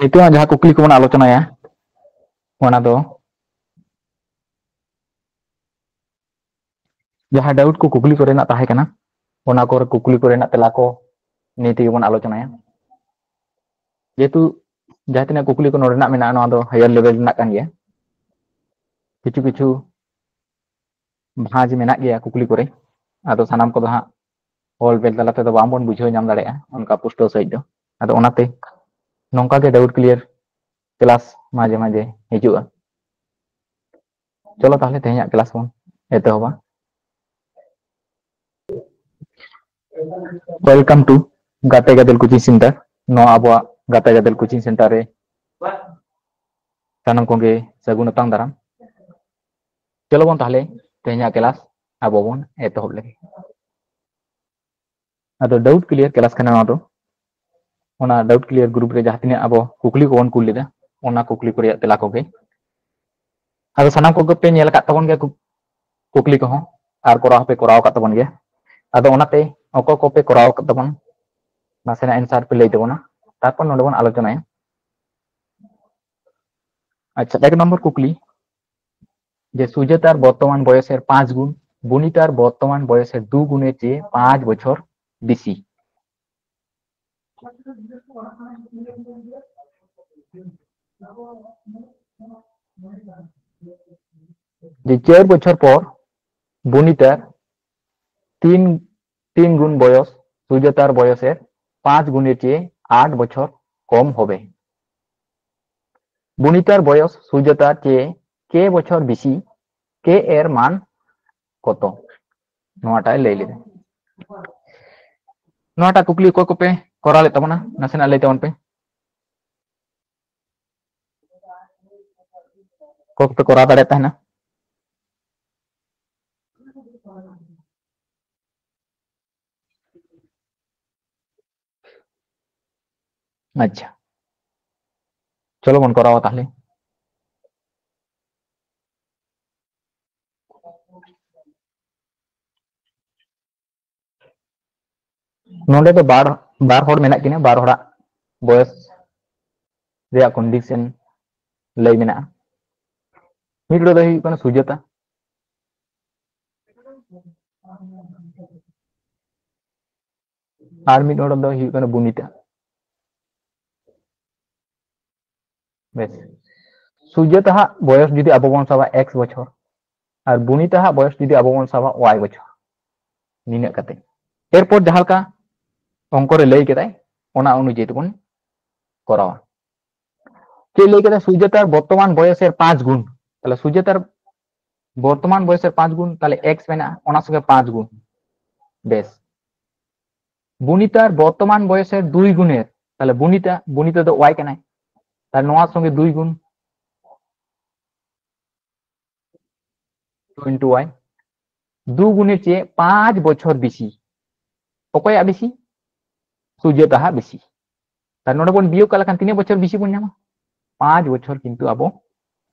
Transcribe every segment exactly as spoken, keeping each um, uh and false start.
ᱱᱤᱛᱚᱜ ᱡᱟᱦᱟᱸ ᱠᱩᱠᱞᱤ ᱠᱚᱵᱚᱱ ᱟᱞᱳᱪᱚᱱᱟᱭᱟ, ᱚᱱᱟ ᱫᱚ ᱡᱟᱦᱟᱸ ᱰᱟᱣᱩᱴ ᱠᱚ, ᱠᱩᱠᱞᱤ ᱠᱚᱨᱮᱱᱟᱜ ᱛᱟᱦᱮᱸ ᱠᱟᱱᱟ, ᱚᱱᱟ ᱠᱚᱨᱮ ᱠᱩᱠᱞᱤ ᱠᱚᱨᱮᱱᱟᱜ ᱛᱮᱞᱟ ᱠᱚ ᱱᱤᱭᱟᱹ ᱛᱮᱜᱮ ᱵᱚᱱ ᱟᱞᱳᱪᱚᱱᱟᱭᱟ᱾ ᱡᱮᱦᱮᱛᱩ ᱡᱟᱦᱟᱸ ᱛᱤᱱᱟᱹᱜ ᱠᱩᱠᱞᱤ ᱠᱚ ᱱᱚᱰᱮᱱᱟᱜ ᱢᱮᱱᱟᱜᱼᱟ, ᱱᱚᱣᱟ ᱫᱚ ᱦᱟᱭᱟᱨ ᱞᱮᱵᱮᱞ ᱨᱮᱱᱟᱜ ᱠᱟᱱ ᱜᱮᱭᱟ᱾ ᱠᱤᱪᱷᱩ ᱠᱤᱪᱷᱩ ᱵᱷᱟᱸᱡᱽ ᱢᱮᱱᱟᱜ ᱜᱮᱭᱟ ᱠᱩᱠᱞᱤ ᱠᱚᱨᱮ, ᱟᱫᱚ ᱥᱟᱱᱟᱢ ᱠᱚᱫᱚ ᱦᱟᱸᱜ ᱚᱞ ᱵᱮᱞ ᱛᱟᱞᱟ ᱛᱮᱫᱚ ᱵᱟᱝᱵᱚᱱ ᱵᱩᱡᱷᱟᱹᱣ ᱧᱟᱢ ᱫᱟᱲᱮᱭᱟᱜᱼᱟ ᱚᱱᱠᱟ ᱯᱩᱥᱴᱟᱹᱣ ᱥᱟᱺᱦᱤᱡ ᱫᱚ᱾ ᱟᱫᱚ ᱚᱱᱟᱛᱮ ᱱᱚᱝᱠᱟ ᱜᱮ ᱰᱟᱣᱩᱴ ᱠᱞᱤᱭᱟᱨ ᱠᱞᱟᱥ ᱢᱟᱡᱷᱮ ᱢᱟᱡᱷᱮ ᱦᱤᱡᱩᱜᱼᱟ᱾ ᱪᱚᱞᱚ ᱛᱟᱦᱚᱞᱮ ᱛᱮᱦᱮᱧᱟᱜ ᱠᱞᱟᱥ ᱵᱚᱱ ᱮᱛᱚᱦᱚᱵᱟ᱾ Welcome to ᱜᱟᱛᱮ ᱜᱟᱫᱮᱞ ᱠᱳᱪᱤᱝ ᱥᱮᱱᱴᱟᱨ᱾ ᱱᱚᱣᱟ ᱟᱵᱚᱣᱟᱜ ᱜᱟᱛᱮ ᱜᱟᱫᱮᱞ ᱠᱳᱪᱤᱝ ᱥᱮᱱᱴᱟᱨ ᱨᱮ ᱥᱟᱱᱟᱢ ᱠᱚᱜᱮ ᱥᱟᱹᱜᱩᱱ ᱟᱛᱟᱝ ᱫᱟᱨᱟᱢ᱾ ᱪᱚᱞᱚ ᱵᱚᱱ ᱛᱟᱦᱚᱞᱮ ᱛᱮᱦᱮᱧᱟᱜ ᱠᱞᱟᱥ ᱟᱵᱚ ᱵᱚᱱ ᱮᱛᱚᱦᱚᱵ ᱞᱮᱜᱮ᱾ ᱟᱫᱚ ᱰᱟᱣᱩᱴ ᱠᱞᱤᱭᱟᱨ ᱠᱞᱟᱥ ᱠᱟᱱᱟ ᱱᱚᱣᱟ ᱫᱚ᱾ ᱚᱱᱟ ᱰᱟᱣᱩᱴ ᱠᱞᱤᱭᱟᱨ ᱜᱨᱩᱯ ᱨᱮ ᱡᱟᱦᱟᱸ ᱛᱤᱱᱟᱹᱜ ᱟᱵᱚ ᱠᱩᱠᱞᱤ ᱠᱚᱵᱚᱱ ᱠᱩᱞ ᱞᱮᱫᱟ, ᱚᱱᱟ ᱠᱩᱠᱞᱤ ᱠᱚ ᱨᱮᱭᱟᱜ ᱛᱮᱞᱟ ᱠᱚᱜᱮ᱾ ᱟᱫᱚ ᱥᱟᱱᱟᱢ ᱠᱚᱜᱮ ᱯᱮ ᱧᱮᱞ ᱟᱠᱟᱫ ᱛᱟᱵᱚᱱ ᱜᱮᱭᱟ ᱠᱩ-, ᱠᱩᱠᱞᱤ ᱠᱚᱦᱚᱸ, ᱟᱨ ᱠᱚᱨᱟᱣ ᱦᱚᱸᱯᱮ ᱠᱚᱨᱟᱣ ᱟᱠᱟᱫ ᱛᱟᱵᱚᱱ ᱜᱮᱭᱟ᱾ ᱟᱫᱚ ᱚᱱᱟᱛᱮ ᱚᱠᱚᱭ ᱠᱚᱯᱮ ᱠᱚᱨᱟᱣ ᱟᱠᱟᱫ ᱛᱟᱵᱚᱱ, ᱱᱟᱥᱮᱱᱟᱜ ᱮᱱᱥᱟᱨ ᱯᱮ ᱞᱟᱹᱭ ᱛᱟᱵᱚᱱᱟ, ᱛᱟᱨᱯᱚᱨ ᱱᱚᱰᱮ ᱵᱚᱱ ᱟᱞᱳᱪᱚᱱᱟᱭᱟ᱾ ᱟᱪᱪᱷᱟ, ᱮᱠ ᱱᱚᱢᱵᱚᱨ ᱠᱩᱠᱞᱤ, যে সুজাতার বর্তমান বয়সের পাঁচ গুণ বুনিতার বর্তমান বয়সের দু গুণের চেয়ে পাঁচ বছর বেশি। যে চার বছর পর বুনিতার তিন, তিন গুণ বয়স সুজাতার বয়সের পাঁচ গুণের চেয়ে আট বছর কম হবে। বুনিতার বয়স সুজাতার চেয়ে কে বছর বেশি? কে এর মান কত? ᱱᱚᱣᱟᱴᱟᱜ ᱮ ᱞᱟᱹᱭ ᱞᱮᱫᱟ᱾ ᱱᱚᱣᱟᱴᱟᱜ ᱠᱩᱠᱞᱤ ᱚᱠᱚᱭ ᱠᱚᱯᱮ ᱠᱚᱨᱟᱣ ᱞᱮᱫ ᱛᱟᱵᱚᱱᱟ, ᱱᱟᱥᱮᱱᱟᱜ ᱞᱟᱹᱭ ᱛᱟᱵᱚᱱ ᱯᱮ᱾ ᱚᱠᱚᱭ ᱠᱚᱯᱮ ᱠᱚᱨᱟᱣ ᱫᱟᱲᱮᱭᱟᱜ ᱛᱟᱦᱮᱱᱟ? ᱟᱪᱪᱷᱟ, ᱪᱚᱞᱚ ᱵᱚᱱ ᱠᱚᱨᱟᱣᱟ ᱛᱟᱦᱞᱮ᱾ ᱱᱚᱰᱮ ᱫᱚ ᱵᱟᱨ, ᱵᱟᱨ ᱦᱚᱲ ᱢᱮᱱᱟᱜ ᱠᱤᱱᱟ, ᱵᱟᱨ ᱦᱚᱲᱟᱜ ᱵᱚᱭᱚᱥ ᱨᱮᱭᱟᱜ ᱠᱚᱱᱰᱤᱥᱚᱱ ᱞᱟᱹᱭ ᱢᱮᱱᱟᱜᱼᱟ᱾ ᱢᱤᱫ ᱦᱚᱲ ᱫᱚᱭ ᱦᱩᱭᱩᱜ ᱠᱟᱱᱟ ᱥᱩᱡᱟᱛᱟ, ᱟᱨ ᱢᱤᱫ ᱦᱚᱲ ᱫᱚᱭ ᱦᱩᱭᱩᱜ ᱠᱟᱱᱟ ᱵᱩᱱᱤᱛᱟ᱾ ᱵᱮᱥ, ᱥᱩᱡᱟᱛᱟ ᱦᱟᱜ ᱵᱚᱭᱚᱥ ᱡᱩᱫᱤ ᱟᱵᱚ ᱵᱚᱱ ᱥᱟᱵᱟ ᱮᱠᱥ ᱵᱚᱪᱷᱚᱨ, ᱟᱨ ᱵᱩᱱᱤᱛᱟ ᱦᱟᱜ ᱵᱚᱭᱚᱥ ᱡᱩᱫᱤ ᱟᱵᱚ ᱵᱚᱱ ᱥᱟᱵᱟ ᱣᱟᱭ ᱵᱚᱪᱷᱚᱨ, ᱱᱤᱱᱟᱹᱜ ᱠᱟᱛᱮ᱾ ᱮᱨᱯᱚᱨ ᱡᱟᱦᱟᱸ ᱞᱮᱠᱟ ᱚᱝᱠᱚ ᱨᱮ ᱞᱟᱹᱭ ᱠᱮᱫᱟᱭ, ᱚᱱᱟ ᱚᱱᱩᱡᱟᱭᱤ ᱛᱮᱵᱚᱱ ᱠᱚᱨᱟᱣᱟ᱾ ᱪᱮᱫ ᱞᱟᱹᱭ ᱠᱮᱫᱟ? ᱥᱩᱡᱟᱛᱟᱨ ᱵᱚᱨᱛᱚᱢᱟᱱ ᱵᱚᱭᱚᱥᱮᱨ ᱯᱟᱸᱪ ᱜᱩᱱ᱾ ᱛᱟᱦᱞᱮ ᱥᱩᱡᱟᱛᱟᱨ ᱵᱚᱨᱛᱚᱢᱟᱱ ᱵᱚᱭᱚᱥᱮᱨ ᱯᱟᱸᱪ ᱜᱩᱱ, ᱛᱟᱦᱞᱮ ᱮᱠᱥ ᱢᱮᱱᱟᱜᱼᱟ, ᱚᱱᱟ ᱥᱚᱸᱜᱮ ᱯᱟᱸᱪ ᱜᱩᱱ᱾ ᱵᱮᱥ, ᱵᱩᱱᱤᱛᱟᱨ ᱵᱚᱨᱛᱚᱢᱟᱱ ᱵᱚᱭᱚᱥᱮᱨ ᱫᱩᱭ ᱜᱩᱱᱮᱨ, ᱛᱟᱦᱞᱮ ᱵᱩᱱᱤᱛᱟ, ᱵᱩᱱᱤᱛᱟ ᱫᱚ ᱣᱟᱭ ᱠᱟᱱᱟᱭ, ᱛᱟᱦᱞᱮ ᱱᱚᱣᱟ ᱥᱚᱸᱜᱮ ᱫᱩᱭ ᱜᱩᱱ, ᱴᱩ ᱤᱱᱴᱩ ᱣᱟᱭ, ᱫᱩ ᱜᱩᱱᱮ ᱪᱮ ᱯᱟᱸᱪ ᱵᱚᱪᱷᱚᱨ ᱵᱮᱥᱤ᱾ ᱚᱠᱚᱭᱟᱜ ᱵᱮᱥᱤ? ᱥᱩᱡᱟᱛᱟ ᱦᱟᱜ ᱵᱮᱥᱤ᱾ ᱛᱟᱦᱞᱮ ᱱᱚᱰᱮ ᱵᱚᱱ ᱵᱤᱭᱳᱜ ᱠᱟᱜ ᱞᱮᱠᱷᱟᱱ ᱛᱤᱱᱟᱹᱜ ᱵᱚᱪᱷᱚᱨ ᱵᱮᱥᱤ ᱵᱚᱱ ᱧᱟᱢᱟ? ᱯᱟᱸᱪ ᱵᱚᱪᱷᱚᱨ ᱠᱤᱱᱛᱩ ᱟᱵᱚ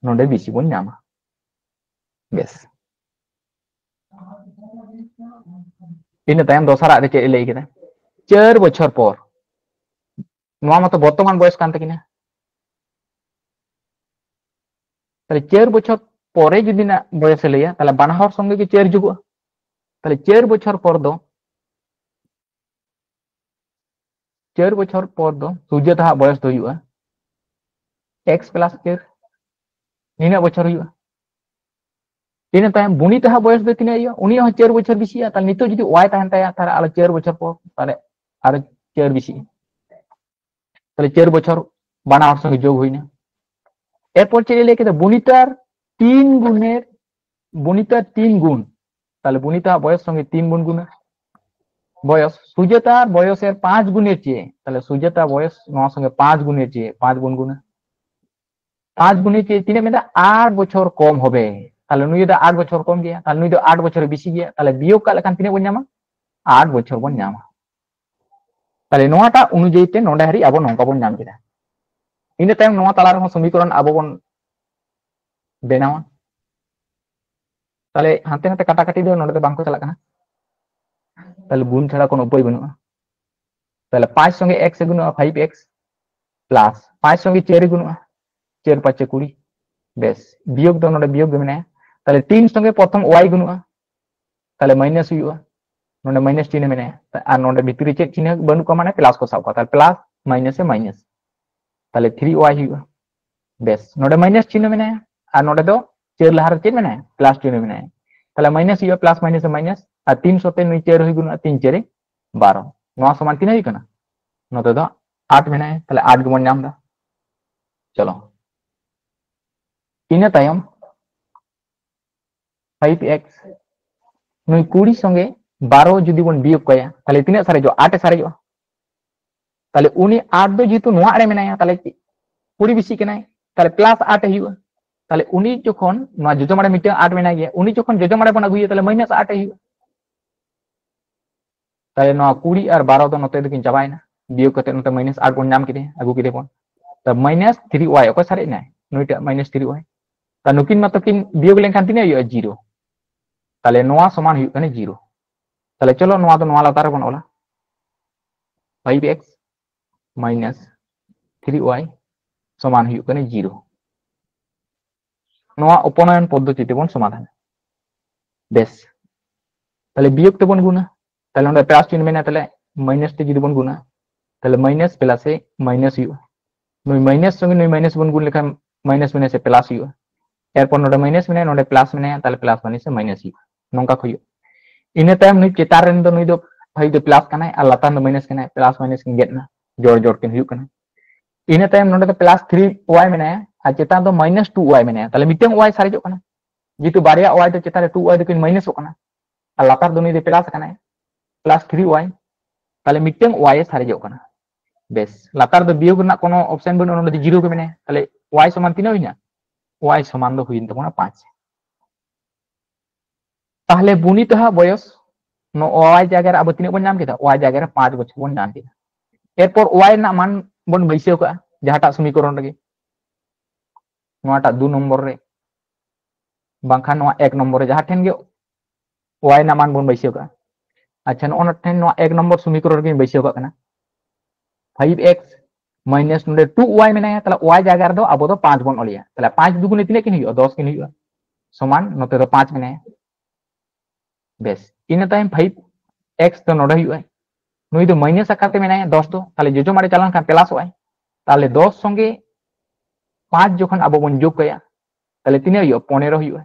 ᱱᱚᱰᱮ ᱵᱮᱥᱤ ᱵᱚᱱ ᱧᱟᱢᱟ᱾ ᱵᱮᱥ, ᱤᱱᱟᱹ ᱛᱟᱭᱚᱢ ᱫᱚᱥᱟᱨᱟᱜ ᱨᱮ ᱪᱮᱫ ᱮ ᱞᱟᱹᱭ ᱠᱮᱫᱟ? ᱪᱟᱨ ᱵᱚᱪᱷᱚᱨ ᱯᱚᱨ, ᱱᱚᱣᱟ ᱢᱟᱛᱚ ᱵᱚᱨᱛᱚᱢᱟᱱ ᱵᱚᱭᱚᱥ ᱠᱟᱱ ᱛᱟᱹᱠᱤᱱᱟ, ᱛᱟᱦᱞᱮ ᱪᱟᱨ ᱵᱚᱪᱷᱚᱨ ᱯᱚᱨᱮ ᱡᱩᱫᱤ ᱱᱟᱜ ᱵᱚᱭᱚᱥ ᱮ ᱞᱟᱹᱭᱟ, ᱛᱟᱦᱞᱮ ᱵᱟᱱᱟ ᱦᱚᱲ ᱥᱚᱸᱜᱮ ᱜᱮ ᱪᱟᱨ ᱡᱩᱜᱩᱜᱼᱟ᱾ ᱛᱟᱦᱞᱮ ᱪᱟᱨ ᱵᱚᱪᱷᱚᱨ ᱯᱚᱨ ᱫᱚ, ᱪᱟᱨ ᱵᱚᱪᱷᱚᱨ ᱯᱚᱨ ᱫᱚ ᱥᱩᱡᱟᱛᱟ ᱦᱟᱜ ᱵᱚᱭᱚᱥ ᱫᱚ ᱦᱩᱭᱩᱜᱼᱟ ᱮᱠᱥ ᱯᱞᱟᱥ ᱪᱟᱨ, ᱱᱤᱱᱟᱹᱜ ᱵᱚᱪᱷᱚᱨ ᱦᱩᱭᱩᱜᱼᱟ᱾ ᱤᱱᱟᱹ ᱛᱟᱭᱚᱢ ᱵᱩᱱᱤᱛᱟ ᱦᱟᱜ ᱵᱚᱭᱚᱥ ᱫᱚ ᱛᱤᱱᱟᱹᱜ ᱦᱩᱭᱩᱜᱼᱟ? ᱩᱱᱤᱭᱟᱜ ᱦᱚᱸ ᱪᱟᱨ ᱵᱚᱪᱷᱚᱨ ᱵᱮᱥᱤᱜᱼᱟ᱾ ᱛᱟᱦᱞᱮ ᱱᱤᱛᱚᱜ ᱡᱩᱫᱤ ᱣᱟᱭ ᱛᱟᱦᱮᱱ ᱛᱟᱭᱟ, ᱛᱟᱦᱞᱮ ᱟᱨᱚ ᱪᱟᱨ ᱵᱚᱪᱷᱚᱨ ᱯᱚᱨ, ᱛᱟᱦᱞᱮ ᱟᱨᱚ ᱪᱟᱨ ᱵᱮᱥᱤᱜᱼᱟ᱾ ᱛᱟᱦᱞᱮ ᱪᱟᱨ ᱵᱚᱪᱷᱚᱨ ᱵᱟᱱᱟ ᱦᱚᱲ ᱥᱚᱸᱜᱮ ᱡᱳᱜ ᱦᱩᱭᱱᱟ᱾ ᱮᱨᱯᱚᱨ ᱪᱮᱫ ᱮ ᱞᱟᱹᱭ ᱠᱮᱫᱟ? ᱵᱩᱱᱤᱛᱟᱨ ᱛᱤᱱ ᱜᱩᱱᱮᱨ, ᱵᱩᱱᱤᱛᱟᱨ ᱛᱤᱱ ᱜᱩᱱ, ᱛᱟᱦᱞᱮ ᱵᱩᱱᱤᱛᱟ ᱵᱚᱭᱚᱥ ᱥᱚᱸᱜᱮ ᱛᱤᱱ ᱵᱚᱱ ᱜᱩᱱᱟ ᱵᱚᱭᱚᱥ, ᱥᱩᱡᱟᱛᱟ ᱵᱚᱭᱚᱥᱮᱨ ᱯᱟᱸᱪ ᱜᱩᱱᱮ ᱪᱮ, ᱛᱟᱦᱞᱮ ᱥᱩᱡᱟᱛᱟ ᱵᱚᱭᱚᱥ ᱱᱚᱣᱟ ᱥᱚᱸᱜᱮ ᱯᱟᱸᱪ ᱜᱩᱱᱮ ᱪᱮ ᱯᱟᱸᱪ ᱵᱚᱱ ᱜᱩᱱᱟ᱾ ᱯᱟᱸᱪ ᱜᱩᱱᱮ ᱪᱮ ᱛᱤᱱᱟᱹᱜ ᱢᱮᱱᱫᱟ? ᱟᱴ ᱵᱚᱪᱷᱚᱨ ᱠᱚᱢ ᱦᱚᱵᱮ᱾ ᱛᱟᱦᱞᱮ ᱱᱩᱭ ᱫᱚ ᱟᱴ ᱵᱚᱪᱷᱚᱨ ᱠᱚᱢ ᱜᱮᱭᱟ, ᱛᱟᱦᱞᱮ ᱱᱩᱭ ᱫᱚ ᱟᱴ ᱵᱚᱪᱷᱚᱨ ᱵᱮᱥᱤ ᱜᱮᱭᱟ᱾ ᱛᱟᱦᱞᱮ ᱵᱤᱭᱳᱜ ᱠᱟᱜ ᱞᱮᱠᱷᱟᱱ ᱛᱤᱱᱟᱹᱜ ᱵᱚᱱ ᱧᱟᱢᱟ? ᱟᱴ ᱵᱚᱪᱷᱚᱨ ᱵᱚᱱ ᱧᱟᱢᱟ᱾ ᱛᱟᱦᱞᱮ ᱱᱚᱣᱟᱴᱟᱜ ᱚᱱᱩᱡᱟᱭᱤ ᱛᱮ ᱱᱚᱰᱮ ᱦᱟᱹᱨᱤᱡ ᱟᱵᱚ ᱱᱚᱝᱠᱟ ᱵᱚᱱ ᱧᱟᱢ ᱠᱮᱫᱟ᱾ ᱤᱱᱟᱹ ᱛᱟᱭᱚᱢ ᱱᱚᱣᱟ ᱛᱟᱞᱟ ᱨᱮᱦᱚᱸ ᱥᱚᱢᱤᱠᱚᱨᱚᱱ ᱟᱵᱚ ᱵᱚᱱ ᱵᱮᱱᱟᱣᱟ᱾ ᱛᱟᱦᱞᱮ ᱦᱟᱱᱛᱮ ᱱᱟᱛᱮ ᱠᱟᱴᱟᱠᱟᱴᱤ ᱫᱚ ᱱᱚᱰᱮ ᱫᱚ ᱵᱟᱝ ᱠᱚ ᱪᱟᱞᱟᱜ ᱠᱟᱱᱟ, ᱛᱟᱦᱞᱮ ᱜᱩᱱ ᱪᱷᱟᱲᱟ ᱠᱳᱱᱳ ᱩᱯᱟᱹᱭ ᱵᱟᱹᱱᱩᱜᱼᱟ᱾ ᱛᱟᱦᱞᱮ ᱯᱟᱸᱪ ᱥᱚᱸᱜᱮ ᱮᱠᱥ ᱮ ᱜᱩᱱᱚᱜᱼᱟ, ᱯᱷᱟᱭᱤᱵᱷ ᱮᱠᱥ ᱯᱞᱟᱥ ᱯᱟᱸᱪ ᱥᱚᱸᱜᱮ ᱪᱟᱨ ᱜᱩᱱᱩᱜᱼᱟ, ᱪᱟᱨ ᱯᱟᱸᱪᱮ ᱠᱩᱲᱤ᱾ ᱵᱮᱥ, ᱵᱤᱭᱳᱜᱽ ᱫᱚ ᱱᱚᱰᱮ ᱵᱤᱭᱳᱜᱽ ᱜᱮ ᱢᱮᱱᱟᱭᱟ᱾ ᱛᱟᱦᱞᱮ ᱛᱤᱱ ᱥᱚᱸᱜᱮ ᱯᱨᱚᱛᱷᱚᱢ ᱳᱣᱟᱭ ᱜᱩᱱᱩᱜᱼᱟ, ᱛᱟᱦᱞᱮ ᱢᱟᱭᱱᱟᱥ ᱦᱩᱭᱩᱜᱼᱟ᱾ ᱱᱚᱰᱮ ᱢᱟᱭᱱᱟᱥ ᱪᱤᱱᱦᱟᱹ ᱢᱮᱱᱟᱭᱟ, ᱟᱨ ᱱᱚᱰᱮ ᱵᱷᱤᱛᱤᱨ ᱨᱮ ᱪᱮᱫ ᱪᱤᱱᱦᱟᱹ ᱵᱟᱹᱱᱩᱜ ᱠᱚᱣᱟ, ᱢᱟᱱᱮ ᱯᱞᱟᱥ ᱠᱚ ᱥᱟᱵ ᱠᱚᱣᱟ, ᱛᱟᱦᱞᱮ ᱯᱞᱟᱥ ᱢᱟᱭᱱᱟᱥ ᱮ ᱢᱟᱭᱱᱟᱥ, ᱛᱟᱦᱞᱮ ᱛᱷᱨᱤ ᱳᱣᱟᱭ ᱦᱩᱭᱩᱜᱼᱟ᱾ ᱵᱮᱥ, ᱱᱚᱰᱮ ᱢᱟᱭᱱᱟᱥ ᱪᱤᱱᱦᱟᱹ ᱢᱮᱱᱟᱭᱟ, ᱟᱨ ᱱᱚᱰᱮ ᱫᱚ ᱪᱟᱨ ᱞᱟᱦᱟ ᱨᱮ ᱪᱮᱫ ᱢᱮᱱᱟᱭᱟ? ᱯᱞᱟᱥ ᱪᱤᱱᱦᱟᱹ ᱢᱮᱱᱟᱭᱟ᱾ ᱛᱟᱦᱞᱮ ᱢᱟᱭᱱᱟᱥ ᱦᱩᱭᱩᱜᱼᱟ, ᱯᱞᱟᱥ ᱢᱟᱭᱱᱟᱥ ᱮ ᱢᱟᱭᱱᱟᱥ, ᱟᱨ ᱛᱤᱱ ᱥᱚᱛᱮ ᱱᱩᱭ ᱪᱟᱨ ᱦᱩᱭ ᱜᱩᱱᱟ, ᱛᱤᱱ ᱪᱟᱨᱮ ᱵᱟᱨᱚ᱾ ᱱᱚᱣᱟ ᱥᱚᱢᱟᱱ ᱛᱤᱱᱟᱹᱜ ᱦᱩᱭᱩᱜ ᱠᱟᱱᱟ? ᱱᱚᱛᱮ ᱫᱚ ᱟᱴ ᱢᱮᱱᱟᱭᱟ, ᱛᱟᱦᱞᱮ ᱟᱴ ᱜᱮᱵᱚᱱ ᱧᱟᱢ ᱮᱫᱟ᱾ ᱪᱚᱞᱚ, ᱤᱱᱟᱹ ᱛᱟᱭᱚᱢ ᱯᱷᱟᱭᱤᱵᱷ ᱮᱠᱥ, ᱱᱩᱭ ᱠᱩᱲᱤ ᱥᱚᱸᱜᱮ ᱵᱟᱨᱚ ᱡᱩᱫᱤ ᱵᱚᱱ ᱵᱤᱭᱳᱜᱽ ᱠᱟᱭᱟ, ᱛᱟᱦᱞᱮ ᱛᱤᱱᱟᱹᱜ ᱥᱟᱨᱮᱡᱚᱜᱼᱟ? ᱟᱴ ᱮ ᱥᱟᱨᱮᱡᱚᱜᱼᱟ᱾ ᱛᱟᱦᱞᱮ ᱩᱱᱤ ᱟᱴ ᱫᱚ ᱡᱮᱦᱮᱛᱩ ᱱᱚᱣᱟ ᱟᱲᱮ ᱢᱮᱱᱟᱭᱟ, ᱛᱟᱦᱞᱮ ᱪᱮᱫ? ᱠᱩᱲᱤ ᱵᱮᱥᱤᱜ ᱠᱟᱱᱟᱭ, ᱛᱟᱦᱞᱮ ᱯᱞᱟᱥ ᱟᱴ ᱮ ᱦᱩᱭᱩᱜᱼᱟ᱾ ᱛᱟᱦᱞᱮ ᱩᱱᱤ ᱡᱚᱠᱷᱚᱱ ᱱᱚᱣᱟ ᱡᱚᱡᱚᱢ ᱟᱲᱮ ᱢᱤᱫᱴᱟᱝ ᱟᱴ ᱢᱮᱱᱟᱭ ᱜᱮᱭᱟ, ᱩᱱᱤ ᱡᱚᱠᱷᱚᱱ ᱡᱚᱡᱚᱢ ᱟᱲᱮ ᱵᱚᱱ ᱟᱹᱜᱩᱭᱟ, ᱛᱟᱦᱞᱮ ᱢᱟᱭᱱᱟᱥ ᱟᱴ ᱮ ᱦᱩᱭᱩᱜᱼᱟ᱾ ᱛᱟᱦᱞᱮ ᱱᱚᱣᱟ ᱠᱩᱲᱤ ᱟᱨ ᱵᱟᱨᱚ ᱫᱚ ᱱᱚᱛᱮ ᱫᱚᱠᱤᱱ ᱪᱟᱵᱟᱭᱮᱱᱟ, ᱵᱤᱭᱳᱜᱽ ᱠᱟᱛᱮ ᱱᱚᱛᱮ ᱢᱟᱭᱱᱟᱥ ᱟᱴ ᱵᱚᱱ ᱧᱟᱢ ᱠᱮᱫᱮᱭᱟ, ᱟᱹᱜᱩ ᱠᱮᱫᱮ ᱵᱚᱱ᱾ ᱛᱟ ᱢᱟᱭᱱᱟᱥ ᱛᱷᱨᱤ ᱳᱣᱟᱭ, ᱚᱠᱚᱭ ᱥᱟᱨᱮᱡ ᱮᱱᱟᱭ? ᱱᱩᱭᱴᱟᱜ ᱢᱟᱭᱱᱟᱥ ᱛᱷᱨᱤ ᱳᱣᱟᱭ᱾ ᱛᱟ ᱱᱩᱠᱤᱱ ᱢᱟᱛᱚ ᱠᱤᱱ ᱵᱤᱭᱳᱜᱽ ᱞᱮᱱᱠᱷᱟᱱ ᱛᱤᱱᱟᱹᱜ ᱦᱩᱭᱩᱜᱼᱟ? ᱡᱤᱨᱳ᱾ ᱛᱟᱦᱞᱮ ᱱᱚᱣᱟ ᱥᱚᱢᱟᱱ ᱦᱩᱭᱩᱜ ᱠᱟᱱᱟ ᱡᱤᱨᱳ᱾ ᱛᱟᱦᱞᱮ ᱪᱚᱞᱚ, ᱱᱚᱣᱟ ᱫᱚ ᱱᱚᱣᱟ ᱞᱟᱛᱟᱨ ᱨᱮᱵᱚᱱ ᱚᱞᱟ, ᱯᱷᱟᱭᱤᱵᱷ ᱮᱠᱥ ᱢᱟᱭᱱᱟᱥ ᱛᱷᱨᱤ ᱳᱣᱟᱭ ᱥᱚᱢᱟᱱ ᱦᱩᱭᱩᱜ ᱠᱟᱱᱟ ᱡᱤᱨᱳ᱾ ᱱᱚᱣᱟ ᱚᱯᱚᱱᱚᱭᱚᱱ ᱯᱚᱫᱽᱫᱷᱚᱛᱤ ᱛᱮᱵᱚᱱ ᱥᱚᱢᱟᱫᱷᱟᱱᱟ᱾ ᱵᱮᱥ, ᱛᱟᱦᱞᱮ ᱵᱤᱭᱳᱜᱽ ᱛᱮᱵᱚᱱ ᱜᱩᱱᱟ, ᱛᱟᱦᱞᱮ ᱱᱚᱰᱮ ᱯᱞᱟᱥ ᱪᱤᱱᱦᱟᱹ ᱢᱮᱱᱟᱜᱼᱟ, ᱛᱟᱦᱞᱮ ᱢᱟᱭᱱᱟᱥ ᱛᱮ ᱡᱩᱫᱤ ᱵᱚᱱ ᱜᱩᱱᱟ, ᱛᱟᱦᱞᱮ ᱢᱟᱭᱱᱟᱥ ᱯᱞᱟᱥ ᱮ ᱢᱟᱭᱱᱟᱥ ᱦᱩᱭᱩᱜᱼᱟ, ᱱᱩᱭ ᱢᱟᱭᱱᱟᱥ ᱥᱚᱸᱜᱮ ᱱᱩᱭ ᱢᱟᱭᱱᱟᱥ ᱵᱚᱱ ᱜᱩᱱ ᱞᱮᱠᱷᱟᱱ ᱢᱟᱭᱱᱟᱥ ᱢᱟᱭᱱᱟᱥ ᱮ ᱯᱞᱟᱥ ᱦᱩᱭᱩᱜᱼᱟ, ᱮᱨᱯᱚᱨ ᱱᱚᱰᱮ ᱢᱟᱭᱱᱟᱥ ᱢᱮᱱᱟᱭᱟ, ᱱᱚᱰᱮ ᱯᱞᱟᱥ ᱢᱮᱱᱟᱭᱟ, ᱛᱟᱦᱞᱮ ᱯᱞᱟᱥ ᱢᱟᱭᱱᱟᱥ ᱮ ᱢᱟᱭᱱᱟᱥ ᱦᱩᱭᱩᱜᱼᱟ᱾ ᱱᱚᱝᱠᱟ ᱠᱚ ᱦᱩᱭᱩᱜᱼᱟ᱾ ᱤᱱᱟᱹ ᱛᱟᱭᱚᱢ ᱱᱩᱭ ᱪᱮᱛᱟᱱ ᱨᱮᱱ ᱫᱚ ᱱᱩᱭ ᱫᱚ ᱦᱟᱹᱭ ᱫᱚ ᱯᱞᱟᱥ ᱠᱟᱱᱟᱭ ᱟᱨ ᱞᱟᱛᱟᱨ ᱫᱚ ᱢᱟᱭᱱᱟᱥ ᱠᱟᱱᱟᱭ, ᱯᱞᱟᱥ ᱢᱟᱭᱱᱟᱥ ᱠᱤᱱ ᱜᱮᱫ ᱮᱱᱟ, ᱡᱚᱲ ᱡᱚᱲ ᱠᱤᱱ ᱦᱩᱭᱩᱜ ᱠᱟᱱᱟ᱾ ᱤᱱᱟᱹ ᱛᱟᱭᱚᱢ ᱱᱚᱰᱮ ᱫᱚ ᱯᱞᱟᱥ ᱛᱷᱨᱤ ᱳᱣᱟᱭ ᱢᱮᱱᱟᱭᱟ ᱟᱨ ᱪᱮᱛᱟᱱ ᱫᱚ ᱢᱟᱭᱱᱟᱥ ᱴᱩ ᱳᱣᱟᱭ ᱢᱮᱱᱟᱭᱟ, ᱛᱟᱦᱞᱮ ᱢᱤᱫᱴᱟᱝ ᱳᱣᱟᱭ ᱥᱟᱨᱮᱡᱚᱜ ᱠᱟᱱᱟ᱾ ᱡᱮᱦᱮᱛᱩ ᱵᱟᱨᱭᱟ ᱳᱣᱟᱭ ᱫᱚ ᱪᱮᱛᱟᱱ ᱨᱮ ᱴᱩ ᱳᱣᱟᱭ ᱫᱚᱠᱤᱱ ᱢᱟᱭᱱᱟᱥᱚᱜ ᱠᱟᱱᱟ ᱟᱨ ᱞᱟᱛᱟᱨ ᱫᱚ ᱱᱩᱭ ᱫᱚ ᱯᱞᱟᱥ ᱟᱠᱟᱱᱟᱭ, ᱯᱞᱟᱥ ᱛᱷᱨᱤ ᱳᱣᱟᱭ, ᱛᱟᱦᱞᱮ ᱢᱤᱫᱴᱟᱝ ᱳᱣᱟᱭ ᱮ ᱥᱟᱨᱮᱡᱚᱜ ᱠᱟᱱᱟ᱾ ᱵᱮᱥ, ᱞᱟᱛᱟᱨ ᱫᱚ ᱵᱤᱭᱳᱜᱽ ᱨᱮᱱᱟᱜ ᱠᱳᱱᱳ ᱚᱯᱥᱮᱱ ᱵᱟᱹᱱᱩᱜᱼᱟ, ᱱᱚᱰᱮ ᱫᱚ ᱡᱤᱨᱳ ᱜᱮ ᱢᱮᱱᱟᱭᱟ᱾ ᱛᱟᱦᱞᱮ ᱳᱣᱟᱭ ᱥᱚᱢᱟᱱ ᱛᱤᱱᱟᱹᱜ ᱦᱩᱭᱱᱟ? ᱳᱣᱟᱭ ᱥᱚᱢᱟᱱ ᱫᱚ ᱦᱩᱭᱮᱱ ᱛᱟᱵᱚᱱᱟ ᱯᱟᱸᱪ᱾ ᱛᱟᱦᱞᱮ ᱵᱩᱱᱤᱛᱟᱦᱟ ᱵᱚᱭᱚᱥ, ᱱᱚᱣᱟ ᱳᱣᱟᱭ ᱡᱟᱭᱜᱟ ᱨᱮ ᱟᱵᱚ ᱛᱤᱱᱟᱹᱜ ᱵᱚᱱ ᱧᱟᱢ ᱠᱮᱫᱟ? ᱳᱣᱟᱭ ᱡᱟᱭᱜᱟ ᱨᱮ ᱯᱟᱸᱪ ᱵᱚᱪᱷᱚᱨ ᱵᱚᱱ ᱧᱟᱢ ᱠᱮᱫᱟ᱾ ᱮᱨᱯᱚᱨ ᱳᱣᱟᱭ ᱨᱮᱱᱟᱜ ᱢᱟᱱ ᱵᱚᱱ ᱵᱟᱹᱭᱥᱟᱹᱣ ᱠᱟᱜᱼᱟ ᱡᱟᱦᱟᱸᱴᱟᱜ ᱥᱚᱢᱤᱠᱚᱨᱚᱱ ᱨᱮᱜᱮ, ᱱᱚᱣᱟᱴᱟᱜ ᱫᱩ ᱱᱚᱢᱵᱚᱨ ᱨᱮ, ᱵᱟᱝᱠᱷᱟᱱ ᱱᱚᱣᱟ ᱮᱠ ᱱᱚᱢᱵᱚᱨ ᱨᱮ, ᱡᱟᱦᱟᱸ ᱴᱷᱮᱱ ᱜᱮ ᱳᱣᱟᱭ ᱨᱮᱱᱟᱜ ᱢᱟᱱ ᱵᱚᱱ ᱵᱟᱹᱭᱥᱟᱹᱣ ᱠᱟᱜᱼᱟ᱾ ᱟᱪᱪᱷᱟ, ᱱᱚᱜᱼᱚ ᱱᱚᱣᱟ ᱴᱷᱮᱱ ᱱᱚᱣᱟ ᱮᱠ ᱱᱚᱢᱵᱚᱨ ᱥᱚᱢᱤᱠᱚᱨᱚᱱ ᱨᱮᱜᱮᱧ ᱵᱟᱹᱭᱥᱟᱹᱣ ᱠᱟᱜ ᱠᱟᱱᱟ, ᱯᱷᱟᱭᱤᱵᱷ ᱮᱠᱥ ᱢᱟᱭᱱᱟᱥ ᱱᱚᱰᱮ ᱴᱩ ᱳᱣᱟᱭ ᱢᱮᱱᱟᱭᱟ, ᱛᱟᱦᱚᱞᱮ ᱳᱣᱟᱭ ᱡᱟᱭᱜᱟ ᱨᱮᱫᱚ ᱟᱵᱚ ᱫᱚ ᱯᱟᱸᱪ ᱵᱚᱱ ᱚᱞᱮᱭᱟ᱾ ᱛᱟᱦᱚᱞᱮ ᱯᱟᱸᱪ ᱫᱩᱜᱩᱱᱮ ᱛᱤᱱᱟᱹᱜ ᱠᱤᱱ ᱦᱩᱭᱩᱜᱼᱟ? ᱫᱚᱥ ᱠᱤᱱ ᱦᱩᱭᱩᱜᱼᱟ᱾ ᱥᱚᱢᱟᱱ ᱱᱚᱛᱮ ᱫᱚ ᱯᱟᱸᱪ ᱢᱮᱱᱟᱭᱟ᱾ ᱵᱮᱥ, ᱤᱱᱟᱹ ᱛᱟᱭᱚᱢ ᱯᱷᱟᱭᱤᱵᱷ ᱮᱠᱥ ᱫᱚ ᱱᱚᱰᱮ ᱦᱩᱭᱩᱜᱼᱟ᱾ ᱱᱩᱭ ᱫᱚ ᱢᱟᱭᱱᱟᱥ ᱟᱠᱟᱨ ᱛᱮ ᱢᱮᱱᱟᱭᱟ, ᱫᱚᱥ ᱫᱚ, ᱛᱟᱦᱚᱞᱮ ᱡᱚᱡᱚᱢ ᱟᱲᱮ ᱪᱟᱞᱟᱣ ᱞᱮᱱᱠᱷᱟᱱ ᱯᱞᱟᱥᱚᱜ ᱟᱭ᱾ ᱛᱟᱦᱚᱞᱮ ᱫᱚᱥ ᱥᱚᱸᱜᱮ ᱯᱟᱸᱪ ᱡᱚᱠᱷᱚᱱ ᱟᱵᱚ ᱵᱚᱱ ᱡᱳᱜᱽ ᱠᱟᱭᱟ, ᱛᱟᱦᱚᱞᱮ ᱛᱤᱱᱟᱹᱜ ᱦᱩᱭᱩᱜᱼᱟ? ᱯᱚᱱᱮᱨᱚ ᱦᱩᱭᱩᱜᱼᱟ᱾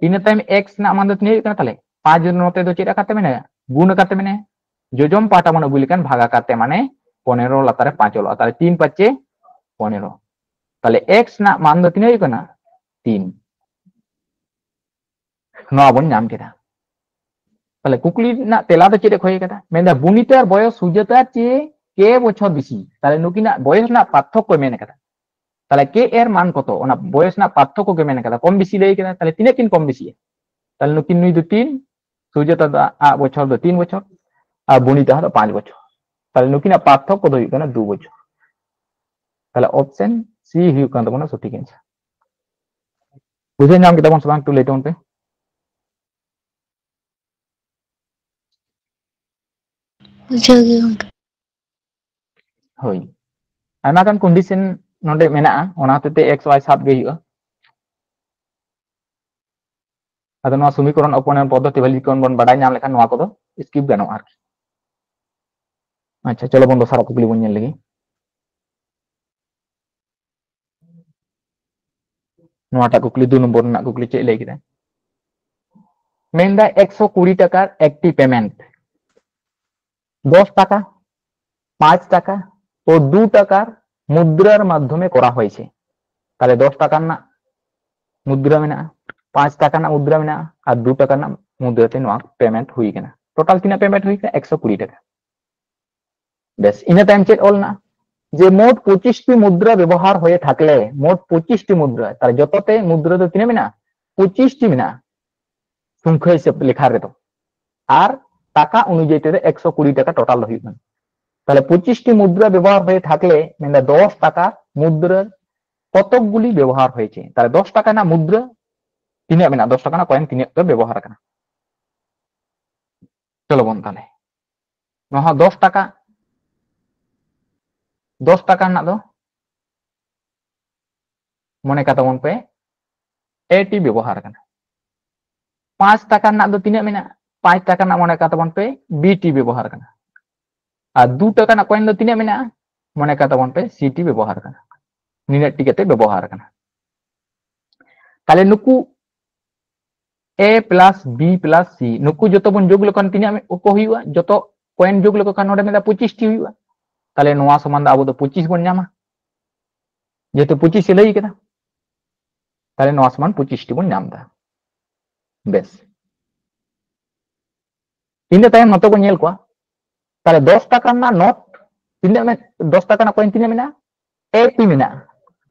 ᱤᱱᱟᱹ ᱛᱟᱭᱚᱢ ᱮᱠᱥ ᱨᱮᱱᱟᱜ ᱢᱟᱱ ᱫᱚ ᱛᱤᱱᱟᱹᱜ ᱦᱩᱭᱩᱜ ᱠᱟᱱᱟ? ᱛᱟᱦᱚᱞᱮ ᱯᱟᱸᱪ ᱱᱚᱛᱮ ᱫᱚ ᱪᱮᱫ ᱟᱠᱟᱨ ᱛᱮ ᱢᱮᱱᱟᱭᱟ? ᱜᱩᱱ ᱟᱠᱟᱨ ᱛᱮ ᱢᱮᱱᱟᱭᱟ᱾ ᱡᱚᱡᱚᱢ ᱯᱟᱦᱴᱟ ᱵᱚᱱ ᱟᱹᱜᱩ ᱞᱮᱠᱷᱟᱱ ᱵᱷᱟᱜᱽ ᱟᱠᱟᱨ ᱛᱮ, ᱢᱟᱱᱮ ᱯᱚᱱᱮᱨᱚ ᱞᱟᱛᱟᱨ ᱨᱮ ᱯᱟᱸᱪ ᱚᱞᱚᱜᱼᱟ, ᱛᱟᱦᱚᱞᱮ ᱛᱤᱱ ᱯᱟᱸᱪᱮ ᱯᱚᱱᱮᱨᱚ᱾ ᱛᱟᱦᱚᱞᱮ ᱮᱠᱥ ᱨᱮᱱᱟᱜ ᱢᱟᱱ ᱫᱚ ᱛᱤᱱᱟᱹᱜ ᱦᱩᱭᱩᱜ ᱠᱟᱱᱟ? ᱛᱤᱱ᱾ ᱱᱚᱣᱟ ᱵᱚᱱ ᱧᱟᱢ ᱠᱮᱫᱟ᱾ ᱛᱟᱦᱚᱞᱮ ᱠᱩᱠᱞᱤ ᱨᱮᱱᱟᱜ ᱛᱮᱞᱟ ᱫᱚ ᱪᱮᱫ ᱮ ᱠᱷᱚᱭ ᱠᱟᱫᱟ? ᱢᱮᱱᱫᱟ ᱵᱩᱱᱤᱛᱟᱨ ᱵᱚᱭᱚᱥ ᱥᱩᱡᱟᱛᱟᱨ ᱪᱮ ᱠᱮ ᱵᱚᱪᱷᱚᱨ ᱵᱮᱥᱤ? ᱛᱟᱦᱚᱞᱮ ᱱᱩᱠᱤᱱᱟᱜ ᱵᱚᱭᱚᱥ ᱨᱮᱱᱟᱜ ᱯᱟᱨᱛᱷᱚᱠᱠᱚᱭ ᱢᱮᱱ ᱠᱟᱫᱟ᱾ ᱛᱟᱦᱚᱞᱮ ᱠᱮ ᱮᱨ ᱢᱟᱱ ᱠᱚᱛᱚ? ᱚᱱᱟ ᱵᱚᱭᱚᱥ ᱨᱮᱱᱟᱜ ᱯᱟᱨᱛᱷᱚᱠᱠᱚ ᱜᱮ ᱢᱮᱱ ᱠᱟᱫᱟ, ᱠᱚᱢ ᱵᱮᱥᱤ ᱞᱟᱹᱭ ᱠᱟᱫᱟ᱾ ᱛᱟᱦᱚᱞᱮ ᱛᱤᱱᱟᱹᱜ ᱠᱤᱱ ᱠᱚᱢ ᱵᱮᱥᱤᱜᱼᱟ? ᱛᱟᱦᱚᱞᱮ ᱱᱩᱠᱤᱱ, ᱱᱩᱭ ᱫᱚ ᱛᱤᱱ, ᱥᱩᱡᱟᱛᱟ ᱫᱚ ᱟᱜ ᱵᱚᱪᱷᱚᱨ ᱫᱚ ᱛᱤᱱ ᱵᱚᱪᱷᱚᱨ, ᱟᱨ ᱵᱩᱱᱤᱛᱟ ᱫᱚ ᱯᱟᱸᱪ ᱵᱚᱪᱷᱚᱨ᱾ ᱛᱟᱦᱚᱞᱮ ᱱᱩᱠᱤᱱᱟᱜ ᱯᱟᱨᱛᱷᱚᱠᱠᱚ ᱫᱚ ᱦᱩᱭᱩᱜ ᱠᱟᱱᱟ ᱫᱩ ᱵᱚᱪᱷᱚᱨ᱾ ᱛᱟᱦᱚᱞᱮ ᱚᱯᱥᱮᱱ ᱥᱤ ᱦᱩᱭᱩᱜ ᱠᱟᱱ ᱛᱟᱵᱚᱱᱟ ᱥᱚᱴᱷᱤᱠ ᱟᱱᱥᱟᱨ᱾ ᱵᱩᱡᱷᱟᱹᱣ ᱧᱟᱢ ᱠᱮᱫᱟ ᱵᱚᱱ ᱥᱮ ᱵᱟᱝ? ᱮᱠᱴᱩ ᱞᱟᱹᱭ ᱛᱟᱵᱚᱱ ᱯᱮ᱾ ᱵᱩᱡᱷᱟᱹᱣ ᱜᱮ ᱜᱚᱝᱠᱮ᱾ ᱦᱳᱭ, ᱟᱭᱢᱟ ᱜᱟᱱ ᱠᱚᱱᱰᱤᱥᱚᱱ ᱱᱚᱰᱮ ᱢᱮᱱᱟᱜᱼᱟ, ᱚᱱᱟ ᱦᱚᱛᱮᱡ ᱛᱮ ᱮᱠᱥ ᱳᱣᱟᱭ ᱥᱟᱵ ᱜᱮ ᱦᱩᱭᱩᱜᱼᱟ᱾ ᱟᱫᱚ ᱱᱚᱣᱟ ᱥᱚᱢᱤᱠᱚᱨᱚᱱ ᱚᱯᱚᱱᱚᱭᱚᱱ ᱯᱚᱫᱽᱫᱷᱚᱛᱤ ᱵᱷᱟᱹᱞᱤ ᱠᱷᱚᱱ ᱵᱚᱱ ᱵᱟᱰᱟᱭ ᱧᱟᱢ ᱞᱮᱠᱷᱟᱱ ᱱᱚᱣᱟ ᱠᱚᱫᱚ ᱥᱠᱤᱯ ᱜᱟᱱᱚᱜᱼᱟ ᱟᱨᱠᱤ᱾ ᱟᱪᱪᱷᱟ, ᱪᱚᱞᱚ ᱵᱚᱱ ᱫᱚᱥᱟᱨᱟᱜ ᱠᱩᱠᱞᱤ ᱵᱚᱱ ᱧᱮᱞ ᱞᱮᱜᱮ᱾ ᱱᱚᱣᱟᱴᱟᱜ ᱠᱩᱠᱞᱤ, ᱫᱩ ᱱᱚᱢᱵᱚᱨ ᱨᱮᱱᱟᱜ ᱠᱩᱠᱞᱤ ᱪᱮᱫ ᱞᱟᱹᱭ ᱠᱮᱫᱟ? ᱢᱮᱱᱫᱟ ᱮᱠᱥᱚ ᱠᱩᱲᱤ ᱴᱟᱠᱟᱨ ᱮᱠᱴᱤ ᱯᱮᱢᱮᱱᱴ ᱫᱚᱥ ᱴᱟᱠᱟ, ᱯᱟᱸᱪ ᱴᱟᱠᱟ ও দু টাকার মুদ্রার মাধ্যমে করা হয়েছে। তাহলে দশ টাকা ᱨᱮᱱᱟᱜ ᱢᱩᱫᱽᱨᱟ ᱢᱮᱱᱟᱜᱼᱟ, ᱯᱟᱸᱪ ᱴᱟᱠᱟ ᱨᱮᱱᱟᱜ ᱢᱩᱫᱽᱨᱟ ᱢᱮᱱᱟᱜᱼᱟ, ᱟᱨ ᱫᱩ ᱴᱟᱠᱟ ᱨᱮᱱᱟᱜ ᱢᱩᱫᱽᱨᱟ ᱛᱮ ᱱᱚᱣᱟ ᱯᱮᱢᱮᱱᱴ ᱦᱩᱭ ᱠᱟᱱᱟ᱾ ᱴᱳᱴᱟᱞ ᱛᱤᱱᱟᱹᱜ ᱯᱮᱢᱮᱱᱴ ᱦᱩᱭ ᱠᱟᱱᱟ? ᱮᱠᱥᱚ ᱠᱩᱲᱤ ᱴᱟᱠᱟ᱾ ᱵᱮᱥ, ᱤᱱᱟᱹ ᱛᱟᱭᱚᱢ ᱪᱮᱫ ᱚᱞ ᱢᱮᱱᱟᱜᱼᱟ? ᱡᱮ মোট পঁচিশটি মুদ্রা ব্যবহার হয়ে থাকলে, মোট পঁচিশটি মুদ্রা, ᱛᱟᱦᱞᱮ ᱡᱚᱛᱚ ᱛᱮ ᱢᱩᱫᱽᱨᱟ ᱫᱚ ᱛᱤᱱᱟᱹᱜ ᱢᱮᱱᱟᱜᱼᱟ? ᱯᱚᱸᱪᱤᱥ ᱴᱤ ᱢᱮᱱᱟᱜᱼᱟ ᱥᱚᱝᱠᱷᱟ ᱦᱤᱥᱟᱹᱵ ᱞᱮᱠᱷᱟ ᱨᱮᱫᱚ, ᱟᱨ ᱴᱟᱠᱟ ᱚᱱᱩᱡᱟᱭᱤ ᱛᱮᱫᱚ ᱮᱠᱥᱚ ᱠᱩᱲᱤ ᱴᱟᱠᱟ ᱴᱳᱴᱟᱞ ᱫᱚ ᱦᱩᱭᱩᱜ ᱠᱟᱱᱟ᱾ ᱛᱟᱦᱞᱮ ᱯᱚᱸᱪᱤᱥ ᱴᱤ ᱢᱩᱫᱽᱨᱟ ᱵᱮᱵᱚᱦᱟᱨ ᱦᱩᱭ ᱛᱷᱟᱠᱞᱮ, ᱢᱮᱱᱫᱟ ᱫᱚᱥ ᱴᱟᱠᱟ ᱢᱩᱫᱽᱨᱟ ᱠᱚᱛᱚᱠ ᱜᱩᱞᱤ ᱵᱮᱵᱚᱦᱟᱨ ᱦᱩᱭ ᱪᱮ? ᱛᱟᱦᱞᱮ ᱫᱚᱥ ᱴᱟᱠᱟ ᱨᱮᱱᱟᱜ ᱢᱩᱫᱽᱨᱟ ᱛᱤᱱᱟᱹᱜ ᱢᱮᱱᱟᱜᱼᱟ? ᱫᱚᱥ ᱴᱟᱠᱟ ᱨᱮᱱᱟᱜ ᱠᱚᱭᱮᱱ ᱛᱤᱱᱟᱹᱜ ᱫᱚ ᱵᱮᱵᱚᱦᱟᱨ ᱟᱠᱟᱱᱟ? ᱪᱚᱞᱚ ᱵᱚᱱ ᱛᱟᱦᱞᱮ ᱱᱚᱣᱟ ᱦᱚᱸ ᱫᱚᱥ ᱴᱟᱠᱟ ᱫᱚᱥ ᱴᱟᱠᱟ ᱨᱮᱱᱟᱜ ᱫᱚ ᱢᱚᱱᱮ ᱠᱟᱛᱟᱵᱚᱱ ᱯᱮ ᱮ ᱴᱤ ᱵᱮᱵᱚᱦᱟᱨ ᱠᱟᱱᱟ᱾ ᱯᱟᱸᱪ ᱴᱟᱠᱟ ᱨᱮᱱᱟᱜ ᱫᱚ ᱛᱤᱱᱟᱹᱜ ᱢᱮᱱᱟᱜᱼᱟ? ᱯᱟᱸᱪ ᱴᱟᱠᱟ ᱨᱮᱱᱟᱜ ᱢᱚᱱᱮ ᱠᱟᱛᱟᱵᱚᱱ ᱯᱮ ᱵᱤ ᱴᱤ ᱵᱮᱵᱚᱦᱟᱨ ᱠᱟᱱᱟ᱾ ᱟᱨ ᱫᱩ ᱴᱟᱠᱟ ᱨᱮᱱᱟᱜ ᱠᱚᱭᱮᱱ ᱫᱚ ᱛᱤᱱᱟᱹᱜ ᱢᱮᱱᱟᱜᱼᱟ? ᱢᱚᱱᱮ ᱠᱟᱛᱟᱵᱚᱱ ᱯᱮ ᱥᱤ ᱴᱤ ᱵᱮᱵᱚᱦᱟᱨ ᱠᱟᱱᱟ᱾ ᱱᱤᱱᱟᱹᱜ ᱴᱤ ᱠᱟᱛᱮ ᱵᱮᱵᱚᱦᱟᱨ ᱠᱟᱱᱟ᱾ ᱛᱟᱦᱞᱮ ᱱᱩᱠᱩ ᱮ ᱯᱞᱟᱥ ᱵᱤ ᱯᱞᱟᱥ ᱥᱤ, ᱱᱩᱠᱩ ᱡᱚᱛᱚ ᱵᱚᱱ ᱡᱳᱜᱽ ᱞᱮᱠᱷᱟᱱ ᱛᱤᱱᱟᱹᱜ ᱠᱚ ᱦᱩᱭᱩᱜᱼᱟ? ᱡᱚᱛᱚ ᱠᱚᱭᱮᱱ ᱡᱳᱜᱽ ᱞᱮᱠᱚ ᱠᱷᱟᱱ ᱱᱚᱰᱮ ᱢᱮᱱᱟᱜᱼᱟ ᱯᱚᱸᱪᱤᱥ ᱴᱤ ᱦᱩᱭᱩᱜᱼᱟ᱾ ᱛᱟᱦᱞᱮ ᱱᱚᱣᱟ ᱥᱚᱢᱟᱱ ᱫᱚ ᱟᱵᱚ ᱫᱚ ᱯᱚᱸᱪᱤᱥ ᱵᱚᱱ ᱧᱟᱢᱟ, ᱡᱮᱦᱮᱛᱩ ᱯᱚᱸᱪᱤᱥ ᱮ ᱞᱟᱹᱭ ᱠᱟᱫᱟ᱾ ᱛᱟᱦᱞᱮ ᱱᱚᱣᱟ ᱥᱚᱢᱟᱱ ᱯᱚᱸᱪᱤᱥ ᱴᱤ ᱵᱚᱱ ᱧᱟᱢ ᱮᱫᱟ᱾ ᱵᱮᱥ, ᱤᱱᱟᱹ ᱛᱟᱭᱚᱢ ᱱᱚᱛᱮ ᱵᱚᱱ ᱧᱮᱞ ᱠᱚᱣᱟ᱾ ᱛᱟᱦᱞᱮ ᱫᱚᱥ ᱴᱟᱠᱟ ᱨᱮᱱᱟᱜ ᱱᱳᱴ ᱛᱤᱱᱟᱹᱜ ᱢᱮ-, ᱫᱚᱥ ᱴᱟᱠᱟ ᱨᱮᱱᱟᱜ ᱠᱚᱭᱮᱱ ᱛᱤᱱᱟᱹᱜ ᱢᱮᱱᱟᱜᱼᱟ? ᱮ ᱴᱤ ᱢᱮᱱᱟᱜᱼᱟ᱾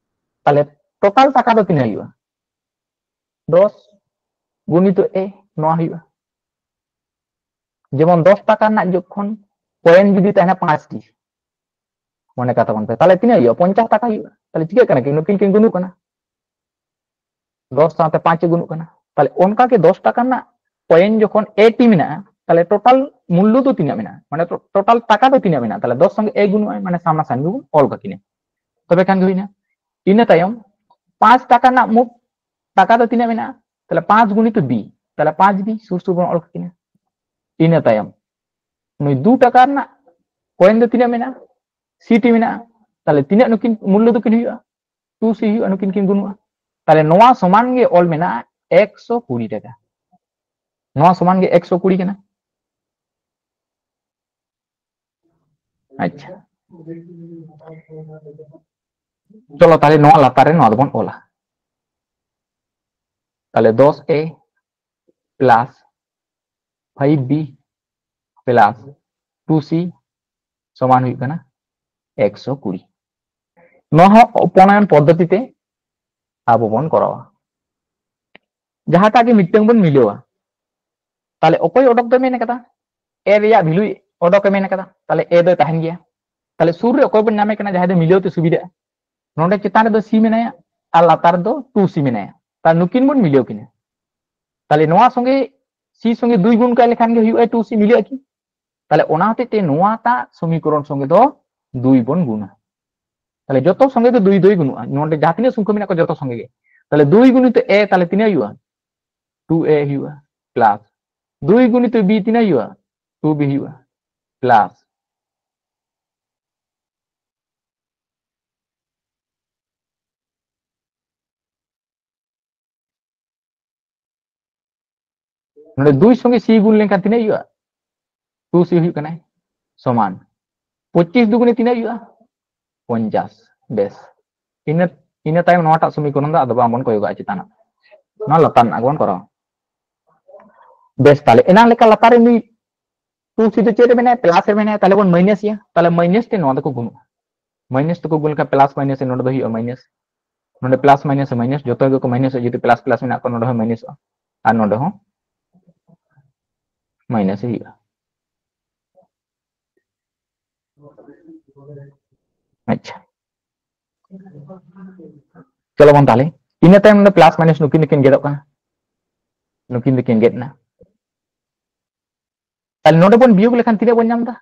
ᱛᱟᱦᱞᱮ ᱴᱳᱴᱟᱞ ᱴᱟᱠᱟ ᱫᱚ ᱛᱤᱱᱟᱹᱜ ᱦᱩᱭᱩᱜᱼᱟ? ᱫᱚᱥ ᱜᱩᱱᱤᱛᱚ ᱮ, ᱱᱚᱣᱟ ᱦᱩᱭᱩᱜᱼᱟ᱾ ᱡᱮᱢᱚᱱ ᱫᱚᱥ ᱴᱟᱠᱟ ᱨᱮᱱᱟᱜ ᱡᱚᱠᱷᱚᱱ ᱠᱚᱭᱮᱱ ᱡᱩᱫᱤ ᱛᱟᱦᱮᱱᱟ ᱯᱟᱸᱪ ᱴᱤ, ᱢᱚᱱᱮ ᱠᱟᱛᱷᱟ ᱵᱚᱱ ᱯᱮ, ᱛᱟᱦᱞᱮ ᱛᱤᱱᱟᱹᱜ ᱦᱩᱭᱩᱜᱼᱟ? ᱯᱚᱧᱪᱟᱥ ᱴᱟᱠᱟ ᱦᱩᱭᱩᱜᱼᱟ᱾ ᱛᱟᱦᱞᱮ ᱪᱤᱠᱟᱹᱜ ᱠᱟᱱᱟ? ᱠᱤ ᱱᱩᱠᱤᱱ ᱠᱤᱱ ᱜᱩᱱᱩᱜ ᱠᱟᱱᱟ, ᱫᱚᱥ ᱥᱟᱶᱛᱮ ᱯᱟᱸᱪ ᱮ ᱜᱩᱱᱩᱜ ᱠᱟᱱᱟ᱾ ᱛᱟᱦᱞᱮ ᱚᱱᱠᱟ ᱜᱮ ᱫᱚᱥ ᱴᱟᱠᱟ ᱨᱮᱱᱟᱜ ᱠᱚᱭᱮᱱ ᱡᱚᱠᱷᱚᱱ ᱮ ᱴᱤ ᱢᱮᱱᱟᱜᱼᱟ, ᱛᱟᱦᱞᱮ ᱴᱳᱴᱟᱞ ᱢᱩᱞᱞᱚ ᱫᱚ ᱛᱤᱱᱟᱹᱜ ᱢᱮᱱᱟᱜᱼᱟ? ᱢᱟᱱᱮ ᱴᱳ-, ᱴᱳᱴᱟᱞ ᱴᱟᱠᱟ ᱫᱚ ᱛᱤᱱᱟᱹᱜ ᱢᱮᱱᱟᱜᱼᱟ? ᱛᱟᱦᱞᱮ ᱫᱚᱥ ᱥᱚᱸᱜᱮ ᱮ ᱜᱩᱱᱩᱜᱼᱟᱭ, ᱢᱟᱱᱮ ᱥᱟᱢᱱᱟ ᱥᱟᱢᱱᱤ ᱵᱚᱱ ᱚᱞ ᱠᱟᱠᱤᱱᱟ᱾ ᱛᱚᱵᱮ ᱠᱷᱟᱱ ᱜᱮ ᱦᱩᱭᱱᱟ᱾ ᱤᱱᱟᱹ ᱛᱟᱭᱚᱢ ᱯᱟᱸᱪ ᱴᱟᱠᱟ ᱨᱮᱱᱟᱜ ᱢᱳᱴ ᱴᱟᱠᱟ ᱫᱚ ᱛᱤᱱᱟᱹᱜ ᱢᱮᱱᱟᱜᱼᱟ? ᱛᱟᱦᱞᱮ ᱯᱟᱸᱪ ᱜᱩᱱᱤᱛᱚ ᱵᱤ, ᱛᱟᱦᱞᱮ ᱯᱟᱸᱪ ᱵᱤ ᱥᱩᱨ ᱥᱩᱨ ᱵᱚᱱ ᱚᱞ ᱠᱟᱠᱤᱱᱟ᱾ ᱤᱱᱟᱹ ᱛᱟᱭᱚᱢ ᱱᱩᱭ ᱫᱩ ᱴᱟᱠᱟ ᱨᱮᱱᱟᱜ ᱠᱚᱭᱮᱱ ᱫᱚ ᱛᱤᱱᱟᱹᱜ ᱢᱮᱱᱟᱜᱼᱟ? ᱥᱤ ᱴᱤ ᱢᱮᱱᱟᱜᱼᱟ᱾ ᱛᱟᱦᱞᱮ ᱛᱤᱱᱟᱹᱜ ᱱᱩᱠᱤᱱ ᱢᱩᱞᱞᱚ ᱫᱚᱠᱤᱱ ᱦᱩᱭᱩᱜᱼᱟ? ᱴᱩ ᱥᱤ ᱦᱩᱭᱩᱜᱼᱟ, ᱱᱩᱠᱤᱱ ᱠᱤᱱ ᱜᱩᱱᱩᱜᱼᱟ᱾ ᱛᱟᱦᱞᱮ ᱱᱚᱣᱟ ᱥᱚᱢᱟᱱ ᱜᱮ ᱚᱞ ᱢᱮᱱᱟᱜᱼᱟ ᱮᱠᱥᱚ ᱠᱩᱲᱤ ᱴᱟᱠᱟ᱾ ᱱᱚᱣᱟ ᱥᱚᱢᱟᱱ ᱜᱮ ᱮᱠᱥᱚ ᱠᱩᱲᱤ ᱠᱟᱱᱟ᱾ ᱟᱪᱪᱷᱟ, ᱪᱚᱞᱚ ᱛᱟᱦᱞᱮ ᱱᱚᱣᱟ ᱞᱟᱛᱟᱨ ᱨᱮ ᱱᱚᱣᱟ ᱫᱚᱵᱚᱱ ᱚᱞᱟ᱾ ᱛᱟᱦᱞᱮ ᱫᱚᱥ A plus five B plus two C ᱥᱚᱢᱟᱱ ᱦᱩᱭᱩᱜ ᱠᱟᱱᱟ ᱮᱠᱥᱚ ᱠᱩᱲᱤ᱾ ᱱᱚᱣᱟ ᱦᱚᱸ ᱯᱨᱚᱱᱚᱭᱚᱱ ᱯᱚᱫᱽᱫᱷᱚᱛᱤ ᱛᱮ ᱟᱵᱚ ᱵᱚᱱ ᱠᱚᱨᱟᱣᱟ᱾ ᱡᱟᱦᱟᱸᱴᱟᱜ ᱜᱮ ᱢᱤᱫᱴᱟᱝ ᱵᱚᱱ ᱢᱤᱞᱟᱹᱣᱟ, ᱛᱟᱦᱞᱮ ᱚᱠᱚᱭ ᱚᱰᱚᱠ ᱫᱚᱭ ᱢᱮᱱ ᱠᱟᱫᱟ? ᱮ ᱨᱮᱭᱟᱜ ᱵᱷᱮᱞᱩ ᱚᱰᱚᱠ ᱮ ᱢᱮᱱ ᱠᱟᱫᱟ, ᱛᱟᱦᱞᱮ ᱮ ᱫᱚᱭ ᱛᱟᱦᱮᱱ ᱜᱮᱭᱟ᱾ ᱛᱟᱦᱞᱮ ᱥᱩᱨ ᱨᱮ ᱚᱠᱚᱭ ᱵᱚᱱ ᱧᱟᱢᱮ ᱠᱟᱱᱟ ᱡᱟᱦᱟᱸᱭ ᱫᱚ ᱢᱤᱞᱟᱹᱣ ᱛᱮ ᱥᱩᱵᱤᱫᱷᱟᱜᱼᱟ? ᱱᱚᱰᱮ ᱪᱮᱛᱟᱱ ᱨᱮᱫᱚ ᱥᱤ ᱢᱮᱱᱟᱭᱟ ᱟᱨ ᱞᱟᱛᱟᱨ ᱨᱮᱫᱚ ᱴᱩ ᱥᱤ ᱢᱮᱱᱟᱭᱟ, ᱛᱟᱦᱞᱮ ᱱᱩᱠᱤᱱ ᱵᱚᱱ ᱢᱤᱞᱟᱹᱣ ᱠᱤᱱᱟ᱾ ᱛᱟᱦᱞᱮ ᱱᱚᱣᱟ ᱥᱚᱸᱜᱮ ᱥᱤ ᱥᱚᱸᱜᱮ ᱫᱩᱭ ᱜᱩᱱ ᱠᱟᱭ ᱞᱮᱠᱷᱟᱱ ᱜᱮ ᱦᱩᱭᱩᱜᱼᱟ ᱴᱩ ᱥᱤ, ᱢᱤᱞᱟᱹᱜᱼᱟ ᱠᱤ? ᱛᱟᱦᱞᱮ ᱚᱱᱟ ᱦᱚᱛᱮᱡ ᱛᱮ ᱱᱚᱣᱟᱴᱟᱜ ᱥᱚᱢᱤᱠᱚᱨᱚᱱ ᱥᱚᱸᱜᱮ ᱫᱚ ᱫᱩᱭ ᱵᱚᱱ ᱜᱩᱱᱟ᱾ ᱛᱟᱦᱞᱮ ᱡᱚᱛᱚ ᱥᱚᱸᱜᱮ ᱜᱮ ᱫᱩᱭ ᱫᱩᱭ ᱜᱩᱱᱩᱜᱼᱟ᱾ ᱱᱚᱰᱮ ᱡᱟᱦᱟᱸ ᱛᱤᱱᱟᱹᱜ ᱥᱚᱝᱠᱷᱟ ᱢᱮᱱᱟᱜ ᱠᱚᱣᱟ ᱡᱚᱛᱚ ᱥᱚᱸᱜᱮ ᱜᱮ᱾ ᱛᱟᱦᱞᱮ ᱫᱩᱭ ᱜᱩᱱᱤᱛᱚ A ᱛᱟᱦᱞᱮ ᱛᱤᱱᱟᱹᱜ ᱦᱩᱭᱩᱜᱼᱟ? ᱴᱩ A ᱦᱩᱭᱩᱜᱼᱟ᱾ ᱯᱞᱟᱥ ᱫᱩᱭ ᱜᱩᱱᱤᱛᱚ B ᱛᱤᱱᱟᱹᱜ ᱦᱩᱭᱩᱜᱼᱟ? ᱴᱩ B ᱦᱩᱭᱩᱜᱼᱟ᱾ ᱯᱞᱟᱥ ᱱᱚᱰᱮ ᱫᱩᱭ ᱥᱚᱸᱜᱮ C ᱜᱩᱱ ᱞᱮᱱᱠᱷᱟᱱ ᱛᱤᱱᱟᱹᱜ ᱦᱩᱭᱩᱜᱼᱟ? ᱴᱩ C ᱦᱩᱭᱩᱜ ᱠᱟᱱᱟ᱾ ᱥᱚᱢᱟᱱ ᱯᱚᱸᱪᱤᱥ ᱫᱩᱜᱩᱱᱮ ᱛᱤᱱᱟᱹᱜ ᱦᱩᱭᱩᱜᱼᱟ? ᱯᱚᱧᱪᱟᱥ᱾ ᱵᱮᱥ, ᱤᱱᱟᱹ ᱤᱱᱟᱹ ᱛᱟᱭᱚᱢ ᱱᱚᱣᱟᱴᱟᱜ ᱥᱚᱢᱤᱠᱚᱨᱚᱱ ᱫᱚ ᱟᱫᱚ ᱵᱟᱝᱵᱚᱱ ᱠᱚᱭᱚᱜᱟ ᱪᱮᱛᱟᱱᱟᱜ, ᱱᱚᱣᱟ ᱞᱟᱛᱟᱨ ᱨᱮᱱᱟᱜ ᱜᱮᱵᱚᱱ ᱠᱚᱨᱟᱣᱟ᱾ ᱵᱮᱥ, ᱛᱟᱦᱞᱮ ᱮᱱᱟᱝ ᱞᱮᱠᱟ ᱞᱟᱛᱟᱨ ᱨᱮ ᱱᱩᱭ ᱴᱩ C ᱫᱚ ᱪᱮᱫ ᱨᱮ ᱢᱮᱱᱟᱭᱟ? ᱯᱞᱟᱥ ᱨᱮ ᱢᱮᱱᱟᱭᱟ᱾ ᱛᱟᱦᱞᱮ ᱵᱚᱱ ᱢᱟᱭᱱᱟᱥ ᱮᱭᱟ᱾ ᱛᱟᱦᱞᱮ ᱢᱟᱭᱱᱟᱥ ᱛᱮ ᱱᱚᱣᱟ ᱫᱚᱠᱚ ᱜᱩᱱᱚᱜᱼᱟ᱾ ᱢᱟᱭᱱᱟᱥ ᱛᱮᱠᱚ ᱜᱩᱱ ᱞᱮᱠᱷᱟᱱ ᱯᱞᱟᱥ ᱢᱟᱭᱱᱟᱥ ᱱᱚᱰᱮ ᱫᱚ ᱦᱩᱭᱩᱜᱼᱟ ᱢᱟᱭᱱᱟᱥ᱾ ᱱᱚᱰᱮ ᱯᱞᱟᱥ ᱢᱟᱭᱱᱟᱥ ᱢᱟᱭᱱᱟᱥ, ᱡᱚᱛᱚ ᱜᱮᱠᱚ ᱢᱟᱭᱱᱟᱥ, ᱡᱩᱫᱤ ᱯᱞᱟᱥ ᱯᱞᱟᱥ ᱢᱮᱱᱟᱜ ᱠᱚᱣᱟ, ᱱᱚᱰᱮ ᱦᱚᱸ ᱢᱟᱭᱱᱟᱥᱚᱜᱼᱟ ᱟᱨ ᱱᱚᱰᱮ ᱦᱚᱸ ᱢᱟᱭᱱᱟᱥ ᱦᱩᱭᱩᱜᱼᱟ᱾ ᱟᱪᱪᱷᱟ, ᱪᱚᱞᱚ ᱵᱚᱱ ᱛᱟᱦᱞᱮ, ᱤᱱᱟᱹ ᱛᱟᱭᱚᱢ ᱱᱚᱰᱮ ᱯᱞᱟᱥ ᱢᱟᱭᱱᱟᱥ ᱱᱩᱠᱤᱱ ᱫᱚᱠᱤᱱ ᱜᱮᱫᱚᱜ ᱠᱟᱱᱟ, ᱱᱩᱠᱤᱱ ᱫᱚᱠᱤᱱ ᱜᱮᱫ ᱮᱱᱟ᱾ ᱛᱟᱦᱞᱮ ᱱᱚᱰᱮ ᱵᱚᱱ ᱵᱤᱭᱳᱜ ᱞᱮᱠᱷᱟᱱ ᱛᱤᱱᱟᱹᱜ ᱵᱚᱱ ᱧᱟᱢ ᱮᱫᱟ?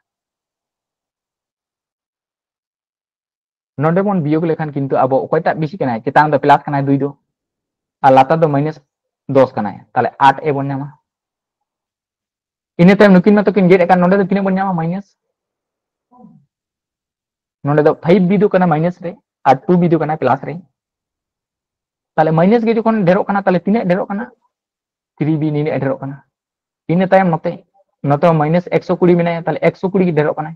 ᱱᱚᱰᱮ ᱵᱚᱱ ᱵᱤᱭᱳᱜ ᱞᱮᱠᱷᱟᱱ ᱠᱤᱱᱛᱩ ᱟᱵᱚ ᱚᱠᱚᱭᱴᱟᱜ ᱵᱮᱥᱤ ᱠᱟᱱᱟᱭ? ᱪᱮᱛᱟᱱ ᱫᱚ ᱯᱞᱟᱥ ᱠᱟᱱᱟᱭ ᱫᱩᱭ ᱫᱚ, ᱟᱨ ᱞᱟᱛᱟᱨ ᱫᱚ ᱢᱟᱭᱱᱟᱥ ᱫᱚᱥ ᱠᱟᱱᱟᱭ, ᱛᱟᱦᱞᱮ ᱟᱴ A ᱵᱚᱱ ᱧᱟᱢᱟ᱾ ᱤᱱᱟᱹ ᱛᱟᱭᱚᱢ ᱱᱩᱠᱤᱱ ᱢᱟᱛᱚ ᱠᱤᱱ ᱜᱮᱫ ᱟᱠᱟᱱ, ᱱᱚᱰᱮ ᱫᱚ ᱛᱤᱱᱟᱹᱜ ᱵᱚᱱ ᱧᱟᱢᱟ? ᱢᱟᱭᱱᱟᱥ᱾ ᱱᱚᱰᱮ ᱫᱚ ᱯᱷᱟᱭᱤᱵᱷ B ᱫᱚ ᱠᱟᱱᱟ ᱢᱟᱭᱱᱟᱥ ᱨᱮ ᱟᱨ ᱴᱩ B ᱫᱚ ᱠᱟᱱᱟ ᱯᱞᱟᱥ ᱨᱮ᱾ ᱛᱟᱦᱞᱮ ᱢᱟᱭᱱᱟᱥ ᱜᱮ ᱡᱚᱠᱷᱚᱱ ᱰᱷᱮᱨᱚᱜ ᱠᱟᱱᱟ, ᱛᱟᱦᱞᱮ ᱛᱤᱱᱟᱹᱜ ᱰᱷᱮᱨᱚᱜ ᱠᱟᱱᱟ? ᱛᱷᱨᱤ B ᱱᱤᱱᱟᱹᱜ ᱰᱷᱮᱨᱚᱜ ᱠᱟᱱᱟ᱾ ᱤᱱᱟᱹ ᱛᱟᱭᱚᱢ ᱱᱚᱛᱮ, ᱱᱚᱛᱮ ᱦᱚᱸ ᱢᱟᱭᱱᱟᱥ ᱮᱠᱥᱚ ᱠᱩᱲᱤ ᱢᱮᱱᱟᱭᱟ, ᱛᱟᱦᱞᱮ ᱮᱠᱥᱚ ᱠᱩᱲᱤ ᱜᱮ ᱰᱷᱮᱨᱚᱜ ᱠᱟᱱᱟᱭ᱾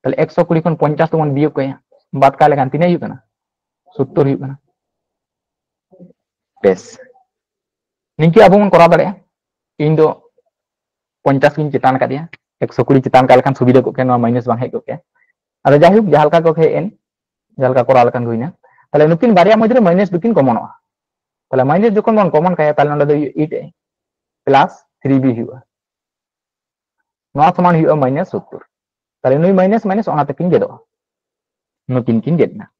ᱛᱟᱦᱞᱮ ᱮᱠᱥᱚ ᱠᱩᱲᱤ ᱠᱷᱚᱱ ᱯᱚᱧᱪᱟᱥ ᱛᱮᱵᱚᱱ ᱵᱤᱭᱳᱜ ᱠᱟᱭᱟ, ᱵᱟᱫ ᱠᱟᱜ ᱞᱮᱠᱷᱟᱱ ᱛᱤᱱᱟᱹᱜ ᱦᱩᱭᱩᱜ ᱠᱟᱱᱟ? ᱥᱳᱛᱛᱳᱨ ᱦᱩᱭᱩᱜ ᱠᱟᱱᱟ᱾ ᱵᱮᱥ, ᱱᱤᱝᱠᱟᱹ ᱟᱵᱚ ᱵᱚᱱ ᱠᱚᱨᱟᱣ ᱫᱟᱲᱮᱭᱟᱜᱼᱟ᱾ ᱤᱧ ᱫᱚ ᱯᱚᱧᱪᱟᱥ ᱜᱤᱧ ᱪᱮᱛᱟᱱ ᱠᱟᱫᱮᱭᱟ, ᱮᱠᱥᱚ ᱠᱩᱲᱤ ᱪᱮᱛᱟᱱ ᱠᱟᱜ ᱞᱮᱠᱷᱟᱱ ᱥᱩᱵᱤᱫᱷᱟ ᱠᱚᱜ ᱠᱮᱭᱟ, ᱱᱚᱣᱟ ᱢᱟᱭᱱᱟᱥ ᱵᱟᱝ ᱦᱮᱡ ᱠᱚᱜ ᱠᱮᱭᱟ᱾ ᱟᱫᱚ ᱡᱟᱭᱦᱳᱠ, ᱡᱟᱦᱟᱸ ᱞᱮᱠᱟ ᱠᱚ ᱦᱮᱡ ᱮᱱ, ᱡᱟᱦᱟᱸ ᱞᱮᱠᱟ ᱠᱚᱨᱟᱣ ᱞᱮᱠᱷᱟᱱ ᱜᱮ ᱦᱩᱭᱱᱟ᱾ ᱛᱟᱦᱞᱮ ᱱᱩᱠᱤᱱ ᱵᱟᱨᱭᱟ ᱢᱚᱫᱽᱫᱷᱮ ᱨᱮ ᱢᱟᱭᱱᱟᱥ ᱫᱚᱠᱤᱱ ᱠᱚᱢᱚᱱᱚᱜᱼᱟ᱾ ᱛᱟᱦᱞᱮ ᱢᱟᱭᱱᱟᱥ ᱡᱚᱠᱷᱚᱱ ᱵᱚᱱ ᱠᱚᱢᱚᱱ ᱠᱟᱭᱟ, ᱛᱟᱦᱞᱮ ᱱᱚᱰᱮ ᱫᱚ ᱦᱩᱭᱩᱜᱼᱟ eight A plus three B ᱦᱩᱭᱩᱜᱼᱟ᱾ ᱱᱚᱣᱟ ᱥᱚᱢᱟᱱ ᱦᱩᱭᱩᱜᱼᱟ ᱢᱟᱭᱱᱟᱥ ᱥᱳᱛᱛᱳᱨ᱾ ᱛᱟᱦᱞᱮ ᱱᱩᱭ ᱢᱟᱭᱱᱟᱥ ᱢᱟᱭᱱᱟᱥ ᱚᱱᱟ ᱛᱮᱠᱤᱱ ᱜᱮᱫᱚᱜᱼᱟ, ᱱᱩᱠᱤᱱ ᱠᱤᱱ ᱜᱮᱫ ᱮᱱᱟ᱾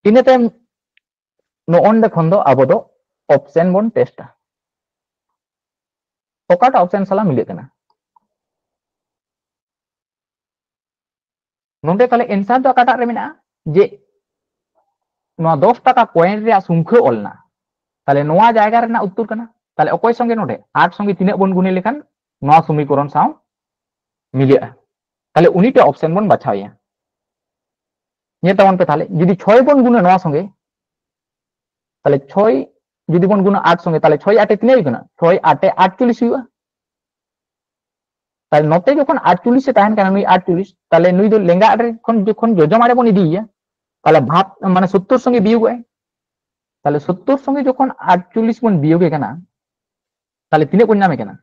ᱤᱱᱟᱹ ᱛᱟᱭᱚᱢ ᱱᱚᱜᱼᱚᱱᱰᱮ ᱠᱷᱚᱱ ᱫᱚ ᱟᱵᱚ ᱫᱚ ᱚᱯᱥᱮᱱ ᱵᱚᱱ ᱴᱮᱥᱴᱟ, ᱚᱠᱟᱴᱟᱜ ᱚᱯᱥᱮᱱ ᱥᱟᱞᱟᱜ ᱢᱤᱞᱟᱹᱜ ᱠᱟᱱᱟ᱾ ᱱᱚᱰᱮ ᱛᱟᱦᱞᱮ ᱮᱱᱥᱟᱨ ᱫᱚ ᱚᱠᱟᱴᱟᱜ ᱨᱮ ᱢᱮᱱᱟᱜᱼᱟ? ᱡᱮ ᱱᱚᱣᱟ ᱫᱚᱥ ᱴᱟᱠᱟ ᱠᱚᱭᱮᱱ ᱨᱮᱭᱟᱜ ᱥᱚᱝᱠᱷᱟ ᱚᱞ ᱮᱱᱟ, ᱛᱟᱦᱞᱮ ᱱᱚᱣᱟ ᱡᱟᱭᱜᱟ ᱨᱮᱱᱟᱜ ᱩᱛᱛᱚᱨ ᱠᱟᱱᱟ᱾ ᱛᱟᱦᱞᱮ ᱚᱠᱚᱭ ᱥᱚᱸᱜᱮ ᱱᱚᱰᱮ ᱟᱴ ᱥᱚᱸᱜᱮ ᱛᱤᱱᱟᱹᱜ ᱵᱚᱱ ᱜᱩᱱᱮ ᱞᱮᱠᱷᱟᱱ ᱱᱚᱣᱟ ᱥᱚᱢᱤᱠᱚᱨᱚᱱ ᱥᱟᱶ ᱢᱤᱞᱟᱹᱜᱼᱟ? ᱛᱟᱦᱞᱮ ᱩᱱᱤᱴᱟᱜ ᱚᱯᱥᱮᱱ ᱵᱚᱱ ᱵᱟᱪᱷᱟᱣᱮᱭᱟ᱾ ᱧᱮᱞ ᱛᱟᱵᱚᱱ ᱯᱮ ᱛᱟᱦᱞᱮ, ᱡᱩᱫᱤ ᱪᱷᱚᱭ ᱵᱚᱱ ᱜᱩᱱᱟ ᱱᱚᱣᱟ ᱥᱚᱸᱜᱮ, ᱛᱟᱦᱞᱮ ᱪᱷᱚᱭ ᱡᱩᱫᱤ ᱵᱚᱱ ᱜᱩᱱᱟ ᱟᱴ ᱥᱚᱸᱜᱮ, ᱛᱟᱦᱞᱮ ᱪᱷᱚᱭ ᱟᱴᱮ ᱛᱤᱱᱟᱹᱜ ᱦᱩᱭᱩᱜ ᱠᱟᱱᱟ? ᱪᱷᱚᱭ ᱟᱴᱮ ᱟᱴᱪᱚᱞᱞᱤᱥ ᱦᱩᱭᱩᱜᱼᱟ᱾ ᱛᱟᱦᱞᱮ ᱱᱚᱛᱮ ᱡᱚᱠᱷᱚᱱ ᱟᱴᱪᱚᱞᱞᱤᱥ ᱮ ᱛᱟᱦᱮᱱ ᱠᱟᱱᱟ ᱱᱩᱭ ᱟᱴᱪᱚᱞᱞᱤᱥ, ᱛᱟᱦᱞᱮ ᱱᱩᱭ ᱫᱚ ᱞᱮᱸᱜᱟ ᱟᱲᱮ ᱠᱷᱚᱱ ᱡᱚᱠᱷᱚᱱ ᱡᱚᱡᱚᱢ ᱟᱲᱮ ᱵᱚᱱ ᱤᱫᱤᱭᱮᱭᱟ, ᱛᱟᱦᱞᱮ ᱵᱷᱟᱜᱽ ᱢᱟᱱᱮ ᱥᱳᱛᱛᱳᱨ ᱥᱚᱸᱜᱮ ᱵᱤᱭᱳᱜᱚᱜᱼᱟᱭ᱾ ᱛᱟᱦᱞᱮ ᱥᱳᱛᱛᱳᱨ ᱥᱚᱸᱜᱮ ᱡᱚᱠᱷᱚᱱ ᱟᱴᱪᱚᱞᱞᱤᱥ ᱵᱚᱱ ᱵᱤᱭᱳᱜᱮ ᱠᱟᱱᱟ, ᱛᱟᱦᱞᱮ ᱛᱤᱱᱟᱹᱜ ᱵᱚᱱ ᱧᱟᱢᱮ ᱠᱟᱱᱟ?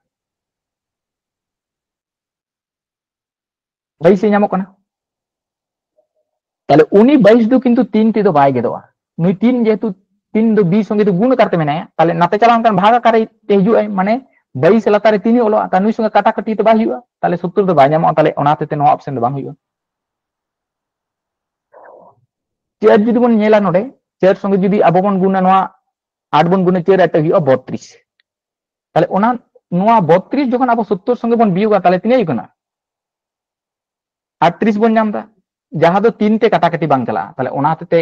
ᱵᱟᱭᱤᱥ ᱮ ᱧᱟᱢᱚᱜ ᱠᱟᱱᱟ᱾ ᱛᱟᱦᱞᱮ ᱩᱱᱤ ᱵᱟᱭᱤᱥ ᱫᱚ ᱠᱤᱱᱛᱩ ᱛᱤᱱ ᱛᱮᱫᱚ ᱵᱟᱭ ᱜᱮᱫᱚᱜᱼᱟ᱾ ᱱᱩᱭ ᱛᱤᱱ ᱡᱮᱦᱮᱛᱩ ᱛᱤᱱ ᱫᱚ ᱵᱤ ᱥᱚᱸᱜᱮ ᱫᱚ ᱜᱩᱱ ᱟᱠᱟᱨ ᱛᱮ ᱢᱮᱱᱟᱭᱟ, ᱛᱟᱦᱞᱮ ᱱᱟᱛᱮ ᱪᱟᱞᱟᱣ ᱞᱮᱱᱠᱷᱟᱱ ᱵᱷᱟᱜᱽ ᱟᱠᱟᱨ ᱛᱮ ᱦᱤᱡᱩᱜᱼᱟᱭ, ᱢᱟᱱᱮ ᱵᱟᱭᱤᱥ ᱞᱟᱛᱟᱨ ᱨᱮ ᱛᱤᱱ ᱚᱞᱚᱜᱼᱟ, ᱛᱟᱦᱞᱮ ᱱᱩᱭ ᱥᱚᱸᱜᱮ ᱠᱟᱴᱟᱠᱟᱴᱤ ᱛᱮ ᱵᱟᱭ ᱦᱩᱭᱩᱜᱼᱟ, ᱛᱟᱦᱞᱮ ᱥᱳᱛᱛᱳᱨ ᱫᱚ ᱵᱟᱭ ᱧᱟᱢᱚᱜᱼᱟ, ᱛᱟᱦᱞᱮ ᱚᱱᱟ ᱦᱚᱛᱮᱡ ᱛᱮ ᱱᱚᱣᱟ ᱚᱯᱥᱮᱱ ᱫᱚ ᱵᱟᱝ ᱦᱩᱭᱩᱜᱼᱟ᱾ ᱪᱟᱨ ᱡᱩᱫᱤ ᱵᱚᱱ ᱧᱮᱞᱟ ᱱᱚᱰᱮ, ᱪᱟᱨ ᱥᱚᱸᱜᱮ ᱡᱩᱫᱤ ᱟᱵᱚ ᱵᱚᱱ ᱜᱩᱱᱟ ᱱᱚᱣᱟ ᱟᱴ ᱵᱚᱱ ᱜᱩᱱᱟ ᱪᱟᱨ ᱟᱴ ᱦᱩᱭᱩᱜᱼᱟ ᱵᱚᱛᱨᱤᱥ᱾ ᱛᱟᱦᱞᱮ ᱚᱱᱟ ᱱᱚᱣᱟ ᱵᱚᱛᱨᱤᱥ ᱡᱚᱠᱷᱚᱱ ᱟᱵᱚ ᱥᱳᱛᱛᱳᱨ ᱥᱚᱸᱜᱮ ᱵᱚᱱ ᱵᱤᱭᱳᱜᱟ, ᱛᱟᱦᱞᱮ ᱛᱤᱱᱟᱹᱜ ᱦᱩᱭᱩᱜ ᱠᱟᱱᱟ? ᱟᱴᱛᱨᱤᱥ ᱵᱚᱱ ᱧᱟᱢ ᱮᱫᱟ, ᱡᱟᱦᱟᱸ ᱫᱚ ᱛᱤᱱ ᱛᱮ ᱠᱟᱴᱟᱠᱟᱴᱤ ᱵᱟᱝ ᱪᱟᱞᱟᱜᱼᱟ᱾ ᱛᱟᱦᱞᱮ ᱚᱱᱟ ᱦᱚᱛᱮᱡ ᱛᱮ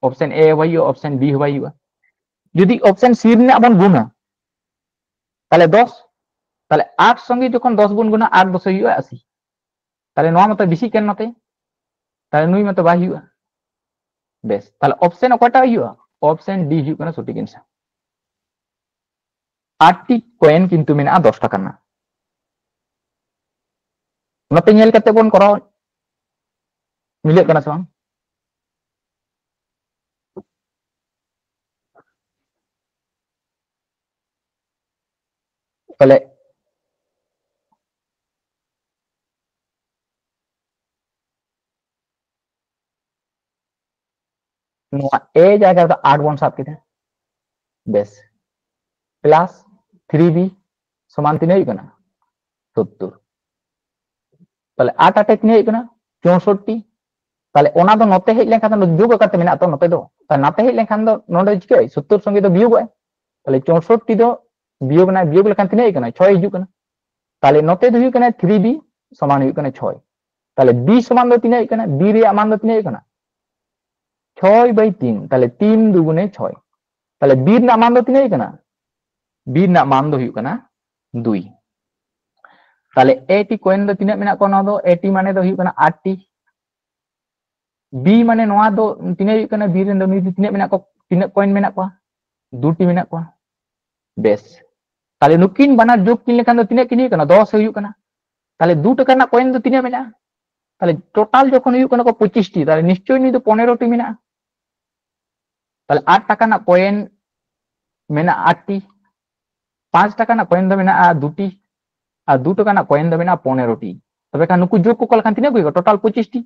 ᱚᱯᱥᱮᱱ ᱮ ᱦᱚᱸ ᱵᱟᱭ ᱦᱩᱭᱩᱜᱼᱟ, ᱚᱯᱥᱮᱱ ᱵᱤ ᱦᱚᱸ ᱵᱟᱭ ᱦᱩᱭᱩᱜᱼᱟ᱾ ᱡᱩᱫᱤ ᱚᱯᱥᱮᱱ ᱥᱤ ᱨᱮᱱᱟᱜ ᱵᱚᱱ ᱜᱩᱱᱟ, ᱛᱟᱦᱞᱮ ᱫᱚᱥ, ᱛᱟᱦᱞᱮ ᱟᱴ ᱥᱚᱸᱜᱮ ᱡᱚᱠᱷᱚᱱ ᱫᱚᱥ ᱵᱚᱱ ᱜᱩᱱᱟ, ᱟᱴ ᱫᱚᱥ ᱦᱩᱭᱩᱜᱼᱟ ᱟᱥᱤ᱾ ᱛᱟᱦᱞᱮ ᱱᱚᱣᱟ ᱢᱟᱛᱚ ᱵᱮᱥᱤᱜ ᱠᱟᱱ ᱱᱚᱛᱮ, ᱛᱟᱦᱞᱮ ᱱᱩᱭ ᱢᱟᱛᱚ ᱵᱟᱭ ᱦᱩᱭᱩᱜᱼᱟ᱾ ᱵᱮᱥ, ᱛᱟᱦᱞᱮ ᱚᱯᱥᱮᱱ ᱚᱠᱟᱴᱟᱜ ᱦᱩᱭᱩᱜᱼᱟ? ᱚᱯᱥᱮᱱ ᱰᱤ ᱦᱩᱭᱩᱜ ᱠᱟᱱᱟ ᱥᱚᱴᱷᱤᱠ ᱮᱱᱥᱟᱨ᱾ ᱟᱴᱴᱤ ᱠᱚᱭᱮᱱ ᱠᱤᱱᱛᱩ ᱢᱮᱱᱟᱜᱼᱟ ᱫᱚᱥ ᱴᱟᱠᱟ ᱨᱮᱱᱟᱜ᱾ ᱱᱚᱛᱮ ᱧᱮᱞ ᱠᱟᱛᱮ ᱵᱚᱱ ᱠᱚᱨᱟᱣ, ᱢᱤᱞᱟᱹᱜ ᱠᱟᱱᱟ ᱥᱮ ᱵᱟᱝ? ᱛᱟᱦᱞᱮ ᱱᱚᱣᱟ ᱮ ᱡᱟᱭᱜᱟ ᱨᱮᱫᱚ ᱟᱴ ᱵᱚᱱ ᱥᱟᱵ ᱠᱮᱫᱟ᱾ ᱵᱮᱥ, ᱯᱞᱟᱥ ᱛᱷᱨᱤ ᱵᱤ ᱥᱚᱢᱟᱱ ᱛᱤᱱᱟᱹᱜ ᱦᱩᱭᱩᱜ ᱠᱟᱱᱟ? ᱥᱳᱛᱛᱳᱨ᱾ ᱛᱟᱦᱞᱮ ᱟᱴ ᱟᱴᱮ ᱛᱤᱱᱟᱹᱜ ᱦᱩᱭᱩᱜ ᱠᱟᱱᱟ? ᱪᱳᱥᱚᱴᱴᱤ᱾ ᱛᱟᱦᱞᱮ ᱚᱱᱟ ᱫᱚ ᱱᱚᱛᱮ ᱦᱮᱡ ᱞᱮᱱᱠᱷᱟᱱ ᱫᱚ ᱡᱳᱜᱽ ᱟᱠᱟᱨ ᱛᱮ ᱢᱮᱱᱟᱜ ᱛᱚ ᱱᱚᱛᱮ ᱫᱚ, ᱛᱟᱦᱞᱮ ᱱᱟᱛᱮ ᱦᱮᱡ ᱞᱮᱱᱠᱷᱟᱱ ᱫᱚ ᱱᱚᱰᱮ ᱪᱤᱠᱟᱹᱜᱼᱟ? ᱥᱳᱛᱛᱳᱨ ᱥᱚᱸᱜᱮ ᱫᱚ ᱵᱤᱭᱳᱜᱚᱜᱼᱟᱭ᱾ ᱛᱟᱦᱞᱮ ᱪᱳᱥᱚᱴᱴᱤ ᱫᱚ ᱵᱤᱭᱳᱜᱽ ᱱᱟᱭ, ᱵᱤᱭᱳᱜᱽ ᱞᱮᱠᱷᱟᱱ ᱛᱤᱱᱟᱹᱜ ᱦᱩᱭᱩᱜ ᱠᱟᱱᱟ? ᱪᱷᱚᱭ ᱦᱤᱡᱩᱜ ᱠᱟᱱᱟ᱾ ᱛᱟᱦᱞᱮ ᱱᱚᱛᱮ ᱫᱚ ᱦᱩᱭᱩᱜ ᱠᱟᱱᱟ ᱛᱷᱨᱤ ᱵᱤ ᱥᱚᱢᱟᱱ ᱦᱩᱭᱩᱜ ᱠᱟᱱᱟ ᱪᱷᱚᱭ᱾ ᱛᱟᱦᱞᱮ B ᱥᱚᱢᱟᱱ ᱫᱚ ᱛᱤᱱᱟᱹᱜ ᱦᱩᱭᱩᱜ ᱠᱟᱱᱟ? B ᱨᱮᱭᱟᱜ ᱢᱟᱱ ᱫᱚ ᱛᱤᱱᱟᱹᱜ ᱦᱩᱭᱩᱜ ᱠᱟᱱᱟ? ᱪᱷᱚᱭ by ᱛᱤᱱ᱾ ᱛᱟᱦᱞᱮ ᱛᱤᱱ ᱫᱩᱜᱩᱱᱮ ᱪᱷᱚᱭ᱾ ᱛᱟᱦᱞᱮ B ᱨᱮᱱᱟᱜ ᱢᱟᱱ ᱫᱚ ᱛᱤᱱᱟᱹᱜ ᱦᱩᱭᱩᱜ ᱠᱟᱱᱟ? B ᱨᱮᱱᱟᱜ ᱢᱟᱱ ᱫᱚ ᱦᱩᱭᱩᱜ ᱠᱟᱱᱟ ᱫᱩᱭ᱾ ᱛᱟᱦᱞᱮ A ᱴᱤ ᱠᱚᱭᱮᱱ ᱫᱚ ᱛᱤᱱᱟᱹᱜ ᱢᱮᱱᱟᱜ ᱠᱚᱣᱟ? ᱱᱚᱣᱟ ᱫᱚ A ᱴᱤ ᱢᱟᱱᱮ ᱫᱚ ᱦᱩᱭᱩᱜ ᱠᱟᱱᱟ ᱟᱴ ᱴᱤ᱾ B ᱢᱟᱱᱮ ᱱᱚᱣᱟ ᱫᱚ ᱛᱤᱱᱟᱹᱜ ᱦᱩᱭᱩᱜ ᱠᱟᱱᱟ? B ᱨᱮᱱ ᱫᱚ ᱱᱩᱭ ᱫᱚ ᱛᱤᱱᱟᱹᱜ ᱢᱮᱱᱟᱜ ᱠᱚᱣᱟ? ᱛᱤᱱᱟᱹᱜ ᱠᱚᱭᱮᱱ ᱢᱮᱱᱟᱜ ᱠᱚᱣᱟ? ᱫᱩᱴᱤ ᱢᱮᱱᱟᱜ ᱠᱚᱣᱟ᱾ ᱵᱮᱥ, ᱛᱟᱦᱞᱮ ᱱᱩᱠᱤᱱ ᱵᱟᱱᱟᱨ ᱡᱳᱜᱽ ᱠᱤᱱ ᱞᱮᱠᱷᱟᱱ ᱫᱚ ᱛᱤᱱᱟᱹᱜ ᱠᱤᱱ ᱦᱩᱭᱩᱜ ᱠᱟᱱᱟ? ᱫᱚᱥ ᱦᱩᱭᱩᱜ ᱠᱟᱱᱟ᱾ ᱛᱟᱦᱞᱮ ᱫᱩ ᱴᱟᱠᱟ ᱨᱮᱱᱟᱜ ᱠᱚᱭᱮᱱ ᱫᱚ ᱛᱤᱱᱟᱹᱜ ᱢᱮᱱᱟᱜᱼᱟ? ᱛᱟᱦᱞᱮ ᱴᱳᱴᱟᱞ ᱡᱚᱠᱷᱚᱱ ᱦᱩᱭᱩᱜ ᱠᱟᱱᱟ ᱠᱚ ᱯᱚᱸᱪᱤᱥ ᱴᱤ, ᱛᱟᱦᱞᱮ ᱱᱤᱥᱪᱳᱭ ᱱᱩᱭ ᱫᱚ ᱯᱚᱱᱮᱨᱚ ᱴᱤ ᱢᱮᱱᱟᱜᱼᱟ᱾ ᱛᱟᱦᱞᱮ ᱟᱴ ᱴᱟᱠᱟ ᱨᱮᱱᱟᱜ ᱠᱚᱭᱮᱱ ᱢᱮᱱᱟᱜᱼᱟ ᱟᱴ ᱴᱤ, ᱯᱟᱸᱪ ᱴᱟᱠᱟ ᱨᱮᱱᱟᱜ ᱠᱚᱭᱮᱱ ᱫᱚ ᱢᱮᱱᱟᱜᱼᱟ ᱫᱩᱴᱤ, ᱟᱨ ᱫᱩ ᱴᱟᱠᱟ ᱨᱮᱱᱟᱜ ᱠᱚᱭᱮᱱ ᱫᱚ ᱢᱮᱱᱟᱜᱼᱟ ᱯᱚᱱᱮᱨᱚ ᱴᱤ᱾ ᱛᱚᱵᱮ ᱠᱷᱟᱱ ᱱᱩᱠᱩ ᱡᱳᱜᱽ ᱠᱚ ᱞᱮᱠᱷᱟᱱ ᱛᱤᱱᱟᱹᱜ ᱠᱚ ᱦᱩᱭᱩᱜᱼᱟ? ᱴᱳᱴᱟᱞ ᱯᱚᱸᱪᱤᱥ ᱴᱤ᱾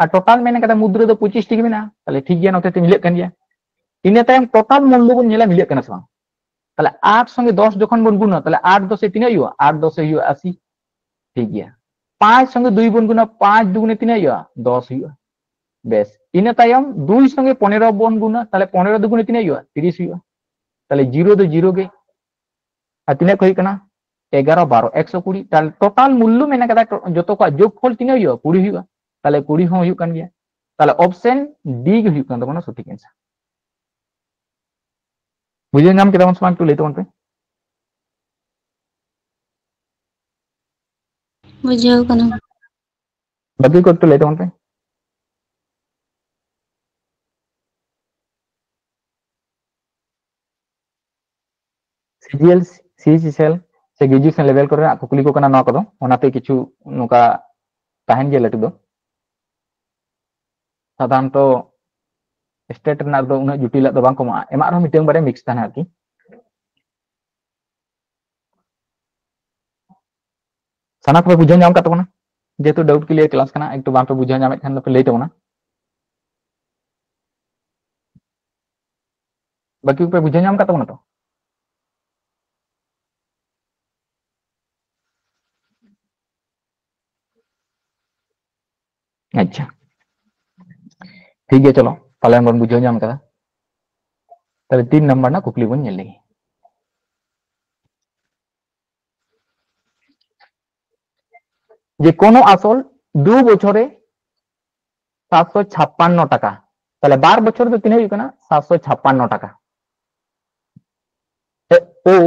ᱟᱨ ᱴᱳᱴᱟᱞ ᱢᱮᱱ ᱠᱟᱫᱟ ᱢᱩᱫᱽᱨᱟᱹ ᱫᱚ ᱯᱚᱸᱪᱤᱥ ᱴᱤ ᱜᱮ ᱢᱮᱱᱟᱜᱼᱟ᱾ ᱛᱟᱦᱞᱮ ᱴᱷᱤᱠ ᱜᱮᱭᱟ, ᱱᱚᱛᱮ ᱛᱮ ᱢᱤᱞᱟᱹᱜ ᱠᱟᱱ ᱜᱮᱭᱟ᱾ ᱤᱱᱟᱹ ᱛᱟᱭᱚᱢ ᱴᱳᱴᱟᱞ ᱢᱩᱞᱞᱚ ᱵᱚᱱ ᱧᱮᱞᱟ ᱢᱤᱞᱟᱹᱜ ᱠᱟᱱᱟ ᱥᱮ ᱵᱟᱝ᱾ ᱛᱟᱦᱞᱮ ᱟᱴ ᱥᱚᱸᱜᱮ ᱫᱚᱥ ᱡᱚᱠᱷᱚᱱ ᱵᱚᱱ ᱜᱩᱱᱟ, ᱛᱟᱦᱞᱮ ᱟᱴ ᱫᱚᱥᱮ ᱛᱤᱱᱟᱹᱜ ᱦᱩᱭᱩᱜᱼᱟ? ᱟᱴ ᱫᱚᱥᱮ ᱦᱩᱭᱩᱜᱼᱟ ᱟᱥᱤ᱾ ᱴᱷᱤᱠ ᱜᱮᱭᱟ, ᱯᱟᱸᱪ ᱥᱚᱸᱜᱮ ᱫᱩᱭ ᱵᱚᱱ ᱜᱩᱱᱟ, ᱯᱟᱸᱪ ᱫᱩᱜᱩᱱᱮ ᱛᱤᱱᱟᱹᱜ ᱦᱩᱭᱩᱜᱼᱟ? ᱫᱚᱥ ᱦᱩᱭᱩᱜᱼᱟ᱾ ᱵᱮᱥ, ᱤᱱᱟᱹ ᱛᱟᱭᱚᱢ ᱫᱩᱭ ᱥᱚᱸᱜᱮ ᱯᱚᱱᱮᱨᱚ ᱵᱚᱱ ᱜᱩᱱᱟ, ᱛᱟᱦᱞᱮ ᱯᱚᱱᱮᱨᱚ ᱫᱩᱜᱩᱱᱮ ᱛᱤᱱᱟᱹᱜ ᱦᱩᱭᱩᱜᱼᱟ? ᱛᱤᱨᱤᱥ ᱦᱩᱭᱩᱜᱼᱟ᱾ ᱛᱟᱦᱞᱮ ᱡᱤᱨᱳ ᱫᱚ ᱡᱤᱨᱳ ᱜᱮ, ᱟᱨ ᱛᱤᱱᱟᱹᱜ ᱠᱚ ᱦᱩᱭᱩᱜ ᱠᱟᱱᱟ? ᱮᱜᱟᱨᱚ, ᱵᱟᱨᱚ, ᱮᱠᱥᱚ ᱠᱩᱲᱤ᱾ ᱛᱟᱦᱞᱮ ᱴᱳᱴᱟᱞ ᱢᱩᱞᱞᱚ ᱢᱮᱱᱟᱜ ᱠᱟᱫᱟ, ᱴᱳ-, ᱡᱚᱛᱚ ᱠᱚᱣᱟᱜ ᱡᱳᱜᱽᱯᱷᱚᱞ ᱛᱤᱱᱟᱹᱜ ᱦᱩᱭᱩᱜᱼᱟ? ᱠᱩᱲᱤ ᱦᱩᱭᱩᱜᱼᱟ᱾ ᱛᱟᱦᱞᱮ ᱠᱩᱲᱤ ᱦᱚᱸ ᱦᱩᱭᱩᱜ ᱠᱟᱱ ᱜᱮᱭᱟ᱾ ᱛᱟᱦᱞᱮ ᱚᱯᱥᱮᱱ ᱰᱤ ᱜᱮ ᱦᱩᱭᱩᱜ ᱠᱟᱱ ᱛᱟᱵᱚᱱᱟ ᱥᱚᱴᱷᱤᱠ ᱮᱱᱥᱟᱨ᱾ ᱵᱩᱡᱷᱟᱹᱣ ᱧᱟᱢ ᱠᱮᱫᱟ ᱵᱚᱱ ᱥᱮ ᱵᱟᱝ? ᱮᱠᱴᱩ ᱞᱟᱹᱭ ᱛᱟᱵᱚᱱ ᱯᱮ᱾ ᱵᱩᱡᱷᱟᱹᱣ ᱠᱟᱱᱟ᱾ ᱵᱟᱹᱠᱤ ᱠᱚ ᱮᱠᱴᱩ ᱞᱟᱹᱭ ᱛᱟᱵᱚᱱ ᱯᱮ᱾ ᱥᱤᱡᱤᱮᱞ, ᱥᱤᱥᱤᱥᱮᱞ ᱥᱮ ᱜᱨᱮᱡᱩᱭᱮᱥᱚᱱ ᱞᱮᱵᱮᱞ ᱠᱚᱨᱮᱱᱟᱜ ᱠᱩᱠᱞᱤ ᱠᱚ ᱠᱟᱱᱟ ᱱᱚᱣᱟ ᱠᱚᱫᱚ, ᱚᱱᱟᱛᱮ ᱠᱤᱪᱷᱩ ᱱᱚᱝᱠᱟ ᱛᱟᱦᱮᱱ ᱜᱮᱭᱟ ᱞᱟᱹᱴᱩ ᱫᱚ᱾ ᱥᱟᱫᱷᱟᱨᱚᱱᱛᱚ ᱥᱴᱮᱴ ᱨᱮᱱᱟᱜ ᱫᱚ ᱩᱱᱟᱹᱜ ᱡᱚᱴᱤᱞᱟᱜ ᱫᱚ ᱵᱟᱝ ᱠᱚ ᱮᱢᱟᱜᱼᱟ, ᱮᱢᱟᱜ ᱨᱮᱦᱚᱸ ᱢᱤᱫᱴᱟᱝ ᱵᱟᱨᱭᱟ ᱢᱤᱠᱥ ᱛᱟᱦᱮᱱᱟ ᱟᱨᱠᱤ᱾ ᱥᱟᱱᱟᱢ ᱠᱚᱯᱮ ᱵᱩᱡᱷᱟᱹᱣ ᱧᱟᱢ ᱠᱟᱫ ᱛᱟᱵᱚᱱᱟ? ᱡᱮᱦᱮᱛᱩ ᱰᱟᱣᱩᱴ ᱠᱞᱤᱭᱟᱨ ᱠᱞᱟᱥ ᱠᱟᱱᱟ, ᱮᱠᱴᱩ ᱵᱟᱝᱯᱮ ᱵᱩᱡᱷᱟᱹᱣ ᱧᱟᱢᱮᱫ ᱠᱷᱟᱱ ᱫᱚᱯᱮ ᱞᱟᱹᱭ ᱛᱟᱵᱚᱱᱟ᱾ ᱵᱟᱹᱠᱤ ᱠᱚᱯᱮ ᱵᱩᱡᱷᱟᱹᱣ ᱧᱟᱢ ᱠᱟᱫ ᱛᱟᱵᱚᱱᱟ ᱛᱚ? ᱟᱪᱪᱷᱟ, ᱴᱷᱤᱠ ᱜᱮᱭᱟ, ᱪᱚᱞᱚ ᱯᱟᱞᱮᱱ ᱵᱚᱱ ᱵᱩᱡᱷᱟᱹᱣ ᱧᱟᱢ ᱠᱟᱫᱟ᱾ ᱛᱟᱦᱞᱮ ᱛᱤᱱ ᱱᱟᱢᱵᱟᱨ ᱨᱮᱱᱟᱜ ᱠᱩᱠᱞᱤ ᱵᱚᱱ ᱧᱮᱞ ᱞᱮᱜᱮ, ᱡᱮ ᱠᱳᱱᱳ ᱟᱥᱚᱞ ᱫᱩ ᱵᱚᱪᱷᱚᱨ ᱨᱮ ᱥᱟᱛᱥᱚ ᱪᱷᱟᱯᱯᱟᱱᱱᱚ ᱴᱟᱠᱟ᱾ ᱛᱟᱦᱞᱮ ᱵᱟᱨ ᱵᱚᱪᱷᱚᱨ ᱫᱚ ᱛᱤᱱᱟᱹᱜ ᱦᱩᱭᱩᱜ ᱠᱟᱱᱟ? ᱥᱟᱛᱥᱚ ᱪᱷᱟᱯᱯᱟᱱᱱᱚ ᱴᱟᱠᱟ᱾ ᱮ, ᱳ,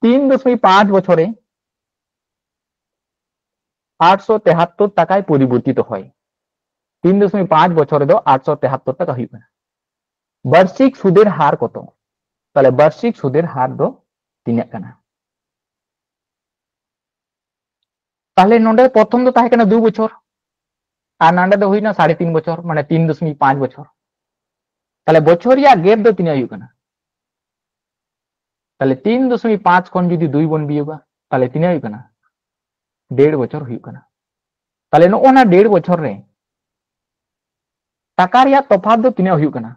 ᱛᱤᱱ ᱫᱚᱥᱢᱤᱠ ᱯᱟᱸᱪ ᱵᱚᱪᱷᱚᱨ ᱨᱮ ᱟᱴᱥᱚ ᱛᱮᱦᱟᱛᱛᱚᱨ ᱴᱟᱠᱟᱭ ᱯᱚᱨᱤᱵᱚᱨᱛᱤᱛ ᱦᱚᱭ᱾ ᱛᱤᱱ ᱫᱚᱥᱢᱤᱠ ᱯᱟᱸᱪ ᱵᱚᱪᱷᱚᱨ ᱨᱮᱫᱚ ᱟᱴᱥᱚ ᱛᱮᱦᱟᱛᱛᱚᱨ ᱴᱟᱠᱟ ᱦᱩᱭᱩᱜ ᱠᱟᱱᱟ᱾ ᱵᱟᱨᱥᱤᱠ ᱥᱩᱫᱮᱨ ᱦᱟᱨ ᱠᱚᱛᱚ? ᱛᱟᱦᱞᱮ ᱵᱟᱨᱥᱤᱠ ᱥᱩᱫᱮᱨ ᱦᱟᱨ ᱫᱚ ᱛᱤᱱᱟᱹᱜ ᱠᱟᱱᱟ? ᱛᱟᱦᱞᱮ ᱱᱚᱰᱮ ᱯᱨᱚᱛᱷᱚᱢ ᱫᱚ ᱛᱟᱦᱮᱸ ᱠᱟᱱᱟ ᱫᱩ ᱵᱚᱪᱷᱚᱨ, ᱟᱨ ᱱᱚᱰᱮ ᱫᱚ ᱦᱩᱭᱱᱟ ᱥᱟᱲᱮ ᱛᱤᱱ ᱵᱚᱪᱷᱚᱨ, ᱢᱟᱱᱮ ᱛᱤᱱ ᱫᱚᱥᱢᱤᱠ ᱯᱟᱸᱪ ᱵᱚᱪᱷᱚᱨ᱾ ᱛᱟᱦᱞᱮ ᱵᱚᱪᱷᱚᱨ ᱨᱮᱭᱟᱜ ᱜᱮᱯ ᱫᱚ ᱛᱤᱱᱟᱹᱜ ᱦᱩᱭᱩᱜ ᱠᱟᱱᱟ? ᱛᱟᱦᱞᱮ ᱛᱤᱱ ᱫᱚᱥᱢᱤᱠ ᱯᱟᱸᱪ ᱠᱷᱚᱱ ᱡᱩᱫᱤ ᱫᱩᱭ ᱵᱚᱱ ᱵᱤᱭᱳᱜᱟ, ᱛᱟᱦᱞᱮ ᱛᱤᱱᱟᱹᱜ ᱦᱩᱭᱩᱜ ᱠᱟᱱᱟ? ᱰᱮᱲ ᱵᱚᱪᱷᱚᱨ ᱦᱩᱭᱩᱜ ᱠᱟᱱᱟ᱾ ᱛᱟᱦᱞᱮ ᱱᱚᱜᱼᱚ ᱱᱟ ᱰᱮᱲ ᱵᱚᱪᱷᱚᱨ ᱨᱮ ᱴᱟᱠᱟ ᱨᱮᱭᱟᱜ ᱛᱚᱯᱷᱟᱛ ᱫᱚ ᱛᱤᱱᱟᱹᱜ ᱦᱩᱭᱩᱜ ᱠᱟᱱᱟ?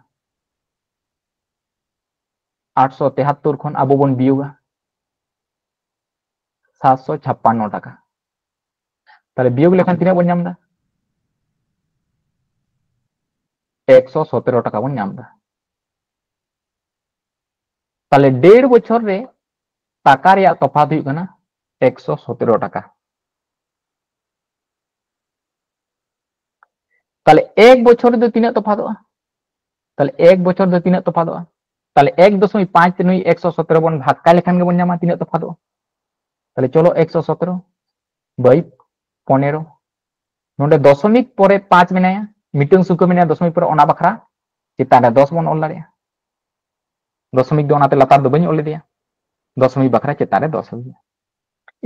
ᱟᱴᱥᱚ ᱛᱮᱦᱟᱛᱛᱚᱨ ᱠᱷᱚᱱ ᱟᱵᱚ ᱵᱚᱱ ᱵᱤᱭᱳᱜᱟ ᱥᱟᱛᱥᱚ ᱪᱷᱟᱯᱯᱟᱱᱱᱚ ᱴᱟᱠᱟ᱾ ᱛᱟᱦᱞᱮ ᱵᱤᱭᱳᱜ ᱞᱮᱠᱷᱟᱱ ᱛᱤᱱᱟᱹᱜ ᱵᱚᱱ ᱧᱟᱢ ᱮᱫᱟ? ᱮᱠᱥᱚ ᱥᱚᱛᱮᱨᱚ ᱴᱟᱠᱟ ᱵᱚᱱ ᱧᱟᱢ ᱮᱫᱟ᱾ ᱛᱟᱦᱞᱮ ᱰᱮᱲ ᱵᱚᱪᱷᱚᱨ ᱨᱮ ᱴᱟᱠᱟ ᱨᱮᱭᱟᱜ ᱛᱚᱯᱷᱟᱛ ᱦᱩᱭᱩᱜ ᱠᱟᱱᱟ ᱮᱠᱥᱚ ᱥᱚᱛᱮᱨᱚ ᱴᱟᱠᱟ᱾ ᱛᱟᱦᱞᱮ ᱮᱠ ᱵᱚᱪᱷᱚᱨ ᱨᱮᱫᱚ ᱛᱤᱱᱟᱹᱜ ᱛᱚᱯᱷᱟᱛᱚᱜᱼᱟ? ᱛᱟᱦᱞᱮ ᱮᱠ ᱵᱚᱪᱷᱚᱨ ᱫᱚ ᱛᱤᱱᱟᱹᱜ ᱛᱚᱯᱷᱟᱛᱚᱜᱼᱟ? ᱛᱟᱦᱞᱮ ᱮᱠ ᱫᱚᱥᱢᱤᱠ ᱯᱟᱸᱪ ᱛᱮ ᱱᱩᱭ ᱮᱠᱥᱚ ᱥᱚᱛᱮᱨᱚ ᱵᱚᱱ ᱵᱷᱟᱜᱽ ᱠᱟᱭ ᱞᱮᱠᱷᱟᱱ ᱜᱮᱵᱚᱱ ᱧᱟᱢᱟ ᱛᱤᱱᱟᱹᱜ ᱛᱚᱯᱷᱟᱛᱚᱜᱼᱟ᱾ ᱛᱟᱦᱞᱮ ᱪᱚᱞᱚ ᱮᱠᱥᱚ ᱥᱚᱛᱮᱨᱚ by ᱯᱚᱱᱮᱨᱚ, ᱱᱚᱰᱮ ᱫᱚᱥᱚᱢᱤᱠ ᱯᱚᱨᱮ ᱯᱟᱸᱪ ᱢᱮᱱᱟᱭᱟ, ᱢᱤᱫᱴᱟᱝ ᱥᱩᱠᱷᱟᱹ ᱢᱮᱱᱟᱭᱟ ᱫᱚᱥᱚᱢᱤᱠ ᱯᱚᱨᱮ, ᱚᱱᱟ ᱵᱟᱠᱷᱨᱟ ᱪᱮᱛᱟᱱ ᱨᱮ ᱫᱚᱥ ᱵᱚᱱ ᱚᱞ ᱫᱟᱲᱮᱭᱟᱜᱼᱟ᱾ ᱫᱚᱥᱚᱢᱤᱠ ᱫᱚ ᱚᱱᱟᱛᱮ ᱞᱟᱛᱟᱨ ᱫᱚ ᱵᱟᱹᱧ ᱚᱞ ᱞᱮᱫᱮᱭᱟ, ᱫᱚᱥᱚᱢᱤᱠ ᱵᱟᱠᱷᱨᱟ ᱪᱮᱛᱟᱱ ᱨᱮ ᱫᱚᱥ ᱦᱩᱭᱩᱜᱼᱟ᱾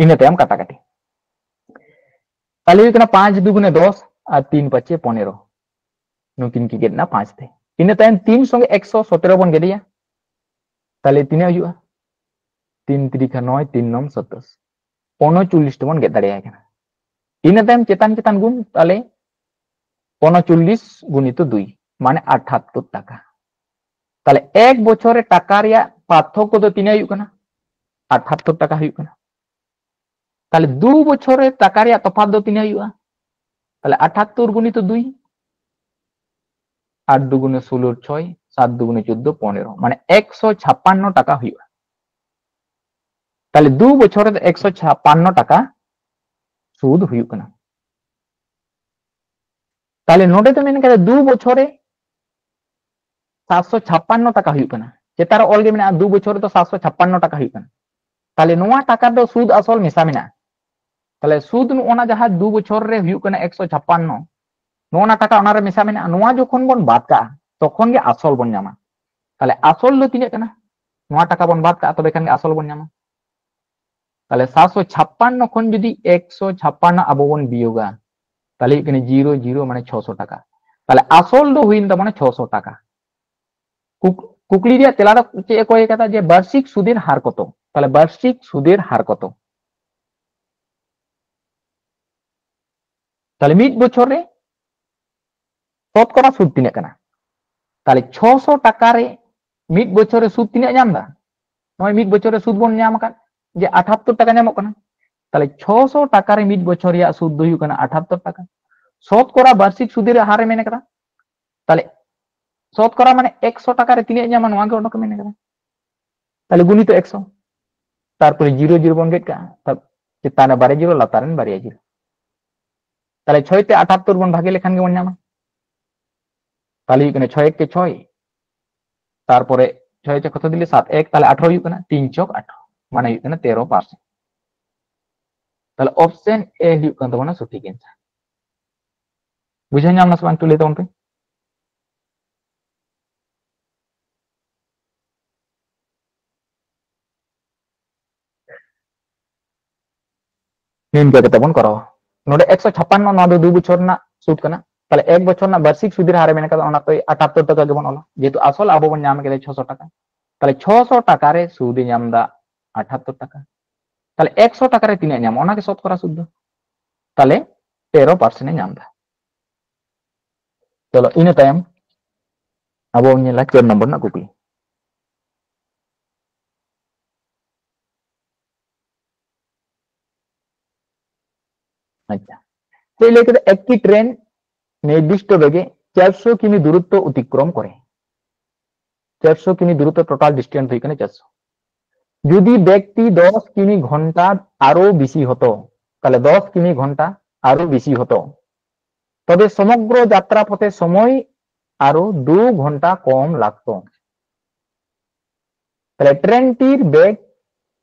ᱤᱱᱟᱹ ᱛᱟᱭᱚᱢ ᱠᱟᱴᱟᱠᱟᱴᱤ᱾ ᱛᱟᱦᱞᱮ ᱦᱩᱭᱩᱜ ᱠᱟᱱᱟ ᱯᱟᱸᱪ ᱫᱩᱜᱩᱱᱮ ᱫᱚᱥ ᱟᱨ ᱛᱤᱱ ᱯᱟᱸᱪᱮ ᱯᱚᱱᱮᱨᱚ᱾ ᱱᱩᱠᱤᱱ ᱠᱤᱱ ᱜᱮᱫ ᱮᱱᱟ ᱯᱟᱸᱪ ᱛᱮ᱾ ᱤᱱᱟᱹ ᱛᱟᱭᱚᱢ ᱛᱤᱱ ᱥᱚᱸᱜᱮ ᱮᱠᱥᱚ ᱥᱚᱛᱮᱨᱚ ᱵᱚᱱ ᱜᱮᱫᱮᱭᱟ, ᱛᱟᱦᱞᱮ ᱛᱤᱱᱟᱹᱜ ᱦᱩᱭᱩᱜᱼᱟ? ᱛᱤᱱ ᱛᱤᱨᱤᱠᱷᱟ ᱱᱚᱭ, ᱛᱤᱱ ᱱᱚᱢ ᱥᱟᱛᱟᱥ, ᱩᱱᱚᱪᱚᱞᱞᱤᱥ ᱛᱮᱵᱚᱱ ᱜᱮᱫ ᱫᱟᱲᱮᱭᱟᱭ ᱠᱟᱱᱟ᱾ ᱤᱱᱟᱹ ᱛᱟᱭᱚᱢ ᱪᱮᱛᱟᱱ ᱪᱮᱛᱟᱱ ᱜᱩᱱ, ᱛᱟᱦᱞᱮ ᱩᱱᱚᱪᱚᱞᱞᱤᱥ ᱜᱩᱱᱤᱛᱚ ᱫᱩᱭ, ᱢᱟᱱᱮ ᱟᱴᱷᱟᱛᱛᱚᱨ ᱴᱟᱠᱟ᱾ ᱛᱟᱦᱞᱮ ᱮᱠ ᱵᱚᱪᱷᱚᱨ ᱨᱮ ᱴᱟᱠᱟ ᱨᱮᱭᱟᱜ ᱯᱟᱨᱛᱷᱚᱠᱠᱚ ᱫᱚ ᱛᱤᱱᱟᱹᱜ ᱦᱩᱭᱩᱜ ᱠᱟᱱᱟ? ᱟᱴᱷᱟᱛᱛᱚᱨ ᱴᱟᱠᱟ ᱦᱩᱭᱩᱜ ᱠᱟᱱᱟ᱾ ᱛᱟᱦᱞᱮ ᱫᱩ ᱵᱚᱪᱷᱚᱨ ᱨᱮ ᱴᱟᱠᱟ ᱨᱮᱭᱟᱜ ᱛᱚᱯᱷᱟᱛ ᱫᱚ ᱛᱤᱱᱟᱹᱜ ᱦᱩᱭᱩᱜᱼᱟ? ᱛᱟᱦᱞᱮ ᱟᱴᱷᱟᱛᱛᱚᱨ ᱜᱩᱱᱤᱛᱚ ᱫᱩᱭ, ᱟᱴ ᱫᱩᱜᱩᱱᱮ ᱥᱳᱞᱳ, ᱪᱷᱚᱭ, ᱥᱟᱛ ᱫᱩᱜᱩᱱᱮ ᱪᱳᱫᱫᱳ, ᱯᱚᱱᱮᱨᱚ, ᱢᱟᱱᱮ ᱮᱠᱥᱚ ᱪᱷᱟᱯᱯᱟᱱᱱᱚ ᱴᱟᱠᱟ ᱦᱩᱭᱩᱜᱼᱟ᱾ ᱛᱟᱦᱞᱮ ᱫᱩ ᱵᱚᱪᱷᱚᱨ ᱨᱮᱫᱚ ᱮᱠᱥᱚ ᱪᱷᱟᱯᱯᱟᱱᱱᱚ ᱴᱟᱠᱟ ᱥᱩᱫ ᱦᱩᱭᱩᱜ ᱠᱟᱱᱟ᱾ ᱛᱟᱦᱞᱮ ᱱᱚᱰᱮ ᱫᱚ ᱢᱮᱱ ᱠᱟᱫᱟ ᱫᱩ ᱵᱚᱪᱷᱚᱨ ᱨᱮ ᱥᱟᱛᱥᱚ ᱪᱷᱟᱯᱯᱟᱱᱱᱚ ᱴᱟᱠᱟ ᱦᱩᱭᱩᱜ ᱠᱟᱱᱟ᱾ ᱪᱮᱛᱟᱱ ᱨᱮ ᱚᱞ ᱜᱮ ᱢᱮᱱᱟᱜᱼᱟ, ᱫᱩ ᱵᱚᱪᱷᱚᱨ ᱨᱮᱫᱚ ᱥᱟᱛᱥᱚ ᱪᱷᱟᱯᱯᱟᱱᱱᱚ ᱴᱟᱠᱟ ᱦᱩᱭᱩᱜ ᱠᱟᱱᱟ᱾ ᱛᱟᱦᱞᱮ ᱱᱚᱣᱟ ᱴᱟᱠᱟ ᱫᱚ ᱥᱩᱫ ᱟᱥᱚᱞ ᱢᱮᱥᱟ ᱢᱮᱱᱟᱜᱼᱟ᱾ ᱛᱟᱦᱞᱮ ᱥᱩᱫ ᱱᱚᱜᱼᱚ ᱱᱟ ᱡᱟᱦᱟᱸ ᱫᱩ ᱵᱚᱪᱷᱚᱨ ᱨᱮ ᱦᱩᱭᱩᱜ ᱠᱟᱱᱟ ᱮᱠᱥᱚ ᱪᱷᱟᱯᱯᱟᱱᱱᱚ, ᱱᱚᱜᱼᱚ ᱱᱟ ᱴᱟᱠᱟ ᱚᱱᱟᱨᱮ ᱢᱮᱥᱟ ᱢᱮᱱᱟᱜᱼᱟ᱾ ᱱᱚᱣᱟ ᱡᱚᱠᱷᱚᱱ ᱵᱚᱱ ᱵᱟᱫ ᱠᱟᱜᱼᱟ, ᱛᱚᱠᱷᱚᱱ ᱜᱮ ᱟᱥᱚᱞ ᱵᱚᱱ ᱧᱟᱢᱟ᱾ ᱛᱟᱦᱞᱮ ᱟᱥᱚᱞ ᱫᱚ ᱛᱤᱱᱟᱹᱜ ᱠᱟᱱᱟ? ᱱᱚᱣᱟ ᱴᱟᱠᱟ ᱵᱚᱱ ᱵᱟᱫ ᱠᱟᱜᱼᱟ, ᱛᱚᱵᱮ ᱠᱷᱟᱱ ᱜᱮ ᱟᱥᱚᱞ ᱵᱚᱱ ᱧᱟᱢᱟ᱾ ᱛᱟᱦᱞᱮ ᱥᱟᱛᱥᱚ ᱪᱷᱟᱯᱯᱟᱱᱱᱚ ᱠᱷᱚᱱ ᱡᱩᱫᱤ ᱮᱠᱥᱚ ᱪᱷᱟᱯᱯᱟᱱᱱᱚ ᱟᱵᱚ ᱵᱚᱱ ᱵᱤᱭᱳᱜᱟ, ᱛᱟᱦᱞᱮ ᱦᱩᱭᱩᱜ ᱠᱟᱱᱟ ᱡᱤᱨᱳ ᱡᱤᱨᱳ, ᱢᱟᱱᱮ ᱪᱷᱚᱥᱚ ᱴᱟᱠᱟ᱾ ᱛᱟᱦᱞᱮ ᱟᱥᱚᱞ ᱫᱚ ᱦᱩᱭᱮᱱ ᱛᱟᱵᱚᱱᱟ ᱪᱷᱚᱥᱚ ᱴᱟᱠᱟ᱾ ᱠᱩᱠ-, ᱠᱩᱠᱞᱤ ᱨᱮᱭᱟᱜ ᱛᱮᱞᱟ ᱫᱚ ᱪᱮᱫ ᱮ ᱠᱚᱭ ᱠᱟᱫᱟ? ᱡᱮ ᱵᱟᱨᱥᱤᱠ ᱥᱩᱫᱮᱨ ᱦᱟᱨ ᱠᱚᱛᱚ? ᱛᱟᱦᱞᱮ ᱵᱟᱨᱥᱤᱠ ᱥᱩᱫᱮᱨ ᱦᱟᱨ ᱠᱚᱛᱚ? ᱛᱟᱦᱞᱮ ᱢᱤᱫ ᱵᱚᱪᱷᱚᱨ ᱨᱮ ᱥᱚᱛᱠᱚᱨᱟ ᱥᱩᱫ ᱛᱤᱱᱟᱹᱜ ᱠᱟᱱᱟ? ᱛᱟᱦᱞᱮ ᱪᱷᱚᱥᱚ ᱴᱟᱠᱟ ᱨᱮ ᱢᱤᱫ ᱵᱚᱪᱷᱚᱨ ᱨᱮ ᱥᱩᱫ ᱛᱤᱱᱟᱹᱜ ᱧᱟᱢ ᱮᱫᱟ? ᱱᱚᱜᱼᱚᱭ ᱢᱤᱫ ᱵᱚᱪᱷᱚᱨ ᱨᱮ ᱥᱩᱫ ᱵᱚᱱ ᱧᱟᱢ ᱟᱠᱟᱫ ᱡᱮ ᱟᱴᱷᱟᱛᱛᱚᱨ ᱴᱟᱠᱟ ᱧᱟᱢᱚᱜ ᱠᱟᱱᱟ᱾ ᱛᱟᱦᱞᱮ ᱪᱷᱚᱥᱚ ᱴᱟᱠᱟ ᱨᱮ ᱢᱤᱫ ᱵᱚᱪᱷᱚᱨ ᱨᱮᱭᱟᱜ ᱥᱩᱫ ᱫᱚ ᱦᱩᱭᱩᱜ ᱠᱟᱱᱟ ᱟᱴᱷᱟᱛᱛᱚᱨ ᱴᱟᱠᱟ᱾ ᱥᱚᱛᱠᱚᱨᱟ ᱵᱟᱨᱥᱤᱠ ᱥᱩᱫ ᱨᱮᱭᱟᱜ ᱦᱟᱨ ᱮ ᱢᱮᱱ ᱠᱟᱫᱟ᱾ ᱛᱟᱦᱞᱮ ᱥᱚᱛᱠᱚᱨᱟ ᱢᱟᱱᱮ ᱮᱠᱥᱚ ᱴᱟᱠᱟ ᱨᱮ ᱛᱤᱱᱟᱹᱜ ᱧᱟᱢᱟ, ᱱᱚᱣᱟ ᱜᱮ ᱚᱰᱚᱠ ᱮ ᱢᱮᱱ ᱠᱟᱫᱟ᱾ ᱛᱟᱦᱞᱮ ᱜᱩᱱᱤᱛᱚ ᱮᱠᱥᱚ, ᱛᱟᱨᱯᱚᱨᱮ ᱡᱤᱨᱳ ᱡᱤᱨᱳ ᱵᱚᱱ ᱜᱮᱫ ᱠᱟᱜᱼᱟ, ᱛᱟ-, ᱪᱮᱛᱟᱱ ᱨᱮ ᱵᱟᱨᱭᱟ ᱡᱤᱨᱳ, ᱞᱟᱛᱟᱨ ᱨᱮᱱ ᱵᱟᱨᱭᱟ ᱡᱤᱨᱳ᱾ ᱛᱟᱦᱞᱮ ᱪᱷᱚᱭ ᱛᱮ ᱟᱴᱷᱟᱛᱛᱚᱨ ᱵᱚᱱ ᱵᱷᱟᱜᱮ ᱞᱮᱠᱷᱟᱱ ᱜᱮᱵᱚᱱ ᱧᱟᱢᱟ᱾ ᱛᱟᱦᱞᱮ ᱦᱩᱭᱩᱜ ᱠᱟᱱᱟ ᱪᱷᱚᱭ ᱮᱠ ᱠᱮ ᱪᱷᱚᱭ, ᱛᱟᱨᱯᱚᱨᱮ ᱪᱷᱚᱭ ᱪᱷᱚᱭ ᱠᱚᱛᱚ ᱫᱤᱞᱮ ᱥᱟᱛ, ᱮᱠ, ᱛᱟᱦᱞᱮ ᱟᱴᱷᱟᱨᱚ ᱦᱩᱭᱩᱜ ᱠᱟᱱᱟ, ᱛᱤᱱ ᱪᱷᱚᱠ ᱟᱴᱷᱟᱨᱚ, ᱢᱟᱱᱮ ᱦᱩᱭᱩᱜ ᱠᱟᱱᱟ ᱛᱮᱨᱚ ᱯᱟᱨᱥᱮᱱᱴ᱾ ᱛᱟᱦᱞᱮ ᱚᱯᱥᱮᱱ ᱮ ᱦᱩᱭᱩᱜ ᱠᱟᱱ ᱛᱟᱵᱚᱱᱟ ᱥᱚᱴᱷᱤᱠ ᱮᱱᱥᱟᱨ᱾ ᱵᱩᱡᱷᱟᱹᱣ ᱧᱟᱢ ᱱᱟ ᱥᱮ ᱵᱟᱝ? ᱮᱠᱴᱩ ᱞᱟᱹᱭ ᱛᱟᱵᱚᱱ ᱯᱮ᱾ ᱱᱤᱝᱠᱟᱹ ᱠᱟᱛᱮ ᱵᱚᱱ ᱠᱚᱨᱟᱣᱟ᱾ ᱱᱚᱰᱮ ᱮᱠᱥᱚ ᱪᱷᱟᱯᱟᱱᱱᱚ, ᱱᱚᱣᱟ ᱫᱚ ᱫᱩ ᱵᱚᱪᱷᱚᱨ ᱨᱮᱱᱟᱜ ᱥᱩᱫ ᱠᱟᱱᱟ᱾ ᱛᱟᱦᱞᱮ ᱮᱠ ᱵᱚᱪᱷᱚᱨ ᱨᱮᱱᱟᱜ ᱵᱟᱨᱥᱤᱠ ᱥᱩᱫᱷᱤᱨ ᱦᱟᱨᱮ ᱢᱮᱱ ᱠᱟᱫᱟ, ᱚᱱᱟ ᱛᱮ ᱟᱴᱟᱛᱛᱚᱨ ᱴᱟᱠᱟ ᱜᱮᱵᱚᱱ ᱚᱞᱟ, ᱡᱮᱦᱮᱛᱩ ᱟᱥᱚᱞ ᱟᱵᱚ ᱵᱚᱱ ᱧᱟᱢ ᱠᱮᱫᱟ ᱪᱷᱚᱥᱚ ᱴᱟᱠᱟ᱾ ᱛᱟᱦᱞᱮ ᱪᱷᱚᱥᱚ ᱴᱟᱠᱟ ᱨᱮ ᱥᱩᱫ ᱮ ᱧᱟᱢ ᱮᱫᱟ ᱟᱴᱟᱛᱛᱚᱨ ᱴᱟᱠᱟ᱾ ᱛᱟᱦᱞᱮ ᱮᱠᱥᱚ ᱴᱟᱠᱟ ᱨᱮ ᱛᱤᱱᱟᱹᱜ ᱧᱟᱢᱚᱜᱼᱟ? ᱚᱱᱟ ᱜᱮ ᱥᱚᱛᱠᱚᱨᱟ ᱥᱩᱫ ᱫᱚ᱾ ᱛᱟᱦᱞᱮ ᱛᱮᱨᱚ ᱯᱟᱨᱥᱮᱱᱴ ᱮ ᱧᱟᱢ ᱮᱫᱟ᱾ ᱪᱚᱞᱚ, ᱤᱱᱟᱹ ᱛᱟᱭᱚᱢ ᱟᱵᱚ ᱵᱚᱱ ᱧᱮᱞᱟ ᱪᱟᱨ ᱱᱚᱢᱵᱚᱨ ᱨᱮᱱᱟᱜ ᱠᱩᱠᱞᱤ᱾ ᱟᱪᱪᱷᱟ, ᱪᱮᱫ ᱞᱟᱹᱭ ᱠᱮᱫᱟ? একটি ট্রেন নির্দিষ্ট বেগে চারশো কিমি দূরত্ব অতিক্রম করে। চারশো কিমি দূরত্ব, টোটাল ডিস্টেন্স ᱦᱩᱭᱩᱜ ᱠᱟᱱᱟ ᱪᱟᱨᱥᱚ᱾ ᱡᱩᱫᱤ ᱵᱮᱜᱽ ᱴᱤ ᱫᱚᱥ ᱠᱤᱢᱤ ᱜᱷᱚᱱᱴᱟ ᱟᱨᱚ ᱵᱮᱥᱤ ᱦᱚᱛᱚ, ᱛᱟᱦᱞᱮ ᱫᱚᱥ ᱠᱤᱢᱤ ᱜᱷᱚᱱᱴᱟ ᱟᱨᱚ ᱵᱮᱥᱤ ᱦᱚᱛᱚ, ᱛᱚᱵᱮ ᱥᱚᱢᱚᱜᱽᱨᱚ ᱡᱟᱛᱨᱟ ᱯᱚᱛᱷᱮ ᱥᱚᱢᱚᱭ ᱟᱨᱚ ᱫᱩ ᱜᱷᱚᱱᱴᱟ ᱠᱚᱢ ᱞᱟᱜᱛᱚ᱾ ᱛᱟᱦᱞᱮ ᱴᱨᱮᱱ ᱴᱤᱨ ᱵᱮᱜᱽ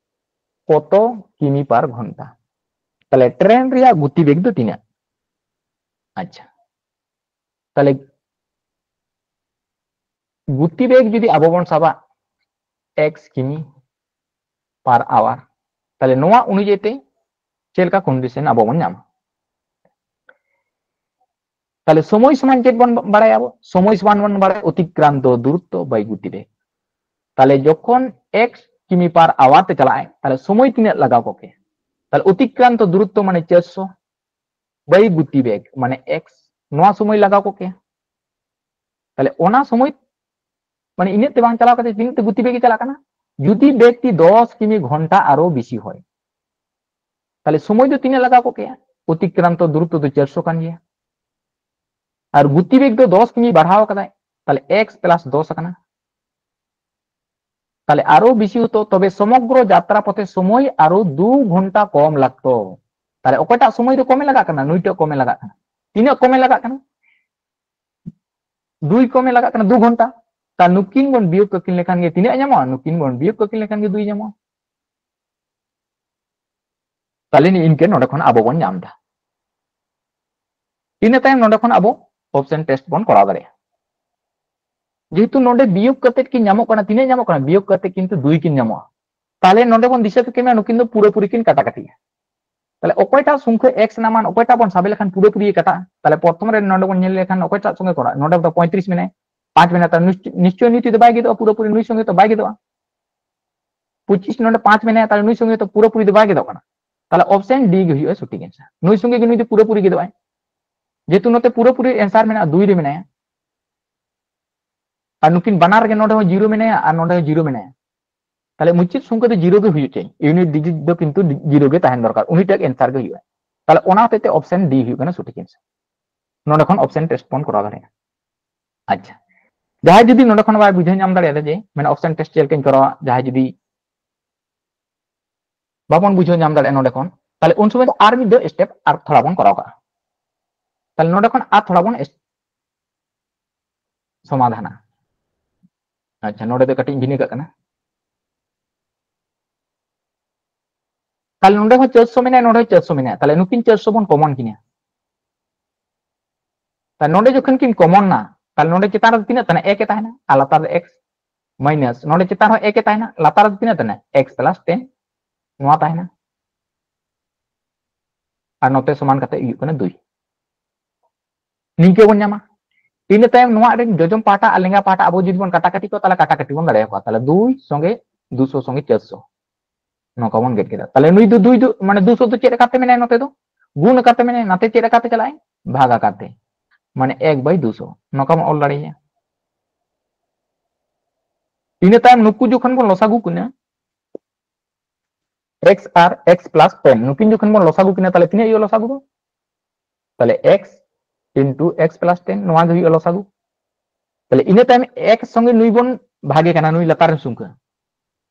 ᱠᱚᱛᱚ ᱠᱤᱢᱤ ᱯᱟᱨ ᱜᱷᱚᱱᱴᱟ? ᱛᱟᱦᱞᱮ ᱴᱨᱮᱱ ᱨᱮᱭᱟᱜ ᱜᱚᱛᱤ ᱵᱮᱜᱽ ᱫᱚ ᱛᱤᱱᱟᱹᱜ? ᱟᱪᱪᱷᱟ, ᱛᱟᱦᱞᱮ ᱜᱚᱛᱤ ᱵᱮᱜᱽ ᱡᱩᱫᱤ ᱟᱵᱚ ᱵᱚᱱ ᱥᱟᱵᱟ ᱮᱠᱥ ᱠᱤᱢᱤ ᱯᱟᱨ ᱟᱣᱟᱨ, ᱛᱟᱦᱞᱮ ᱱᱚᱣᱟ ᱚᱱᱩᱡᱟᱭᱤ ᱛᱮ ᱪᱮᱫ ᱞᱮᱠᱟ ᱠᱚᱱᱰᱤᱥᱚᱱ ᱟᱵᱚ ᱵᱚᱱ ᱧᱟᱢᱟ? ᱛᱟᱦᱞᱮ ᱥᱚᱢᱚᱭ ᱥᱚᱢᱟᱱ ᱪᱮᱫ ᱵᱚᱱ ᱵᱟᱲᱟᱭᱟ ᱟᱵᱚ? ᱥᱚᱢᱚᱭ ᱥᱚᱢᱟᱱ ᱵᱚᱱ ᱵᱟᱲᱟᱭᱟ ᱚᱛᱤᱠᱨᱟᱱᱛᱚ ᱫᱩᱨᱚᱛᱛᱚ by ᱜᱚᱛᱤ ᱵᱮᱜᱽ᱾ ᱛᱟᱦᱞᱮ ᱡᱚᱠᱷᱚᱱ ᱮᱠᱥ ᱠᱤᱢᱤ ᱯᱟᱨ ᱟᱣᱟᱨ ᱛᱮ ᱪᱟᱞᱟᱜ ᱟᱭ, ᱛᱟᱦᱞᱮ ᱥᱚᱢᱚᱭ ᱛᱤᱱᱟᱹᱜ ᱞᱟᱜᱟᱣ ᱠᱚᱜ ᱠᱮᱭᱟ? ᱛᱟᱦᱞᱮ ᱚᱛᱤᱠᱨᱟᱱᱛᱚ ᱫᱩᱨᱚᱛᱛᱚ ᱢᱟᱱᱮ ᱪᱟᱨᱥᱚ by ᱜᱚᱛᱤ ᱵᱮᱜᱽ ᱢᱟᱱᱮ ᱮᱠᱥ, ᱱᱚᱣᱟ ᱥᱚᱢᱚᱭ ᱞᱟᱜᱟᱣ ᱠᱚᱜ ᱠᱮᱭᱟ᱾ ᱛᱟᱦᱞᱮ ᱚᱱᱟ ᱥᱚᱢᱚᱭ ᱢᱟᱱᱮ ᱤᱱᱟᱹᱜ ᱛᱮ ᱵᱟᱝ ᱪᱟᱞᱟᱣ ᱠᱟᱛᱮ ᱛᱤᱱᱟᱹᱜ ᱛᱮ ᱜᱚᱛᱤ ᱵᱮᱜᱽ ᱮ ᱪᱟᱞᱟᱜ ᱠᱟᱱᱟ? ᱡᱩᱫᱤ ᱵᱮᱜᱽ ᱴᱤ ᱫᱚᱥ ᱠᱤᱢᱤ ᱜᱷᱚᱱᱴᱟ ᱟᱨᱚ ᱵᱮᱥᱤ ᱦᱚᱭ, ᱛᱟᱦᱞᱮ ᱥᱚᱢᱚᱭ ᱫᱚ ᱛᱤᱱᱟᱹᱜ ᱞᱟᱜᱟᱣ ᱠᱚᱜ ᱠᱮᱭᱟ? ᱚᱛᱤᱠᱨᱟᱱᱛᱚ ᱫᱩᱨᱚᱛᱛᱚ ᱫᱚ ᱪᱟᱨᱥᱚ ᱠᱟᱱ ᱜᱮᱭᱟ᱾ ᱟᱨ ᱜᱚᱛᱤ ᱵᱮᱜᱽ ᱫᱚ ᱫᱚᱥ ᱠᱤᱢᱤ ᱵᱟᱲᱦᱟᱣ ᱠᱟᱫᱟᱭ, ᱛᱟᱦᱞᱮ ᱮᱠᱥ ᱯᱞᱟᱥ ᱫᱚᱥ ᱟᱠᱟᱱᱟ᱾ ᱛᱟᱦᱞᱮ ᱟᱨᱚ ᱵᱮᱥᱤ ᱦᱚᱛᱚ, ᱛᱚᱵᱮ ᱥᱚᱢᱚᱜᱽᱨᱚ ᱡᱟᱛᱨᱟ ᱯᱚᱛᱷᱮ ᱥᱚᱢᱚᱭ ᱟᱨᱚ ᱫᱩ ᱜᱷᱚᱱᱴᱟ ᱠᱚᱢ ᱞᱟᱜᱛᱚ᱾ ᱛᱟᱦᱞᱮ ᱚᱠᱚᱭᱴᱟᱜ ᱥᱚᱢᱚᱭ ᱫᱚ ᱠᱚᱢᱮ ᱞᱟᱜᱟᱜ ᱠᱟᱱᱟ? ᱱᱩᱭᱴᱟᱜ ᱠᱚᱢᱮ ᱞᱟᱜᱟᱜ ᱠᱟᱱᱟ᱾ ᱛᱤᱱᱟᱹᱜ ᱠᱚᱢᱮ ᱞᱟᱜᱟᱜ ᱠᱟᱱᱟ? ᱫᱩᱭ ᱠᱚᱢᱮ ᱞᱟᱜᱟᱜ ᱠᱟᱱᱟ, ᱫᱩ ᱜᱷᱚᱱᱴᱟ᱾ ᱛᱟ ᱱᱩᱠᱤᱱ ᱵᱚᱱ ᱵᱤᱭᱳᱜ ᱠᱟᱹᱠᱤᱱ ᱞᱮᱠᱷᱟᱱ ᱜᱮ ᱛᱤᱱᱟᱹᱜ ᱧᱟᱢᱚᱜᱼᱟ? ᱱᱩᱠᱤᱱ ᱵᱚᱱ ᱵᱤᱭᱳᱜ ᱠᱟᱹᱠᱤᱱ ᱞᱮᱠᱷᱟᱱ ᱜᱮ ᱫᱩᱭ ᱧᱟᱢᱚᱜᱼᱟ᱾ ᱛᱟᱦᱞᱮ ᱱᱤᱭᱟᱹ ᱤᱱᱠᱟᱹ ᱱᱚᱰᱮ ᱠᱷᱚᱱ ᱟᱵᱚ ᱵᱚᱱ ᱧᱟᱢ ᱮᱫᱟ᱾ ᱤᱱᱟᱹ ᱛᱟᱭᱚᱢ ᱱᱚᱰᱮ ᱠᱷᱚᱱ ᱟᱵᱚ ᱚᱯᱥᱮᱱ ᱴᱮᱥᱴ ᱵᱚᱱ ᱠᱚᱨᱟᱣ ᱫᱟᱲᱮᱭᱟᱜᱼᱟ᱾ ᱡᱮᱦᱮᱛᱩ ᱱᱚᱰᱮ ᱵᱤᱭᱳᱜ ᱠᱟᱛᱮ ᱠᱤᱱ ᱧᱟᱢᱚᱜ ᱠᱟᱱᱟ, ᱛᱤᱱᱟᱹᱜ ᱧᱟᱢᱚᱜ ᱠᱟᱱᱟ? ᱵᱤᱭᱳᱜ ᱠᱟᱛᱮ ᱠᱤᱱᱛᱩ ᱫᱩᱭ ᱠᱤᱱ ᱧᱟᱢᱚᱜᱼᱟ᱾ ᱛᱟᱦᱞᱮ ᱱᱚᱰᱮ ᱵᱚᱱ ᱫᱤᱥᱟᱹ ᱠᱮᱫ ᱢᱮᱭᱟ, ᱱᱩᱠᱤᱱ ᱫᱚ ᱯᱩᱨᱟᱹᱯᱩᱨᱤ ᱠᱤᱱ ᱠᱟᱴᱟ ᱠᱟᱴᱤᱜᱼᱟ᱾ ᱛᱟᱦᱞᱮ ᱚᱠᱚᱭᱴᱟᱜ ᱥᱚᱝᱠᱷᱭᱟ ᱮᱠᱥ ᱱᱟᱢᱟᱱ, ᱚᱠᱚᱭᱴᱟᱜ ᱵᱚᱱ ᱥᱟᱵ ᱞᱮᱠᱷᱟᱱ ᱯᱩᱨᱟᱹᱯᱩᱨᱤ ᱠᱟᱴᱟᱜᱼᱟ? ᱛᱟᱦᱞᱮ ᱯᱨᱚᱛᱷᱚᱢ ᱨᱮ ᱱᱚᱰᱮ ᱵᱚᱱ ᱧᱮᱞ ᱞᱮᱠᱷᱟᱱ ᱚᱠᱚᱭᱴᱟᱜ ᱥᱚᱸᱜᱮ ᱠᱚᱨᱟᱜᱼᱟ? ᱱᱚᱰᱮ ᱫᱚ ᱯᱚᱸᱭᱛᱨᱤᱥ ᱢᱮᱱᱟᱭᱟ, ᱯᱟᱸᱪ ᱢᱮᱱᱟᱭᱟ, ᱛᱟᱦᱞᱮ ᱱᱤᱥᱪᱚᱭ, ᱱᱤᱥᱪᱚᱭ ᱱᱩᱭ ᱛᱮᱫᱚ ᱵᱟᱭ ᱜᱮᱫᱚᱜᱼᱟ, ᱯᱩᱨᱟᱹᱯᱩᱨᱤ ᱱᱩᱭ ᱥᱚᱸᱜᱮ ᱛᱚ ᱵᱟᱭ ᱜᱮᱫᱚᱜᱼᱟ᱾ ᱯᱚᱸᱪᱤᱥ ᱱᱚᱰᱮ ᱯᱟᱸᱪ ᱢᱮᱱᱟᱭᱟ, ᱛᱟᱦᱞᱮ ᱱᱩᱭ ᱥᱚᱸᱜᱮ ᱛᱚ ᱯᱩᱨᱟᱹᱯᱩᱨᱤ ᱫᱚ ᱵᱟᱭ ᱜᱮᱫᱚᱜ ᱠᱟᱱᱟ᱾ ᱛᱟᱦᱞᱮ ᱚᱯᱥᱮᱱ ᱰᱤ ᱜᱮ ᱦᱩᱭᱩᱜᱼᱟ ᱥᱚᱴᱷᱤᱠ ᱮᱱᱥᱟᱨ᱾ ᱱᱩᱭ ᱥᱚᱸᱜᱮ ᱜᱮ ᱱᱩᱭ ᱫᱚ ᱯᱩᱨᱟᱹᱯᱩᱨᱤ ᱜᱮᱫᱚᱜᱼᱟᱭ, ᱡᱮᱦᱮᱛᱩ ᱱᱚᱛᱮ ᱯᱩᱨᱟᱹᱯᱩᱨᱤ ᱮᱱᱥᱟᱨ ᱢᱮᱱᱟᱜᱼᱟ, ᱫᱩᱭ ᱨᱮ ᱢᱮᱱᱟᱭᱟ᱾ ᱟᱨ ᱱᱩᱠᱤᱱ ᱵᱟᱱᱟᱨ ᱨᱮᱜᱮ ᱱᱚᱰᱮ ᱦᱚᱸ ᱡᱤᱨᱳ ᱢᱮᱱᱟᱭᱟ ᱟᱨ ᱱᱚᱰᱮ ᱦᱚᱸ ᱡᱤᱨᱳ ᱢᱮᱱᱟᱭᱟ᱾ ᱛᱟᱦᱞᱮ ᱢᱩᱪᱟᱹᱫ ᱥᱚᱝᱠᱷᱭᱟ ᱫᱚ ᱡᱤᱨᱳ ᱜᱮ ᱦᱩᱭᱩᱜ ᱪᱟᱹᱭ, ᱤᱭᱩᱱᱤᱴ ᱰᱤᱡᱤᱴ ᱫᱚ ᱠᱤᱱᱛᱩ ᱡᱤᱨᱳ ᱜᱮ ᱛᱟᱦᱮᱱ ᱫᱚᱨᱠᱟᱨ, ᱩᱱᱤᱴᱟᱜ ᱮᱱᱥᱟᱨ ᱜᱮ ᱦᱩᱭᱩᱜᱼᱟ᱾ ᱛᱟᱦᱞᱮ ᱚᱱᱟ ᱦᱚᱛᱮᱡ ᱛᱮ ᱚᱯᱥᱮᱱ ᱰᱤ ᱦᱩᱭᱩᱜ ᱠᱟᱱᱟ ᱥᱚᱴᱷᱤᱠ ᱮᱱᱥᱟᱨ᱾ ᱱᱚᱰᱮ ᱠᱷᱚᱱ ᱚᱯᱥᱮᱱ ᱴᱮᱥᱴ ᱵᱚᱱ ᱠᱚᱨᱟᱣ ᱫᱟᱲᱮᱭᱟᱜᱼᱟ᱾ ᱟᱪᱪᱷᱟ, ᱡᱟᱦᱟᱸᱭ ᱡᱩᱫᱤ ᱱᱚᱰᱮ ᱠᱷᱚᱱ ᱵᱟᱭ ᱵᱩᱡᱷᱟᱹᱣ ᱧᱟᱢ ᱫᱟᱲᱮᱭᱟᱫᱟ ᱡᱮ ᱢᱟᱱᱮ ᱚᱯᱥᱮᱱ ᱴᱮᱥᱴ ᱪᱮᱫ ᱞᱮᱠᱟᱧ ᱠᱚᱨᱟᱣᱟ, ᱡᱟᱦᱟᱸᱭ ᱡᱩᱫᱤ ᱵᱟᱵᱚᱱ ᱵᱩᱡᱷᱟᱹᱣ ᱧᱟᱢ ᱫᱟᱲᱮᱭᱟᱜᱼᱟ ᱱᱚᱰᱮ ᱠᱷᱚᱱ, ᱛᱟᱦᱞᱮ ᱩᱱ ᱥᱚᱢᱚᱭ ᱫᱚ ᱟᱨ ᱢᱤᱫ ᱫᱷᱟᱣ ᱥᱴᱮᱯ ᱟᱨ ᱛᱷᱚᱲᱟ ᱵᱚᱱ ᱠᱚᱨᱟᱣ ᱠᱟᱜᱼᱟ᱾ ᱛᱟᱦᱞᱮ ᱱᱚᱰᱮ ᱠᱷᱚᱱ ᱟᱨ ᱛᱷᱚᱲᱟ ᱵᱚᱱ ᱮᱥ-, ᱥᱚᱢᱟᱫᱷᱟᱱᱟ᱾ ᱟᱪᱪᱷᱟ, ᱱᱚᱰᱮ ᱫᱚ ᱠᱟᱹᱴᱤᱡ ᱤᱧ ᱵᱷᱤᱱᱟᱹ ᱠᱟᱜ ᱠᱟᱱᱟ᱾ ᱛᱟᱦᱞᱮ ᱱᱚᱰᱮ ᱦᱚᱸ ᱪᱟᱨᱥᱚ ᱢᱮᱱᱟᱜᱼᱟ, ᱱᱚᱰᱮ ᱦᱚᱸ ᱪᱟᱨᱥᱚ ᱢᱮᱱᱟᱜᱼᱟ, ᱛᱟᱦᱞᱮ ᱱᱩᱠᱤᱱ ᱪᱟᱨᱥᱚ ᱵᱚᱱ ᱠᱚᱢᱚᱱ ᱠᱤᱱᱟ᱾ ᱛᱟᱦᱞᱮ ᱱᱚᱰᱮ ᱡᱚᱠᱷᱚᱱ ᱠᱤᱱ ᱠᱚᱢᱚᱱ ᱱᱟ, ᱛᱟᱦᱞᱮ ᱱᱚᱰᱮ ᱪᱮᱛᱟᱱ ᱨᱮ ᱛᱤᱱᱟᱹᱜ ᱛᱟᱦᱮᱱᱟ? ᱮᱠ ᱮ ᱛᱟᱦᱮᱱᱟ, ᱟᱨ ᱞᱟᱛᱟᱨ ᱨᱮ ᱮᱠᱥ ᱢᱟᱭᱱᱟᱥ, ᱱᱚᱰᱮ ᱪᱮᱛᱟᱱ ᱦᱚᱸ ᱮᱠ ᱮ ᱛᱟᱦᱮᱱᱟ, ᱞᱟᱛᱟᱨ ᱨᱮ ᱛᱤᱱᱟᱹᱜ ᱛᱟᱦᱮᱱᱟ? ᱮᱠᱥ ᱯᱞᱟᱥ ᱴᱮᱱ, ᱱᱚᱣᱟ ᱛᱟᱦᱮᱱᱟ᱾ ᱟᱨ ᱱᱚᱛᱮ ᱥᱚᱢᱟᱱ ᱠᱟᱛᱮ ᱦᱩᱭᱩᱜ ᱠᱟᱱᱟ ᱫᱩᱭ᱾ ᱱᱤᱝᱠᱟᱹ ᱵᱚᱱ ᱧᱟᱢᱟ᱾ ᱤᱱᱟᱹ ᱛᱟᱭᱚᱢ ᱱᱚᱣᱟ ᱨᱮᱱ ᱡᱚᱡᱚᱢ ᱯᱟᱦᱴᱟ ᱟᱨ ᱞᱮᱸᱜᱟ ᱯᱟᱦᱴᱟ ᱟᱵᱚ ᱡᱩᱫᱤ ᱵᱚᱱ ᱠᱟᱴᱟᱠᱟᱴᱤ ᱠᱚᱣᱟ, ᱛᱟᱦᱞᱮ ᱠᱟᱴᱟᱠᱟᱴᱤ ᱵᱚᱱ ᱫᱟᱲᱮᱭᱟᱠᱚᱣᱟ᱾ ᱛᱟᱦᱞᱮ ᱫᱩᱭ ᱥᱚᱸᱜᱮ ᱫᱩᱥᱚ ᱥᱚᱸᱜᱮ ᱪᱟᱨᱥᱚ, ᱱᱚᱝᱠᱟ ᱵᱚᱱ ᱜᱮᱫ ᱠᱮᱫᱟ᱾ ᱛᱟᱦᱞᱮ ᱱᱩᱭ ᱫᱚ ᱫᱩᱭ ᱫᱚ, ᱢᱟᱱᱮ ᱫᱩᱥᱚ ᱫᱚ ᱪᱮᱫ ᱟᱠᱟᱨ ᱛᱮ ᱢᱮᱱᱟᱭᱟ? ᱱᱚᱛᱮ ᱫᱚ ᱜᱩᱱ ᱟᱠᱟᱨ ᱛᱮ ᱢᱮᱱᱟᱭᱟ, ᱱᱟᱛᱮ ᱪᱮᱫ ᱟᱠᱟᱨ ᱛᱮ ᱪᱟᱞᱟᱜ ᱟᱭ? ᱵᱷᱟᱜᱽ ᱟᱠᱟᱨ ᱛᱮ, ᱢᱟᱱᱮ ᱮᱠ ᱵᱟᱭ ᱫᱩᱥᱚ, ᱱᱚᱝᱠᱟ ᱵᱚᱱ ᱚᱞ ᱫᱟᱲᱮᱭᱟᱜᱼᱟ᱾ ᱤᱱᱟᱹ ᱛᱟᱭᱚᱢ ᱱᱩᱠᱩ ᱡᱚᱠᱷᱚᱱ ᱵᱚᱱ ᱞᱚᱥᱟᱜᱩ ᱠᱤᱱᱟ, ᱮᱠᱥ ᱟᱨ ᱮᱠᱥ ᱯᱞᱟᱥ ᱴᱮᱱ, ᱱᱩᱠᱤᱱ ᱡᱚᱠᱷᱚᱱ ᱵᱚᱱ ᱞᱚᱥᱟᱜᱩ ᱠᱤᱱᱟ, ᱛᱟᱦᱞᱮ ᱛᱤᱱᱟᱹᱜ ᱦᱩᱭᱩᱜᱼᱟ ᱞᱚᱥᱟᱜᱩ ᱫᱚ? ᱛᱟᱦᱞᱮ ᱮᱠᱥ ᱤᱱᱴᱩ ᱮᱠᱥ ᱯᱞᱟᱥ ᱴᱮᱱ, ᱱᱚᱣᱟ ᱜᱮ ᱦᱩᱭᱩᱜᱼᱟ ᱞᱚᱥᱟᱜᱩ᱾ ᱛᱟᱦᱞᱮ ᱤᱱᱟᱹ ᱛᱟᱭᱚᱢ ᱮᱠᱥ ᱥᱚᱸᱜᱮ ᱱᱩᱭ ᱵᱚᱱ ᱵᱷᱟᱜᱮ ᱠᱟᱱᱟ, ᱱᱩᱭ ᱞᱟᱛᱟᱨ ᱨᱮᱱ ᱥᱚᱝᱠᱷᱟ᱾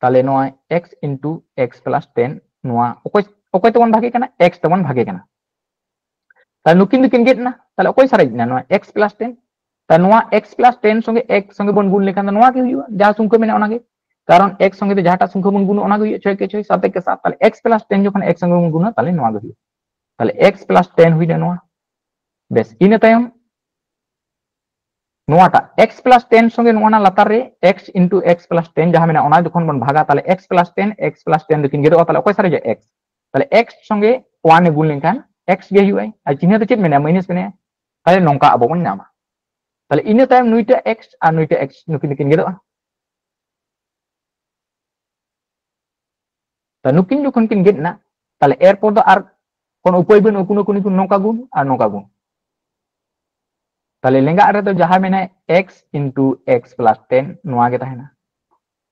ᱛᱟᱦᱞᱮ ᱱᱚᱣᱟ ᱮᱠᱥ ᱤᱱᱴᱩ ᱮᱠᱥ ᱯᱞᱟᱥ ᱴᱮᱱ, ᱱᱚᱣᱟ ᱚᱠᱚᱭ, ᱚᱠᱚᱭ ᱛᱮᱵᱚᱱ ᱵᱷᱟᱜᱮ ᱠᱟᱱᱟ? ᱮᱠᱥ ᱛᱮᱵᱚᱱ ᱵᱷᱟᱜᱮ ᱠᱟᱱᱟ᱾ ᱛᱟᱦᱞᱮ ᱱᱩᱠᱤᱱ ᱫᱚᱠᱤᱱ ᱜᱮᱫ ᱮᱱᱟ, ᱛᱟᱦᱞᱮ ᱚᱠᱚᱭ ᱥᱟᱨᱮᱡ ᱮᱱᱟ? ᱱᱚᱣᱟ ᱮᱠᱥ ᱯᱞᱟᱥ ᱴᱮᱱ᱾ ᱛᱟᱦᱞᱮ ᱱᱚᱣᱟ ᱮᱠᱥ ᱯᱞᱟᱥ ᱴᱮᱱ ᱥᱚᱸᱜᱮ ᱮᱠᱥ ᱥᱚᱸᱜᱮ ᱵᱚᱱ ᱜᱩᱱ ᱞᱮᱠᱷᱟᱱ ᱫᱚ ᱱᱚᱣᱟ ᱜᱮ ᱦᱩᱭᱩᱜᱼᱟ, ᱡᱟᱦᱟᱸ ᱥᱚᱝᱠᱷᱟ ᱢᱮᱱᱟᱜᱼᱟ ᱚᱱᱟ ᱜᱮ᱾ ᱠᱟᱨᱚᱱ ᱮᱠᱥ ᱥᱚᱸᱜᱮ ᱫᱚ ᱡᱟᱦᱟᱸᱴᱟᱜ ᱥᱚᱝᱠᱷᱟ ᱵᱚᱱ ᱜᱩᱱᱟ ᱚᱱᱟ ᱜᱮ ᱦᱩᱭᱩᱜᱼᱟ, ᱪᱷᱚᱭ ᱮᱠᱮ ᱪᱷᱚᱭ, ᱥᱟᱛ ᱮᱠᱮ ᱥᱟᱛ᱾ ᱛᱟᱦᱞᱮ ᱮᱠᱥ ᱯᱞᱟᱥ ᱴᱮᱱ ᱡᱚᱠᱷᱚᱱ ᱮᱠᱥ ᱥᱚᱸᱜᱮ ᱵᱚᱱ ᱜᱩᱱᱟ, ᱛᱟᱦᱞᱮ ᱱᱚᱣᱟ ᱜᱮ ᱦᱩᱭᱩᱜᱼᱟ᱾ ᱛᱟᱦᱞᱮ ᱮᱠᱥ ᱯᱞᱟᱥ ᱴᱮᱱ ᱦᱩᱭᱱᱟ ᱱᱚᱣᱟ᱾ ᱵᱮᱥ, ᱤᱱᱟᱹ ᱛᱟᱭᱚᱢ ᱱᱚᱣᱟᱴᱟᱜ ᱮᱠᱥ ᱯᱞᱟᱥ ᱴᱮᱱ ᱥᱚᱸᱜᱮ ᱱᱚᱣᱟ ᱞᱟᱛᱟᱨ ᱨᱮ ᱮᱠᱥ ᱤᱱᱴᱩ ᱮᱠᱥ ᱯᱞᱟᱥ ᱴᱮᱱ ᱡᱟᱦᱟᱸ ᱢᱮᱱᱟᱜᱼᱟ, ᱚᱱᱟ ᱡᱚᱠᱷᱚᱱ ᱵᱚᱱ ᱵᱷᱟᱜᱟ, ᱛᱟᱦᱞᱮ ᱮᱠᱥ ᱯᱞᱟᱥ ᱴᱮᱱ, ᱮᱠᱥ ᱯᱞᱟᱥ ᱴᱮᱱ ᱫᱚᱠᱤᱱ ᱜᱮᱫᱚᱜᱼᱟ, ᱛᱟᱦᱞᱮ ᱚᱠᱚᱭ ᱥᱟᱨᱮᱡᱟ? ᱮᱠᱥ᱾ ᱛᱟᱦᱞᱮ ᱮᱠᱥ ᱥᱚᱸᱜᱮ ᱳᱣᱟᱱ ᱮ ᱜᱩᱱ ᱞᱮᱱᱠᱷᱟᱱ ᱮᱠᱥ ᱜᱮ ᱦᱩᱭᱩᱜᱼᱟ, ᱟᱨ ᱪᱤᱱᱦᱟᱹ ᱫᱚ ᱪᱮᱫ ᱢᱮᱱᱟᱜᱼᱟ? ᱢᱟᱭᱱᱟᱥ ᱢᱮᱱᱟᱜᱼᱟ᱾ ᱛᱟᱦᱞᱮ ᱱᱚᱝᱠᱟ ᱟᱵᱚ ᱵᱚᱱ ᱧᱟᱢᱟ᱾ ᱛᱟᱦᱞᱮ ᱤᱱᱟᱹ ᱛᱟᱭᱚᱢ ᱱᱩᱭᱴᱟᱜ ᱮᱠᱥ ᱟᱨ ᱱᱩᱭᱴᱟᱜ ᱮᱠᱥ ᱱᱩᱠᱤᱱ ᱫᱚᱠᱤᱱ ᱜᱮᱫᱚᱜᱼᱟ᱾ ᱛᱟᱦᱞᱮ ᱱᱩᱠᱤᱱ ᱡᱚᱠᱷᱚᱱ ᱠᱤᱱ ᱜᱮᱫ ᱮᱱᱟ, ᱛᱟᱦᱞᱮ ᱮᱨᱯᱚᱨ ᱫᱚ ᱟᱨ ᱠᱳᱱᱳ ᱩᱯᱟᱹᱭ ᱵᱟᱹᱱᱩᱜᱼᱟ, ᱠᱳᱱᱳ, ᱠᱳᱱᱳ, ᱠᱳᱱᱳ ᱱᱚᱝᱠᱟ ᱜᱩᱱ ᱟᱨ ᱱᱚᱝᱠᱟ ᱜᱩᱱ᱾ ᱛᱟᱦᱞᱮ ᱞᱮᱸᱜᱟ ᱨᱮᱫᱚ ᱡᱟᱦᱟᱸ ᱢᱮᱱᱟᱭ ᱮᱠᱥ ᱤᱱᱴᱩ ᱮᱠᱥ ᱯᱞᱟᱥ ᱴᱮᱱ, ᱱᱚᱣᱟ ᱜᱮ ᱛᱟᱦᱮᱱᱟ᱾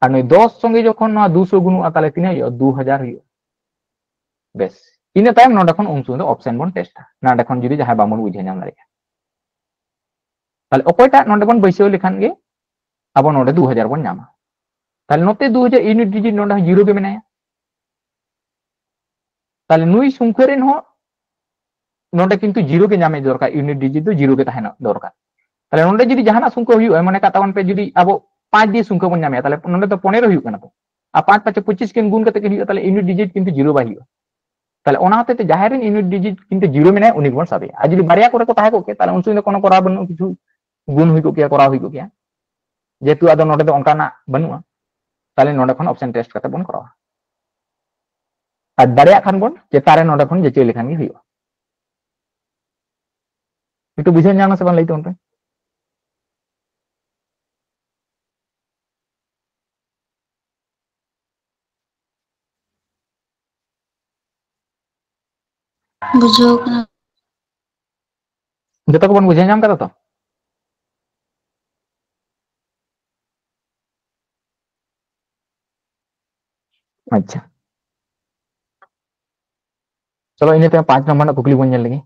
ᱟᱨ ᱱᱩᱭ ᱫᱚᱥ ᱥᱚᱸᱜᱮ ᱡᱚᱠᱷᱚᱱ ᱱᱚᱣᱟ ᱫᱩᱥᱚ ᱜᱩᱱᱩᱜᱼᱟ, ᱛᱟᱦᱞᱮ ᱛᱤᱱᱟᱹᱜ ᱦᱩᱭᱩᱜᱼᱟ? ᱫᱩ ᱦᱟᱡᱟᱨ ᱦᱩᱭᱩᱜᱼᱟ᱾ ᱵᱮᱥ, ᱤᱱᱟᱹ ᱛᱟᱭᱚᱢ ᱱᱚᱰᱮ ᱠᱷᱚᱱ ᱩᱱ ᱥᱚᱢᱚᱭ ᱫᱚ ᱚᱯᱥᱮᱱ ᱵᱚᱱ ᱴᱮᱥᱴᱟ, ᱱᱚᱰᱮ ᱠᱷᱚᱱ ᱡᱩᱫᱤ ᱡᱟᱦᱟᱸᱭ ᱵᱟᱵᱚᱱ ᱵᱩᱡᱷᱟᱹᱣ ᱧᱟᱢ ᱫᱟᱲᱮᱭᱟᱜᱼᱟ᱾ ᱛᱟᱦᱞᱮ ᱚᱠᱚᱭᱴᱟᱜ ᱱᱚᱰᱮ ᱵᱚᱱ ᱵᱟᱹᱭᱥᱟᱹᱣ ᱞᱮᱠᱷᱟᱱ ᱜᱮ ᱟᱵᱚ ᱱᱚᱰᱮ ᱫᱩ ᱦᱟᱡᱟᱨ ᱵᱚᱱ ᱧᱟᱢᱟ᱾ ᱛᱟᱦᱞᱮ ᱱᱚᱛᱮ ᱫᱩ ᱦᱟᱡᱟᱨ ᱤᱭᱩᱱᱤᱴ ᱰᱤᱡᱤᱴ ᱱᱚᱰᱮ ᱦᱚᱸ ᱡᱤᱨᱳ ᱜᱮ ᱢᱮᱱᱟᱭᱟ᱾ ᱛᱟᱦᱞᱮ ᱱᱩᱭ ᱥᱚᱝᱠᱷᱟ ᱨᱮᱱ ᱦᱚᱸ ᱱᱚᱰᱮ ᱠᱤᱱᱛᱩ ᱡᱤᱨᱳ ᱜᱮ ᱧᱟᱢᱮ ᱫᱚᱨᱠᱟᱨ, ᱤᱭᱩᱱᱤᱴ ᱰᱤᱡᱤᱴ ᱫᱚ ᱡᱤᱨᱳ ᱜᱮ ᱛᱟᱦᱮᱱᱟ ᱫᱚᱨᱠᱟᱨ᱾ ᱛᱟᱦᱞᱮ ᱱᱚᱰᱮ ᱡᱩᱫᱤ ᱡᱟᱦᱟᱱᱟᱜ ᱥᱚᱝᱠᱷᱟ ᱦᱩᱭᱩᱜᱼᱟ, ᱢᱚᱱᱮ ᱠᱟᱜ ᱛᱟᱵᱚᱱ ᱯᱮ, ᱡᱩᱫᱤ ᱟᱵᱚ ᱯᱟᱸᱪ ᱫᱤᱭᱮ ᱥᱚᱝᱠᱷᱟ ᱵᱚᱱ ᱧᱟᱢᱮᱜᱼᱟ, ᱛᱟᱦᱞᱮ ᱱᱚᱰᱮ ᱫᱚ ᱯᱚᱱᱮᱨᱚ ᱦᱩᱭᱩᱜ ᱠᱟᱱᱟ ᱛᱚ, ᱟᱨ ᱯᱟᱸᱪ ᱯᱟᱸᱪᱮ ᱯᱚᱸᱪᱤᱥ ᱠᱤᱱ ᱜᱩᱱ ᱠᱟᱛᱮ ᱠᱤᱱ ᱦᱩᱭᱩᱜᱼᱟ, ᱛᱟᱦᱞᱮ ᱤᱭᱩᱱᱤᱴ ᱰᱤᱡᱤᱴ ᱠᱤᱱᱛᱩ ᱡᱤᱨᱳ ᱵᱟᱭ ᱦᱩᱭᱩᱜᱼᱟ᱾ ᱛᱟᱦᱞᱮ ᱚᱱᱟ ᱦᱚᱛᱮᱡ ᱛᱮ ᱡᱟᱦᱟᱸᱭ ᱨᱮᱱ ᱤᱭᱩᱱᱤᱴ ᱰᱤᱡᱤᱴ ᱠᱤᱱᱛᱩ ᱡᱤᱨᱳ ᱢᱮᱱᱟᱭᱟ, ᱩᱱᱤ ᱜᱮᱵᱚᱱ ᱥᱟᱵᱮᱭᱟ᱾ ᱟᱨ ᱡᱩᱫᱤ ᱵᱟᱨᱭᱟ ᱠᱚᱨᱮ ᱠᱚ ᱛᱟᱦᱮᱸ ᱠᱚᱜ ᱠᱮᱭᱟ, ᱛᱟᱦᱞᱮ ᱩᱱ ᱥᱚᱢᱚᱭ ᱫᱚ ᱠᱳᱱᱳ ᱠᱚᱨᱟᱣ ᱵᱟᱹᱱᱩᱜᱼᱟ, ᱠᱤᱪᱷᱩ ᱜᱩᱱ ᱦᱩᱭ ᱠᱚᱜ ᱜᱮᱭᱟ, ᱠᱚᱨᱟᱣ ᱦᱩᱭ ᱠᱚᱜ ᱜᱮᱭᱟ᱾ ᱡᱮᱦᱮᱛᱩ ᱟᱫᱚ ᱱᱚᱰᱮ ᱫᱚ ᱚᱱᱠᱟᱱᱟᱜ ᱵᱟᱹᱱᱩᱜᱼᱟ, ᱛᱟᱦᱞᱮ ᱱᱚᱰᱮ ᱠᱷᱚᱱ ᱚᱯᱥᱮᱱ ᱴᱮᱥᱴ ᱠᱟᱛᱮ ᱵᱚᱱ ᱠᱚᱨᱟᱣᱟ᱾ ᱟᱨ ᱫᱟᱲᱮᱭᱟᱜ ᱠᱷᱟᱱ ᱵᱚᱱ ᱪᱮᱛᱟᱱ ᱨᱮ ᱱᱚᱰᱮ ᱠᱷᱚᱱ ᱡᱟᱹᱪᱟᱹᱭ ᱞᱮᱠᱷᱟᱱ ᱜᱮ ᱦᱩᱭᱩᱜᱼᱟ᱾ ᱮᱠᱴᱩ ᱵᱩᱡᱷᱟᱹᱣ ᱧᱟᱢ ᱥᱮ ᱵᱟᱝ, ᱞᱟᱹᱭ ᱛᱟᱵᱚᱱ ᱯᱮ᱾ ᱵᱩᱡᱷᱟᱹᱣ ᱠᱟᱱᱟ᱾ ᱡᱚᱛᱚ ᱠᱚᱵᱚᱱ ᱵᱩᱡᱷᱟᱹᱣ ᱧᱟᱢ ᱠᱟᱫᱟ ᱛᱚ? ᱟᱪᱪᱷᱟ, ᱪᱚᱞᱚ, ᱤᱱᱟᱹ ᱛᱟᱭᱚᱢ ᱯᱟᱸᱪ ᱱᱚᱢᱵᱚᱨ ᱨᱮᱱᱟᱜ ᱠᱩᱠᱞᱤ ᱵᱚᱱ ᱧᱮᱞ ᱞᱮᱜᱮ᱾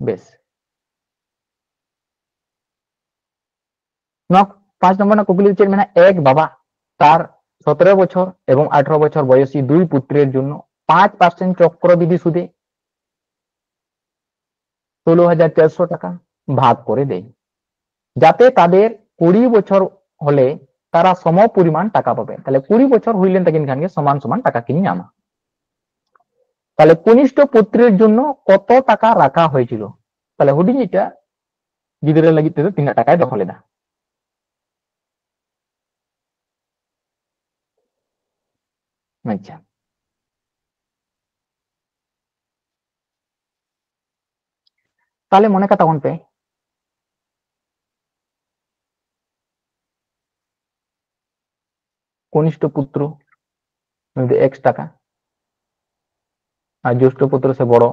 ᱵᱮᱥ, ᱱᱚᱣᱟ ᱯᱟᱸᱪ ᱱᱚᱢᱵᱚᱨ ᱨᱮᱱᱟᱜ ᱠᱩᱠᱞᱤ ᱪᱮᱫ ᱢᱮᱱᱟᱜᱼᱟ? ᱮᱠ ᱵᱟᱵᱟ ᱛᱟᱨ ᱥᱚᱛᱨᱚ ᱵᱚᱪᱷᱚᱨ ᱮᱵᱚᱝ ᱟᱴᱷᱨᱚ ᱵᱚᱪᱷᱚᱨ ᱵᱚᱭᱚᱥᱤ ᱫᱩᱭ ᱯᱩᱛᱨᱮᱨ ᱡᱚᱱᱱᱚ ᱯᱟᱸᱪ ᱯᱟᱨᱥᱮᱱᱴ ᱪᱚᱠᱨᱚᱵᱤᱫᱷᱤ সুদে ষোলো হাজার চারশো টাকা ভাগ করে দেয়, যাতে তাদের কুড়ি বছর হলে তারা সম পরিমাণ টাকা পাবে। তাহলে কুড়ি বছর ᱦᱩᱭ ᱞᱮᱱ ᱛᱟᱹᱠᱤᱱ ᱠᱷᱟᱱ ᱜᱮ ᱥᱚᱢᱟᱱ ᱥᱚᱢᱟᱱ ᱴᱟᱠᱟ ᱠᱤᱱ ᱧᱟᱢᱟ᱾ তাহলে কনিষ্ঠ পুত্রের জন্য কত টাকা রাখা হয়েছিল? তাহলে ᱦᱩᱰᱤᱧ ᱤᱡ ᱜᱤᱫᱽᱨᱟᱹ ᱞᱟᱹᱜᱤᱫ ᱛᱮᱫᱚ ᱛᱤᱱᱟᱹᱜ ᱴᱟᱠᱟᱭ ᱫᱚᱦᱚ ᱞᱮᱫᱟ? ᱟᱪᱪᱷᱟ, ᱛᱟᱦᱞᱮ ᱢᱚᱱᱮ ᱠᱟᱜ ᱛᱟᱵᱚᱱ ᱯᱮ, ᱠᱚᱱᱤষ্ঠ ᱯᱩᱛᱨᱚ ᱩᱱᱤ ᱫᱚ ᱮᱠᱥ ᱴᱟᱠᱟ, ᱟᱨ ᱡᱳᱥᱴᱷᱚ ᱯᱩᱛᱨᱚ ᱥᱮ ᱵᱚᱲᱚ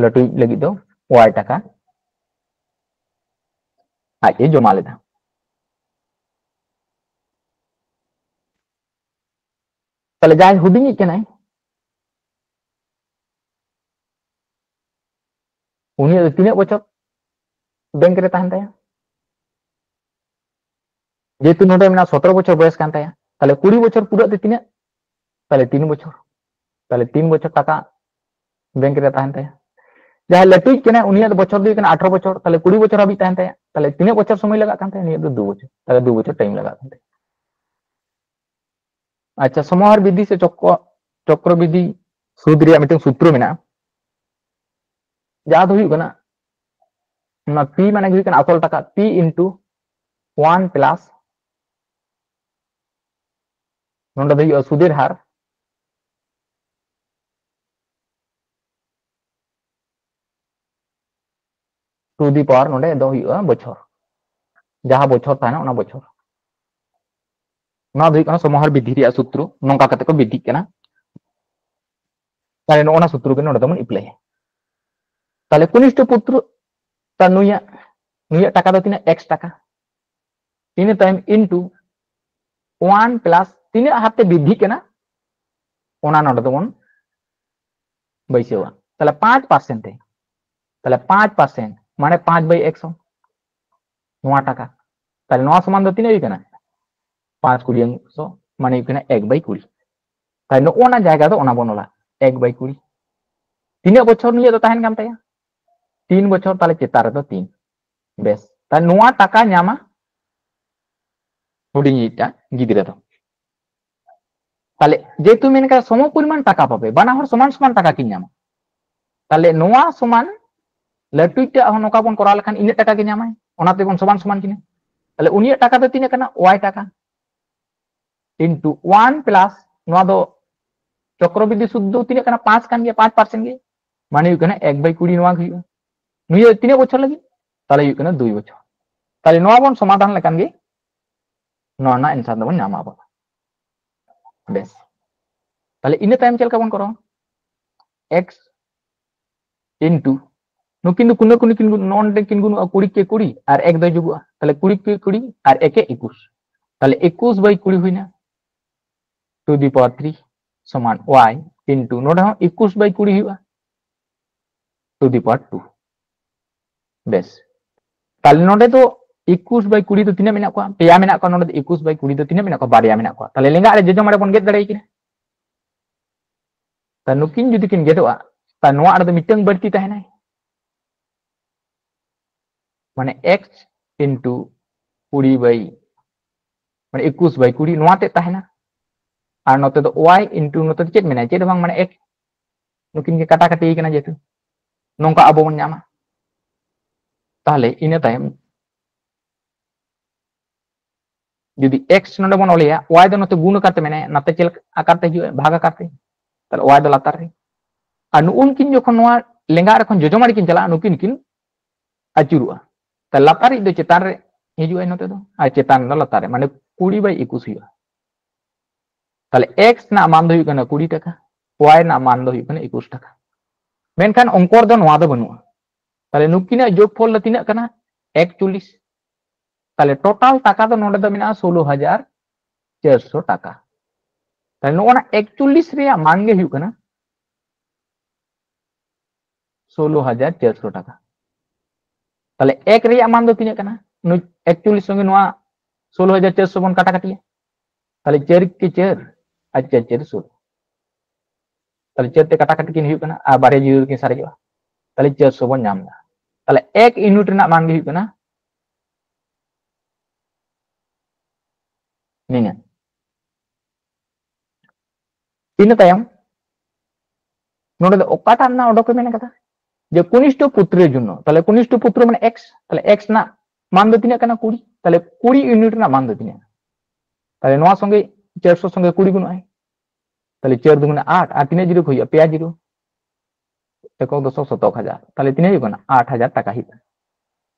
ᱞᱟᱹᱴᱩᱭᱤᱡ ᱞᱟᱹᱜᱤᱫ ᱫᱚ ᱣᱟᱭ ᱴᱟᱠᱟ ᱟᱡ ᱮ ᱡᱚᱢᱟ ᱞᱮᱫᱟ᱾ ᱛᱟᱦᱞᱮ ᱡᱟᱦᱟᱸᱭ ᱦᱩᱰᱤᱧᱤᱡ ᱠᱟᱱᱟᱭ, ᱩᱱᱤᱭᱟᱜ ᱫᱚ ᱛᱤᱱᱟᱹᱜ ᱵᱚᱪᱷᱚᱨ ᱵᱮᱝᱠ ᱨᱮ ᱛᱟᱦᱮᱱ ᱛᱟᱭᱟ? ᱡᱮᱦᱮᱛᱩ ᱱᱚᱰᱮ ᱢᱮᱱᱟᱜᱼᱟ ᱥᱚᱛᱨᱚ ᱵᱚᱪᱷᱚᱨ ᱵᱚᱭᱮᱥ ᱠᱟᱱ ᱛᱟᱭᱟ, ᱛᱟᱦᱞᱮ ᱠᱩᱲᱤ ᱵᱚᱪᱷᱚᱨ ᱯᱩᱨᱟᱹᱜ ᱛᱮ ᱛᱤᱱᱟᱹᱜ? ᱛᱟᱦᱞᱮ ᱛᱤᱱ ᱵᱚᱪᱷᱚᱨ᱾ ᱛᱟᱦᱞᱮ ᱛᱤᱱ ᱵᱚᱪᱷᱚᱨ ᱴᱟᱠᱟ ᱵᱮᱝᱠ ᱨᱮ ᱛᱟᱦᱮᱱ ᱛᱟᱭᱟ᱾ ᱡᱟᱦᱟᱸᱭ ᱞᱟᱹᱴᱩᱭᱤᱡ ᱠᱟᱱᱟᱭ, ᱩᱱᱤᱭᱟᱜ ᱫᱚ ᱵᱚᱪᱷᱚᱨ ᱫᱚ ᱦᱩᱭᱩᱜ ᱠᱟᱱᱟ ᱟᱴᱷᱨᱚ ᱵᱚᱪᱷᱚᱨ, ᱛᱟᱦᱚᱞᱮ ᱠᱩᱲᱤ ᱵᱚᱪᱷᱚᱨ ᱦᱟᱹᱵᱤᱡ ᱛᱟᱦᱮᱱ ᱛᱟᱭᱟ᱾ ᱛᱟᱦᱚᱞᱮ ᱛᱤᱱᱟᱹᱜ ᱵᱚᱪᱷᱚᱨ ᱥᱚᱢᱚᱭ ᱞᱟᱜᱟᱜ ᱠᱟᱱ ᱛᱟᱭᱟ? ᱩᱱᱤᱭᱟᱜ ᱫᱚ ᱫᱩ ᱵᱚᱪᱷᱚᱨ, ᱛᱟᱦᱚᱞᱮ ᱫᱩ ᱵᱚᱪᱷᱚᱨ ᱴᱟᱭᱤᱢ ᱞᱟᱜᱟᱜ ᱠᱟᱱ ᱛᱟᱭᱟ᱾ ᱟᱪᱪᱷᱟ, ᱥᱚᱢᱚᱦᱟᱨ ᱵᱤᱫᱷᱤ ᱥᱮ ᱪᱚᱠᱨᱚ, ᱪᱚᱠᱨᱚ ᱵᱤᱫᱷᱤ ᱥᱩᱫ ᱨᱮᱭᱟᱜ ᱢᱤᱫᱴᱮᱱ ᱥᱩᱛᱨᱚ ᱢᱮᱱᱟᱜᱼᱟ, ᱡᱟᱦᱟᱸ ᱫᱚ ᱦᱩᱭᱩᱜ ᱠᱟᱱᱟ, ᱚᱱᱟ ᱯᱤ ᱢᱟᱱᱮ ᱦᱩᱭᱩᱜ ᱠᱟᱱᱟ ᱟᱥᱚᱞ ᱴᱟᱠᱟ, ᱯᱤ ᱤᱱᱴᱩ ᱳᱣᱟᱱ ᱯᱞᱟᱥ, ᱱᱚᱰᱮ ᱫᱚ ᱦᱩᱭᱩᱜᱼᱟ ᱥᱩᱫᱮᱨ ᱦᱟᱨ, ᱴᱩ ᱫᱤ ᱯᱟᱣᱟᱨ ᱱᱚᱰᱮ ᱫᱚ ᱦᱩᱭᱩᱜᱼᱟ ᱵᱚᱪᱷᱚᱨ, ᱡᱟᱦᱟᱸ ᱵᱚᱪᱷᱚᱨ ᱛᱟᱦᱮᱱᱟ ᱚᱱᱟ ᱵᱚᱪᱷᱚᱨ᱾ ᱱᱚᱣᱟ ᱫᱚ ᱦᱩᱭᱩᱜ ᱠᱟᱱᱟ ᱥᱚᱢᱚᱦᱟᱨ ᱵᱤᱫᱷᱤ ᱨᱮᱭᱟᱜ ᱥᱩᱛᱨᱚ, ᱱᱚᱝᱠᱟ ᱠᱟᱛᱮ ᱠᱚ ᱵᱤᱫᱷᱤᱜ ᱠᱟᱱᱟ᱾ ᱛᱟᱦᱞᱮ ᱱᱚᱜᱼᱚ ᱱᱟ ᱥᱩᱛᱨᱚ ᱜᱮ ᱱᱚᱰᱮ ᱫᱚᱵᱚᱱ ᱮᱯᱞᱟᱭᱟ᱾ ᱛᱟᱦᱞᱮ ᱠᱚᱱᱤᱥᱴᱷᱚ ᱯᱩᱛᱨᱚ, ᱛᱟ ᱱᱩᱭᱟᱜ, ᱱᱩᱭᱟᱜ ᱴᱟᱠᱟ ᱫᱚ ᱛᱤᱱᱟᱹᱜ? ᱮᱠᱥ ᱴᱟᱠᱟ᱾ ᱤᱱᱟᱹ ᱛᱟᱭᱚᱢ ᱤᱱᱴᱩ ᱳᱣᱟᱱ ᱯᱞᱟᱥ ᱛᱤᱱᱟᱹᱜ ᱦᱟᱨᱛᱮ ᱵᱤᱫᱷᱤᱜ ᱠᱟᱱᱟ, ᱚᱱᱟ ᱱᱚᱰᱮ ᱫᱚᱵᱚᱱ ᱵᱟᱹᱭᱥᱟᱹᱣᱟ᱾ ᱛᱟᱦᱞᱮ ᱯᱟᱸᱪ ᱯᱟᱨᱥᱮᱱᱴ ᱛᱮ, ᱛᱟᱦᱞᱮ ᱯᱟᱸᱪ ᱯᱟᱨᱥᱮᱱᱴ ᱢᱟᱱᱮ ᱯᱟᱸᱪ ᱵᱟᱭ ᱮᱠᱥᱚ, ᱱᱚᱣᱟ ᱴᱟᱠᱟ᱾ ᱛᱟᱦᱞᱮ ᱱᱚᱣᱟ ᱥᱚᱢᱟᱱ ᱫᱚ ᱛᱤᱱᱟᱹᱜ ᱦᱩᱭ ᱠᱟᱱᱟ? ᱯᱟᱸᱪ ᱠᱩᱲᱤ ᱮᱠᱥᱚ, ᱢᱟᱱᱮ ᱦᱩᱭᱩᱜ ᱠᱟᱱᱟ ᱮᱠ ᱵᱟᱭ ᱠᱩᱲᱤ᱾ ᱛᱟᱦᱞᱮ ᱱᱚᱜᱼᱚ ᱱᱟ ᱡᱟᱭᱜᱟ ᱫᱚ ᱚᱱᱟ ᱵᱚᱱ ᱚᱞᱟ, ᱮᱠ ᱵᱟᱭ ᱠᱩᱲᱤ᱾ ᱛᱤᱱᱟᱹᱜ ᱵᱚᱪᱷᱚᱨ ᱱᱤᱭᱟᱹ ᱫᱚ ᱛᱟᱦᱮᱱ ᱠᱟᱱ ᱛᱟᱭᱟ? ᱛᱤᱱ ᱵᱚᱪᱷᱚᱨ, ᱛᱟᱦᱞᱮ ᱪᱮᱛᱟᱱ ᱨᱮᱫᱚ ᱛᱤᱱ᱾ ᱵᱮᱥ, ᱛᱟᱦᱞᱮ ᱱᱚᱣᱟ ᱴᱟᱠᱟ ᱧᱟᱢᱟ ᱦᱩᱰᱤᱧᱤᱡᱴᱟ ᱜᱤᱫᱽᱨᱟᱹ ᱫᱚ᱾ ᱛᱟᱦᱞᱮ ᱡᱮᱦᱮᱛᱩ ᱢᱮᱱ ᱠᱟᱫᱟ ᱥᱚᱢ ᱯᱚᱨᱤᱢᱟᱱ ᱴᱟᱠᱟ ᱯᱟᱵᱮ, ᱵᱟᱱᱟ ᱦᱚᱲ ᱥᱚᱢᱟᱱ ᱥᱚᱢᱟᱱ ᱴᱟᱠᱟ ᱠᱤᱱ ᱧᱟᱢᱟ᱾ ᱛᱟᱦᱞᱮ ᱱᱚᱣᱟ ᱥᱚᱢᱟᱱ ᱞᱟᱹᱴᱩᱭᱤᱡᱴᱟᱜ ᱦᱚᱸ ᱱᱚᱝᱠᱟ ᱵᱚᱱ ᱠᱚᱨᱟᱣ ᱞᱮᱠᱷᱟᱱ ᱤᱱᱟᱹᱜ ᱴᱟᱠᱟ ᱜᱮ ᱧᱟᱢᱟᱭ, ᱚᱱᱟ ᱛᱮᱵᱚᱱ ᱥᱚᱢᱟᱱ ᱥᱚᱢᱟᱱ ᱠᱤᱱᱟ᱾ ᱛᱟᱦᱞᱮ ᱩᱱᱤᱭᱟᱜ ᱴᱟᱠᱟ ᱫᱚ ᱛᱤᱱᱟᱹᱜ ᱠᱟᱱᱟ? ᱳᱣᱟᱭ ᱴᱟᱠᱟ᱾ ᱤᱱᱴᱩ ᱳᱣᱟᱱ ᱯᱞᱟᱥ ᱱᱚᱣᱟ ᱫᱚ ᱪᱚᱠᱨᱚᱵᱨᱤᱫᱽᱫᱷᱤ ᱥᱩᱫ ᱫᱚ ᱛᱤᱱᱟᱹᱜ ᱠᱟᱱᱟ? ᱯᱟᱸᱪ ᱠᱟᱱ ᱜᱮᱭᱟ, ᱯᱟᱸᱪ ᱯᱟᱨᱥᱮᱱᱴ ᱜᱮ, ᱢᱟᱱᱮ ᱦᱩᱭᱩᱜ ᱠᱟᱱᱟ ᱮᱠ ᱵᱟᱭ ᱠᱩᱲᱤ ᱱᱚᱣᱟ ᱜᱮ ᱦᱩᱭᱩᱜᱼᱟ᱾ ᱱᱩᱭ ᱫᱚ ᱛᱤᱱᱟᱹᱜ ᱵᱚᱪᱷᱚᱨ ᱞᱟᱹᱜᱤᱫ? ᱛᱟᱦᱞᱮ ᱦᱩᱭᱩᱜ ᱠᱟᱱᱟ ᱫᱩᱭ ᱵᱚᱪᱷᱚᱨ᱾ ᱛᱟᱦᱞᱮ ᱱᱚᱣᱟ ᱵᱚᱱ ᱥᱚᱢᱟᱫᱷᱟᱱ ᱞᱮᱠᱷᱟᱱ ᱜᱮ ᱱᱚᱣᱟ ᱨᱮᱱᱟᱜ ᱮᱱᱥᱟᱨ ᱫᱚᱵᱚᱱ ᱧᱟᱢᱟ ᱟᱵᱚ᱾ ᱵᱮᱥ, ᱛᱟᱦᱞᱮ ᱤᱱᱟᱹ ᱛᱟᱭᱚᱢ ᱪᱮᱫ ᱞᱮᱠᱟ ᱵᱚᱱ ᱠᱚᱨᱟᱣᱟ? ᱮᱠᱥ ᱤᱱᱴᱩ ᱱᱩᱠᱤᱱ ᱫᱚ ᱠᱩᱱᱟᱹ ᱠᱩᱱᱤ ᱠᱤᱱ ᱜᱩᱱ-, ᱱᱚᱰᱮ ᱠᱤᱱ ᱜᱩᱱᱩᱜᱼᱟ, ᱠᱩᱲᱤ ᱠᱮ ᱠᱩᱲᱤ ᱟᱨ ᱮᱠ ᱫᱚᱭ ᱡᱩᱜᱩᱜᱼᱟ, ᱛᱟᱦᱞᱮ ᱠᱩᱲᱤ ᱠᱮ ᱠᱩᱲᱤ ᱟᱨ ᱮᱠᱮ ᱮᱠᱩᱥ, ᱛᱟᱦᱞᱮ ᱮᱠᱩᱥ ᱵᱟᱭ ᱠᱩᱲᱤ ᱦᱩᱭᱱᱟ, ᱴᱩ ᱫᱤ ᱯᱟᱣᱟᱨ ᱛᱷᱨᱤ ᱥᱚᱢᱟᱱ ᱳᱣᱟᱭ ᱤᱱᱴᱩ ᱱᱚᱰᱮ ᱦᱚᱸ ᱮᱠᱩᱥ ᱵᱟᱭ ᱠᱩᱲᱤ ᱦᱩᱭᱩᱜᱼᱟ, ᱴᱩ ᱫᱤ ᱯᱟᱣᱟᱨ ᱴᱩ᱾ ᱵᱮᱥ, ᱛᱟᱦᱞᱮ ᱱᱚᱰᱮ ᱫᱚ ᱮᱠᱩᱥ ᱵᱟᱭ ᱠᱩᱲᱤ ᱫᱚ ᱛᱤᱱᱟᱹᱜ ᱢᱮᱱᱟᱜ ᱠᱚᱣᱟ? ᱯᱮᱭᱟ ᱢᱮᱱᱟᱜ ᱠᱚᱣᱟ᱾ ᱱᱚᱰᱮ ᱫᱚ ᱮᱠᱩᱥ ᱵᱟᱭ ᱠᱩᱲᱤ ᱫᱚ ᱛᱤᱱᱟᱹᱜ ᱢᱮᱱᱟᱜ ᱠᱚᱣᱟ? ᱵᱟᱨᱭᱟ ᱢᱮᱱᱟᱜ ᱠᱚᱣᱟ᱾ ᱛᱟᱦᱞᱮ ᱞᱮᱸᱜᱟ ᱟᱲᱮ ᱡᱚᱡᱚᱢ ᱟᱲᱮ ᱵᱚᱱ ᱜᱮᱫ ᱫᱟᱲᱮᱭᱟᱠᱤᱱᱟ᱾ ᱛᱟ ᱱᱩᱠᱤᱱ ᱡᱩᱫᱤ ᱠᱤᱱ ᱜᱮᱫᱚᱜᱼᱟ, ᱛᱟ ᱱᱚᱣᱟ ᱨᱮᱫᱚ ᱢᱤᱫᱴᱟᱝ ᱵᱟᱹᱲᱛᱤ ᱛᱟᱦᱮᱱᱟᱭ, ᱢᱟᱱᱮ x into ᱠᱩᱲᱤ by, ᱢᱟᱱᱮ ᱮᱠᱩᱥ by ᱠᱩᱲᱤ ᱱᱚᱣᱟ ᱛᱮᱫ ᱛᱟᱦᱮᱱᱟ᱾ ᱟᱨ ᱱᱚᱛᱮ ᱫᱚ y into ᱱᱚᱛᱮ ᱫᱚ ᱪᱮᱫ ᱢᱮᱱᱟᱜᱼᱟ? ᱪᱮᱫ ᱦᱚᱸ ᱵᱟᱝ, ᱢᱟᱱᱮ x, ᱱᱩᱠᱤᱱ ᱜᱮ ᱠᱟᱴᱟᱠᱟᱴᱤ ᱠᱟᱱᱟ ᱡᱮᱦᱮᱛᱩ᱾ ᱱᱚᱝᱠᱟ ᱟᱵᱚ ᱵᱚᱱ ᱧᱟᱢᱟ᱾ ᱛᱟᱦᱞᱮ ᱤᱱᱟᱹ ᱛᱟᱭᱚᱢ ᱡᱩᱫᱤ x ᱱᱚᱰᱮ ᱵᱚᱱ ᱚᱞᱮᱭᱟ, y ᱫᱚ ᱱᱚᱛᱮ ᱜᱩᱱ ᱟᱠᱟᱨ ᱛᱮ ᱢᱮᱱᱟᱭᱟ, ᱱᱟᱛᱮ ᱪᱮᱫ ᱞᱮᱠᱟ ᱟᱠᱟᱨ ᱛᱮ ᱦᱤᱡᱩᱜᱼᱟ? ᱵᱷᱟᱜᱽ ᱟᱠᱟᱨ ᱛᱮ᱾ ᱛᱟᱦᱞᱮ y ᱫᱚ ᱞᱟᱛᱟᱨ ᱨᱮ᱾ ᱟᱨ ᱱᱩᱜᱼᱩ ᱱᱩᱠᱤᱱ ᱡᱚᱠᱷᱚᱱ ᱱᱚᱣᱟ ᱞᱮᱸᱜᱟ ᱨᱮ ᱠᱷᱚᱱ ᱡᱚᱡᱚᱢᱟᱲ ᱠᱤᱱ ᱪᱟᱞᱟᱜᱼᱟ, ᱱᱩᱠᱤᱱ ᱠᱤᱱ ᱟᱹᱪᱩᱨᱚᱜᱼᱟ᱾ ᱛᱟᱦᱞᱮ ᱞᱟᱛᱟᱨᱤᱡ ᱫᱚ ᱪᱮᱛᱟᱱ ᱨᱮ ᱦᱤᱡᱩᱜᱼᱟᱭ ᱱᱚᱛᱮ ᱫᱚ, ᱟᱨ ᱪᱮᱛᱟᱱ ᱫᱚ ᱞᱟᱛᱟᱨ ᱨᱮ, ᱢᱟᱱᱮ ᱠᱩᱲᱤ by ᱮᱠᱩᱥ ᱦᱩᱭᱩᱜᱼᱟ᱾ ᱛᱟᱦᱞᱮ x ᱨᱮᱱᱟᱜ ᱢᱟᱱ ᱫᱚ ᱦᱩᱭᱩᱜ ᱠᱟᱱᱟ ᱠᱩᱲᱤ ᱴᱟᱠᱟ, y ᱨᱮᱱᱟᱜ ᱢᱟᱱ ᱫᱚ ᱦᱩᱭᱩᱜ ᱠᱟᱱᱟ ᱮᱠᱩᱥ ᱴᱟᱠᱟ᱾ ᱢᱮᱱᱠᱷᱟᱱ ᱚᱝᱠᱚ ᱨᱮᱫᱚ ᱱᱚᱣᱟ ᱫᱚ ᱵᱟᱹᱱᱩᱜᱼᱟ᱾ ᱛᱟᱦᱞᱮ ᱱᱩᱠᱤᱱᱟᱜ ᱡᱳᱜᱽᱯᱷᱚᱞ ᱫᱚ ᱛᱤᱱᱟᱹᱜ ᱠᱟᱱᱟ? ᱮᱠᱪᱚᱞᱞᱤᱥ᱾ ᱛᱟᱦᱞᱮ ᱴᱳᱴᱟᱞ ᱴᱟᱠᱟ ᱫᱚ ᱱᱚᱰᱮ ᱫᱚ ᱢᱮᱱᱟᱜᱼᱟ ᱥᱳᱞᱳ ᱦᱟᱡᱟᱨ ᱪᱟᱨᱥᱚ ᱴᱟᱠᱟ᱾ ᱛᱟᱦᱞᱮ ᱱᱚᱜᱼᱚ ᱱᱟ ᱮᱠᱪᱚᱞᱞᱤᱥ ᱨᱮᱭᱟᱜ ᱢᱟᱱ ᱜᱮ ᱦᱩᱭᱩᱜ ᱠᱟᱱᱟ ᱥᱳᱞᱳ ᱦᱟᱡᱟᱨ ᱪᱟᱨᱥᱚ ᱴᱟᱠᱟ᱾ ᱛᱟᱦᱞᱮ ᱮᱠ ᱨᱮᱭᱟᱜ ᱢᱟᱱ ᱫᱚ ᱛᱤᱱᱟᱹᱜ ᱠᱟᱱᱟ? ᱱᱩᱭ ᱮᱠᱪᱚᱞᱞᱤᱥ ᱥᱚᱸᱜᱮ ᱱᱚᱣᱟ ᱥᱳᱞᱳ ᱦᱟᱡᱟᱨ ᱪᱟᱨᱥᱚ ᱵᱚᱱ ᱠᱟᱴᱟ ᱠᱟᱴᱤᱭᱟ, ᱛᱟᱦᱞᱮ ᱪᱟᱨ ᱮᱠᱮ ᱪᱟᱨ ᱟᱨ ᱪᱟᱨ ᱪᱟᱨᱮ ᱥᱳᱞᱳ᱾ ᱛᱟᱦᱞᱮ ᱪᱟᱨ ᱛᱮ ᱠᱟᱴᱟᱠᱟᱴᱤ ᱠᱤᱱ ᱦᱩᱭᱩᱜ ᱠᱟᱱᱟ ᱟᱨ ᱵᱟᱨᱭᱟ ᱡᱤᱨᱳ ᱠᱤᱱ ᱥᱟᱨᱮᱡᱚᱜᱼᱟ, ᱛᱟᱦᱞᱮ ᱪᱟᱨᱥᱚ ᱵᱚᱱ ᱧᱟᱢ ᱮᱫᱟ᱾ ᱛᱟᱦᱞᱮ ᱮᱠ ᱤᱭᱩᱱᱤᱴ ᱨᱮᱱᱟᱜ ᱢᱟᱱ ᱜᱮ ᱦᱩᱭᱩᱜ ᱠᱟᱱᱟ ᱱᱤᱱᱟᱹᱜ᱾ ᱤᱱᱟᱹ ᱛᱟᱭᱚᱢ ᱱᱚᱰᱮ ᱫᱚ ᱚᱠᱟᱴᱟᱜ ᱨᱮᱱᱟᱜ ᱚᱰᱚᱠ ᱮ ᱢᱮᱱ ᱠᱟᱫᱟ? ᱡᱮ ᱠᱚᱱᱤᱥᱴᱷᱚ ᱯᱩᱛᱨᱚ ᱡᱚᱱᱱᱚ᱾ ᱛᱟᱦᱞᱮ ᱠᱚᱱᱤᱥᱴᱷᱚ ᱯᱩᱛᱨᱚ ᱢᱟᱱᱮ ᱮᱠᱥ, ᱛᱟᱦᱞᱮ ᱮᱠᱥ ᱨᱮᱱᱟᱜ ᱢᱟᱱ ᱫᱚ ᱛᱤᱱᱟᱹᱜ ᱠᱟᱱᱟ? ᱠᱩᱲᱤ᱾ ᱛᱟᱦᱞᱮ ᱠᱩᱲᱤ ᱤᱭᱩᱱᱤᱴ ᱨᱮᱱᱟᱜ ᱢᱟᱱ ᱫᱚ ᱛᱤᱱᱟᱹᱜ? ᱛᱟᱦᱞᱮ ᱱᱚᱣᱟ ᱥᱚᱸᱜᱮ ᱪᱟᱨᱥᱚ ᱥᱚᱸᱜᱮ ᱠᱩᱲᱤ ᱜᱩᱱᱚᱜᱼᱟᱭ, ᱛᱟᱦᱞᱮ ᱪᱟᱨ ᱫᱩᱜᱩᱱᱮ ᱟᱴ, ᱟᱨ ᱛᱤᱱᱟᱹᱜ ᱡᱤᱨᱳ ᱠᱚ ᱦᱩᱭᱩᱜᱼᱟ? ᱯᱮᱭᱟ ᱡᱤᱨᱳ, ᱮᱠᱚᱠ ᱫᱚᱥᱚᱠ ᱥᱚᱛᱚᱠ ᱦᱟᱡᱟᱨ, ᱛᱟᱦᱞᱮ ᱛᱤᱱᱟᱹᱜ ᱦᱩᱭᱩᱜ ᱠᱟᱱᱟ? ᱟᱴ ᱦᱟᱡᱟᱨ ᱴᱟᱠᱟ ᱦᱩᱭᱩᱜ ᱠᱟᱱᱟ᱾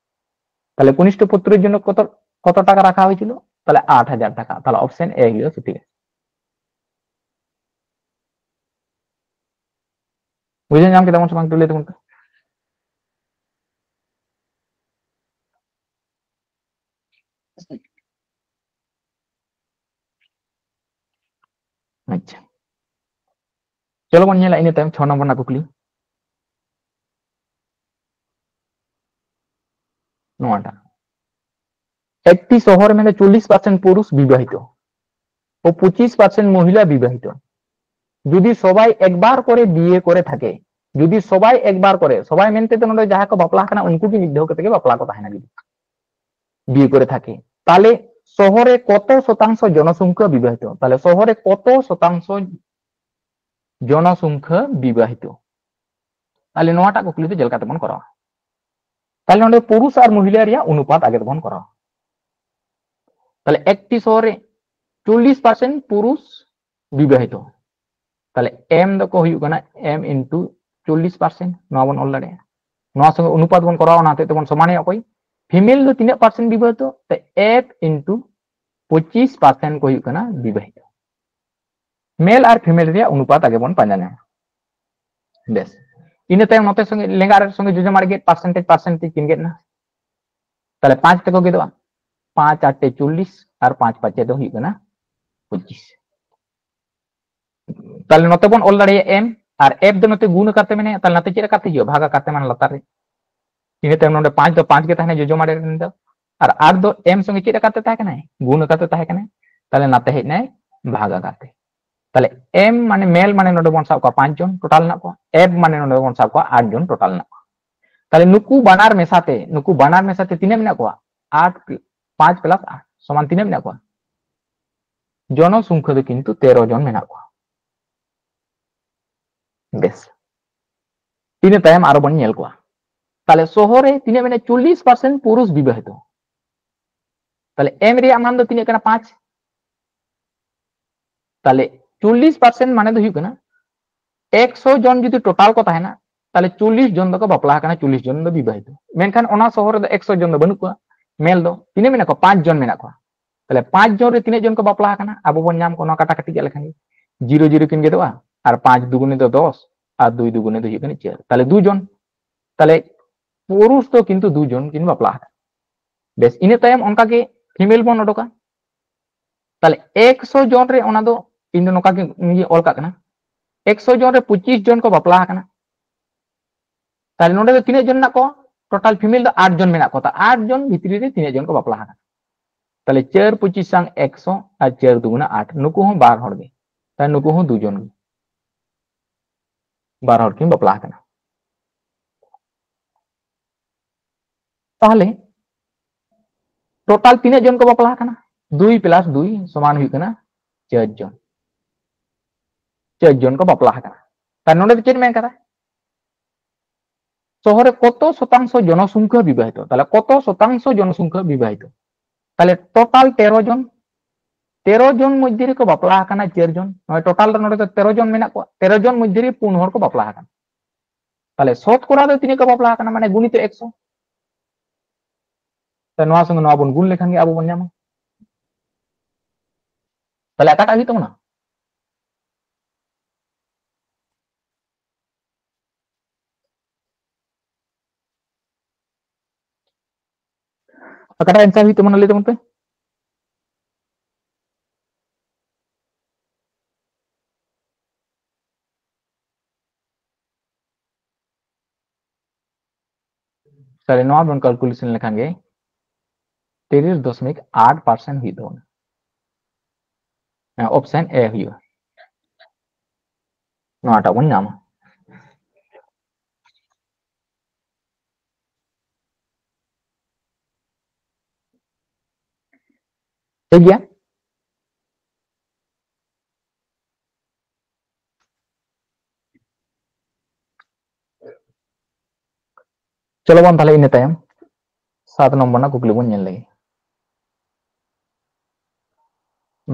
ᱛᱟᱦᱞᱮ ᱠᱚᱱᱤᱥᱴᱷᱚ ᱯᱩᱛᱨᱚ ᱡᱚᱱᱱᱚ ᱠᱚᱛᱚ, ᱠᱚᱛᱚ ᱴᱟᱠᱟ ᱨᱟᱠᱷᱟ ᱦᱩᱭ ছিল? ᱛᱟᱦᱞᱮ ᱟᱴ ᱦᱟᱡᱟর টাকা। তাহলে অপশন এ ᱦᱩᱭᱩᱜᱼᱟ সঠিক। ᱵᱩᱡᱷᱟᱹᱣ ᱧᱟᱢ ᱠᱮᱫᱟ ᱵᱚᱱ ᱥᱮ ᱵᱟᱝ? ᱮᱠᱴᱩ ᱞᱟᱹᱭ ᱛᱟᱵᱚᱱ ᱯᱮ᱾ ᱟᱪᱪᱷᱟ, ᱪᱚᱞᱚ ᱵᱚᱱ ᱧᱮᱞᱟ ᱤᱱᱟᱹ ᱛᱟᱭᱚᱢ ᱪᱷᱚ ᱱᱚᱢᱵᱚᱨ ᱨᱮᱱᱟᱜ ᱠᱩᱠᱞᱤ᱾ ᱱᱚᱣᱟᱴᱟᱜ, একটি শহরে মানে চল্লিশ পার্সেন্ট পুরুষ বিবাহিত ও পঁচিশ পার্সেন্ট মহিলা বিবাহিত। যদি সবাই একবার করে বিয়ে করে থাকে, ᱡᱩᱫᱤ ᱥᱚᱵᱟᱭ ᱮᱠᱵᱟᱨ ᱠᱚᱨᱮ, ᱥᱚᱵᱟᱭ ᱢᱮᱱᱛᱮ ᱫᱚ ᱱᱚᱰᱮ ᱡᱟᱦᱟᱸᱭ ᱠᱚ ᱵᱟᱯᱞᱟ ᱠᱟᱱᱟ ᱩᱱᱠᱩ ᱜᱮ ᱢᱤᱫ ᱫᱷᱟᱣ ᱠᱟᱛᱮ ᱜᱮ ᱵᱟᱯᱞᱟ ᱠᱚ ᱛᱟᱦᱮᱱᱟ ᱡᱩᱫᱤ ᱵᱤᱭᱮ ᱠᱚᱨᱮ ᱛᱷᱟᱠᱮ, ᱛᱟᱦᱞᱮ ᱥᱚᱦᱚᱨᱮ ᱠᱚᱛᱚ ᱥᱚᱛᱟᱝᱥᱚ ᱡᱚᱱᱚᱥᱚᱝᱠᱷᱟ ᱵᱤᱵᱟᱦᱤᱛᱚ, ᱛᱟᱦᱞᱮ ᱥᱚᱦᱚᱨᱮ ᱠᱚᱛᱚ ᱥᱚᱛᱟᱝᱥᱚ ᱡᱚᱱᱚᱥᱚᱝᱠᱷᱟ ᱵᱤᱵᱟᱦᱤᱛᱚ? ᱛᱟᱦᱞᱮ ᱱᱚᱣᱟᱴᱟᱜ ᱠᱩᱠᱞᱤ ᱫᱚ ᱪᱮᱫ ᱞᱮᱠᱟ ᱛᱮᱵᱚᱱ ᱠᱚᱨᱟᱣᱟ? ᱛᱟᱦᱞᱮ ᱱᱚᱰᱮ ᱯᱩᱨᱩᱥ ᱟᱨ ᱢᱚᱦᱤᱞᱟ ᱨᱮᱭᱟᱜ ᱚᱱᱩᱯᱟᱛ ᱟᱜᱮ ᱫᱚᱵᱚᱱ ᱠᱚᱨᱟᱣᱟ᱾ ᱛᱟᱦᱞᱮ ᱮᱠᱴᱤ ᱥᱚᱦᱚᱨ ᱨᱮ ᱪᱚᱞᱞᱤᱥ ᱯᱟᱨᱥᱮᱱᱴ ᱯᱩᱨᱩᱥ ᱵᱤᱵᱟᱦᱤᱛᱚ, ᱛᱟᱦᱞᱮ ᱮᱢ ᱫᱚᱠᱚ ᱦᱩᱭᱩᱜ ᱠᱟᱱᱟ ᱮᱢ ᱤᱱᱴᱩ ᱪᱚᱞᱞᱤᱥ ᱯᱟᱨᱥᱮᱱᱴ, ᱱᱚᱣᱟ ᱵᱚᱱ ᱚᱞ ᱫᱟᱲᱮᱭᱟᱜᱼᱟ᱾ ᱱᱚᱣᱟ ᱥᱚᱸᱜᱮ ᱚᱱᱩᱯᱟᱛ ᱵᱚᱱ ᱠᱚᱨᱟᱣᱟ, ᱚᱱᱟ ᱦᱚᱛᱮᱡ ᱛᱮᱵᱚᱱ ᱥᱚᱢᱟᱱᱮᱜᱼᱟ᱾ ᱚᱠᱚᱭ ᱯᱷᱤᱢᱮᱞ ᱫᱚ ᱛᱤᱱᱟᱹᱜ ᱯᱟᱨᱥᱮᱱᱴ ᱵᱤᱵᱟᱦᱤᱛᱚ? ᱛᱮ ᱮᱯ ᱤᱱᱴᱩ ᱯᱚᱸᱪᱤᱥ ᱯᱟᱨᱥᱮᱱᱴ ᱠᱚ ᱦᱩᱭᱩᱜ ᱠᱟᱱᱟ ᱵᱤᱵᱟᱦᱤᱛᱚ᱾ ᱢᱮᱞ ᱟᱨ ᱯᱷᱤᱢᱮᱞ ᱨᱮᱭᱟᱜ ᱚᱱᱩᱯᱟᱛ ᱟᱜᱮ ᱵᱚᱱ ᱯᱟᱸᱡᱟ ᱧᱟᱢᱟ᱾ ᱵᱮᱥ, ᱤᱱᱟᱹ ᱛᱟᱭᱚᱢ ᱱᱚᱛᱮ ᱥᱚᱸᱜᱮ ᱞᱮᱸᱜᱟ ᱟᱨ ᱥᱚᱸᱜᱮ ᱡᱚᱡᱚᱢ ᱟᱲᱮ ᱜᱮᱫ, ᱯᱟᱨᱥᱮᱱᱴᱮᱡᱽ ᱯᱟᱨᱥᱮᱱᱴᱮᱡᱽ ᱠᱤᱱ ᱜᱮᱫ ᱮᱱᱟ᱾ ᱛᱟᱦᱞᱮ ᱯᱟᱸᱪ ᱛᱮᱠᱚ ᱜᱮᱫᱚᱜᱼᱟ, ᱯᱟᱸᱪ ᱟᱴᱮ ᱪᱚᱞᱞᱤᱥ ᱟᱨ ᱯᱟᱸᱪ ᱯᱟᱸᱪᱮ ᱫᱚ ᱦᱩᱭᱩᱜ ᱠᱟᱱᱟ ᱯᱚᱸᱪᱤᱥ᱾ ᱛᱟᱦᱞᱮ ᱱᱚᱛᱮ ᱵᱚᱱ ᱚᱞ ᱫᱟᱲᱮᱭᱟᱜᱼᱟ ᱮᱢ, ᱟᱨ ᱮᱯ ᱫᱚ ᱱᱚᱛᱮ ᱜᱩᱱ ᱟᱠᱟᱨ ᱛᱮ ᱢᱮᱱᱟᱭᱟ, ᱛᱟᱦᱞᱮ ᱱᱚᱛᱮ ᱪᱮᱫ ᱟᱠᱟᱨ ᱛᱮ ᱦᱤᱡᱩᱜᱼᱟ? ᱵᱷᱟᱜᱽ ᱟᱠᱟᱨ ᱛᱮ, ᱢᱟᱱᱮ ᱞᱟᱛᱟᱨ ᱨᱮ᱾ ᱤᱱᱟᱹ ᱛᱟᱭᱚᱢ ᱱᱚᱰᱮ ᱯᱟᱸᱪ ᱫᱚ ᱯᱟᱸᱪ ᱜᱮ ᱛᱟᱦᱮᱱᱟ ᱡᱚᱡᱚᱢ ᱟᱲᱮ ᱨᱮᱱ ᱫᱚ, ᱟᱨ ᱟᱴ ᱫᱚ ᱮᱢ ᱥᱚᱸᱜᱮ ᱪᱮᱫ ᱟᱠᱟᱨ ᱛᱮ ᱛᱟᱦᱮᱸ ᱠᱟᱱᱟᱭ? ᱜᱩᱱ ᱟᱠᱟᱨ ᱛᱮ ᱛᱟᱦᱮᱸ ᱠᱟᱱᱟᱭ, ᱛᱟᱦᱞᱮ ᱱᱟᱛᱮ ᱦᱮᱡ ᱱᱟᱭ ᱵᱷᱟᱜᱽ ᱟᱠᱟᱨ ᱛᱮ᱾ ᱛᱟᱦᱞᱮ ᱮᱢ ᱢᱟᱱᱮ ᱢᱮᱞ ᱢᱟᱱᱮ ᱱᱚᱰᱮ ᱵᱚᱱ ᱥᱟᱵ ᱠᱚᱣᱟ ᱯᱟᱸᱪ ᱡᱚᱱ ᱴᱳᱴᱟᱞ ᱢᱮᱱᱟᱜ ᱠᱚᱣᱟ, ᱮᱯ ᱢᱟᱱᱮ ᱱᱚᱰᱮ ᱵᱚᱱ ᱥᱟᱵ ᱠᱚᱣᱟ ᱟᱴ ᱡᱚᱱ ᱴᱳᱴᱟᱞ ᱢᱮᱱᱟᱜ ᱠᱚᱣᱟ᱾ ᱛᱟᱦᱞᱮ ᱱᱩᱠᱩ ᱵᱟᱱᱟᱨ ᱢᱮᱥᱟᱛᱮ, ᱱᱩᱠᱩ ᱵᱟᱱᱟᱨ ᱢᱮᱥᱟᱛᱮ ᱛᱤᱱᱟᱹᱜ ᱢᱮᱱᱟᱜ ᱠᱚᱣᱟ? ᱟᱴ, ᱯᱟᱸᱪ ᱯᱞᱟᱥ ᱟᱴ ᱥᱚᱢᱟᱱ ᱛᱤᱱᱟᱹᱜ ᱢᱮᱱᱟᱜ ᱠᱚᱣᱟ? ᱡᱚᱱᱚᱥᱚᱝᱠᱷᱟ ᱫᱚ ᱠᱤᱱᱛᱩ ᱛᱮᱨᱚ ᱡᱚᱱ ᱢᱮᱱᱟᱜ ᱠᱚᱣᱟ᱾ ᱵᱮᱥ, ᱤᱱᱟᱹ ᱛᱟᱭᱚᱢ ᱟᱨᱚ ᱵᱚᱱ ᱧᱮᱞ ᱠᱚᱣᱟ᱾ ᱛᱟᱦᱞᱮ ᱥᱚᱦᱚᱨ ᱨᱮ ᱛᱤᱱᱟᱹᱜ ᱢᱮᱱᱟᱜᱼᱟ? ᱪᱚᱞᱞᱤᱥ ᱯᱟᱨᱥᱮᱱᱴ ᱯᱩᱨᱩᱥ ᱵᱤᱵᱟᱦᱤᱛᱚ᱾ ᱛᱟᱦᱞᱮ ᱮᱢ ᱨᱮᱭᱟᱜ ᱢᱟᱱ ᱫᱚ ᱛᱤᱱᱟᱹᱜ ᱠᱟᱱᱟ? ᱯᱟᱸᱪ᱾ ᱛᱟᱦᱞᱮ ᱪᱚᱞᱞᱤᱥ ᱯᱟᱨᱥᱮᱱᱴ ᱢᱟᱱᱮ ᱫᱚ ᱦᱩᱭᱩᱜ ᱠᱟᱱᱟ ᱮᱠᱥᱚ ᱡᱚᱱ ᱡᱩᱫᱤ ᱴᱳᱴᱟᱞ ᱠᱚ ᱛᱟᱦᱮᱱᱟ, ᱛᱟᱦᱞᱮ ᱪᱚᱞᱞᱤᱥ ᱡᱚᱱ ᱫᱚᱠᱚ ᱵᱟᱯᱞᱟ ᱟᱠᱟᱱᱟ, ᱪᱚᱞᱞᱤᱥ ᱡᱚᱱ ᱫᱚ ᱵᱤᱵᱟᱦᱤᱛᱚ᱾ ᱢᱮᱱᱠᱷᱟᱱ ᱚᱱᱟ ᱥᱚᱦᱚᱨ ᱨᱮᱫᱚ ᱮᱠᱥᱚ ᱡᱚᱱ ᱫᱚ ᱵᱟᱹᱱᱩᱜ ᱠᱚᱣᱟ᱾ ᱢᱮᱞ ᱫᱚ ᱛᱤᱱᱟᱹᱜ ᱢᱮᱱᱟᱜ ᱠᱚᱣᱟ? ᱯᱟᱸᱪ ᱡᱚᱱ ᱢᱮᱱᱟᱜ ᱠᱚᱣᱟ᱾ ᱛᱟᱦᱞᱮ ᱯᱟᱸᱪ ᱡᱚᱱ ᱨᱮ ᱛᱤᱱᱟᱹᱜ ᱡᱚᱱ ᱠᱚ ᱵᱟᱯᱞᱟ ᱟᱠᱟᱱᱟ? ᱟᱵᱚ ᱵᱚᱱ ᱧᱟᱢ ᱠᱚᱣᱟ ᱱᱚᱣᱟ ᱠᱟᱴᱟ ᱠᱟᱹᱴᱤ ᱜᱮᱫ ᱞᱮᱠᱷᱟᱱ ᱜᱮ, ᱡᱤᱨᱳ ᱡᱤᱨᱳ ᱠᱤᱱ ᱜᱮᱫᱚᱜᱼᱟ, ᱟᱨ ᱯᱟᱸᱪ ᱫᱩᱜᱩᱱᱤ ᱫᱚ ᱫᱚᱥ, ᱟᱨ ᱫᱩᱭ ᱫᱩᱜᱩᱱᱤ ᱫᱚ ᱦᱩᱭᱩᱜ ᱠᱟᱱᱟ ᱪᱟᱨ, ᱛᱟᱦᱞᱮ ᱫᱩ ᱡᱚᱱ᱾ ᱛᱟᱦᱞᱮ ᱯᱩᱨᱩᱥ ᱫᱚ ᱠᱤᱱᱛᱩ ᱫᱩ ᱡᱚᱱ ᱠᱤᱱ ᱵᱟᱯᱞᱟ ᱟᱠᱟᱱᱟ᱾ ᱵᱮᱥ, ᱤᱱᱟᱹ ᱛᱟᱭᱚᱢ ᱚᱱᱠᱟ ᱜᱮ ᱯᱷᱤᱢᱮᱞ ᱵᱚᱱ ᱚᱰᱚᱠᱟ᱾ ᱛᱟᱦᱞᱮ ᱮᱠᱥᱚ ᱡᱚᱱ ᱨᱮ ᱚᱱᱟ ᱫᱚ ᱤᱧ ᱫᱚ ᱱᱚᱝᱠᱟ ᱜᱮ ᱤᱧ ᱚᱞ ᱠᱟᱜ ᱠᱟᱱᱟ, ᱮᱠᱥᱚ ᱡᱚᱱ ᱨᱮ ᱯᱚᱸᱪᱤᱥ ᱡᱚᱱ ᱠᱚ ᱵᱟᱯᱞᱟ ᱟᱠᱟᱱᱟ᱾ ᱛᱟᱦᱞᱮ ᱱᱚᱰᱮ ᱫᱚ ᱛᱤᱱᱟᱹᱜ ᱡᱚᱱ ᱢᱮᱱᱟᱜ ᱠᱚᱣᱟ? ᱴᱳᱴᱟᱞ ᱯᱷᱤᱢᱮᱞ ᱫᱚ ᱟᱴ ᱡᱚᱱ ᱢᱮᱱᱟᱜ ᱠᱚᱣᱟ᱾ ᱛᱟ ᱟᱴ ᱡᱚᱱ ᱵᱷᱤᱛᱨᱤ ᱨᱮ ᱛᱤᱱᱟᱹᱜ ᱡᱚᱱ ᱠᱚ ᱵᱟᱯᱞᱟ ᱟᱠᱟᱱᱟ? ᱛᱟᱦᱞᱮ ᱪᱟᱨ ᱯᱚᱸᱪᱤᱥ ᱥᱟᱝ ᱮᱠᱥᱚ ᱟᱨ ᱪᱟᱨ ᱫᱩᱜᱩᱱᱟ ᱟᱴ, ᱱᱩᱠᱩ ᱦᱚᱸ ᱵᱟᱨ ᱦᱚᱲ ᱜᱮ, ᱛᱟᱦᱞᱮ ᱱᱩᱠᱩ ᱦᱚᱸ ᱫᱩ ᱡᱚᱱ ᱜᱮ᱾ ᱵᱟᱨ ᱦᱚᱲ ᱠᱤᱱ ᱵᱟᱯᱞᱟ ᱟᱠᱟᱱᱟ᱾ ᱛᱟᱦᱞᱮ ᱴᱳᱴᱟᱞ ᱛᱤᱱᱟᱹᱜ ᱡᱚᱱ ᱠᱚ ᱵᱟᱯᱞᱟ ᱟᱠᱟᱱᱟ? ᱫᱩᱭ ᱯᱞᱟᱥ ᱫᱩᱭ ᱥᱚᱢᱟᱱ ᱦᱩᱭᱩᱜ ᱠᱟᱱᱟ ᱪᱟᱨ ᱡᱚᱱ᱾ ᱪᱟᱨ ᱡᱚᱱ ᱠᱚ ᱵᱟᱯᱞᱟ ᱟᱠᱟᱱᱟ᱾ ᱛᱟᱦᱞᱮ ᱱᱚᱰᱮ ᱫᱚ ᱪᱮᱫ ᱢᱮᱱ ᱠᱟᱫᱟ? ᱥᱚᱦᱚᱨᱮ ᱠᱚᱛᱚ ᱥᱚᱛᱟᱝᱥᱚ ᱡᱚᱱᱚᱥᱚᱝᱠᱷᱟ ᱵᱤᱵᱟᱦᱤᱛᱚ? ᱛᱟᱦᱞᱮ ᱠᱚᱛᱚ ᱥᱚᱛᱟᱝᱥᱚ ᱡᱚᱱᱚᱥᱚᱝᱠᱷᱟ ᱵᱤᱵᱟᱦᱤᱛᱚ? ᱛᱟᱦᱞᱮ ᱴᱳᱴᱟᱞ ᱛᱮᱨᱚ ᱡᱚᱱ᱾ ᱛᱮᱨᱚ ᱡᱚᱱ ᱢᱚᱫᱽᱫᱷᱮ ᱨᱮᱠᱚ ᱵᱟᱯᱞᱟ ᱟᱠᱟᱱᱟ ᱪᱟᱨ ᱡᱚᱱ᱾ ᱱᱚᱜᱼᱚᱭ ᱴᱳᱴᱟᱞ ᱨᱮ ᱱᱚᱰᱮ ᱫᱚ ᱛᱮᱨᱚ ᱡᱚᱱ ᱢᱮᱱᱟᱜ ᱠᱚᱣᱟ, ᱛᱮᱨᱚ ᱡᱚᱱ ᱢᱚᱫᱽᱫᱷᱮ ᱨᱮ ᱯᱩᱱ ᱦᱚᱲ ᱠᱚ ᱵᱟᱯᱞᱟ ᱟᱠᱟᱱᱟ᱾ ᱛᱟᱦᱞᱮ ᱥᱚᱛᱠᱚᱨᱟ ᱫᱚ ᱛᱤᱱᱟᱹᱜ ᱠᱚ ᱵᱟᱯᱞᱟ ᱟᱠᱟᱱᱟ? ᱢᱟᱱᱮ ᱜᱩᱱᱤᱛᱚ ᱮᱠᱥᱚ᱾ ᱛᱟᱦᱞᱮ ᱱᱚᱣᱟ ᱥᱚᱸᱜᱮ ᱱᱚᱣᱟ ᱵᱚᱱ ᱜᱩᱱ ᱞᱮᱠᱷᱟᱱ ᱜᱮ ᱟᱵᱚ ᱵᱚᱱ ᱧᱟᱢᱟ᱾ ᱛᱟᱦᱞᱮ ᱚᱠᱟᱴᱟᱜ ᱦᱩᱭᱩᱜ ᱛᱟᱵᱚᱱᱟ? ᱚᱠᱟᱴᱟᱜ ᱮᱱᱥᱟᱨ ᱦᱩᱭᱩᱜ ᱛᱟᱵᱚᱱᱟ ᱞᱟᱹᱭ ᱛᱟᱵᱚᱱ ᱯᱮ? ᱛᱟᱦᱞᱮ ᱱᱚᱣᱟ ᱵᱚᱱ ᱠᱟᱞᱠᱩᱞᱮᱥᱚᱱ ᱞᱮᱠᱷᱟᱱ ᱜᱮ ᱛᱤᱨᱤᱥ ᱫᱚᱥᱢᱤᱠ ᱟᱴ ᱯᱟᱨᱥᱮᱱᱴ ᱦᱩᱭᱩᱜ ᱛᱟᱵᱚᱱᱟ᱾ ᱚᱯᱥᱮᱱ ᱮ ᱦᱩᱭᱩᱜᱼᱟ, ᱱᱚᱣᱟᱴᱟᱜ ᱵᱚᱱ ᱧᱟᱢᱟ᱾ ᱴᱷᱤᱠ ᱜᱮᱭᱟ᱾ ᱪᱚᱞᱚ ᱵᱚᱱ ᱛᱟᱦᱞᱮ ᱤᱱᱟᱹ ᱛᱟᱭᱚᱢ ᱥᱟᱛ ᱱᱚᱢᱵᱚᱨ ᱨᱮᱱᱟᱜ ᱠᱩᱠᱞᱤ ᱵᱚᱱ ᱧᱮᱞ ᱞᱮᱜᱮ᱾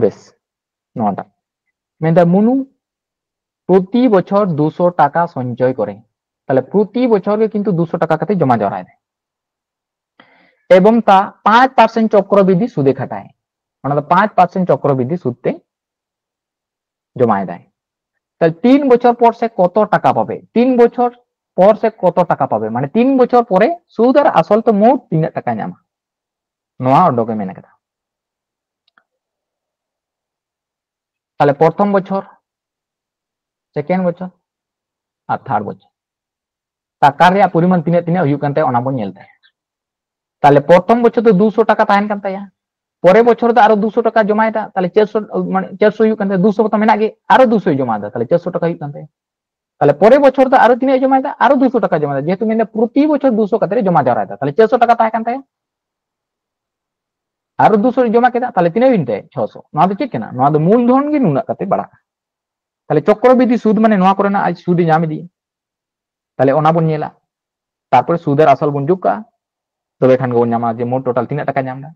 ᱵᱮᱥ, ᱱᱚᱣᱟᱴᱟᱜ ᱢᱮᱱᱫᱟ ᱢᱩᱱᱩ ᱯᱨᱚᱛᱤ ᱵᱚᱪᱷᱚᱨ ᱫᱩᱥᱚ ᱴᱟᱠᱟ ᱥᱚᱧᱪᱚᱭ ᱠᱚᱨᱮ᱾ ᱛᱟᱦᱞᱮ ᱯᱨᱚᱛᱤ ᱵᱚᱪᱷᱚᱨ ᱜᱮ ᱠᱤᱱᱛᱩ ᱫᱩᱥᱚ ᱴᱟᱠᱟ ᱠᱟᱛᱮ ᱡᱚᱢᱟ ᱡᱟᱣᱨᱟᱭ ᱫᱟᱭ᱾ ᱮᱵᱚᱝ ᱛᱟ ᱯᱟᱸᱪ ᱯᱟᱨᱥᱮᱱᱴ ᱪᱚᱠᱨᱚᱵᱤᱫᱷᱤ ᱥᱩᱫᱮ ᱠᱷᱟᱴᱟᱭ, ᱚᱱᱟ ᱫᱚ ᱯᱟᱸᱪ ᱯᱟᱨᱥᱮᱱᱴ ᱪᱚᱠᱨᱚᱵᱤᱫᱷᱤ ᱥᱩᱫ ᱛᱮ ᱡᱚᱢᱟᱭ ᱫᱟᱭ᱾ ᱛᱟᱦᱞᱮ ᱛᱤᱱ ᱵᱚᱪᱷᱚᱨ ᱯᱚᱨ ᱥᱮ ᱠᱚᱛᱚ ᱴᱟᱠᱟ ᱯᱟᱵᱮ? ᱛᱤᱱ ᱵᱚᱪᱷᱚᱨ ᱯᱚᱨ ᱥᱮ ᱠᱚᱛᱚ ᱴᱟᱠᱟ ᱯᱟᱵᱮ, ᱢᱟᱱᱮ ᱛᱤᱱ ᱵᱚᱪᱷᱚᱨ ᱯᱚᱨᱮ ᱥᱩᱫ ᱟᱨ ᱟᱥᱚᱞ ᱛᱮ ᱢᱳᱴ ᱛᱤᱱᱟᱹᱜ ᱴᱟᱠᱟ ᱧᱟᱢᱟ, ᱱᱚᱣᱟ ᱚᱰᱚᱠᱮ ᱢᱮᱱ ᱠᱟᱫᱟ᱾ ᱛᱟᱦᱞᱮ ᱯᱨᱚᱛᱷᱚᱢ ᱵᱚᱪᱷᱚᱨ, ᱥᱮᱠᱮᱱᱰ ᱵᱚᱪᱷᱚᱨ ᱟᱨ ᱛᱷᱟᱨᱰ ᱵᱚᱪᱷᱚᱨ ᱴᱟᱠᱟ ᱨᱮᱭᱟᱜ ᱯᱚᱨᱤᱢᱟᱱ ᱛᱤᱱᱟᱹᱜ ᱛᱤᱱᱟᱹᱜ ᱦᱩᱭᱩᱜ ᱠᱟᱱ ᱛᱟᱭᱟ ᱚᱱᱟ ᱵᱚᱱ ᱧᱮᱞ ᱛᱟᱭᱟ᱾ ᱛᱟᱦᱞᱮ ᱯᱨᱚᱛᱷᱚᱢ ᱵᱚᱪᱷᱚᱨ ᱫᱚ ᱫᱩᱥᱚ ᱴᱟᱠᱟ ᱛᱟᱦᱮᱱ ᱠᱟᱱ ᱛᱟᱭᱟ, ᱯᱚᱨᱮ ᱵᱚᱪᱷᱚᱨ ᱫᱚ ᱟᱨᱚ ᱫᱩᱥᱚ ᱴᱟᱠᱟ ᱡᱚᱢᱟᱭ ᱫᱟ, ᱛᱟᱦᱞᱮ ᱪᱟᱨᱥᱚ, ᱢᱟᱱᱮ ᱪᱟᱨᱥᱚ ᱦᱩᱭᱩᱜ ᱠᱟᱱ ᱛᱟᱭᱟ, ᱫᱩᱥᱚ ᱛᱚ ᱢᱮᱱᱟᱜ ᱜᱮ, ᱟᱨᱚ ᱫᱩᱥᱚᱭ ᱡᱚᱢᱟ ᱫᱟ, ᱛᱟᱦᱞᱮ ᱪᱟᱨᱥᱚ ᱴᱟᱠᱟ ᱦᱩᱭᱩᱜ ᱠᱟᱱ ᱛᱟᱭᱟ᱾ ᱛᱟᱦᱞᱮ ᱯᱚᱨᱮ ᱵᱚᱪᱷᱚᱨ ᱫᱚ ᱟᱨᱚ ᱛᱤᱱᱟᱹᱜ ᱡᱚᱢᱟᱭ ᱫᱟ? ᱟᱨᱚ ᱫᱩᱥᱚ ᱴᱟᱠᱟ ᱡᱚᱢᱟᱭ ᱫᱟ, ᱡᱮᱦᱮᱛᱩ ᱢᱮᱱᱫᱟ ᱯᱨᱚᱛᱤ ᱵᱚᱪᱷᱚᱨ ᱫᱩᱥᱚ ᱠᱟᱛᱮ ᱡᱚᱢᱟ ᱡᱟᱣᱨᱟᱭ ᱫᱟ᱾ ᱛᱟᱦᱞᱮ ᱪᱟᱨᱥᱚ ᱴᱟᱠᱟ ᱛᱟᱦᱮᱸ ᱠᱟᱱ ᱛᱟᱭᱟ, ᱟᱨᱚ ᱫᱩᱥᱚ ᱡᱚᱢᱟ ᱠᱮᱫᱟ, ᱛᱟᱦᱞᱮ ᱛᱤᱱᱟᱹᱜ ᱦᱩᱭᱮᱱ ᱛᱟᱭᱟ? ᱪᱷᱚᱥᱚ᱾ ᱱᱚᱣᱟ ᱫᱚ ᱪᱮᱫ ᱠᱟᱱᱟ? ᱱᱚᱣᱟ ᱫᱚ ᱢᱩᱞᱫᱷᱚᱱ ᱜᱮ ᱱᱩᱱᱟᱹᱜ ᱠᱟᱛᱮ ᱵᱟᱲᱟᱜᱼᱟ᱾ ᱛᱟᱦᱞᱮ ᱪᱚᱠᱨᱚᱵᱨᱤᱫᱷᱤ ᱥᱩᱫ ᱢᱟᱱᱮ ᱱᱚᱣᱟ ᱠᱚᱨᱮᱱᱟᱜ ᱟᱡ ᱥᱩᱫ ᱮ ᱧᱟᱢ ᱤᱫᱤᱭᱟ᱾ ᱛᱟᱦᱞᱮ ᱚᱱᱟ ᱵᱚᱱ ᱧᱮᱞᱟ, ᱛᱟᱨᱯᱚᱨᱮ ᱥᱩᱫ ᱟᱨ ᱟᱥᱚᱞ ᱵᱚᱱ ᱡᱳᱜᱽ ᱠᱟᱜᱼᱟ, ᱛᱚᱵᱮ ᱠᱷᱟᱱ ᱜᱮᱵᱚᱱ ᱧᱟᱢᱟ ᱡᱮ ᱢᱳᱴ ᱴᱳᱴᱟᱞ ᱛᱤᱱᱟᱹᱜ ᱴᱟᱠᱟ ᱧᱟᱢ ᱮᱫᱟ᱾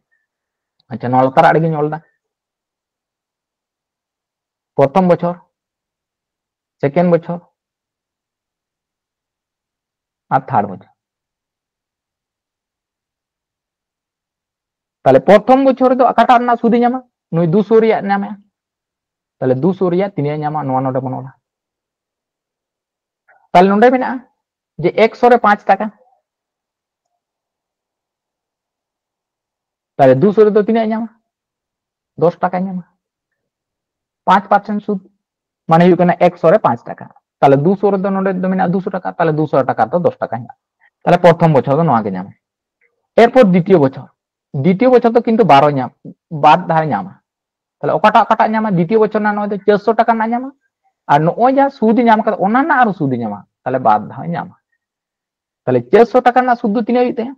ᱟᱪᱪᱷᱟ, ᱱᱚᱣᱟ ᱞᱟᱛᱟᱨ ᱟᱲᱮ ᱜᱤᱧ ᱚᱞ ᱮᱫᱟ, ᱯᱨᱚᱛᱷᱚᱢ ᱵᱚᱪᱷᱚᱨ, ᱥᱮᱠᱮᱱᱰ ᱵᱚᱪᱷᱚᱨ ᱟᱨ ᱛᱷᱟᱨᱰ ᱵᱚᱪᱷᱚᱨ᱾ ᱛᱟᱦᱞᱮ ᱯᱨᱚᱛᱷᱚᱢ ᱵᱚᱪᱷᱚᱨ ᱨᱮᱫᱚ ᱚᱠᱟᱴᱟᱜ ᱨᱮᱱᱟᱜ ᱥᱩᱫ ᱮ ᱧᱟᱢᱟ? ᱱᱩᱭ ᱫᱩᱥᱚ ᱨᱮᱭᱟᱜ ᱧᱟᱢᱟ᱾ ᱛᱟᱦᱞᱮ ᱫᱩᱥᱚ ᱨᱮᱭᱟᱜ ᱛᱤᱱᱟᱹᱜ ᱮ ᱧᱟᱢᱟ? ᱱᱚᱣᱟ ᱱᱚᱰᱮ ᱵᱚᱱ ᱚᱞᱟ᱾ ᱛᱟᱦᱞᱮ ᱱᱚᱰᱮ ᱢᱮᱱᱟᱜᱼᱟ ᱡᱮ ᱮᱠᱥᱚ ᱨᱮ ᱯᱟᱸᱪ ᱴᱟᱠᱟ, ᱛᱟᱦᱞᱮ ᱫᱩᱥᱚ ᱨᱮᱫᱚ ᱛᱤᱱᱟᱹᱜ ᱮ ᱧᱟᱢᱟ? ᱫᱚᱥ ᱴᱟᱠᱟᱭ ᱧᱟᱢᱟ, ᱯᱟᱸᱪ ᱯᱟᱨᱥᱮᱱᱴ ᱥᱩᱫ, ᱢᱟᱱᱮ ᱦᱩᱭᱩᱜ ᱠᱟᱱᱟ ᱮᱠᱥᱚ ᱨᱮ ᱯᱟᱸᱪ ᱴᱟᱠᱟ᱾ ᱛᱟᱦᱞᱮ ᱫᱩᱥᱚ ᱨᱮᱫᱚ ᱱᱚᱰᱮ ᱫᱚ ᱢᱮᱱᱟᱜᱼᱟ ᱫᱩᱥᱚ ᱴᱟᱠᱟ, ᱛᱟᱦᱞᱮ ᱫᱩᱥᱚ ᱴᱟᱠᱟ ᱨᱮᱫᱚ ᱫᱚᱥ ᱴᱟᱠᱟᱭ ᱧᱟᱢᱟ᱾ ᱛᱟᱦᱞᱮ ᱯᱨᱚᱛᱷᱚᱢ ᱵᱚᱪᱷᱚᱨ ᱫᱚ ᱱᱚᱣᱟ ᱜᱮ ᱧᱟᱢᱟ᱾ ᱮᱨᱯᱚᱨ ᱫᱤᱛᱤᱭᱚ ᱵᱚᱪᱷᱚᱨ, ᱫᱤᱛᱤᱭᱚ ᱵᱚᱪᱷᱚᱨ ᱫᱚ ᱠᱤᱱᱛᱩ ᱵᱟᱨᱚ ᱧᱟᱢ, ᱵᱟᱨ ᱫᱷᱟᱣ ᱧᱟᱢᱟ᱾ ᱛᱟᱦᱞᱮ ᱚᱠᱟᱴᱟᱜ ᱚᱠᱟᱴᱟᱜ ᱧᱟᱢᱟ? ᱫᱤᱛᱤᱭᱚ ᱵᱚᱪᱷᱚᱨ ᱨᱮᱱᱟᱜ ᱱᱚᱜᱼᱚᱭ ᱫᱚ ᱪᱟᱨᱥᱚ ᱴᱟᱠᱟ ᱨᱮᱱᱟᱜ ᱧᱟᱢᱟ, ᱟᱨ ᱱᱚᱜᱼᱚᱭ ᱡᱟᱦᱟᱸ ᱥᱩᱫ ᱧᱟᱢ ᱠᱟᱫᱟ ᱚᱱᱟ ᱨᱮᱱᱟᱜ ᱟᱨᱚ ᱥᱩᱫ ᱧᱟᱢᱟ, ᱛᱟᱦᱞᱮ ᱵᱟᱨ ᱫᱷᱟᱣ ᱧᱟᱢᱟ᱾ ᱛᱟᱦᱞᱮ ᱪᱟᱨᱥᱚ ᱴᱟᱠᱟ ᱨᱮᱱᱟᱜ ᱥᱩᱫ ᱫᱚ ᱛᱤᱱᱟᱹᱜ ᱦᱩᱭᱩᱜ ᱛᱟᱭᱟ?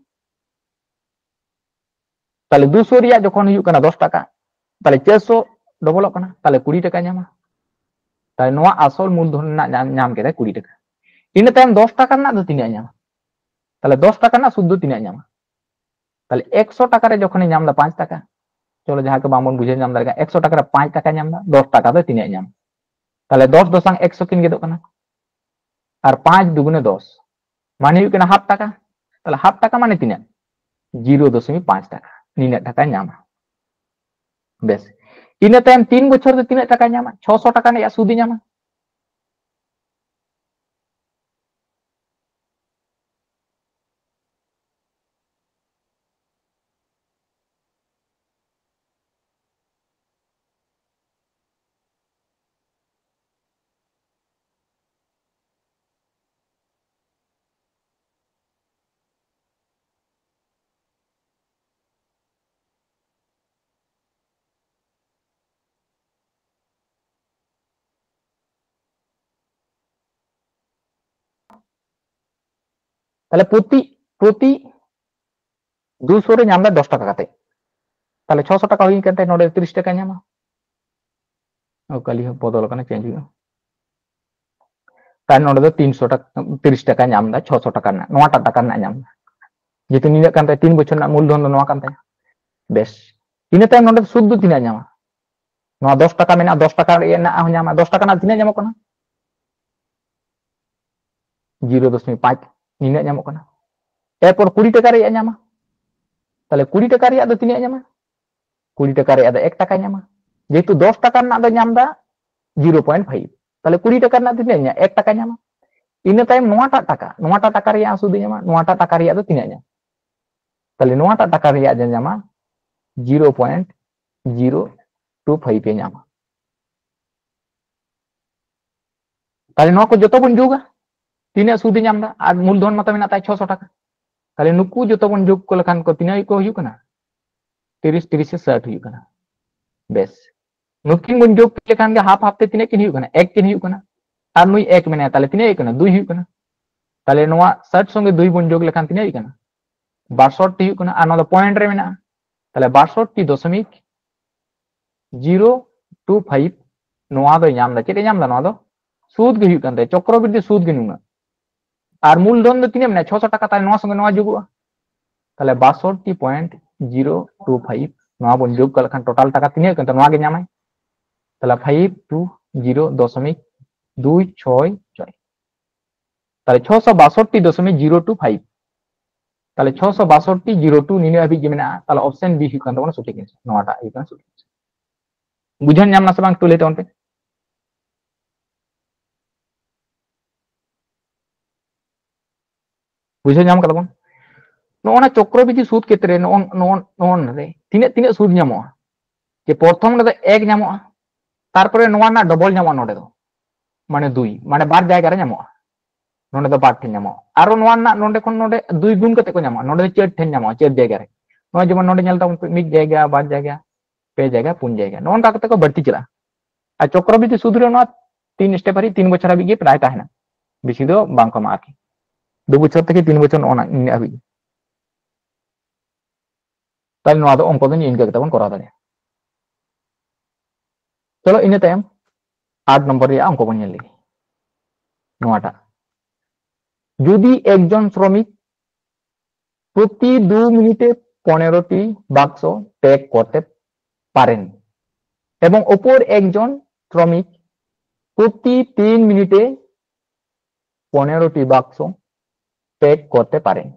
ᱛᱟᱦᱞᱮ ᱫᱩᱥᱚ ᱨᱮᱭᱟᱜ ᱡᱚᱠᱷᱚᱱ ᱦᱩᱭᱩᱜ ᱠᱟᱱᱟ ᱫᱚᱥ ᱴᱟᱠᱟ, ᱛᱟᱦᱞᱮ ᱪᱟᱨᱥᱚ ᱰᱚᱵᱚᱞᱚᱜ ᱠᱟᱱᱟ, ᱛᱟᱦᱞᱮ ᱠᱩᱲᱤ ᱴᱟᱠᱟ ᱧᱟᱢᱟ᱾ ᱛᱟᱦᱞᱮ ᱱᱚᱣᱟ ᱟᱥᱚᱞ ᱢᱩᱞᱫᱷᱚᱱ ᱨᱮᱱᱟᱜ ᱧᱟᱢ, ᱧᱟᱢ ᱠᱮᱫᱟᱭ ᱠᱩᱲᱤ ᱴᱟᱠᱟ᱾ ᱤᱱᱟᱹ ᱛᱟᱭᱚᱢ ᱫᱚᱥ ᱴᱟᱠᱟ ᱨᱮᱱᱟᱜ ᱫᱚ ᱛᱤᱱᱟᱹᱜ ᱧᱟᱢᱟ? ᱛᱟᱦᱞᱮ ᱫᱚᱥ ᱴᱟᱠᱟ ᱨᱮᱱᱟᱜ ᱥᱩᱫ ᱫᱚ ᱛᱤᱱᱟᱹᱜ ᱧᱟᱢᱟ? ᱛᱟᱦᱞᱮ ᱮᱠᱥᱚ ᱴᱟᱠᱟ ᱨᱮ ᱡᱚᱠᱷᱚᱱᱮ ᱧᱟᱢ ᱮᱫᱟ ᱯᱟᱸᱪ ᱴᱟᱠᱟ, ᱪᱚᱞᱚ ᱡᱟᱦᱟᱸ ᱠᱚ ᱵᱟᱝᱵᱚᱱ ᱵᱩᱡᱷᱟᱹᱣ ᱧᱟᱢ ᱫᱟᱲᱮᱭᱟᱜ ᱠᱟᱱᱟ, ᱮᱠᱥᱚ ᱴᱟᱠᱟ ᱨᱮ ᱯᱟᱸᱪ ᱴᱟᱠᱟ ᱧᱟᱢ ᱮᱫᱟ, ᱫᱚᱥ ᱴᱟᱠᱟ ᱫᱚ ᱛᱤᱱᱟᱹᱜ ᱧᱟᱢᱟ? ᱛᱟᱦᱞᱮ ᱫᱚᱥ ᱫᱚᱥᱟᱝ ᱮᱠᱥᱚ ᱠᱤᱱ ᱜᱮᱫᱚᱜ ᱠᱟᱱᱟ, ᱟᱨ ᱯᱟᱸᱪ ᱫᱩᱜᱩᱱᱮ ᱫᱚᱥ, ᱢᱟᱱᱮ ᱦᱩᱭᱩᱜ ᱠᱟᱱᱟ ᱦᱟᱯ ᱴᱟᱠᱟ᱾ ᱛᱟᱦᱞᱮ ᱦᱟᱯ ᱴᱟᱠᱟ ᱢᱟᱱᱮ ᱛᱤᱱᱟᱹᱜ? ᱡᱤᱨᱳ ᱫᱚᱥᱚᱢᱤᱠ ᱯᱟᱸᱪ ᱴᱟᱠᱟ, ᱱᱤᱱᱟᱹᱜ ᱴᱟᱠᱟᱭ ᱧᱟᱢᱟ᱾ ᱵᱮᱥ, ᱤᱱᱟᱹ ᱛᱟᱭᱚᱢ ᱛᱤᱱ ᱵᱚᱪᱷᱚᱨ ᱫᱚ ᱛᱤᱱᱟᱹᱜ ᱴᱟᱠᱟᱭ ᱧᱟᱢᱟ? ᱪᱷᱚᱥᱚ ᱴᱟᱠᱟ ᱨᱮᱭᱟᱜ ᱥᱩᱫ ᱮ ᱧᱟᱢᱟ᱾ ᱛᱟᱦᱞᱮ ᱯᱨᱚᱛᱤ ᱯᱨᱚᱛᱤ ᱫᱩᱥᱚ ᱨᱮ ᱧᱟᱢ ᱫᱟ ᱫᱚᱥ ᱴᱟᱠᱟ ᱠᱟᱛᱮ᱾ ᱛᱟᱦᱞᱮ ᱪᱷᱚᱥᱚ ᱴᱟᱠᱟ ᱦᱩᱭ ᱠᱟᱱ ᱛᱟᱭᱟ, ᱱᱚᱰᱮ ᱛᱤᱨᱤᱥ ᱴᱟᱠᱟ ᱧᱟᱢᱟ᱾ ᱚ, ᱠᱟᱹᱞᱤ ᱦᱚᱸ ᱵᱚᱫᱚᱞ ᱟᱠᱟᱱᱟ, ᱪᱮᱧᱡᱽ ᱦᱩᱭᱩᱜᱼᱟ᱾ ᱛᱟᱦᱞᱮ ᱱᱚᱰᱮ ᱫᱚ ᱛᱤᱱᱥᱚ ᱴᱟᱠᱟ, ᱛᱤᱨᱤᱥ ᱴᱟᱠᱟ ᱧᱟᱢ ᱫᱟ, ᱪᱷᱚᱥᱚ ᱴᱟᱠᱟ ᱨᱮᱱᱟᱜ, ᱱᱚᱣᱟᱴᱟᱜ ᱴᱟᱠᱟ ᱨᱮᱱᱟᱜ ᱧᱟᱢ ᱫᱟ᱾ ᱡᱮᱦᱮᱛᱩ ᱱᱤᱱᱟᱹᱜ ᱠᱟᱱ ᱛᱟᱭᱟ, ᱛᱤᱱ ᱵᱚᱪᱷᱚᱨ ᱨᱮᱱᱟᱜ ᱢᱩᱞᱫᱷᱚᱱ ᱫᱚ ᱱᱚᱣᱟ ᱠᱟᱱ ᱛᱟᱭᱟ᱾ ᱵᱮᱥ, ᱤᱱᱟᱹ ᱛᱟᱭᱚᱢ ᱱᱚᱰᱮ ᱥᱩᱫ ᱫᱚ ᱛᱤᱱᱟᱹᱜ ᱧᱟᱢᱟ? ᱱᱚᱣᱟ ᱫᱚᱥ ᱴᱟᱠᱟ ᱢᱮᱱᱟᱜᱼᱟ, ᱫᱚᱥ ᱴᱟᱠᱟ ᱨᱮᱱᱟᱜ ᱦᱚᱸ ᱧᱟᱢᱟ᱾ ᱫᱚᱥ ᱴᱟᱠᱟ ᱨᱮᱱᱟᱜ ᱛᱤᱱᱟᱹᱜ ᱧᱟᱢᱚᱜ ᱠᱟᱱᱟ? ᱡᱤᱨᱳ ᱫᱚᱥᱢᱤᱠ ᱯᱟᱸᱪ, ᱱᱤᱱᱟᱹᱜ ᱧᱟᱢᱚᱜ ᱠᱟᱱᱟ᱾ ᱮᱨᱯᱚᱨ ᱠᱩᱲᱤ ᱴᱟᱠᱟ ᱨᱮᱭᱟᱜ ᱧᱟᱢᱟ᱾ ᱛᱟᱦᱞᱮ ᱠᱩᱲᱤ ᱴᱟᱠᱟ ᱨᱮᱭᱟᱜ ᱫᱚ ᱛᱤᱱᱟᱹᱜ ᱧᱟᱢᱟ? ᱠᱩᱲᱤ ᱴᱟᱠᱟ ᱨᱮᱭᱟᱜ ᱫᱚ ᱮᱠ ᱴᱟᱠᱟᱭ ᱧᱟᱢᱟ᱾ ᱡᱮᱦᱮᱛᱩ ᱫᱚᱥ ᱴᱟᱠᱟ ᱨᱮᱱᱟᱜ ᱫᱚ ᱧᱟᱢ ᱫᱟ ᱡᱤᱨᱳ ᱯᱚᱭᱮᱱᱴ ᱯᱷᱟᱭᱤᱵᱷ, ᱛᱟᱦᱞᱮ ᱠᱩᱲᱤ ᱴᱟᱠᱟ ᱨᱮᱱᱟᱜ ᱛᱤᱱᱟᱹᱜ ᱧᱟᱢᱟ? ᱮᱠ ᱴᱟᱠᱟ ᱧᱟᱢᱟ᱾ ᱤᱱᱟᱹ ᱛᱟᱭᱚᱢ ᱱᱚᱣᱟᱴᱟᱜ ᱴᱟᱠᱟ, ᱱᱚᱣᱟᱴᱟᱜ ᱴᱟᱠᱟ ᱨᱮᱭᱟᱜ ᱥᱩᱫ ᱧᱟᱢᱟ, ᱱᱚᱣᱟᱴᱟᱜ ᱴᱟᱠᱟ ᱨᱮᱭᱟᱜ ᱫᱚ ᱛᱤᱱᱟᱹᱜ ᱧᱟᱢᱟ? ᱛᱟᱦᱞᱮ ᱱᱚᱣᱟᱴᱟᱜ ᱴᱟᱠᱟ ᱨᱮᱭᱟᱜ ᱡᱮ ᱧᱟᱢᱟ zero point zero two five ᱮ ᱧᱟᱢᱟ᱾ ᱛᱟᱦᱞᱮ ᱱᱚᱣᱟ ᱠᱚ ᱡᱚᱛᱚ ᱵᱚᱱ ᱡᱳᱜᱟ, ᱛᱤᱱᱟᱹᱜ ᱥᱩᱫ ᱮ ᱧᱟᱢ ᱫᱟ? ᱟᱨ ᱢᱩᱞᱫᱷᱚᱱ ᱢᱟᱛᱚ ᱢᱮᱱᱟᱜ ᱛᱟᱭ ᱪᱷᱚᱥᱚ ᱴᱟᱠᱟ᱾ ᱛᱟᱦᱞᱮ ᱱᱩᱠᱩ ᱡᱚᱛᱚ ᱵᱚᱱ ᱡᱳᱜ ᱠᱚ ᱞᱮᱠᱷᱟᱱ ᱠᱚ ᱛᱤᱱᱟᱹᱜ ᱠᱚ ᱦᱩᱭᱩᱜ ᱠᱟᱱᱟ? ᱛᱤᱨᱤᱥ, ᱛᱤᱨᱤᱥ ᱮ ᱥᱟᱴ ᱦᱩᱭᱩᱜ ᱠᱟᱱᱟ᱾ ᱵᱮᱥ, ᱱᱩᱠᱤᱱ ᱵᱚᱱ ᱡᱳᱜ ᱞᱮᱠᱷᱟᱱ ᱜᱮ ᱦᱟᱯ ᱦᱟᱯ ᱛᱮ ᱛᱤᱱᱟᱹᱜ ᱠᱤᱱ ᱦᱩᱭᱩᱜ ᱠᱟᱱᱟ? ᱮᱠ ᱠᱤᱱ ᱦᱩᱭᱩᱜ ᱠᱟᱱᱟ᱾ ᱟᱨ ᱱᱩᱭ ᱮᱠ ᱢᱮᱱᱟᱭᱟ, ᱛᱟᱦᱞᱮ ᱛᱤᱱᱟᱹᱜ ᱦᱩᱭᱩᱜ ᱠᱟᱱᱟ? ᱫᱩᱭ ᱦᱩᱭᱩᱜ ᱠᱟᱱᱟ᱾ ᱛᱟᱦᱞᱮ ᱱᱚᱣᱟ ᱥᱟᱴ ᱥᱚᱸᱜᱮ ᱫᱩᱭ ᱵᱚᱱ ᱡᱳᱜ ᱞᱮᱠᱷᱟᱱ ᱛᱤᱱᱟᱹᱜ ᱦᱩᱭᱩᱜ ᱠᱟᱱᱟ? ᱵᱟᱥᱚᱴᱴᱤ ᱦᱩᱭᱩᱜ ᱠᱟᱱᱟ᱾ ᱟᱨ ᱱᱚᱣᱟ ᱫᱚ ᱯᱚᱭᱮᱱᱴ ᱨᱮ ᱢᱮᱱᱟᱜᱼᱟ᱾ ᱛᱟᱦᱞᱮ ᱵᱟᱥᱚᱴᱴᱤ ᱫᱚᱥᱚᱢᱤᱠ ᱡᱤᱨᱳ ᱴᱩ ᱯᱷᱟᱭᱤᱵᱷ ᱱᱚᱣᱟ ᱫᱚᱭ ᱧᱟᱢ ᱫᱟ᱾ ᱪᱮᱫ ᱮ ᱧᱟᱢ ᱫᱟ? ᱱᱚᱣᱟ ᱫᱚ ᱥᱩᱫ ᱜᱮ ᱦᱩᱭᱩᱜ ᱠᱟᱱ ᱛᱟᱭᱟ, ᱪᱚᱠᱨᱚᱵᱨᱤᱫᱽᱫᱷᱤ ᱥᱩᱫ ᱜᱮ ᱱᱩᱱᱟᱹᱜ᱾ ᱟᱨ ᱢᱩᱞᱫᱷᱚᱱ ᱫᱚ ᱛᱤᱱᱟᱹᱜ ᱢᱮᱱᱟᱜᱼᱟ? ᱪᱷᱚᱥᱚ ᱴᱟᱠᱟ, ᱛᱟᱦᱞᱮ ᱱᱚᱣᱟ ᱥᱚᱸᱜᱮ ᱱᱚᱣᱟ ᱡᱳᱜᱚᱜᱼᱟ᱾ ᱛᱟᱦᱞᱮ ᱵᱟᱥᱚᱴᱴᱤ ᱯᱚᱭᱮᱱᱴ ᱡᱤᱨᱳ ᱴᱩ ᱯᱷᱟᱭᱤᱵᱷ ᱱᱚᱣᱟ ᱵᱚᱱ ᱡᱳᱜ ᱠᱟᱜ ᱞᱮᱠᱷᱟᱱ ᱴᱳᱴᱟᱞ ᱴᱟᱠᱟ ᱛᱤᱱᱟᱹᱜ ᱠᱟᱱ ᱛᱟᱭᱟ? ᱱᱚᱣᱟ ᱜᱮ ᱧᱟᱢᱟᱭ᱾ ᱛᱟᱦᱞᱮ ᱯᱷᱟᱭᱤᱵᱷ ᱴᱩ ᱡᱤᱨᱳ ᱫᱚᱥᱚᱢᱤᱠ ᱫᱩᱭ ᱪᱷᱚᱭ ᱪᱷᱚᱭ᱾ ᱛᱟᱦᱞᱮ ᱪᱷᱚᱥᱚ ᱵᱟᱥᱚᱴᱴᱤ ᱫᱚᱥᱚᱢᱤᱠ ᱡᱤᱨᱳ ᱴᱩ ᱯᱷᱟᱭᱤᱵᱷ᱾ ᱛᱟᱦᱞᱮ ᱪᱷᱚᱥᱚ ᱵᱟᱥᱚᱴᱴᱤ ᱡᱤᱨᱳ ᱴᱩ ᱱᱤᱱᱟᱹᱜ ᱦᱟᱹᱵᱤᱡ ᱜᱮ ᱢᱮᱱᱟᱜᱼᱟ᱾ ᱛᱟᱦᱞᱮ ᱚᱯᱥᱮᱱ ᱵᱤ ᱦᱩᱭᱩᱜ ᱠᱟᱱ ᱛᱟᱵᱚᱱᱟ ᱥᱚᱴᱷᱤᱠ ᱟᱱᱥᱟᱨ, ᱱᱚᱣᱟᱴᱟᱜ ᱦᱩᱭᱩᱜ ᱠᱟᱱᱟ ᱥᱚᱴᱷᱤᱠ ᱟᱱᱥᱟᱨ᱾ ᱵᱩᱡᱷᱟᱹᱣ ᱧᱟᱢ ᱱᱟ ᱥᱮ ᱵᱟᱝ? ᱮᱠᱴᱩ ᱞᱟᱹᱭ ᱛᱟᱵᱚᱱ ᱯᱮ᱾ ᱵᱩᱡᱷᱟᱹᱣ ᱧᱟᱢ ᱠᱟᱫᱟ ᱵᱚᱱ? ᱱᱚᱜᱼᱚ ᱱᱟ ᱪᱚᱠᱨᱚᱵᱤᱫᱷᱤ ᱥᱩᱫ ᱠᱷᱮᱛᱨᱮ ᱱᱚᱜᱼᱚ ᱱᱚᱜᱼᱚ ᱱᱚᱜᱼᱚ ᱱᱚᱰᱮ ᱛᱤᱱᱟᱹᱜ ᱛᱤᱱᱟᱹᱜ ᱥᱩᱫ ᱧᱟᱢᱚᱜᱼᱟ? ᱡᱮ ᱯᱨᱚᱛᱷᱚᱢ ᱨᱮᱫᱚ ᱮᱠ ᱧᱟᱢᱚᱜᱼᱟ, ᱛᱟᱨᱯᱚᱨᱮ ᱱᱚᱣᱟ ᱨᱮᱱᱟᱜ ᱰᱚᱵᱚᱞ ᱧᱟᱢᱚᱜᱼᱟ ᱱᱚᱰᱮ ᱫᱚ, ᱢᱟᱱᱮ ᱫᱩᱭ, ᱢᱟᱱᱮ ᱵᱟᱨ ᱡᱟᱭᱜᱟ ᱨᱮ ᱧᱟᱢᱚᱜᱼᱟ᱾ ᱱᱚᱰᱮ ᱫᱚ ᱵᱟᱨ ᱴᱷᱮᱱ ᱧᱟᱢᱚᱜᱼᱟ, ᱟᱨᱚ ᱱᱚᱣᱟ ᱨᱮᱱᱟᱜ ᱱᱚᱰᱮ ᱠᱷᱚᱱ ᱱᱚᱰᱮ ᱫᱩᱭ ᱜᱩᱱ ᱠᱟᱛᱮ ᱠᱚ ᱧᱟᱢᱚᱜᱼᱟ, ᱱᱚᱰᱮ ᱫᱚ ᱪᱟᱹᱨ ᱴᱷᱮᱱ ᱧᱟᱢᱚᱜᱼᱟ, ᱪᱟᱹᱨ ᱡᱟᱭᱜᱟ ᱨᱮ᱾ ᱱᱚᱣᱟ ᱡᱮᱢᱚᱱ ᱱᱚᱰᱮ ᱧᱮᱞ ᱛᱟᱵᱚᱱ ᱯᱮ, ᱢᱤᱫ ᱡᱟᱭᱜᱟ, ᱵᱟᱨ ᱡᱟᱭᱜᱟ, ᱯᱮ ᱡᱟᱭᱜᱟ, ᱯᱩᱱ ᱡᱟᱭᱜᱟ, ᱱᱚᱜᱼᱚ ᱱᱚᱝᱠᱟ ᱠᱟᱛᱮ ᱠᱚ ᱵᱟᱹᱲᱛᱤ ᱪᱟᱞᱟᱜᱼᱟ᱾ ᱟᱨ ᱪᱚᱠᱨᱚᱵᱤᱫᱷᱤ ᱥᱩᱫ ᱨᱮ ᱱᱚᱣᱟ ᱛᱤᱱ ᱥᱴᱮᱯ ᱦᱟᱹᱵᱤᱡ, ᱛᱤᱱ ᱵᱚᱪᱷᱚᱨ ᱦᱟᱹᱵᱤᱡ ᱜᱮ ᱯᱨᱟᱭ ᱛᱟᱦᱮᱱᱟ, ᱵᱮᱥᱤ ᱫᱚ ᱵᱟᱝ ᱠᱚᱢᱟ ᱟᱨᱠᱤ᱾ ᱫᱩ ᱵᱚᱪᱷᱚᱨ ᱛᱷᱮᱠᱮ ᱛᱤᱱ ᱵᱚᱪᱷᱚᱨ, ᱱᱚᱜᱼᱚ ᱱᱟ ᱤᱱᱟᱹᱜ ᱦᱟᱹᱵᱤᱡ᱾ ᱛᱟᱦᱞᱮ ᱱᱚᱣᱟ ᱫᱚ ᱚᱝᱠᱚ ᱫᱚ ᱤᱱᱠᱟᱹ ᱠᱟᱛᱮ ᱵᱚᱱ ᱠᱚᱨᱟᱣ ᱫᱟᱲᱮᱭᱟᱜᱼᱟ᱾ ᱪᱚᱞᱚ, ᱤᱱᱟᱹ ᱛᱟᱭᱚᱢ ᱟᱴ ᱱᱚᱢᱵᱚᱨ ᱨᱮᱭᱟᱜ ᱚᱝᱠᱚ ᱵᱚᱱ ᱧᱮᱞ ᱞᱮᱜᱮ, ᱱᱚᱣᱟᱴᱟᱜ᱾ যদি একজন শ্রমিক প্রতি দু মিনিটে পনেরোটি বাক্স প্যাক করতে পারেন এবং অপর একজন শ্রমিক প্রতি তিন মিনিটে পনেরোটি বাক্স প্যাক করতে পারেন,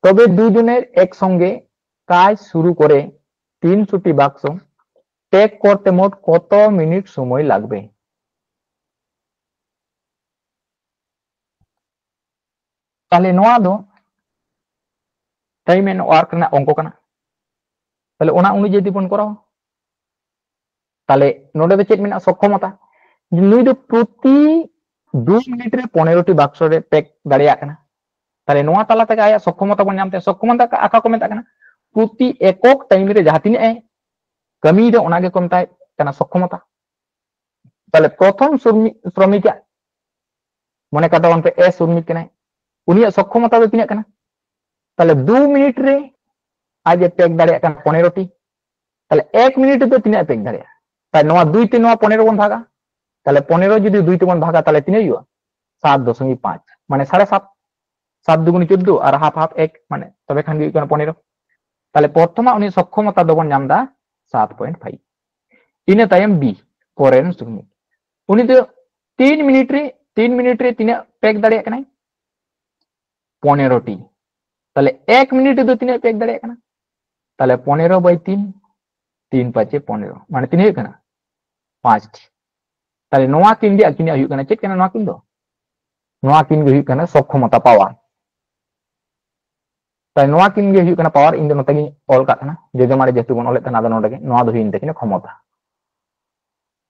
তবে দুজনের একসঙ্গে কাজ শুরু করে তিনশোটি বাক্স প্যাক করতে মোট কত মিনিট সময় লাগবে? ᱛᱟᱦᱞᱮ ᱱᱚᱣᱟ ᱫᱚ ᱴᱟᱭᱤᱢ ᱮᱱᱰ ᱣᱟᱨᱠ ᱨᱮᱱᱟᱜ ᱚᱝᱠᱚ ᱠᱟᱱᱟ᱾ ᱛᱟᱦᱞᱮ ᱚᱱᱟ ᱚᱱᱩᱡᱟᱭᱤ ᱵᱚᱱ ᱠᱚᱨᱟᱣᱟ᱾ ᱛᱟᱦᱞᱮ ᱱᱚᱰᱮ ᱫᱚ ᱪᱮᱫ ᱢᱮᱱᱟᱜᱼᱟ? ᱥᱚᱠᱠᱷᱚᱢᱚᱛᱟ᱾ ᱱᱩᱭ ᱫᱚ ᱯᱨᱚᱛᱤ ᱫᱩ ᱢᱤᱱᱤᱴ ᱨᱮ ᱯᱚᱱᱮᱨᱚ ᱴᱤ ᱵᱟᱠᱥᱚ ᱨᱮ ᱯᱮᱠ ᱫᱟᱲᱮᱭᱟᱜ ᱠᱟᱱᱟ᱾ ᱛᱟᱦᱞᱮ ᱱᱚᱣᱟ ᱛᱟᱞᱟ ᱛᱮᱜᱮ ᱟᱭᱟᱜ ᱥᱚᱠᱠᱷᱚᱢᱚᱛᱟ ᱵᱚᱱ ᱧᱟᱢ ᱛᱟᱭᱟ᱾ ᱥᱚᱠᱠᱷᱚᱢᱚᱛᱟ ᱟᱠᱟ ᱠᱚ ᱢᱮᱛᱟᱜ ᱠᱟᱱᱟ? ᱯᱨᱚᱛᱤ ᱮᱠᱚᱠ ᱴᱟᱭᱤᱢ ᱨᱮ ᱡᱟᱦᱟᱸ ᱛᱤᱱᱟᱹᱜ ᱮ ᱠᱟᱹᱢᱤᱭᱮᱫᱟ, ᱚᱱᱟ ᱜᱮᱠᱚ ᱢᱮᱛᱟᱭ ᱠᱟᱱᱟ ᱥᱚᱠᱠᱷᱚᱢᱚᱛᱟ᱾ ᱛᱟᱦᱞᱮ ᱯᱨᱚᱛᱷᱚᱢ ᱥᱨᱚᱢᱤ-, ᱥᱨᱚᱢᱤᱠᱟᱜ ᱢᱚᱱᱮ ᱠᱟᱜ ᱛᱟᱵᱚᱱ ᱯᱮ, ᱮ ᱥᱨᱚᱢᱤᱠ ᱠᱟᱱᱟᱭ, ᱩᱱᱤᱭᱟᱜ ᱥᱚᱠᱠᱷᱚᱢᱚᱛᱟ ᱫᱚ ᱛᱤᱱᱟᱹᱜ ᱠᱟᱱᱟ? ᱛᱟᱦᱞᱮ ᱫᱩ ᱢᱤᱱᱤᱴ ᱨᱮ ᱟᱡ ᱮ ᱯᱮᱠ ᱫᱟᱲᱮᱭᱟᱜ ᱠᱟᱱᱟ ᱯᱚᱱᱮᱨᱚ ᱴᱤ᱾ ᱛᱟᱦᱞᱮ ᱮᱠ ᱢᱤᱱᱤᱴ ᱨᱮᱫᱚ ᱛᱤᱱᱟᱹᱜ ᱮ ᱯᱮᱠ ᱫᱟᱲᱮᱭᱟᱜᱼᱟ? ᱛᱟᱦᱞᱮ ᱱᱚᱣᱟ ᱫᱩᱭ ᱛᱮ ᱱᱚᱣᱟ ᱯᱚᱱᱮᱨᱚ ᱵᱚᱱ ᱵᱷᱟᱜᱟ, ᱛᱟᱦᱞᱮ ᱯᱚᱱᱮᱨᱚ ᱡᱩᱫᱤ ᱫᱩᱭ ᱛᱮᱵᱚᱱ ᱵᱷᱟᱜᱟ, ᱛᱟᱦᱞᱮ ᱛᱤᱱᱟᱹᱜ ᱦᱩᱭᱩᱜᱼᱟ? ᱥᱟᱛ ᱫᱚᱥᱚᱢᱤᱠ ᱯᱟᱸᱪ, ᱢᱟᱱᱮ ᱥᱟᱲᱮ ᱥᱟᱛ᱾ ᱥᱟᱛ ᱫᱩᱜᱩᱱᱤ ᱪᱳᱫᱫᱳ ᱟᱨ ᱦᱟᱯ ᱦᱟᱯ ᱮᱠ, ᱢᱟᱱᱮ ᱛᱚᱵᱮ ᱠᱷᱟᱱ ᱜᱮ ᱦᱩᱭᱩᱜ ᱠᱟᱱᱟ ᱯᱚᱱᱮᱨᱚ᱾ ᱛᱟᱦᱞᱮ ᱯᱨᱚᱛᱷᱚᱢᱟᱜ ᱩᱱᱤ ᱥᱚᱠᱠᱷᱚᱢᱚᱛᱟ ᱫᱚᱵᱚᱱ ᱧᱟᱢ ᱮᱫᱟ ᱥᱟᱛ ᱯᱚᱭᱮᱱᱴ ᱯᱷᱟᱭᱤᱵᱷ᱾ ᱤᱱᱟᱹ ᱛᱟᱭᱚᱢ ᱵᱤ, ᱯᱚᱨᱮᱨ ᱥᱨᱚᱢᱤᱠ, ᱩᱱᱤ ᱫᱚ ᱛᱤᱱ ᱢᱤᱱᱤᱴ ᱨᱮ, ᱛᱤᱱ ᱢᱤᱱᱤᱴ ᱨᱮ ᱛᱤᱱᱟᱹᱜ ᱯᱮᱠ ᱫᱟᱲᱮᱭᱟᱜ ᱠᱟᱱᱟᱭ? ᱯᱚᱱᱮᱨᱚ ᱴᱤ᱾ ᱛᱟᱦᱞᱮ ᱮᱠ ᱢᱤᱱᱤᱴ ᱨᱮᱫᱚ ᱛᱤᱱᱟᱹᱜ ᱯᱮᱠ ᱫᱟᱲᱮᱭᱟᱜ ᱠᱟᱱᱟ? ᱛᱟᱦᱞᱮ ᱯᱚᱱᱮᱨᱚ ᱵᱟᱭ ᱛᱤᱱ, ᱛᱤᱱ ᱯᱟᱸᱪᱮ ᱯᱚᱱᱮᱨᱚ, ᱢᱟᱱᱮ ᱛᱤᱱᱟᱹᱜ ᱦᱩᱭᱩᱜ ᱠᱟᱱᱟ? ᱯᱟᱸᱪ ᱴᱤ᱾ ᱛᱟᱦᱞᱮ ᱱᱚᱣᱟ ᱠᱤᱱ ᱜᱮ ᱟᱹᱠᱤᱱᱟᱜ ᱦᱩᱭᱩᱜ ᱠᱟᱱᱟ, ᱪᱮᱫ ᱠᱟᱱᱟ ᱱᱚᱣᱟ ᱠᱤᱱ ᱫᱚ? ᱱᱚᱣᱟ ᱠᱤᱱ ᱜᱮ ᱦᱩᱭᱩᱜ ᱠᱟᱱᱟ ᱥᱚᱠᱠᱷᱚᱢᱚᱛᱟ, ᱯᱟᱣᱟᱨ᱾ ᱛᱟᱦᱞᱮ ᱱᱚᱣᱟ ᱠᱤᱱ ᱜᱮ ᱦᱩᱭᱩᱜ ᱠᱟᱱᱟ ᱯᱟᱣᱟᱨ᱾ ᱤᱧ ᱫᱚ ᱱᱚᱛᱮ ᱜᱤᱧ ᱚᱞ ᱠᱟᱜ ᱠᱟᱱᱟ, ᱡᱚᱡᱚᱢᱟᱲᱮ ᱡᱮᱦᱮᱛᱩ ᱵᱚᱱ ᱚᱞᱮᱫ ᱛᱟᱦᱮᱱᱟ, ᱟᱫᱚ ᱱᱚᱰᱮ ᱜᱮ ᱱᱚᱣᱟ ᱫᱚ ᱦᱩᱭᱮᱱ ᱛᱟᱹᱠᱤᱱᱟ ᱠᱷᱚᱢᱚᱛᱟ᱾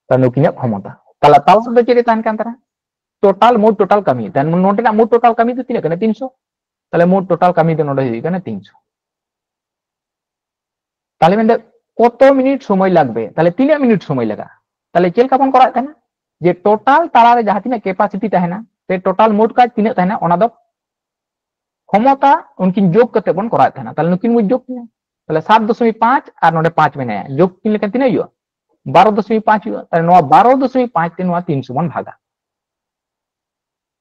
ᱛᱟᱦᱞᱮ ᱱᱩᱠᱤᱱᱟᱜ ᱠᱷᱚᱢᱚᱛᱟ᱾ ᱛᱟᱦᱞᱮ ᱛᱟᱞᱟ ᱨᱮᱫᱚ ᱪᱮᱫ ᱨᱮ ᱛᱟᱦᱮᱱ ᱠᱟᱱ ᱛᱟᱦᱮᱱᱟ? ᱴᱳᱴᱟᱞ, ᱢᱳᱴ ᱴᱳᱴᱟᱞ ᱠᱟᱹᱢᱤ᱾ ᱛᱟᱦᱞᱮ ᱱᱚᱰᱮᱱᱟᱜ ᱢᱳᱴ ᱴᱳᱴᱟᱞ ᱠᱟᱹᱢᱤ ᱫᱚ ᱛᱤᱱᱟᱹᱜ ᱠᱟᱱᱟ? ᱛᱤᱱᱥᱚ᱾ ᱛᱟᱦᱞᱮ ᱢᱳᱴ ᱴᱳᱴᱟᱞ ᱠᱟᱹᱢᱤ ᱫᱚ ᱱᱚᱰᱮ ᱦᱩᱭᱩᱜ ᱠᱟᱱᱟ ᱛᱤᱱᱥᱚ᱾ ᱛᱟᱦᱞᱮ ᱢᱮᱱᱫᱟ ᱠᱚᱛᱚ ᱢᱤᱱᱤᱴ ᱥᱚᱢᱚᱭ ᱞᱟᱜᱵᱮ, ᱛᱟᱦᱞᱮ ᱛᱤᱱᱟᱹᱜ ᱢᱤᱱᱤᱴ ᱥᱚᱢᱚᱭ ᱞᱟᱜᱟᱜᱼᱟ? ᱛᱟᱦᱞᱮ ᱪᱮᱫ ᱞᱮᱠᱟ ᱵᱚᱱ ᱠᱚᱨᱟᱣᱮᱫ ᱛᱟᱦᱮᱱᱟ? ᱡᱮ ᱴᱳᱴᱟᱞ ᱛᱟᱞᱟᱨᱮ ᱡᱟᱦᱟᱸ ᱛᱤᱱᱟᱹᱜ ᱠᱮᱯᱟᱥᱤᱴᱤ ᱛᱟᱦᱮᱱᱟ, ᱛᱮ ᱴᱳᱴᱟᱞ ᱢᱳᱴ ᱠᱟᱡᱽ ᱛᱤᱱᱟᱹᱜ ᱛᱟᱦᱮᱱᱟ, ᱚᱱᱟ ᱫᱚ ᱠᱷᱚᱢᱚᱛᱟ ᱩᱱᱠᱤᱱ ᱡᱳᱜᱽ ᱠᱟᱛᱮ ᱵᱚᱱ ᱠᱚᱨᱟᱣᱮᱫ ᱛᱟᱦᱮᱱᱟ᱾ ᱛᱟᱦᱚᱞᱮ ᱱᱩᱠᱤᱱ ᱵᱚᱱ ᱡᱳᱜᱽ ᱠᱤᱱᱟ, ᱛᱟᱦᱚᱞᱮ ᱥᱟᱛ ᱫᱚᱥᱚᱢᱤᱠ ᱯᱟᱸᱪ ᱟᱨ ᱱᱚᱰᱮ ᱯᱟᱸᱪ ᱢᱮᱱᱟᱭᱟ, ᱡᱳᱜᱽ ᱠᱤᱱ ᱞᱮᱠᱷᱟᱱ ᱛᱤᱱᱟᱹᱜ ᱦᱩᱭᱩᱜᱼᱟ? ᱵᱟᱨᱚ ᱫᱚᱥᱚᱢᱤᱠ ᱯᱟᱸᱪ ᱦᱩᱭᱩᱜᱼᱟ᱾ ᱛᱟᱦᱚᱞᱮ ᱱᱚᱣᱟ ᱵᱟᱨᱚ ᱫᱚᱥᱚᱢᱤᱠ ᱯᱟᱸᱪ ᱛᱮ ᱱᱚᱣᱟ ᱛᱤᱱᱥᱚ ᱵᱚᱱ ᱵᱷᱟᱜᱟ᱾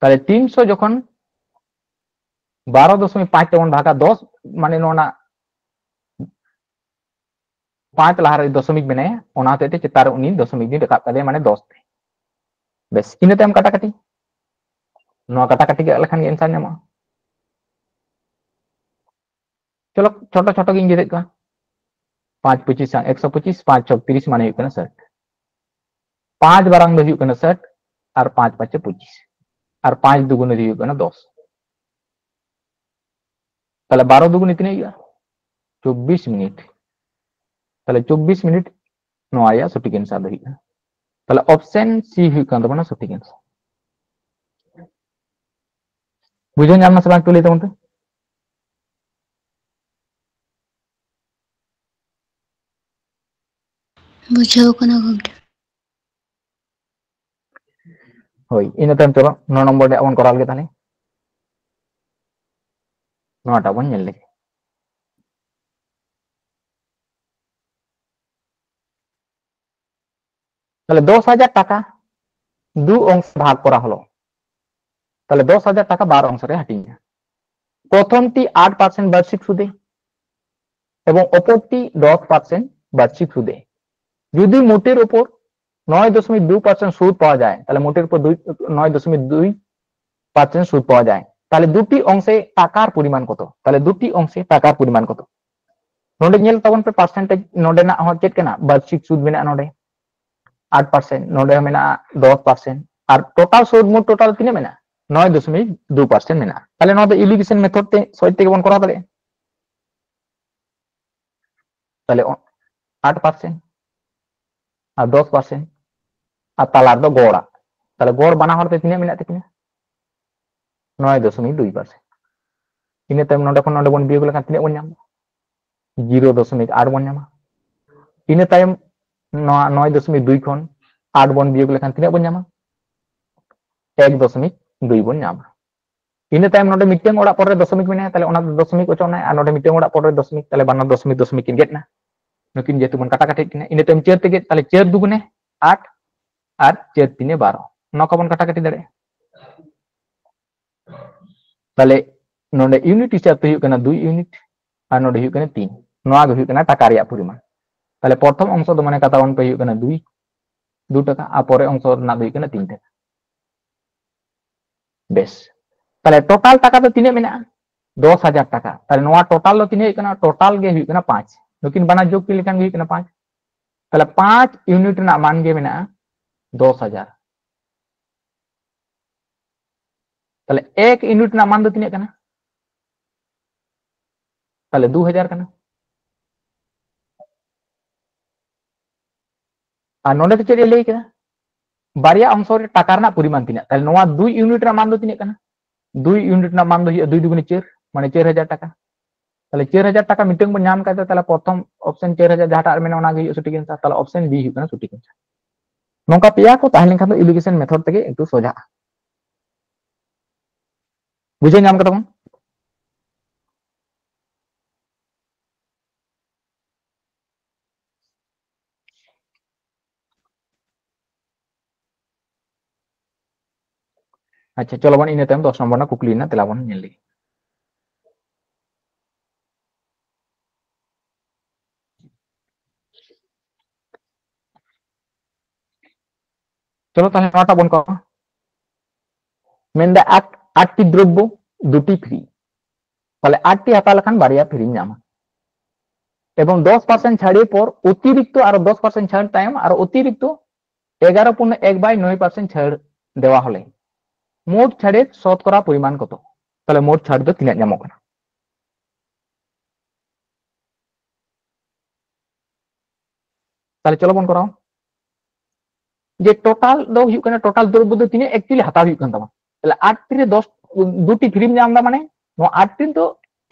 ᱛᱟᱦᱚᱞᱮ ᱛᱤᱱᱥᱚ ᱡᱚᱠᱷᱚᱱ ᱵᱟᱨᱚ ᱫᱚᱥᱚᱢᱤᱠ ᱯᱟᱸᱪ ᱛᱮᱵᱚᱱ ᱵᱷᱟᱜᱟ, ᱫᱚᱥ, ᱢᱟᱱᱮ ᱱᱚᱣᱟ ᱯᱟᱸᱪ ᱞᱟᱦᱟᱨᱮ ᱫᱚᱥᱚᱢᱤᱠ ᱢᱮᱱᱟᱭᱟ, ᱚᱱᱟ ᱦᱚᱛᱮᱡ ᱛᱮ ᱪᱮᱛᱟᱱ ᱨᱮ ᱩᱱᱤ ᱫᱚᱥᱚᱢᱤᱠ ᱫᱤᱱ ᱨᱟᱠᱟᱵ ᱠᱟᱫᱮᱭᱟ, ᱢᱟᱱᱮ ᱫᱚᱥ ᱛᱮ᱾ ᱵᱮᱥ, ᱤᱱᱟᱹ ᱛᱟᱭᱚᱢ ᱠᱟᱴᱟᱠᱟᱴᱤ, ᱱᱚᱣᱟ ᱠᱟᱴᱟᱠᱟᱴᱤ ᱜᱮ ᱞᱮᱠᱷᱟᱱ ᱜᱮ ᱮᱱᱥᱟᱨ ᱧᱟᱢᱚᱜᱼᱟ᱾ ᱪᱚᱞᱚ, ᱪᱷᱳᱴᱳ ᱪᱷᱳᱴᱳ ᱜᱤᱧ ᱜᱮᱫᱮᱫ ᱠᱚᱣᱟ᱾ ᱯᱟᱸᱪ ᱯᱚᱸᱪᱤᱥ ᱥᱟᱝ ᱮᱠᱥᱚ ᱯᱚᱸᱪᱤᱥ, ᱯᱟᱸᱪ ᱪᱷᱚᱠ ᱛᱤᱨᱤᱥ, ᱢᱟᱱᱮ ᱦᱩᱭᱩᱜ ᱠᱟᱱᱟ ᱥᱟᱴ᱾ ᱯᱟᱸᱪ ᱵᱟᱨᱟᱝ ᱫᱚ ᱦᱩᱭᱩᱜ ᱠᱟᱱᱟ ᱥᱟᱴ, ᱟᱨ ᱯᱟᱸᱪ ᱯᱟᱸᱪᱮ ᱯᱚᱸᱪᱤᱥ, ᱟᱨ ᱯᱟᱸᱪ ᱫᱩᱜᱩᱱᱮ ᱦᱩᱭᱩᱜ ᱠᱟᱱᱟ ᱫᱚᱥ᱾ ᱛᱟᱦᱞᱮ ᱵᱟᱨᱚ ᱫᱩᱜᱩᱱᱮ ᱛᱤᱱᱟᱹᱜ ᱦᱩᱭᱩᱜᱼᱟ? ᱪᱚᱵᱵᱤᱥ ᱢᱤᱱᱤᱴ᱾ ᱛᱟᱦᱞᱮ ᱪᱚᱵᱵᱤᱥ ᱢᱤᱱᱤᱴ ᱱᱚᱣᱟ ᱨᱮᱭᱟᱜ ᱥᱚᱴᱷᱤᱠ ᱮᱱᱥᱟᱨ ᱫᱚ ᱦᱩᱭᱩᱜ ᱠᱟᱱᱟ᱾ ᱛᱟᱦᱞᱮ ᱚᱯᱥᱮᱱ ᱥᱤ ᱦᱩᱭᱩᱜ ᱠᱟᱱ ᱛᱟᱵᱚᱱᱟ ᱥᱚᱴᱷᱤᱠ ᱮᱱᱥᱟᱨ᱾ ᱵᱩᱡᱷᱟᱹᱣ ᱧᱟᱢ ᱱᱟ ᱥᱮ ᱵᱟᱝ, ᱮᱠᱴᱩ ᱞᱟᱹᱭ ᱛᱟᱵᱚᱱ ᱯᱮ᱾ ᱵᱩᱡᱷᱟᱹᱣ ᱠᱟᱱᱟ ᱜᱚᱢᱠᱮ᱾ ᱦᱳᱭ, ᱤᱱᱟᱹ ᱛᱟᱭᱚᱢ ᱪᱚᱞᱚ ᱱᱚ ᱱᱚᱢᱵᱚᱨ ᱨᱮᱭᱟᱜ ᱵᱚᱱ ᱠᱚᱨᱟᱣ ᱞᱮᱜᱮ ᱛᱟᱦᱞᱮ᱾ ᱱᱚᱣᱟᱴᱟᱜ ᱵᱚᱱ ᱧᱮᱞ ᱞᱮᱜᱮ᱾ তাহলে দশ হাজার টাকা দু অংশে ভাগ করা হলো। তাহলে দশ হাজার টাকা বার অংশে হাটিয়ে, প্রথমটি আট পার্সেন্ট বার্ষিক সুদে এবং অপরটি দশ পার্সেন্ট বার্ষিক সুদে। যদি মোটের ওপর নয় দশমিক দুই পার্সেন্ট সুদ পাওয়া যায়, তাহলে মোটের উপর দুই নয় দশমিক দুই পার্সেন্ট সুদ পাওয়া যায়, তাহলে দুটি অংশে টাকার পরিমাণ কত? তাহলে দুটি অংশে টাকার পরিমাণ কত? ᱱᱚᱰᱮ ᱧᱮᱞ ᱛᱟᱵᱚᱱ ᱯᱮ, ᱯᱟᱨᱥᱮᱱᱴᱮᱡᱽ ᱱᱚᱰᱮᱱᱟᱜ ᱦᱚᱸ ᱪᱮᱫ ᱠᱟᱱᱟ? ᱵᱟᱨᱥᱤᱠ ᱥᱩᱫ ᱢᱮᱱᱟᱜᱼᱟ ᱱᱚᱰᱮ ᱟᱴ ᱯᱟᱨᱥᱮᱱᱴ, ᱱᱚᱰᱮ ᱦᱚᱸ ᱢᱮᱱᱟᱜᱼᱟ ᱫᱚᱥ ᱯᱟᱨᱥᱮᱱᱴ, ᱟᱨ ᱴᱳᱴᱟᱞ ᱥᱩᱫ, ᱢᱳᱴ ᱴᱳᱴᱟᱞ ᱛᱤᱱᱟᱹᱜ ᱢᱮᱱᱟᱜᱼᱟ? ᱱᱚᱭ ᱫᱚᱥᱚᱢᱤᱠ ᱫᱩ ᱯᱟᱨᱥᱮᱱᱴ ᱢᱮᱱᱟᱜᱼᱟ᱾ ᱛᱟᱦᱞᱮ ᱱᱚᱣᱟ ᱫᱚ ᱤᱞᱤᱜᱮᱥᱚᱱ ᱢᱮᱛᱷᱚᱰ ᱛᱮ ᱥᱚᱦᱚᱡ ᱛᱮᱜᱮ ᱵᱚᱱ ᱠᱚᱨᱟᱣ ᱫᱟᱲᱮᱭᱟᱜᱼᱟ᱾ ᱛᱟᱦᱞᱮ ᱟᱴ ᱯᱟᱨᱥᱮᱱᱴ ᱟᱨ ᱫᱚᱥ ᱯᱟᱨᱥᱮᱱᱴ ᱟᱨ ᱛᱟᱞᱟ ᱨᱮᱫᱚ ᱜᱚᱲᱟᱜ᱾ ᱛᱟᱦᱞᱮ ᱜᱚᱲ ᱵᱟᱱᱟ ᱦᱚᱲ ᱛᱮ ᱛᱤᱱᱟᱹᱜ ᱢᱮᱱᱟᱜ ᱛᱟᱹᱠᱤᱱᱟ? ᱱᱚᱭ ᱫᱚᱥᱚᱢᱤᱠ ᱫᱩᱭ ᱯᱟᱨᱥᱮᱱᱴ᱾ ᱤᱱᱟᱹ ᱛᱟᱭᱚᱢ ᱱᱚᱰᱮ ᱠᱷᱚᱱ ᱱᱚᱰᱮ ᱵᱚᱱ ᱵᱤᱭᱳᱜ ᱞᱮᱠᱷᱟᱱ ᱛᱤᱱᱟᱹᱜ ᱵᱚᱱ ᱧᱟᱢᱟ? ᱡᱤᱨᱳ ᱫᱚᱥᱚᱢᱤᱠ ᱟᱴ ᱵᱚᱱ ᱧᱟᱢᱟ᱾ ᱤᱱᱟᱹ ᱛᱟᱭᱚᱢ ᱱᱚᱣᱟ ᱱᱚᱭ ᱫᱚᱥᱚᱢᱤᱠ ᱫᱩᱭ ᱠᱷᱚᱱ ᱟᱴ ᱵᱚᱱ ᱵᱤᱭᱳᱜ ᱞᱮᱠᱷᱟᱱ ᱛᱤᱱᱟᱹᱜ ᱵᱚᱱ ᱧᱟᱢᱟ? ᱮᱠ ᱫᱚᱥᱚᱢᱤᱠ ᱫᱩᱭ ᱵᱚᱱ ᱧᱟᱢᱟ᱾ ᱤᱱᱟᱹ ᱛᱟᱭᱚᱢ ᱱᱚᱰᱮ ᱢᱤᱫᱴᱟᱝ ᱚᱲᱟᱜ ᱯᱚᱨᱮ ᱫᱚᱥᱚᱢᱤᱠ ᱢᱮᱱᱟᱭᱟ, ᱛᱟᱦᱚᱞᱮ ᱚᱱᱟ ᱫᱚ ᱫᱚᱥᱚᱢᱤᱠ ᱚᱪᱚᱜ ᱱᱟᱭ, ᱟᱨ ᱱᱚᱰᱮ ᱢᱤᱫᱴᱟᱝ ᱚᱲᱟᱜ ᱯᱚᱨᱮ ᱫᱚᱥᱚᱢᱤᱠ, ᱛᱟᱦᱚᱞᱮ ᱵᱟᱱᱟᱨ ᱫᱚᱥᱚᱢᱤᱠ ᱫᱚᱥᱚᱢᱤᱠ ᱠᱤᱱ ᱜᱮᱫ ᱮᱱᱟ᱾ ᱱᱩᱠᱤᱱ ᱡᱮᱦᱮᱛᱩ ᱵᱚᱱ ᱠᱟᱴᱟ ᱠᱟᱴᱤ ᱠᱤᱱᱟ, ᱤᱱᱟᱹ ᱛᱟᱭᱚᱢ ᱪᱟᱹᱨ ᱛᱮ ᱜᱮᱫ, ᱛᱟᱦᱚᱞᱮ ᱪᱟᱹᱨ ᱫᱩᱜᱩᱱᱮ ᱟᱴ ᱟᱨ ᱪᱟᱹᱨ ᱛᱤᱱᱮ ᱵᱟᱨᱚ, ᱱᱚᱣᱟ ᱠᱚᱵᱚᱱ ᱠᱟᱴᱟ ᱠᱟᱴᱤ ᱫᱟᱲᱮᱭᱟᱜᱼᱟ᱾ ᱛᱟᱦᱚᱞᱮ ᱱᱚᱰᱮ ᱤᱭᱩᱱᱤᱴ ᱦᱤᱥᱟᱹᱵ ᱛᱮ ᱦᱩᱭᱩᱜ ᱠᱟᱱᱟ ᱫᱩᱭ ᱤᱭᱩᱱᱤᱴ ᱟᱨ ᱱᱚᱰᱮ ᱦᱩᱭᱩᱜ ᱠᱟᱱᱟ ᱛᱤᱱ᱾ ᱱᱚᱣᱟ ᱜᱮ ᱦᱩᱭᱩᱜ ᱠᱟᱱᱟ ᱴᱟᱠᱟ ᱨᱮᱭᱟᱜ ᱯᱚᱨᱤᱢᱟᱱ᱾ ᱛᱟᱦᱚᱞᱮ ᱯᱨᱚᱛᱷᱚᱢ ᱚᱝᱥᱚ ᱫᱚ ᱢᱟᱱᱮ ᱠᱟᱛᱷᱟ ᱵᱚᱱ ᱯᱮ ᱦᱩᱭᱩᱜ ᱠᱟᱱᱟ ᱫᱩᱭ, ᱫᱩ ᱴᱟᱠᱟ, ᱟᱨ ᱯᱚᱨᱮ ᱚᱝᱥᱚ ᱨᱮᱱᱟᱜ ᱫᱚ ᱦᱩᱭᱩᱜ ᱠᱟᱱᱟ ᱛᱤᱱ ᱴᱟᱠᱟ᱾ ᱵᱮᱥ, ᱛᱟᱦᱚᱞᱮ ᱴᱳᱴᱟᱞ ᱴᱟᱠᱟ ᱫᱚ ᱛᱤᱱᱟᱹᱜ ᱢᱮᱱᱟᱜᱼᱟ? ᱫᱚᱥ ᱦᱟᱡᱟᱨ ᱴᱟᱠᱟ᱾ ᱛᱟᱦᱚᱞᱮ ᱱᱚᱣᱟ ᱴᱳᱴᱟᱞ ᱫᱚ ᱛᱤᱱᱟᱹᱜ ᱦᱩᱭᱩᱜ ᱠᱟᱱᱟ? ᱴᱳᱴᱟᱞ ᱜᱮ ᱦᱩᱭᱩᱜ ᱠᱟᱱᱟ ᱯᱟᱸᱪ᱾ ᱱᱩᱠᱤᱱ ᱵᱟᱱᱟᱨ ᱡᱳᱜᱽ ᱠᱤᱱ ᱞᱮᱠᱷᱟᱱ ᱜᱮ ᱦᱩᱭᱩᱜ ᱠᱟᱱᱟ ᱯᱟᱸᱪ᱾ ᱛᱟᱦᱚᱞᱮ ᱯᱟᱸᱪ ᱤᱭᱩᱱᱤᱴ ᱨᱮᱱᱟᱜ ᱢᱟᱱ ᱜᱮ ᱢᱮᱱᱟᱜᱼᱟ ᱫᱚᱥ ᱦᱟᱡᱟᱨ᱾ ᱛᱟᱦᱚᱞᱮ ᱮᱠ ᱤᱭᱩᱱᱤᱴ ᱨᱮᱱᱟᱜ ᱢᱟᱱ ᱫᱚ ᱛᱤᱱᱟᱹᱜ ᱠᱟᱱᱟ? ᱛᱟᱦᱚᱞᱮ ᱫᱩ ᱦᱟᱡᱟᱨ ᱠᱟᱱᱟ᱾ ᱟᱨ ᱱᱚᱰᱮ ᱫᱚ ᱪᱮᱫ ᱮ ᱞᱟᱹᱭ ᱠᱮᱫᱟ? ᱵᱟᱨᱭᱟ ᱚᱝᱥᱚ ᱨᱮ ᱴᱟᱠᱟ ᱨᱮᱱᱟᱜ ᱯᱚᱨᱤᱢᱟᱱ ᱛᱤᱱᱟᱹᱜ? ᱛᱟᱦᱚᱞᱮ ᱱᱚᱣᱟ ᱫᱩᱭ ᱤᱭᱩᱱᱤᱴ ᱨᱮᱱᱟᱜ ᱢᱟᱱ ᱫᱚ ᱛᱤᱱᱟᱹᱜ ᱠᱟᱱᱟ? ᱫᱩᱭ ᱤᱭᱩᱱᱤᱴ ᱨᱮᱱᱟᱜ ᱢᱟᱱ ᱫᱚ ᱦᱩᱭᱩᱜᱼᱟ ᱫᱩᱭ ᱫᱩᱜᱩᱱᱮ ᱪᱟᱹᱨ, ᱢᱟᱱᱮ ᱪᱟᱹᱨ ᱦᱟᱡᱟᱨ ᱴᱟᱠᱟ᱾ ᱛᱟᱦᱚᱞᱮ ᱪᱟᱹᱨ ᱦᱟᱡᱟᱨ ᱴᱟᱠᱟ ᱢᱤᱫᱴᱟᱝ ᱵᱚᱱ ᱧᱟᱢ ᱠᱟᱫᱟ, ᱛᱟᱦᱚᱞᱮ ᱯᱨᱚᱛᱷᱚᱢ ᱚᱯᱥᱮᱱ ᱪᱟᱹᱨ ᱦᱟᱡᱟᱨ ᱡᱟᱦᱟᱸᱴᱟᱜ ᱨᱮ ᱢᱮᱱᱟᱜᱼᱟ ᱚᱱᱟᱜᱮ ᱦᱩᱭᱩᱜᱼᱟ ᱥᱚᱴᱷᱤᱠ ᱮᱱᱥᱟᱨ᱾ ᱛᱟᱦᱚᱞᱮ ᱚᱯᱥᱮᱱ ᱵᱤ ᱦᱩᱭᱩᱜ ᱠᱟᱱᱟ ᱥᱚᱴᱷᱤᱠ ᱮᱱᱥᱟᱨ᱾ ᱱᱚᱝᱠᱟ ᱯᱮᱭᱟ ᱠᱚ ᱛᱟᱦᱮᱸ ᱞᱮᱱᱠᱷᱟᱱ ᱫᱚ ᱤᱞᱤᱜᱮᱥᱚᱱ ᱢᱮᱛᱷᱚᱰ ᱛᱮᱜᱮ ᱮᱠᱴᱩ ᱥᱚᱡᱷᱟᱜᱼᱟ᱾ ᱵᱩᱡᱷᱟᱹᱣ ᱧᱟᱢ ᱠᱟᱫᱟ ᱵᱚᱱ? ᱟᱪᱪᱷᱟ, ᱪᱚᱞᱚ ᱵᱚᱱ ᱤᱱᱟᱹ ᱛᱟᱭᱚᱢ ᱫᱚᱥ ᱱᱚᱢᱵᱚᱨ ᱨᱮᱱᱟᱜ ᱠᱩᱠᱞᱤ ᱨᱮᱱᱟᱜ ᱛᱮᱞᱟ ᱵᱚᱱ ᱧᱮᱞ ᱞᱮᱜᱮ᱾ ᱪᱚᱞᱚ ᱛᱟᱦᱞᱮ ᱱᱚᱣᱟᱴᱟᱜ ᱵᱚᱱ ᱠᱚᱨᱟᱣᱟ᱾ ᱢᱮᱱᱫᱟ ᱟᱴ, ᱟᱴᱴᱤ ᱫᱨᱚᱵᱽᱵᱚ, ᱫᱩᱴᱤ ᱯᱷᱨᱤ᱾ ᱛᱟᱦᱞᱮ ᱟᱴᱴᱤ ᱦᱟᱛᱟᱣ ᱞᱮᱠᱷᱟᱱ ᱵᱟᱨᱭᱟ ᱯᱷᱨᱤᱢ ᱧᱟᱢᱟ᱾ ᱮᱵᱚᱝ ᱫᱚᱥ ᱯᱟᱨᱥᱮᱱᱴ ᱪᱷᱟᱲᱮ ᱯᱚᱨ ᱚᱛᱤᱨᱤᱠᱛᱚ ᱟᱨᱚ ᱫᱚᱥ ᱯᱟᱨᱥᱮᱱᱴ ᱪᱷᱟᱲ ᱛᱟᱭᱚᱢ ᱟᱨᱚ ᱚᱛᱤᱨᱤᱠᱛᱚ ᱮᱜᱟᱨᱚ ᱯᱩᱱ ᱮᱠ ᱵᱟᱭ ᱱᱚᱭ ᱯᱟᱨᱥᱮᱱᱴ ᱪᱷᱟᱲ ᱫᱮᱣᱟ ᱦᱚᱞᱮ ᱢᱳᱴ ᱪᱷᱟᱲᱮ ᱥᱚᱛᱠᱚᱨᱟ ᱯᱚᱨᱤᱢᱟᱱ ᱠᱚᱛᱚ? ᱛᱟᱦᱞᱮ ᱢᱳᱴ ᱪᱷᱟᱲ ᱫᱚ ᱛᱤᱱᱟᱹᱜ ᱧᱟᱢᱚᱜ ᱠᱟᱱᱟ? ᱛᱟᱦᱞᱮ ᱪᱚᱞᱚ ᱵᱚᱱ ᱠᱚᱨᱟᱣᱟ᱾ ᱡᱮ ᱴᱳᱴᱟᱞ ᱫᱚ ᱦᱩᱭᱩᱜ ᱠᱟᱱᱟ, ᱴᱳᱴᱟᱞ ᱫᱨᱚᱵᱽᱵᱚ ᱫᱚ ᱛᱤᱱᱟᱹᱜ actually ᱦᱟᱛᱟᱣ ᱦᱩᱭᱩᱜ ᱠᱟᱱ ᱛᱟᱢᱟ? ᱛᱟᱦᱞᱮ ᱟᱴ ᱨᱮ ᱫᱚᱥ, ᱫᱩᱴᱤ ᱯᱷᱨᱤᱢ ᱧᱟᱢ ᱮᱫᱟ, ᱢᱟᱱᱮ ᱱᱚᱣᱟ ᱟᱴ ᱫᱚ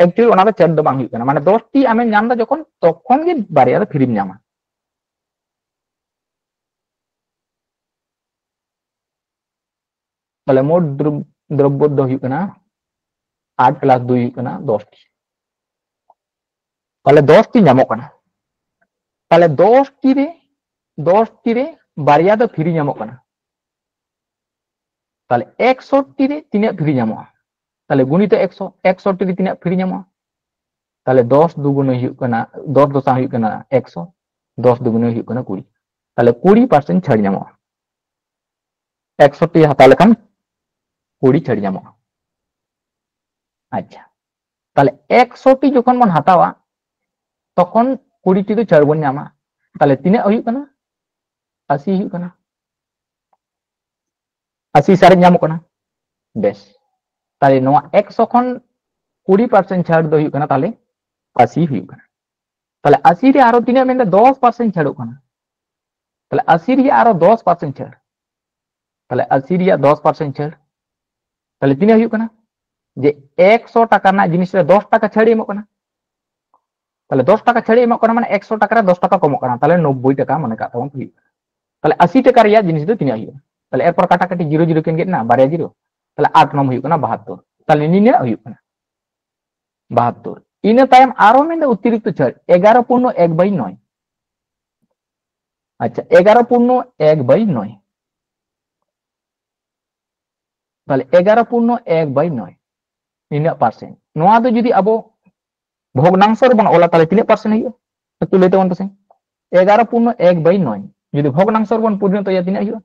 actually ᱚᱱᱟ ᱫᱚ ᱪᱷᱟᱲ ᱫᱚ ᱵᱟᱝ ᱦᱩᱭᱩᱜ ᱠᱟᱱᱟ, ᱢᱟᱱᱮ ᱫᱚᱥ ᱴᱤ ᱟᱢᱮᱢ ᱧᱟᱢ ᱮᱫᱟ ᱡᱚᱠᱷᱚᱱ, ᱛᱚᱠᱷᱚᱱ ᱜᱮ ᱵᱟᱨᱭᱟ ᱫᱚ ᱯᱷᱨᱤᱢ ᱧᱟᱢᱟ᱾ ᱛᱟᱦᱞᱮ ᱢᱳᱴ ᱫᱨᱚᱵ- ᱫᱨᱚᱵᱽᱵᱚ ᱫᱚ ᱦᱩᱭᱩᱜ ᱠᱟᱱᱟ ᱟᱴ ᱯᱞᱟᱥ ᱫᱩᱭ ᱦᱩᱭᱩᱜ ᱠᱟᱱᱟ ᱫᱚᱥ ᱴᱤ᱾ ᱛᱟᱦᱞᱮ ᱫᱚᱥ ᱴᱤ ᱧᱟᱢᱚᱜ ᱠᱟᱱᱟ᱾ ᱛᱟᱦᱞᱮ ᱫᱚᱥ ᱴᱤ ᱨᱮ ᱫᱚᱥ ᱴᱤ ᱨᱮ ᱵᱟᱨᱭᱟ ᱫᱚ ᱯᱷᱨᱤ ᱧᱟᱢᱚᱜ ᱠᱟᱱᱟ᱾ ᱛᱟᱦᱞᱮ ᱮᱠᱥᱚ ᱴᱤ ᱨᱮ ᱛᱤᱱᱟᱹᱜ ᱯᱷᱨᱤ ᱧᱟᱢᱚᱜᱼᱟ? ᱛᱟᱦᱞᱮ ᱜᱩᱱᱤᱛᱚ ᱮᱠᱥᱚ, ᱮᱠᱥᱚ ᱴᱤ ᱨᱮ ᱛᱤᱱᱟᱹᱜ ᱯᱷᱨᱤ ᱧᱟᱢᱚᱜᱼᱟ? ᱛᱟᱦᱞᱮ ᱫᱚᱥ ᱫᱩᱜᱩᱱᱮ ᱦᱩᱭᱩᱜ ᱠᱟᱱᱟ, ᱫᱚᱥ ᱫᱚᱥᱟ ᱦᱩᱭᱩᱜ ᱠᱟᱱᱟ ᱮᱠᱥᱚ, ᱫᱚᱥ ᱫᱩᱜᱩᱱᱮ ᱦᱩᱭᱩᱜ ᱠᱟᱱᱟ ᱠᱩᱲᱤ᱾ ᱛᱟᱦᱞᱮ ᱠᱩᱲᱤ ᱯᱟᱨᱥᱮᱱᱴ ᱪᱷᱟᱲ ᱧᱟᱢᱚᱜᱼᱟ᱾ ᱮᱠᱥᱚ ᱴᱤ ᱦᱟᱛᱟᱣ ᱞᱮᱠᱷᱟᱱ ᱠᱩᱲᱤ ᱪᱷᱟᱲ ᱧᱟᱢᱚᱜᱼᱟ᱾ ᱟᱪᱪᱷᱟ, ᱛᱟᱦᱞᱮ ᱮᱠᱥᱚ ᱴᱤ ᱡᱚᱠᱷᱚᱱ ᱵᱚᱱ ᱦᱟᱛᱟᱣᱟ, ᱛᱚᱠᱷᱚᱱ ᱠᱩᱲᱤ ᱴᱤ ᱫᱚ ᱪᱷᱟᱲ ᱵᱚᱱ ᱧᱟᱢᱟ᱾ ᱛᱟᱦᱞᱮ ᱛᱤᱱᱟᱹᱜ ᱦᱩᱭᱩᱜ ᱠᱟᱱᱟ? ᱟᱥᱤ ᱦᱩᱭᱩᱜ ᱠᱟᱱᱟ᱾ ᱟᱥᱤ ᱥᱟᱨᱮᱡ ᱧᱟᱢᱚᱜ ᱠᱟᱱᱟ᱾ ᱵᱮᱥ, ᱛᱟᱦᱞᱮ ᱱᱚᱣᱟ ᱮᱠᱥᱚ ᱠᱷᱚᱱ ᱠᱩᱲᱤ ᱯᱟᱨᱥᱮᱱᱴ ᱪᱷᱟᱲ ᱫᱚ ᱦᱩᱭᱩᱜ ᱠᱟᱱᱟ ᱛᱟᱦᱞᱮ ᱟᱥᱤ ᱦᱩᱭᱩᱜ ᱠᱟᱱᱟ᱾ ᱛᱟᱦᱞᱮ ᱟᱥᱤ ᱨᱮ ᱟᱨᱚ ᱛᱤᱱᱟᱹᱜ ᱢᱮᱱᱫᱟ? ᱫᱚᱥ ᱯᱟᱨᱥᱮᱱᱴ ᱪᱷᱟᱲᱚᱜ ᱠᱟᱱᱟ᱾ ᱛᱟᱦᱞᱮ ᱟᱥᱤ ᱨᱮᱭᱟᱜ ᱟᱨᱚ ᱫᱚᱥ ᱯᱟᱨᱥᱮᱱᱴ ᱪᱷᱟᱲ᱾ ᱛᱟᱦᱞᱮ ᱟᱥᱤ ᱨᱮᱭᱟᱜ ᱫᱚᱥ ᱯᱟᱨᱥᱮᱱᱴ ᱪᱷᱟᱲ᱾ ᱛᱟᱦᱞᱮ ᱛᱤᱱᱟᱹᱜ ᱦᱩᱭᱩᱜ ᱠᱟᱱᱟ? ᱡᱮ ᱮᱠᱥᱚ ᱴᱟᱠᱟ ᱨᱮᱱᱟᱜ ᱡᱤᱱᱤᱥ ᱨᱮ ᱫᱚᱥ ᱴᱟᱠᱟ ᱪᱷᱟᱲ ᱮ ᱮᱢᱚᱜ ᱠᱟᱱᱟ᱾ ᱛᱟᱦᱞᱮ ᱫᱚᱥ ᱴᱟᱠᱟ ᱪᱷᱟᱲ ᱮ ᱮᱢᱚᱜ ᱠᱟᱱᱟ, ᱢᱟᱱᱮ ᱮᱠᱥᱚ ᱴᱟᱠᱟ ᱨᱮ ᱫᱚᱥ ᱴᱟᱠᱟ ᱠᱚᱢᱚᱜ ᱠᱟᱱᱟ, ᱛᱟᱦᱞᱮ ᱱᱚᱵᱵᱳᱭ ᱴᱟᱠᱟ ᱢᱚᱱᱮ ᱠᱟᱜ ᱛᱟᱵᱚᱱ ᱦᱩᱭᱩᱜ ᱠᱟᱱᱟ᱾ ᱛᱟᱦᱞᱮ ᱟᱥᱤ ᱴᱟᱠᱟ ᱨᱮᱭᱟᱜ ᱡᱤᱱᱤᱥ ᱫᱚ ᱛᱤᱱᱟᱹᱜ ᱦᱩᱭᱩᱜᱼᱟ? ᱛᱟᱦᱞᱮ ᱮᱨᱯᱚᱨ ᱠᱟᱴᱟᱠᱟᱴᱤ ᱡᱤᱨᱳ ᱡᱤᱨᱳ ᱠᱤᱱ ᱜᱮᱫ ᱮᱱᱟ, ᱵᱟᱨᱭᱟ ᱡᱤᱨᱳ, ᱛᱟᱦᱞᱮ ᱟᱴ ᱱᱚᱢ ᱦᱩᱭᱩᱜ ᱠᱟᱱᱟ ᱵᱟᱦᱟᱛᱛᱳᱨ᱾ ᱛᱟᱦᱞᱮ ᱱᱤᱱᱟᱹᱜ ᱦᱩᱭᱩᱜ ᱠᱟᱱᱟ ᱵᱟᱦᱟᱛᱛᱳᱨ᱾ ᱤᱱᱟᱹ ᱛᱟᱭᱚᱢ ᱟᱨᱚ ᱢᱮᱱᱫᱟ ᱚᱛᱤᱨᱤᱠᱛᱚ ᱪᱷᱟᱲ ᱮᱜᱟᱨᱚ ᱯᱩᱨᱱᱚ ᱮᱠ ᱵᱟᱭ ᱱᱚᱭ᱾ ᱟᱪᱪᱷᱟ, ᱮᱜᱟᱨᱚ ᱯᱩᱨᱱᱚ ᱮᱠ ᱵᱟᱭ ᱱᱚᱭ᱾ ᱛᱟᱦᱞᱮ ᱮᱜᱟᱨᱚ ᱯᱩᱨᱱᱚ ᱮᱠ ᱵᱟᱭ ᱱᱚᱭ, ᱱᱤᱱᱟᱹᱜ ᱯᱟᱨᱥᱮᱱᱴ? ᱱᱚᱣᱟ ᱫᱚ ᱡᱩᱫᱤ ᱟᱵᱚ ᱵᱷᱚᱜᱽᱱᱟᱝᱥᱚ ᱨᱮᱵᱚᱱ ᱚᱞᱟ, ᱛᱟᱦᱞᱮ ᱛᱤᱱᱟᱹᱜ ᱯᱟᱨᱥᱮᱱᱴ ᱦᱩᱭᱩᱜᱼᱟ? ᱮᱠᱴᱩ ᱞᱟᱹᱭ ᱛᱟᱵᱚᱱ ᱯᱮᱥᱮ᱾ ᱮᱜᱟᱨᱚ ᱯᱩᱨᱱᱚ ᱮᱠ ᱵᱟᱭ ᱱᱚᱭ ᱡᱩᱫᱤ ᱵᱷᱚᱜᱽᱱᱟᱝᱥᱚ ᱨᱮᱵᱚᱱ ᱯᱚᱨᱤᱱᱚᱛᱚᱭᱟ, ᱛᱤᱱᱟᱹᱜ ᱦᱩᱭᱩᱜᱼᱟ?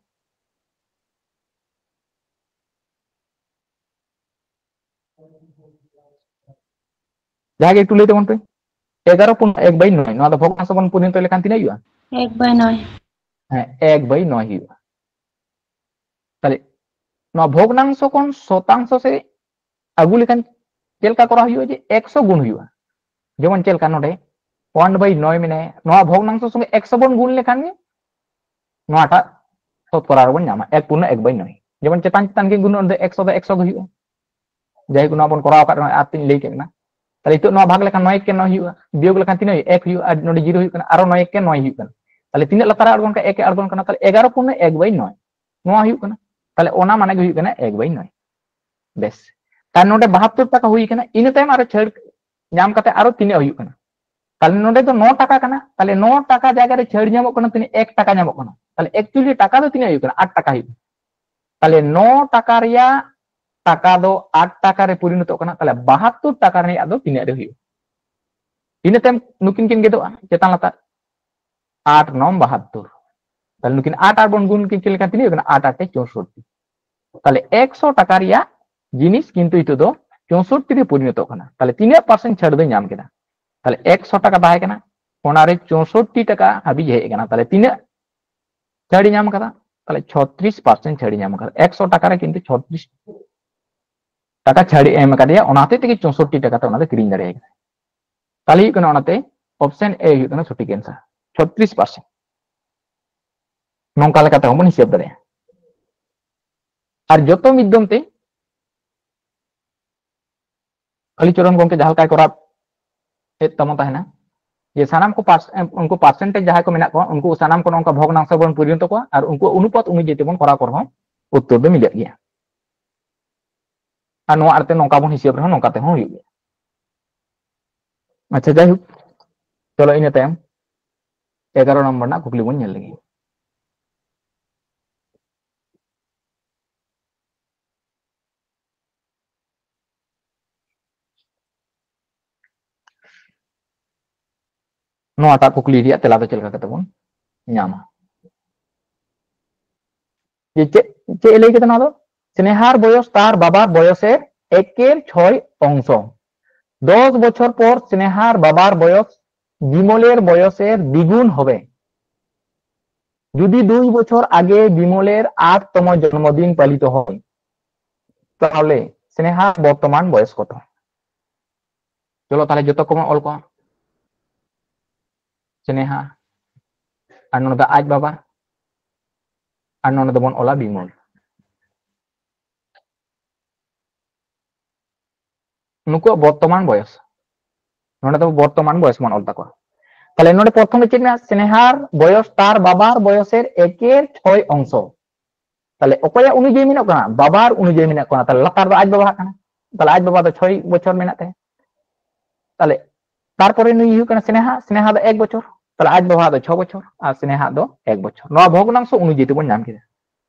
ᱡᱟᱦᱟᱸ ᱜᱮ ᱮᱠᱴᱩ ᱞᱟᱹᱭ ᱛᱟᱵᱚᱱ ᱯᱮ, ᱮᱜᱟᱨᱚ ᱯᱩᱨᱱᱚ ᱮᱠ ᱵᱟᱭ ᱱᱚᱭ, ᱱᱚᱣᱟ ᱫᱚ ᱵᱷᱚᱜᱽᱱᱟᱝᱥᱚ ᱵᱚᱱ ᱯᱚᱨᱤᱱᱚᱛ ᱞᱮᱠᱷᱟᱱ ᱛᱤᱱᱟᱹᱜ ᱦᱩᱭᱩᱜᱼᱟ? ᱮᱠ ᱵᱟᱭ ᱱᱚᱭ᱾ ᱦᱮᱸ, ᱮᱠ ᱵᱟᱭ ᱱᱚᱭ ᱦᱩᱭᱩᱜᱼᱟ᱾ ᱛᱟᱦᱞᱮ ᱱᱚᱣᱟ ᱵᱷᱚᱜᱽᱱᱟᱝᱥᱚ ᱠᱷᱚᱱ ᱥᱚᱛᱟᱝᱥᱚ ᱥᱮ ᱟᱹᱜᱩ ᱞᱮᱠᱷᱟᱱ ᱪᱮᱫ ᱞᱮᱠᱟ ᱠᱚᱨᱟᱣ ᱦᱩᱭᱩᱜᱼᱟ? ᱡᱮ ᱮᱠᱥᱚ ᱜᱩᱱ ᱦᱩᱭᱩᱜᱼᱟ᱾ ᱡᱮᱢᱚᱱ ᱪᱮᱫ ᱞᱮᱠᱟ ᱱᱚᱰᱮ ᱚᱣᱟᱱ ᱵᱟᱭ ᱱᱚᱭ ᱢᱮᱱᱟᱭᱟ, ᱱᱚᱣᱟ ᱵᱷᱚᱜᱽᱱᱟᱝᱥᱚ ᱥᱚᱸᱜᱮ ᱮᱠᱥᱚ ᱵᱚᱱ ᱜᱩᱱ ᱞᱮᱠᱷᱟᱱ ᱜᱮ ᱱᱚᱣᱟᱴᱟᱜ ᱥᱚᱛᱠᱚᱨᱟ ᱨᱮᱵᱚᱱ ᱧᱟᱢᱟ, ᱮᱠ ᱯᱩᱨᱱᱚ ᱮᱠ ᱵᱟᱭ ᱱᱚᱭ᱾ ᱡᱮᱢᱚᱱ ᱪᱮᱛᱟᱱ ᱪᱮᱛᱟᱱ ᱜᱮ ᱜᱩᱱᱚᱜ ᱫᱚ ᱮᱠᱥᱚ ᱫᱚ ᱮᱠᱥᱚ ᱜᱮ ᱦᱩᱭᱩᱜᱼᱟ᱾ ᱡᱟᱭᱦᱳᱠ, ᱱᱚᱣᱟ ᱵᱚᱱ ᱠᱚᱨᱟᱣ ᱟᱠᱟᱫ ᱨᱮᱦᱚᱸ ᱟᱨ ᱛᱤᱧ ᱞᱟᱹᱭ ᱠᱮᱫ ᱵᱚᱱᱟ᱾ ᱛᱟᱦᱞᱮ ᱱᱤᱛᱚᱜ ᱱᱚᱣᱟ ᱵᱷᱟᱜᱽ ᱞᱮᱠᱷᱟᱱ ᱱᱚᱭ ᱮᱠ ᱱᱚᱭ ᱦᱩᱭᱩᱜᱼᱟ, ᱵᱤᱭᱳᱜᱽ ᱞᱮᱠᱷᱟᱱ ᱛᱤᱱᱟᱹᱜ ᱦᱩᱭᱩᱜᱼᱟ? ᱮᱠ ᱦᱩᱭᱩᱜᱼᱟ᱾ ᱟᱨ ᱱᱚᱰᱮ ᱡᱤᱨᱳ ᱦᱩᱭᱩᱜ ᱠᱟᱱᱟ, ᱟᱨᱚ ᱱᱚᱭ ᱮᱠ ᱱᱚᱭ ᱦᱩᱭᱩᱜ ᱠᱟᱱᱟ᱾ ᱛᱟᱦᱞᱮ ᱛᱤᱱᱟᱹᱜ ᱞᱟᱛᱟᱨ ᱨᱮ ᱟᱬᱜᱚᱱ ᱠᱟᱱᱟ? ᱮᱠ ᱮ ᱟᱬᱜᱚᱱ ᱠᱟᱱᱟ᱾ ᱛᱟᱦᱞᱮ ᱮᱜᱟᱨᱚ ᱯᱩᱨᱱᱚ ᱮᱠ ᱵᱟᱭ ᱱᱚᱭ ᱱᱚᱣᱟ ᱦᱩᱭᱩᱜ ᱠᱟᱱᱟ᱾ ᱛᱟᱦᱞᱮ ᱚᱱᱟ ᱢᱟᱱᱮ ᱜᱮ ᱦᱩᱭᱩᱜ ᱠᱟᱱᱟ ᱮᱠ ᱵᱟᱭ ᱱᱚᱭ᱾ ᱵᱮᱥ, ᱛᱟᱦᱞᱮ ᱱᱚᱰᱮ ᱵᱟᱦᱟᱛᱛᱳᱨ ᱴᱟᱠᱟ ᱦᱩᱭ ᱠᱟᱱᱟ, ᱤᱱᱟᱹ ᱛᱟᱭᱚᱢ ᱟᱨᱚ ᱪᱷᱟᱹᱲ ᱧᱟᱢ ᱠᱟᱛᱮ ᱟᱨᱚ ᱛᱤᱱᱟᱹᱜ ᱦᱩᱭᱩᱜ ᱠᱟᱱᱟ? ᱛᱟᱦᱞᱮ ᱱᱚᱰᱮ ᱫᱚ ᱱᱚ ᱴᱟᱠᱟ ᱠᱟᱱᱟ, ᱛᱟᱦᱞᱮ ᱱᱚ ᱴᱟᱠᱟ ᱡᱟᱭᱜᱟ ᱨᱮ ᱪᱷᱟᱹᱲ ᱧᱟᱢᱚᱜ ᱠᱟᱱᱟ ᱛᱤᱱᱟᱹᱜ? ᱮᱠ ᱴᱟᱠᱟ ᱧᱟᱢᱚᱜ ᱠᱟᱱᱟ᱾ ᱛᱟᱦᱞᱮ ᱮᱠᱪᱩᱭᱮᱞᱤ ᱴᱟᱠᱟ ᱫᱚ ᱛᱤᱱᱟᱹᱜ ᱦᱩᱭᱩᱜ ᱠᱟᱱᱟ? ᱟᱴ ᱴᱟᱠᱟ ᱦᱩᱭᱩᱜ ᱠᱟᱱᱟ᱾ ᱛᱟᱦᱞᱮ ᱱᱚ ᱴᱟᱠᱟ ᱨᱮᱭᱟᱜ ᱴᱟᱠᱟ ᱫᱚ ᱟᱴ ᱴᱟᱠᱟ ᱨᱮ ᱯᱚᱨᱤᱱᱚᱛᱚᱜ ᱠᱟᱱᱟ, ᱛᱟᱦᱞᱮ ᱵᱟᱦᱟᱛᱛᱳᱨ ᱴᱟᱠᱟ ᱨᱮᱭᱟᱜ ᱫᱚ ᱛᱤᱱᱟᱹᱜ ᱨᱮ ᱦᱩᱭᱩᱜᱼᱟ? ᱤᱱᱟᱹ ᱛᱟᱭᱚᱢ ᱱᱩᱠᱤᱱ ᱠᱤᱱ ᱜᱮᱫᱚᱜᱼᱟ ᱪᱮᱛᱟᱱ ᱞᱟᱛᱟᱨ, ᱟᱴ ᱱᱚᱢ ᱵᱟᱦᱟᱛᱛᱳᱨ᱾ ᱛᱟᱦᱞᱮ ᱱᱩᱠᱤᱱ ᱟᱴ ᱟᱨ ᱵᱚᱱ ᱜᱩᱱ ᱠᱤᱱ ᱪᱮᱫ ᱞᱮᱠᱟ ᱛᱤᱱᱟᱹᱜ ᱦᱩᱭᱩᱜ ᱠᱟᱱᱟ? ᱟᱴ ᱟᱴᱮ ᱪᱳᱥᱳᱴᱴᱤ᱾ ᱛᱟᱦᱞᱮ ᱮᱠᱥᱚ ᱴᱟᱠᱟ ᱨᱮᱭᱟᱜ ᱡᱤᱱᱤᱥ ᱠᱤᱱᱛᱩ ᱱᱤᱛᱚᱜ ᱫᱚ ᱪᱳᱥᱳᱴᱴᱤ ᱨᱮ ᱯᱚᱨᱤᱱᱚᱛᱚᱜ ᱠᱟᱱᱟ᱾ ᱛᱟᱦᱞᱮ ᱛᱤᱱᱟᱹᱜ ᱯᱟᱨᱥᱮᱱᱴ ᱪᱷᱟᱹᱲ ᱫᱚᱭ ᱧᱟᱢ ᱠᱮᱫᱟ? ᱛᱟᱦᱞᱮ ᱮᱠᱥᱚ ᱴᱟᱠᱟ ᱛᱟᱦᱮᱸ ᱠᱟᱱᱟ, ᱚᱱᱟᱨᱮ ᱪᱳᱥᱳᱴᱴᱤ ᱴᱟᱠᱟ ᱦᱟᱹᱵᱤᱡ ᱦᱮᱡ ᱟᱠᱟᱱᱟ᱾ ᱛᱟᱦᱞᱮ ᱛᱤᱱᱟᱹᱜ ᱪᱷᱟᱹᱲ ᱧᱟᱢ ᱠᱟᱫᱟ? ᱛᱟᱦᱞᱮ ᱪᱷᱚᱛᱨᱤᱥ ᱯᱟᱨᱥᱮᱱᱴ ᱪᱷᱟᱹᱲ ᱧᱟᱢ ᱠᱟᱫᱟ᱾ ᱮᱠᱥᱚ ᱴᱟᱠᱟ ᱨᱮ ᱠᱤᱱᱛᱩ ᱪᱷᱚᱛᱨᱤᱥ ᱴᱟᱠᱟ ᱪᱷᱟᱹᱲ ᱮᱢ ᱠᱟᱫᱮᱭᱟ, ᱚᱱᱟ ᱦᱚᱛᱮᱡ ᱛᱮᱜᱮ ᱪᱳᱥᱳᱴᱴᱤ ᱴᱟᱠᱟ ᱛᱮ ᱚᱱᱟ ᱫᱚ ᱠᱤᱨᱤᱧ ᱫᱟᱲᱮᱭᱟᱜ ᱠᱟᱱᱟ᱾ ᱛᱟᱦᱞᱮ ᱦᱩᱭᱩᱜ ᱠᱟᱱᱟ ᱚᱱᱟᱛᱮ ᱚᱯᱥᱮᱱ ᱮ ᱦᱩᱭᱩᱜ ᱠᱟᱱᱟ ᱥᱚᱴᱷᱤᱠ ᱮᱱᱥᱟᱨ, ᱪᱷᱚᱛᱨᱤᱥ ᱯᱟᱨᱥᱮᱱᱴ᱾ ᱱᱚᱝᱠᱟ ᱞᱮᱠᱟᱛᱮ ᱦᱚᱸᱵᱚᱱ ᱦᱤᱥᱟᱹᱵ ᱫᱟᱲᱮᱭᱟᱜᱼᱟ᱾ ᱟᱨ ᱡᱚᱛᱚ ᱢᱤᱫ ᱫᱚᱢ ᱛᱮ ᱠᱟᱞᱤᱪᱚᱨᱚᱱ ᱜᱚᱢᱠᱮ ᱡᱟᱦᱟᱸ ᱞᱮᱠᱟᱭ ᱠᱚᱨᱟᱣ ᱮᱫ ᱛᱟᱵᱚᱱ ᱛᱟᱦᱮᱱᱟ, ᱡᱮ ᱥᱟᱱᱟᱢ ᱠᱚ ᱯᱟᱨᱥ-, ᱩᱱᱠᱩ ᱯᱟᱨᱥᱮᱱᱴᱮᱡᱽ ᱡᱟᱦᱟᱸᱭ ᱠᱚ ᱢᱮᱱᱟᱜ ᱠᱚᱣᱟ, ᱩᱱᱠᱩ ᱥᱟᱱᱟᱢ ᱠᱚ ᱱᱚᱝᱠᱟ ᱵᱷᱚᱜᱽᱱᱟᱝᱥᱚ ᱵᱚᱱ ᱯᱚᱨᱤᱱᱚᱛᱚ ᱠᱚᱣᱟ ᱟᱨ ᱩᱱᱠᱩ ᱚᱱᱩᱯᱟᱛ ᱚᱱᱩᱡᱟᱭᱤ ᱛᱮᱵᱚᱱ ᱠᱚᱨᱟᱣ ᱠᱚ ᱨᱮᱦᱚᱸ ᱩᱛᱛᱚᱨ ᱫᱚ ᱢᱤᱞᱟᱹᱜ ᱜᱮᱭᱟ᱾ ᱟᱨ ᱱᱚᱣᱟ ᱟᱨᱛᱮ ᱱᱚᱝᱠᱟ ᱵᱚᱱ ᱦᱤᱥᱟᱹᱵ ᱨᱮᱦᱚᱸ ᱱᱚᱝᱠᱟ ᱛᱮᱦᱚᱸ ᱦᱩᱭᱩᱜ ᱜᱮᱭᱟ᱾ ᱟᱪᱪᱷᱟ, ᱡᱟᱭᱦᱳᱠ, ᱪᱚᱞᱚ ᱤᱱᱟᱹ ᱛᱟᱭᱚᱢ ᱮᱜᱟᱨᱚ ᱱᱚᱢᱵᱚᱨ ᱨᱮᱱᱟᱜ ᱠᱩᱠᱞᱤ ᱵᱚᱱ ᱧᱮᱞ ᱞᱮᱜᱮ᱾ ᱱᱚᱣᱟᱴᱟᱜ ᱠᱩᱠᱞᱤ ᱨᱮᱭᱟᱜ ᱛᱮᱞᱟ ᱫᱚ ᱪᱮᱫ ᱞᱮᱠᱟ ᱠᱟᱛᱮ ᱵᱚᱱ ᱧᱟᱢᱟ? ᱡᱮ ᱪᱮᱫ, ᱪᱮᱫ ᱮ ᱞᱟᱹᱭ ᱠᱮᱫᱟ ᱱᱚᱣᱟ ᱫᱚ? স্নেহার বয়স তার বাবার বয়সের একের ছয় অংশ। দশ বছর পর স্নেহার বাবার বয়স বিমলের বয়সের দ্বিগুণ হবে। যদি দুই বছর আগে বিমলের আটতম জন্মদিন পালিত হয়, তাহলে স্নেহার বর্তমান বয়স কত? চলো তাহলে ᱡᱚᱛᱚ ᱠᱚᱵᱚᱱ ᱚᱞ ᱠᱚᱣᱟ᱾ ᱥᱱᱮᱦᱟ, ᱟᱨ ᱱᱚᱰᱮ ᱫᱚ ᱟᱡ ᱵᱟᱵᱟ, ᱟᱨ ᱱᱚᱰᱮ ᱫᱚᱵᱚᱱ ᱚᱞᱟ ᱵᱤᱢᱚᱞ᱾ ᱱᱩᱠᱩᱣᱟᱜ ᱵᱚᱨᱛᱚᱢᱟᱱ ᱵᱚᱭᱚᱥ, ᱱᱚᱰᱮ ᱫᱚ ᱵᱚᱨᱛᱚᱢᱟᱱ ᱵᱚᱭᱚᱥ ᱵᱚᱱ ᱚᱞ ᱛᱟᱠᱚᱣᱟ᱾ ᱛᱟᱦᱞᱮ ᱱᱚᱰᱮ ᱯᱨᱚᱛᱷᱚᱢ ᱨᱮ ᱪᱮᱫ ᱢᱮᱱᱟᱜᱼᱟ? স্নেহার বয়স তার বাবার বয়সের একের ছয় অংশ। ᱛᱟᱦᱞᱮ ᱚᱠᱚᱭᱟᱜ ᱚᱱᱩᱡᱟᱭᱤ ᱢᱮᱱᱟᱜ ᱠᱟᱱᱟ? ᱵᱟᱵᱟᱨ ᱚᱱᱩᱡᱟᱭᱤ ᱢᱮᱱᱟᱜ ᱠᱟᱱᱟ᱾ ᱛᱟᱦᱞᱮ ᱞᱟᱛᱟᱨ ᱫᱚ ᱟᱡ ᱵᱟᱵᱟᱣᱟᱜ ᱠᱟᱱᱟ᱾ ᱛᱟᱦᱞᱮ ᱟᱡ ᱵᱟᱵᱟ ᱫᱚ ᱪᱷᱚᱭ ᱵᱚᱪᱷᱚᱨ ᱢᱮᱱᱟᱜ ᱛᱟᱭᱟ᱾ ᱛᱟᱦᱞᱮ ᱛᱟᱨᱯᱚᱨᱮ ᱱᱩᱭ ᱦᱩᱭᱩᱜ ᱠᱟᱱᱟ ᱥᱱᱮᱦᱟ, ᱥᱱᱮᱦᱟ ᱫᱚ ᱮᱠ ᱵᱚᱪᱷᱚᱨ᱾ ᱛᱟᱦᱞᱮ ᱟᱡ ᱵᱟᱵᱟᱣᱟᱜ ᱫᱚ ᱪᱷᱚ ᱵᱚᱪᱷᱚᱨ ᱟᱨ ᱥᱱᱮᱦᱟ ᱫᱚ ᱮᱠ ᱵᱚᱪᱷᱚᱨ᱾ ᱱᱚᱣᱟ ᱵᱷᱚᱜᱽᱱᱟᱝᱥᱚ ᱚᱱᱩᱡᱟᱭᱤ ᱛᱮᱵᱚᱱ ᱧᱟᱢ ᱠᱮᱫᱟ᱾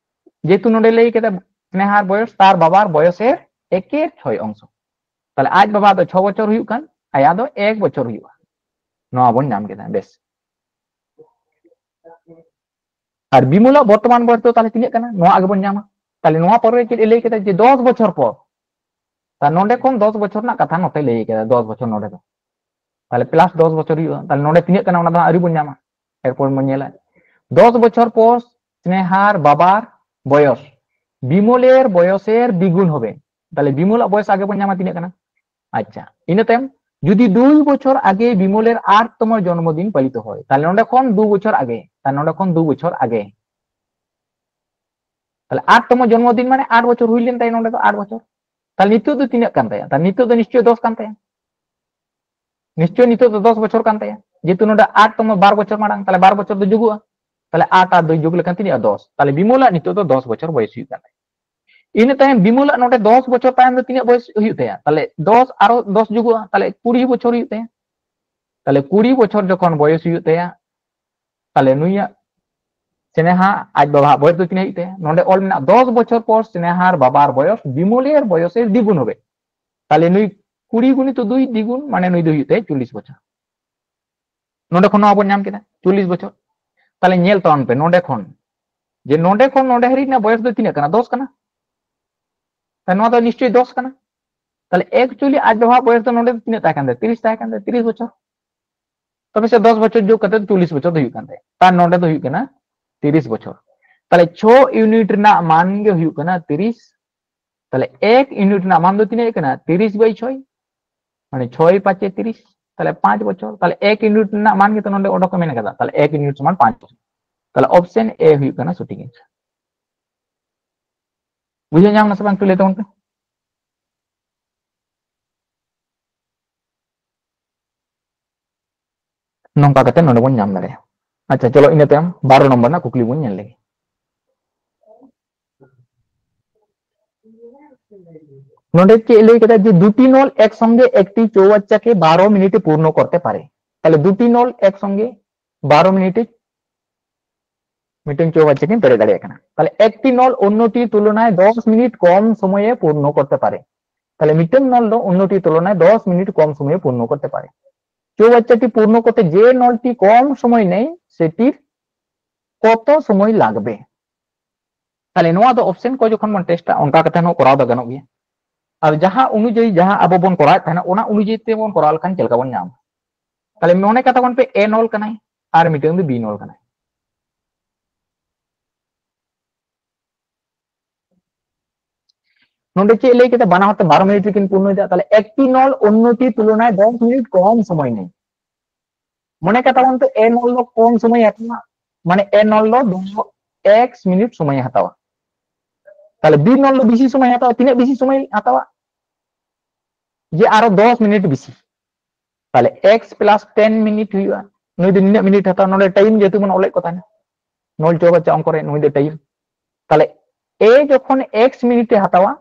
ᱡᱮᱦᱮᱛᱩ ᱱᱚᱰᱮ ᱞᱟᱹᱭ ᱠᱮᱫᱟ ᱥᱱᱮᱦᱟᱨ ᱵᱚᱭᱚᱥ ᱛᱟᱨ ᱵᱟᱵᱟᱨ ᱵᱚᱭᱚᱥᱮᱨ ᱮᱠᱮᱨ ᱪᱷᱚᱭ ᱚᱝᱥᱚ᱾ ᱛᱟᱦᱞᱮ ᱟᱡ ᱵᱟᱵᱟ ᱫᱚ ᱪᱷᱚ ᱵᱚᱪᱷᱚᱨ ᱦᱩᱭᱩᱜ ᱠᱟᱱ, ᱟᱭᱟᱜ ᱫᱚ ᱮᱠ ᱵᱚᱪᱷᱚᱨ ᱦᱩᱭᱩᱜᱼᱟ᱾ ᱱᱚᱣᱟ ᱵᱚᱱ ᱧᱟᱢ ᱠᱮᱫᱟ᱾ ᱵᱮᱥ, ᱟᱨ ᱵᱤᱢᱚᱞᱟᱜ ᱵᱚᱨᱛᱚᱢᱟᱱ ᱵᱚᱭᱚᱥ ᱫᱚ ᱛᱟᱦᱞᱮ ᱛᱤᱱᱟᱹᱜ ᱠᱟᱱᱟ? ᱱᱚᱣᱟ ᱟᱜᱮ ᱵᱚᱱ ᱧᱟᱢᱟ᱾ ᱛᱟᱦᱞᱮ ᱱᱚᱣᱟ ᱯᱚᱨᱮ ᱪᱮᱫ ᱮ ᱞᱟᱹᱭ ᱠᱮᱫᱟ? ᱡᱮ ᱫᱚᱥ ᱵᱚᱪᱷᱚᱨ ᱯᱚᱨ᱾ ᱛᱟᱦᱞᱮ ᱱᱚᱰᱮ ᱠᱷᱚᱱ ᱫᱚᱥ ᱵᱚᱪᱷᱚᱨ ᱨᱮᱱᱟᱜ ᱠᱟᱛᱷᱟ ᱱᱚᱛᱮ ᱞᱟᱹᱭ ᱠᱮᱫᱟ, ᱫᱚᱥ ᱵᱚᱪᱷᱚᱨ ᱱᱚᱰᱮ ᱫᱚ᱾ ᱛᱟᱦᱞᱮ ᱯᱞᱟᱥ ᱫᱚᱥ ᱵᱚᱪᱷᱚᱨ ᱦᱩᱭᱩᱜᱼᱟ᱾ ᱛᱟᱦᱞᱮ ᱱᱚᱰᱮ ᱛᱤᱱᱟᱹᱜ ᱠᱟᱱᱟ ᱚᱱᱟ ᱫᱚ ᱟᱹᱣᱨᱤ ᱵᱚᱱ ᱧᱟᱢᱟ, ᱮᱨᱯᱚᱨ ᱵᱚᱱ ᱧᱮᱞᱟ᱾ ᱫᱚᱥ ᱵᱚᱪᱷᱚᱨ ᱯᱚᱨ ᱥᱱᱮᱦᱟᱨ ᱵᱟᱵᱟᱨ ᱵᱚᱭᱚᱥ ᱵᱤᱢᱚᱞᱮᱨ ᱵᱚᱭᱚᱥᱮᱨ ᱫᱤᱜᱩᱱ ᱦᱚᱵᱮ᱾ ᱛᱟᱦᱞᱮ ᱵᱤᱢᱚᱞᱟᱜ ᱵᱚᱭᱚᱥ ᱟᱜᱮ ᱵᱚᱱ ᱧᱟᱢᱟ, ᱛᱤᱱᱟᱹᱜ ᱠᱟᱱᱟ? ᱟᱪᱪᱷᱟ, ᱤᱱᱟᱹ ᱛᱟᱭᱚᱢ ᱡᱩᱫᱤ ᱫᱩᱭ ᱵᱚᱪᱷᱚᱨ ᱟᱜᱮ ᱵᱤᱢᱚᱞᱮᱨ ᱟᱴ ᱛᱚᱢᱚ ᱡᱚᱱᱢᱚ ᱫᱤᱱ ᱯᱟᱞᱤᱛ ᱦᱚᱭ, ᱛᱟᱦᱞᱮ ᱱᱚᱰᱮ ᱠᱷᱚᱱ ᱫᱩ ᱵᱚᱪᱷᱚᱨ ᱟᱜᱮ, ᱛᱟᱦᱞᱮ ᱱᱚᱰᱮ ᱠᱷᱚᱱ ᱫᱩ ᱵᱚᱪᱷᱚᱨ ᱟᱜᱮ, ᱛᱟᱦᱞᱮ ᱟᱴ ᱛᱚᱢᱚ ᱡᱚᱱᱢᱚ ᱫᱤᱱ ᱢᱟᱱᱮ ᱟᱴ ᱵᱚᱪᱷᱚᱨ ᱦᱩᱭ ᱞᱮᱱ ᱛᱟᱭᱟ ᱱᱚᱰᱮ ᱫᱚ, ᱟᱴ ᱵᱚᱪᱷᱚᱨ᱾ ᱛᱟᱦᱞᱮ ᱱᱤᱛᱚᱜ ᱫᱚ ᱛᱤᱱᱟᱹᱜ ᱠᱟᱱ ᱛᱟᱭᱟ? ᱛᱟᱦᱞᱮ ᱱᱤᱛᱚᱜ ᱫᱚ ᱱᱤᱥᱪᱚᱭ ᱫᱚᱥ ᱠᱟᱱ ᱛᱟᱭᱟ, ᱱᱤᱥᱪᱚᱭ ᱱᱤᱛᱚᱜ ᱫᱚ ᱫᱚᱥ ᱵᱚᱪᱷᱚᱨ ᱠᱟᱱ ᱛᱟᱭᱟ, ᱡᱮᱦᱮᱛᱩ ᱱᱚᱰᱮ ᱟᱴ ᱛᱚᱢᱚ ᱵᱟᱨ ᱵᱚᱪᱷᱚᱨ ᱢᱟᱲᱟᱝ, ᱛᱟᱦᱞᱮ ᱵᱟᱨ ᱵᱚᱪᱷᱚᱨ ᱫᱚ ᱡᱩᱜᱩᱜᱼᱟ, ᱛᱟᱦᱞᱮ ᱟᱴ ᱟᱨ ᱫᱩᱭ ᱡᱩᱜ ᱞᱮᱠᱷᱟᱱ ᱛᱤᱱᱟᱹᱜ? ᱫᱚᱥ᱾ ᱛᱟᱦᱞᱮ ᱵᱤᱢᱚᱞᱟᱜ ᱱᱤᱛᱚᱜ ᱫᱚ ᱫᱚᱥ ᱵᱚᱪᱷᱚᱨ ᱵᱚᱭᱮᱥ ᱦᱩᱭᱩᱜ ᱠᱟᱱ ᱛᱟᱭᱟ᱾ ᱤᱱᱟᱹ ᱛᱟᱭᱚᱢ ᱵᱤᱢᱚᱞᱟᱜ ᱱᱚᱰᱮ ᱫᱚᱥ ᱵᱚᱪᱷᱚᱨ ᱛᱟᱭᱚᱢ ᱫᱚ ᱛᱤᱱᱟᱹᱜ ᱵᱚᱭᱮᱥ ᱦᱩᱭᱩᱜ ᱛᱟᱭᱟ? ᱛᱟᱦᱞᱮ ᱫᱚᱥ ᱟᱨᱚ ᱫᱚᱥ ᱡᱩᱜᱩᱜᱼᱟ, ᱛᱟᱦᱞᱮ ᱠᱩᱲᱤ ᱵᱚᱪᱷᱚᱨ ᱦᱩᱭᱩᱜ ᱛᱟᱭᱟ᱾ ᱛᱟᱦᱞᱮ ᱠᱩᱲᱤ ᱵᱚᱪᱷᱚᱨ ᱡᱚᱠᱷᱚᱱ ᱵᱚᱭᱮᱥ ᱦᱩᱭᱩᱜ ᱛᱟᱭᱟ, ᱛᱟᱦᱞᱮ ᱱᱩᱭᱟᱜ ᱥᱱᱮᱦᱟ ᱟᱡ ᱵᱟᱵᱟᱣᱟᱜ ᱵᱚᱭᱮᱥ ᱫᱚ ᱛᱤᱱᱟᱹᱜ ᱦᱩᱭᱩᱜ ᱛᱟᱭᱟ? ᱱᱚᱰᱮ ᱚᱞ ᱢᱮᱱᱟᱜᱼᱟ, ᱫᱚᱥ ᱵᱚᱪᱷᱚᱨ ᱯᱚᱨ ᱥᱱᱮᱦᱟᱨ ᱵᱟᱵᱟᱨ ᱵᱚᱭᱚᱥ ᱵᱤᱢᱚᱞᱮᱨ ᱵᱚᱭᱚᱥᱮ ᱫᱤᱜᱩᱱ ᱦᱚᱵᱮ᱾ ᱛᱟᱦᱞᱮ ᱱᱩᱭ ᱠᱩᱲᱤ ᱜᱩᱱᱤᱛᱚ ᱫᱩᱭ ᱫᱤᱜᱩᱱ, ᱢᱟᱱᱮ ᱱᱩᱭ ᱫᱚ ᱦᱩᱭᱩᱜ ᱛᱟᱭᱟ ᱪᱚᱞᱞᱤᱥ ᱵᱚᱪᱷᱚᱨ᱾ ᱱᱚᱰᱮ ᱠᱷᱚᱱ ᱱᱚᱣᱟ ᱵᱚᱱ ᱧᱟᱢ ᱠᱮᱫᱟ, ᱪᱚᱞᱞᱤᱥ ᱵᱚᱪᱷᱚᱨ᱾ ᱛᱟᱦᱞᱮ ᱧᱮᱞ ᱛᱟᱵᱚᱱ ᱯᱮ, ᱱᱚᱰᱮ ᱠᱷᱚᱱ, ᱡᱮ ᱱᱚᱰᱮ ᱠᱷᱚᱱ ᱱᱚᱰᱮ ᱦᱟᱹᱨᱤᱡ ᱨᱮᱱᱟᱜ ᱵᱚᱭᱚᱥ ᱫᱚ ᱛᱤᱱᱟᱹᱜ ᱠᱟᱱᱟ? ᱫᱚᱥ ᱠᱟᱱᱟ᱾ ᱛᱟᱦᱞᱮ ᱱᱚᱣᱟ ᱫᱚ ᱱᱤᱥᱪᱚᱭ ᱫᱚᱥ ᱠᱟᱱᱟ᱾ ᱛᱟᱦᱞᱮ actually ᱟᱡ ᱵᱟᱵᱟᱣᱟᱜ ᱵᱚᱭᱚᱥ ᱫᱚ ᱱᱚᱰᱮ ᱫᱚ ᱛᱤᱱᱟᱹᱜ ᱛᱟᱦᱮᱸ ᱠᱟᱱ ᱛᱟᱭᱟ? ᱛᱤᱨᱤᱥ ᱛᱟᱦᱮᱸ ᱠᱟᱱ ᱛᱟᱭᱟ, ᱛᱤᱨᱤᱥ ᱵᱚᱪᱷᱚᱨ᱾ ᱛᱚᱵᱮ ᱥᱮ ᱫᱚᱥ ᱵᱚᱪᱷᱚᱨ ᱡᱳᱜᱽ ᱠᱟᱛᱮ ᱪᱚᱞᱞᱤᱥ ᱵᱚᱪᱷᱚᱨ ᱫᱚ ᱦᱩᱭᱩᱜ ᱠᱟᱱ ᱛᱟᱭᱟ᱾ ᱛᱟᱨ ᱱᱚᱰᱮ ᱫᱚ ᱦᱩᱭᱩᱜ ᱠᱟᱱᱟ ᱛᱤᱨᱤᱥ ᱵᱚᱪᱷᱚᱨ᱾ ᱛᱟᱦᱞᱮ ᱪᱷᱚ ᱤᱭᱩᱱᱤᱴ ᱨᱮᱱᱟᱜ ᱢᱟᱱ ᱜᱮ ᱦᱩᱭᱩᱜ ᱠᱟᱱᱟ ᱛᱤᱨᱤᱥ᱾ ᱛᱟᱦᱞᱮ ᱮᱠ ᱤᱭᱩᱱᱤᱴ ᱨᱮᱱᱟᱜ ᱢᱟᱱ ᱫᱚ ᱛᱤᱱᱟᱹᱜ ᱠᱟᱱᱟ? ᱛᱤᱨᱤᱥ by ᱪᱷᱚᱭ, ᱢᱟᱱᱮ ᱪᱷᱚᱭ ᱯᱟᱸᱪᱮ ᱛᱤᱨᱤᱥ, ᱛᱟᱦᱞᱮ ᱯᱟᱸᱪ ᱵᱚᱪᱷᱚᱨ᱾ ᱛᱟᱦᱞᱮ ᱮᱠ ᱤᱭᱩᱱᱤᱴ ᱨᱮᱱᱟᱜ ᱢᱟᱱ ᱜᱮᱛᱚ ᱱᱚᱰᱮ ᱚᱰᱚᱠ ᱮ ᱢᱮᱱ ᱠᱟᱫᱟ, ᱛᱟᱦᱞᱮ ᱮᱠ ᱤᱭᱩᱱᱤᱴ ᱥᱚᱢᱟᱱ ᱯᱟᱸᱪ ᱵᱚᱪᱷᱚᱨ᱾ ᱛᱟᱦᱞᱮ option A ᱦᱩᱭᱩᱜ ᱠᱟᱱᱟ ᱥᱚᱴᱷᱤᱠ answer᱾ ᱵᱩᱡᱷᱟᱹᱣ ᱧᱟᱢ ᱱᱟ ᱥᱮ ᱵᱟᱝ? ᱮᱠᱴᱩ ᱞᱟᱹᱭ ᱛᱟᱵᱚᱱ ᱯᱮ᱾ ᱱᱚᱝᱠᱟ ᱠᱟᱛᱮ ᱱᱚᱰᱮ ᱵᱚᱱ ᱧᱟᱢ ᱫᱟᱲᱮᱭᱟᱜᱼᱟ᱾ ᱟᱪᱪᱷᱟ, ᱪᱚᱞᱚ ᱤᱱᱟᱹ ᱛᱟᱭᱚᱢ ᱵᱟᱨᱚ ᱱᱚᱢᱵᱚᱨ ᱨᱮᱱᱟᱜ ᱠᱩᱠᱞᱤ ᱵᱚᱱ ᱧᱮᱞ ᱞᱮᱜᱮ᱾ ᱱᱚᱰᱮ ᱪᱮᱫ ᱞᱟᱹᱭ ᱠᱮᱫᱟ ᱡᱮ দুটি নল একসঙ্গে একটি চৌবাচ্চাকে বারো মিনিটে পূর্ণ করতে পারে। তাহলে দুটি নল একসঙ্গে বারো মিনিটে ᱢᱤᱫᱴᱟᱝ ᱪᱳᱣᱵᱟᱪᱪᱟ ᱠᱤᱱ ᱯᱮᱨᱮᱡ ᱫᱟᱲᱮᱭᱟᱜ ᱠᱟᱱᱟ᱾ ᱛᱟᱦᱚᱞᱮ একটি নল অন্যটির তুলনায় দশ মিনিট কম সময়ে পূর্ণ করতে পারে। তাহলে ᱢᱤᱫᱴᱟᱝ ᱱᱚᱞ ᱫᱚ অন্যটির তুলনায় দশ মিনিট কম সময়ে পূর্ণ করতে পারে। চৌবাচ্চাটি পূর্ণ করতে যে নলটি কম সময় নেয় সেটির কত সময় লাগবে? তাহলে ᱱᱚᱣᱟ ᱫᱚ ᱚᱯᱥᱮᱱ ᱠᱚ ᱡᱚᱠᱷᱚᱱ ᱵᱚᱱ ᱴᱮᱥᱴᱟ ᱚᱱᱠᱟ ᱠᱟᱛᱮ ᱦᱚᱸ ᱠᱚᱨᱟᱣ ᱫᱚ ᱜᱟᱱᱚᱜ ᱜᱮᱭᱟ᱾ ᱟᱨ ᱡᱟᱦᱟᱸ ᱚᱱᱩᱡᱟᱭᱤ ᱡᱟᱦᱟᱸ ᱟᱵᱚ ᱵᱚᱱ ᱠᱚᱨᱟᱣᱮᱫ ᱛᱟᱦᱮᱱᱟ ᱚᱱᱟ ᱚᱱᱩᱡᱟᱭᱤ ᱛᱮᱵᱚᱱ ᱠᱚᱨᱟᱣ ᱞᱮᱠᱷᱟᱱ ᱪᱮᱫ ᱞᱮᱠᱟ ᱵᱚᱱ ᱧᱟᱢᱟ? ᱛᱟᱦᱚᱞᱮ ᱢᱚᱱᱮ ᱠᱟᱛᱟ ᱵᱚᱱ ᱯᱮ ᱮ ᱱᱚᱞ ᱠᱟᱱᱟᱭ ᱟᱨ ᱢᱤᱫᱴᱟᱝ ᱫᱚ ᱵᱤ ᱱᱚᱞ ᱠᱟᱱᱟᱭ᱾ ᱱᱚᱰᱮ ᱪᱮᱫ ᱞᱟᱹᱭ ᱠᱮᱫᱟ? ᱵᱟᱱᱟ ᱦᱚᱲ ᱛᱮ ᱵᱟᱨᱚ ᱢᱤᱱᱤᱴ ᱨᱮᱠᱤᱱ ᱯᱩᱨᱱᱚᱭᱮᱫᱟ᱾ ᱛᱟᱦᱚᱞᱮ একটি নল অন্যটির তুলনায় দশ মিনিট কম সময় নেয়। ᱢᱚᱱᱮ ᱠᱟᱛᱟ ᱵᱚᱱ ᱛᱚ ᱮ ᱱᱚᱞ ᱫᱚ ᱠᱚᱢ ᱥᱚᱢᱚᱭ ᱦᱟᱛᱟᱣᱟ, ᱢᱟᱱᱮ ᱮ ᱱᱚᱞ ᱫᱚ ᱫᱚᱥ ᱮᱠᱥ ᱢᱤᱱᱤᱴ ᱥᱚᱢᱚᱭ ᱦᱟᱛᱟᱣᱟ᱾ ᱛᱟᱦᱚᱞᱮ ᱵᱤ ᱱᱚᱞ ᱫᱚ ᱵᱮᱥᱤ ᱥᱚᱢᱚᱭ ᱦᱟᱛᱟᱣᱟ᱾ ᱛᱤᱱᱟᱹᱜ ᱵᱮᱥᱤ ᱥᱚᱢᱚᱭ ᱦᱟᱛᱟᱣᱟ? ᱡᱮ ᱟᱨᱚ ᱫᱚᱥ ᱢᱤᱱᱤᱴ ᱵᱮᱥᱤ᱾ ᱛᱟᱦᱚᱞᱮ ᱮᱠᱥ ᱯᱞᱟᱥ ᱴᱮᱱ ᱢᱤᱱᱤᱴ ᱦᱩᱭᱩᱜᱼᱟ᱾ ᱱᱩᱭ ᱫᱚ ᱱᱤᱱᱟᱹᱜ ᱢᱤᱱᱤᱴ ᱦᱟᱛᱟᱣᱟ? ᱱᱚᱰᱮ ᱴᱟᱭᱤᱢ ᱡᱮᱦᱮᱛᱩ ᱵᱚᱱ ᱚᱞᱮᱫ ᱠᱚ ᱛᱟᱦᱮᱱᱟ, ᱱᱚᱞ ᱪᱳᱣᱵᱟᱪᱪᱟ ᱚᱝᱠᱚ ᱨᱮ ᱱᱩᱭ ᱫᱚ ᱴᱟᱭᱤᱢ᱾ ᱛᱟᱦᱚᱞᱮ ᱮ ᱡᱚᱠᱷᱚᱱ ᱮᱠᱥ ᱢᱤᱱᱤᱴ ᱮ ᱦᱟᱛᱟᱣᱟ,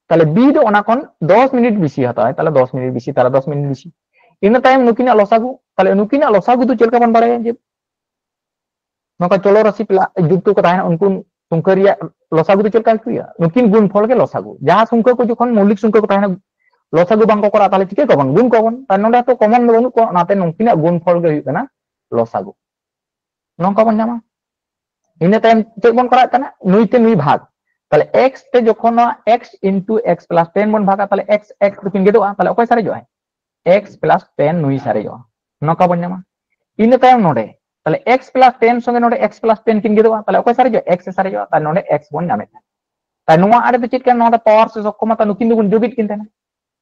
ᱛᱟᱦᱚᱞᱮ ᱵᱤ ᱫᱚ ᱚᱱᱟ ᱠᱷᱚᱱ ᱫᱚᱥ ᱢᱤᱱᱤᱴ ᱵᱮᱥᱤ ᱦᱟᱛᱟᱣᱟᱭ᱾ ᱛᱟᱦᱚᱞᱮ ᱫᱚᱥ ᱢᱤᱱᱤᱴ ᱵᱮᱥᱤ, ᱛᱟᱦᱚᱞᱮ ᱫᱚᱥ ᱢᱤᱱᱤᱴ ᱵᱮᱥᱤ᱾ ᱤᱱᱟᱹ ᱛᱟᱭᱚᱢ ᱱᱩᱠᱤᱱᱟᱜ ᱞᱚᱥᱟᱜᱩ, ᱛᱟᱦᱚᱞᱮ ᱱᱩᱠᱤᱱᱟᱜ ᱞᱚᱥᱟᱜᱩ ᱫᱚ ᱪᱮᱫ ᱞᱮᱠᱟ ᱵᱚᱱ ᱵᱟᱲᱟᱭᱟ? ᱡᱮ ᱱᱚᱝᱠᱟ ᱪᱚᱞᱚ ᱨᱟᱥᱤ ᱯᱞᱟ-, ᱡᱩᱠᱛᱚ ᱠᱚ ᱛᱟᱦᱮᱱᱟ, ᱩᱱᱠᱩ ᱥᱚᱝᱠᱷᱟ ᱨᱮᱭᱟᱜ ᱞᱚᱥᱟᱜᱩ ᱫᱚ ᱪᱮᱫ ᱞᱮᱠᱟ ᱦᱩᱭᱩᱜᱼᱟ? ᱱᱩᱠᱤᱱ ᱜᱩᱱᱯᱷᱚᱞ ᱜᱮ ᱞᱚᱥᱟᱜᱩ᱾ ᱡᱟᱦᱟᱸ ᱥᱚᱝᱠᱷᱟ ᱠᱚ ᱡᱚᱠᱷᱚᱱ ᱢᱚᱣᱞᱤᱠ ᱥᱚᱝᱠᱷᱟ ᱠᱚ ᱛᱟᱦᱮᱱᱟ, ᱞᱚᱥᱟᱜᱩ ᱵᱟᱝ ᱠᱚ ᱠᱚᱨᱟᱣᱟ, ᱛᱟᱦᱚᱞᱮ ᱪᱤᱠᱟᱹ ᱠᱚᱣᱟᱵᱚᱱ? ᱜᱩᱱ ᱠᱚᱣᱟᱵᱚᱱ᱾ ᱟᱨ ᱱᱚᱰᱮ ᱛᱚ ᱠᱚᱢᱚᱱ ᱫᱚ ᱵᱟᱹᱱᱩᱜ ᱠᱚᱣᱟ, ᱚᱱᱟᱛᱮ ᱱᱩᱠᱤᱱᱟᱜ ᱜᱩᱱᱯᱷᱚᱞ ᱜᱮ ᱦᱩᱭᱩᱜ ᱠᱟᱱᱟ ᱞᱚᱥᱟᱜᱩ᱾ ᱱᱚᱝᱠᱟ ᱵᱚᱱ ᱧᱟᱢᱟ᱾ ᱤᱱᱟᱹ ᱛᱟᱭᱚᱢ ᱪᱮᱫ ᱵᱚᱱ ᱠᱚᱨᱟᱣᱮᱫ ᱠᱟᱱᱟ? ᱱᱩᱭ ᱛᱮ ᱱᱩᱭ ᱵᱷᱟᱜᱽ᱾ ᱛᱟᱦᱚᱞᱮ ᱮᱠᱥ ᱛᱮ ᱡᱚᱠᱷᱚᱱ ᱱᱚᱣᱟ ᱮᱠᱥ ᱤᱱᱴᱩ ᱮᱠᱥ ᱯᱞᱟᱥ ᱴᱮᱱ ᱵᱚᱱ ᱵᱷᱟᱜᱟ, ᱛᱟᱦᱚᱞᱮ ᱮᱠᱥ ᱮᱠᱥ ᱫᱚᱠᱤᱱ ᱜᱮᱫᱚᱜᱼᱟ, ᱛᱟᱦᱚᱞᱮ ᱚᱠᱚᱭ ᱥᱟᱨᱮᱡᱚᱜᱼᱟᱭ? ᱮᱠᱥ ᱯᱞᱟᱥ ᱴᱮᱱ ᱱᱩᱭ ᱥᱟᱨᱮᱡᱚᱜᱼᱟ, ᱱᱚᱝᱠᱟ ᱵᱚᱱ ᱧᱟᱢᱟ᱾ ᱤᱱᱟᱹ ᱛᱟᱭᱚᱢ ᱱᱚᱰᱮ ᱛᱟᱦᱚᱞᱮ ᱮᱠᱥ ᱯᱞᱟᱥ ᱴᱮᱱ ᱥᱚᱸᱜᱮ ᱱᱚᱰᱮ ᱮᱠᱥ ᱯᱞᱟᱥ ᱴᱮᱱ ᱠᱤᱱ ᱜᱮᱫᱚᱜᱼᱟ, ᱛᱟᱦᱚᱞᱮ ᱚᱠᱚᱭ ᱥᱟᱨᱮᱡᱚᱜᱼᱟ? ᱮᱠᱥ ᱮ ᱥᱟᱨᱮᱡᱚᱜᱼᱟ, ᱛᱟᱦᱚᱞᱮ ᱱᱚᱰᱮ ᱮᱠᱥ ᱵᱚᱱ ᱧᱟᱢᱮᱫ ᱠᱟᱱᱟ᱾ ᱛᱟᱦᱚᱞᱮ ᱱᱚᱣᱟ ᱟᱲᱮ ᱫᱚ ᱪᱮᱫ ᱠᱟᱱᱟ? ᱱᱚᱣᱟ ᱫᱚ ᱯᱟᱣᱟᱨ ᱥᱮ ᱥᱚᱠᱠᱷᱚᱢᱚᱛᱟ, ᱱᱩᱠᱤᱱ ᱫᱚᱵᱚᱱ ᱡᱳᱜᱮᱫ ᱠᱤᱱ ᱛᱟᱦᱮᱱᱟ᱾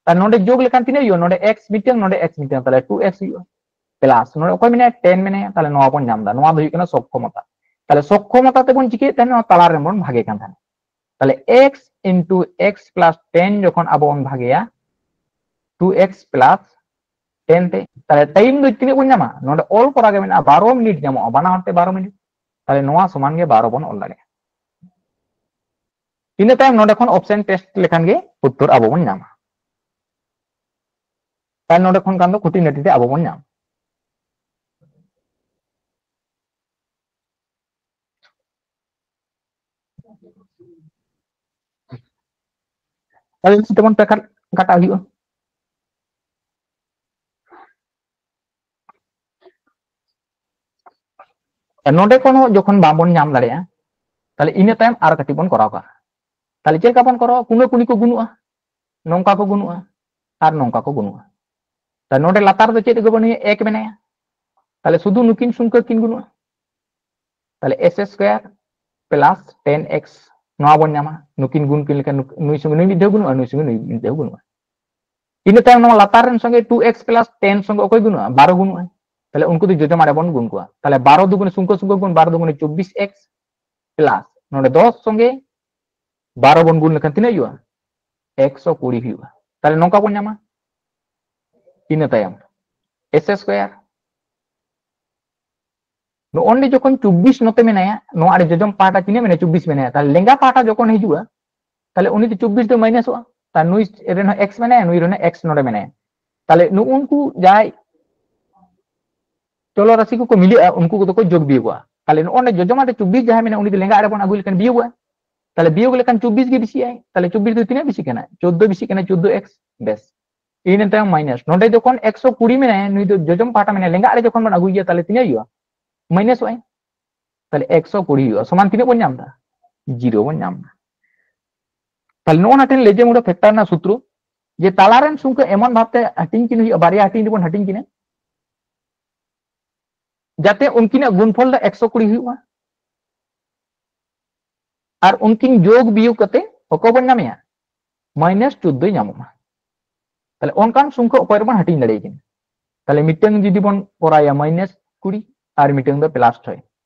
ᱛᱟᱦᱚᱞᱮ ᱱᱚᱰᱮ ᱡᱳᱜᱽ ᱞᱮᱠᱷᱟᱱ ᱛᱤᱱᱟᱹᱜ ᱦᱩᱭᱩᱜᱼᱟ? ᱱᱚᱰᱮ ᱮᱠᱥ ᱢᱤᱫᱴᱟᱝ, ᱱᱚᱰᱮ ᱮᱠᱥ ᱢᱤᱫᱴᱟᱝ, ᱛᱟᱦᱚᱞᱮ ᱴᱩ ᱮᱠᱥ ᱦᱩᱭᱩᱜᱼᱟ᱾ ᱯᱞᱟᱥ ᱱᱚᱰᱮ ᱚᱠᱚᱭ ᱢᱮᱱᱟᱭᱟ? ᱴᱮᱱ ᱢᱮᱱᱟᱭᱟ, ᱛᱟᱦᱚᱞᱮ ᱱᱚᱣᱟ ᱵᱚᱱ ᱧᱟᱢ ᱮᱫᱟ, ᱱᱚᱣᱟ ᱫᱚ ᱦᱩᱭᱩᱜ ᱠᱟᱱᱟ ᱥᱚᱠᱠᱷᱚᱢᱚᱛᱟ᱾ ᱛᱟᱦᱚᱞᱮ ᱥᱚᱠᱠᱷᱚᱢᱚᱛᱟ ᱛᱮᱵᱚᱱ ᱪᱤᱠᱟᱹᱭᱮᱫ ᱛᱟᱦᱮᱱᱟ? ᱱᱚᱣᱟ ᱛᱟᱞᱟ ᱨᱮᱵᱚᱱ ᱵᱷᱟᱜᱮ ᱠᱟᱱ ᱛᱟᱦᱮᱱᱟ᱾ ᱛᱟᱦᱚᱞᱮ ᱮᱠᱥ ᱤᱱᱴᱩ ᱮᱠᱥ ᱯᱞᱟᱥ ᱴᱮᱱ ᱡᱚᱠᱷᱚᱱ ᱟᱵᱚ ᱵᱚᱱ ᱵᱷᱟᱜᱮᱭᱟ ᱴᱩ ᱮᱠᱥ ᱯᱞᱟᱥ ᱴᱮᱱ ᱛᱮ, ᱛᱟᱦᱚᱞᱮ ᱴᱟᱭᱤᱢ ᱫᱚ ᱛᱤᱱᱟᱹᱜ ᱵᱚᱱ ᱧᱟᱢᱟ? ᱱᱚᱰᱮ ᱚᱞ ᱠᱚᱨᱟ ᱜᱮ ᱢᱮᱱᱟᱜᱼᱟ, ᱵᱟᱨᱚ ᱢᱤᱱᱤᱴ ᱧᱟᱢᱚᱜᱼᱟ, ᱵᱟᱱᱟ ᱦᱚᱲ ᱛᱮ ᱵᱟᱨᱚ ᱢᱤᱱᱤᱴ᱾ ᱛᱟᱦᱚᱞᱮ ᱱᱚᱣᱟ ᱥᱚᱢᱟᱱ ᱜᱮ ᱵᱟᱨᱚ ᱵᱚᱱ ᱚᱞ ᱫᱟᱲᱮᱭᱟᱜᱼᱟ᱾ ᱤᱱᱟᱹ ᱛᱟᱭᱚᱢ ᱱᱚᱰᱮ ᱠᱷᱚᱱ ᱚᱯᱥᱮᱱ ᱴᱮᱥᱴ ᱞᱮᱠᱷᱟᱱ ᱜᱮ ᱩᱛᱛᱚᱨ ᱟᱵᱚ ᱵᱚᱱ ᱧᱟᱢᱟ᱾ ᱛᱟᱦᱞᱮ ᱱᱚᱰᱮ ᱠᱷᱚᱱ ᱠᱷᱟᱱ ᱫᱚ ᱠᱷᱩᱴᱤ ᱱᱟᱹᱴᱤ ᱛᱮ ᱟᱵᱚ ᱵᱚᱱ ᱧᱟᱢᱟ᱾ ᱛᱟᱦᱞᱮ ᱡᱮᱢᱚᱱ ᱯᱮ ᱠᱟᱴ-, ᱠᱟᱴᱟᱣ ᱦᱩᱭᱩᱜᱼᱟ᱾ ᱱᱚᱰᱮ ᱠᱷᱚᱱ ᱦᱚᱸ ᱡᱚᱠᱷᱚᱱ ᱵᱟᱵᱚᱱ ᱧᱟᱢ ᱫᱟᱲᱮᱭᱟᱜᱼᱟ, ᱛᱟᱦᱞᱮ ᱤᱱᱟᱹ ᱛᱟᱭᱚᱢ ᱟᱨ ᱠᱟᱹᱴᱤᱡ ᱵᱚᱱ ᱠᱚᱨᱟᱣ ᱠᱟᱜᱼᱟ᱾ ᱛᱟᱦᱞᱮ ᱪᱮᱫ ᱞᱮᱠᱟ ᱵᱚᱱ ᱠᱚᱨᱟᱣᱟ? ᱠᱩᱱᱟᱹ ᱠᱩᱱᱤ ᱠᱚ ᱜᱩᱱᱩᱜᱼᱟ, ᱱᱚᱝᱠᱟ ᱠᱚ ᱜᱩᱱᱩᱜᱼᱟ ᱟᱨ ᱱᱚᱝᱠᱟ ᱠᱚ ᱜᱩᱱᱩᱜᱼᱟ᱾ ᱛᱟᱦᱞᱮ ᱱᱚᱰᱮ ᱞᱟᱛᱟᱨ ᱨᱮᱫᱚ ᱪᱮᱫ ᱜᱮ ᱵᱟᱹᱱᱩᱜᱼᱟ, ᱮᱠ ᱢᱮᱱᱟᱭᱟ᱾ ᱛᱟᱦᱞᱮ ᱥᱩᱫᱷᱩ ᱱᱩᱠᱤᱱ ᱥᱚᱝᱠᱷᱟ ᱠᱤᱱ ᱜᱩᱱᱩᱜᱼᱟ᱾ ᱛᱟᱦᱞᱮ S square plus ten x ᱱᱚᱣᱟ ᱵᱚᱱ ᱧᱟᱢᱟ᱾ ᱱᱩᱠᱤᱱ ᱜᱩᱱ ᱠᱤᱱ ᱞᱮᱠᱷᱟᱱ ᱱᱩᱠ-, ᱱᱩᱭ ᱥᱚᱸᱜᱮ ᱱᱩᱭ ᱢᱤᱫ ᱫᱷᱟᱣ ᱜᱩᱱᱩᱜᱼᱟ, ᱱᱩᱭ ᱥᱚᱸᱜᱮ ᱱᱩᱭ ᱢᱤᱫ ᱫᱷᱟᱣ ᱜᱩᱱᱩᱜᱼᱟ᱾ ᱤᱱᱟᱹ ᱛᱟᱭᱚᱢ ᱱᱚᱣᱟ ᱞᱟᱛᱟᱨ ᱨᱮᱱ ᱥᱚᱸᱜᱮ two x plus ten ᱥᱚᱸᱜᱮ ᱚᱠᱚᱭ ᱜᱩᱱᱩᱜᱼᱟ? ᱵᱟᱨᱚ ᱜᱩᱱᱩᱜᱼᱟ᱾ ᱛᱟᱦᱞᱮ ᱩᱱᱠᱩ ᱫᱚ ᱡᱚᱡᱚᱢ ᱟᱲᱮ ᱵᱚᱱ ᱜᱩᱱ ᱠᱚᱣᱟ᱾ ᱛᱟᱦᱞᱮ ᱵᱟᱨᱚ ᱫᱩᱜᱩᱱᱮ ᱥᱚᱝᱠᱷᱟ ᱥᱚᱝᱠᱷᱟ ᱜᱩᱱ, ᱵᱟᱨᱚ ᱫᱩᱜᱩᱱᱮ ᱪᱚᱵᱵᱤᱥ x plus ᱱᱚᱰᱮ ᱫᱚᱥ ᱥᱚᱸᱜᱮ ᱵᱟᱨᱚ ᱵᱚᱱ ᱜᱩᱱ ᱞᱮᱠᱷᱟᱱ ᱛᱤᱱᱟᱹᱜ ᱦᱩᱭᱩᱜᱼᱟ? ᱮᱠᱥᱚ ᱠᱩᱲᱤ ᱦᱩᱭᱩᱜᱼᱟ᱾ ᱛᱟᱦᱞᱮ ᱱᱚᱝᱠᱟ ᱵᱚᱱ ᱧᱟᱢᱟ᱾ ᱤᱱᱟᱹ ᱛᱟᱭᱚᱢ S square, ᱱᱚᱜᱼᱚᱭ ᱡᱚᱠᱷᱚᱱ ᱪᱚᱵᱵᱤᱥ ᱱᱚᱛᱮ ᱢᱮᱱᱟᱭᱟ, ᱱᱚᱣᱟ ᱟᱲᱮ ᱡᱚᱡᱚᱢ ᱯᱟᱦᱴᱟ ᱛᱤᱱᱟᱹᱜ ᱢᱮᱱᱟᱭᱟ? ᱪᱚᱵᱵᱤᱥ ᱢᱮᱱᱟᱭᱟ᱾ ᱛᱟᱦᱞᱮ ᱞᱮᱸᱜᱟ ᱯᱟᱦᱴᱟ ᱡᱚᱠᱷᱚᱱ ᱦᱤᱡᱩᱜᱼᱟ, ᱛᱟᱦᱞᱮ ᱩᱱᱤ ᱫᱚ ᱪᱚᱵᱵᱤᱥ ᱫᱚ ᱢᱟᱭᱱᱟᱥᱚᱜᱼᱟ᱾ ᱛᱟᱦᱞᱮ ᱱᱩᱭ ᱨᱮᱱ ᱦᱚᱸ ᱮᱠᱥ ᱢᱮᱱᱟᱭᱟ, ᱱᱩᱭ ᱨᱮᱱ ᱦᱚᱸ ᱮᱠᱥ ᱱᱚᱰᱮ ᱢᱮᱱᱟᱭᱟ᱾ ᱛᱟᱦᱞᱮ ᱱᱩᱜᱼᱩ ᱱᱩᱠᱩ ᱡᱟᱦᱟᱸᱭ ᱪᱚᱞᱚ ᱨᱟᱥᱤ ᱠᱚᱠᱚ ᱢᱤᱞᱟᱹᱜᱼᱟ, ᱩᱱᱠᱩ ᱠᱚᱫᱚ ᱠᱚ ᱡᱳᱜᱽ ᱵᱤᱭᱳᱜᱚᱜᱼᱟ᱾ ᱛᱟᱦᱞᱮ ᱱᱚᱜᱼᱚᱭ ᱡᱚᱡᱚᱢ ᱟᱲᱮ ᱪᱚᱵᱵᱤᱥ ᱡᱟᱦᱟᱸᱭ ᱢᱮᱱᱟᱭᱟ, ᱩᱱᱤ ᱫᱚ ᱞᱮᱸᱜᱟ ᱟᱲᱮ ᱵᱚᱱ ᱟᱹᱜᱩᱭ ᱞᱮᱠᱷᱟᱱ ᱵᱤᱭᱳᱜᱚᱜᱼᱟ᱾ ᱛᱟᱦᱞᱮ ᱵᱤᱭᱳᱜᱽ ᱞᱮᱠᱷᱟᱱ ᱪᱚᱵᱵᱤᱥ ᱜᱮ ᱵᱮᱥᱤᱜᱼᱟᱭ᱾ ᱛᱟᱦᱞᱮ ᱪᱚᱵᱵᱤᱥ ᱫᱚ ᱛᱤᱱᱟᱹᱜ ᱵᱮᱥᱤ ᱠᱟᱱᱟ? ᱪᱳᱫᱽᱫᱳ ᱵᱮᱥᱤ ᱠᱟᱱᱟ, ᱪᱳᱫᱽᱫᱳ ᱮᱠᱥ᱾ ᱵᱮᱥ, ᱤᱱᱟᱹ ᱛᱟᱭᱚᱢ ᱢᱟᱭᱱᱟᱥ᱾ ᱱᱚᱰᱮ ᱡᱚᱠᱷᱚᱱ ᱮᱠᱥᱚ ᱠᱩᱲᱤ ᱢᱮᱱᱟᱭᱟ, ᱱᱩᱭ ᱫᱚ ᱡᱚᱡᱚᱢ ᱯᱟᱦᱴᱟ ᱢᱮᱱᱟᱭᱟ, ᱞᱮᱸᱜᱟ ᱟᱲᱮ ᱡᱚᱠᱷᱚᱱ ᱵᱚᱱ ᱟᱹᱜᱩᱭᱮᱭᱟ, ᱛᱟᱦᱞᱮ ᱛᱤᱱᱟᱹᱜ ᱦᱩᱭᱩᱜᱼᱟ? ᱢᱟᱭᱱᱟᱥᱚᱜᱼᱟᱭ᱾ ᱛᱟᱦᱞᱮ ᱮᱠᱥᱚ ᱠᱩᱲᱤ ᱦᱩᱭᱩᱜᱼᱟ, ᱥᱚᱢᱟᱱ ᱛᱤᱱᱟᱹᱜ ᱵᱚᱱ ᱧᱟᱢ ᱮᱫᱟ? ᱡᱤᱨᱳ ᱵᱚᱱ ᱧᱟᱢ ᱮᱫᱟ᱾ ᱛᱟᱦᱞᱮ ᱱᱚᱜᱼᱚ ᱱᱟ ᱴᱷᱮᱱ ᱞᱮᱡᱮᱱᱰ ᱯᱷᱮᱠᱴᱚᱨ ᱨᱮᱱᱟᱜ ᱥᱩᱛᱨᱚ, ᱡᱮ ᱛᱟᱞᱟ ᱨᱮᱱ ᱥᱚᱝᱠᱷᱟ ᱮᱢᱚᱱ ᱵᱷᱟᱵᱛᱮ ᱦᱟᱹᱴᱤᱧ ᱠᱤᱱ ᱦᱩᱭᱩᱜᱼᱟ, ᱵᱟᱨᱭᱟ ᱦᱟᱹᱴᱤᱧ ᱨᱮᱵᱚᱱ ᱦᱟᱹᱴᱤᱧ ᱠᱤᱱᱟ, ᱡᱟᱛᱮ ᱩᱱᱠᱤᱱᱟᱜ ᱜᱩᱱᱯᱷᱚᱞ ᱫᱚ ᱮᱠᱥᱚ ᱠᱩᱲᱤ ᱦᱩᱭᱩᱜᱼᱟ᱾ ᱟᱨ ᱩᱱᱠᱤᱱ ᱡᱳᱜᱽ ᱵᱤᱭᱳᱜᱽ ᱠᱟᱛᱮ ᱚᱠᱚᱭ ᱵᱚᱱ ᱧᱟᱢᱮᱭᱟ? ᱢᱟᱭᱱᱟᱥ ᱪᱳᱫᱽᱫᱳᱭ ᱧᱟᱢᱚᱜᱼᱟ᱾ ᱛᱟᱦᱞᱮ ᱚᱱᱠᱟᱱ ᱥᱚᱝᱠᱷᱟ ᱚᱠᱚᱭ ᱨᱮᱵᱚᱱ ᱦᱟᱹᱴᱤᱧ ᱫᱟᱲᱮᱭᱟᱠᱤᱱᱟ? ᱛᱟᱦᱞᱮ ᱢᱤᱫᱴᱟᱝ ᱡᱩᱫᱤ ᱵᱚᱱ ᱠᱚᱨᱟᱣᱟ ᱢᱟᱭᱱᱟᱥ ᱠᱩᱲᱤ ᱟᱨ ᱢᱤᱫᱴᱟᱝ ᱫᱚ ᱯᱞᱟᱥ ᱪᱷᱚᱭ,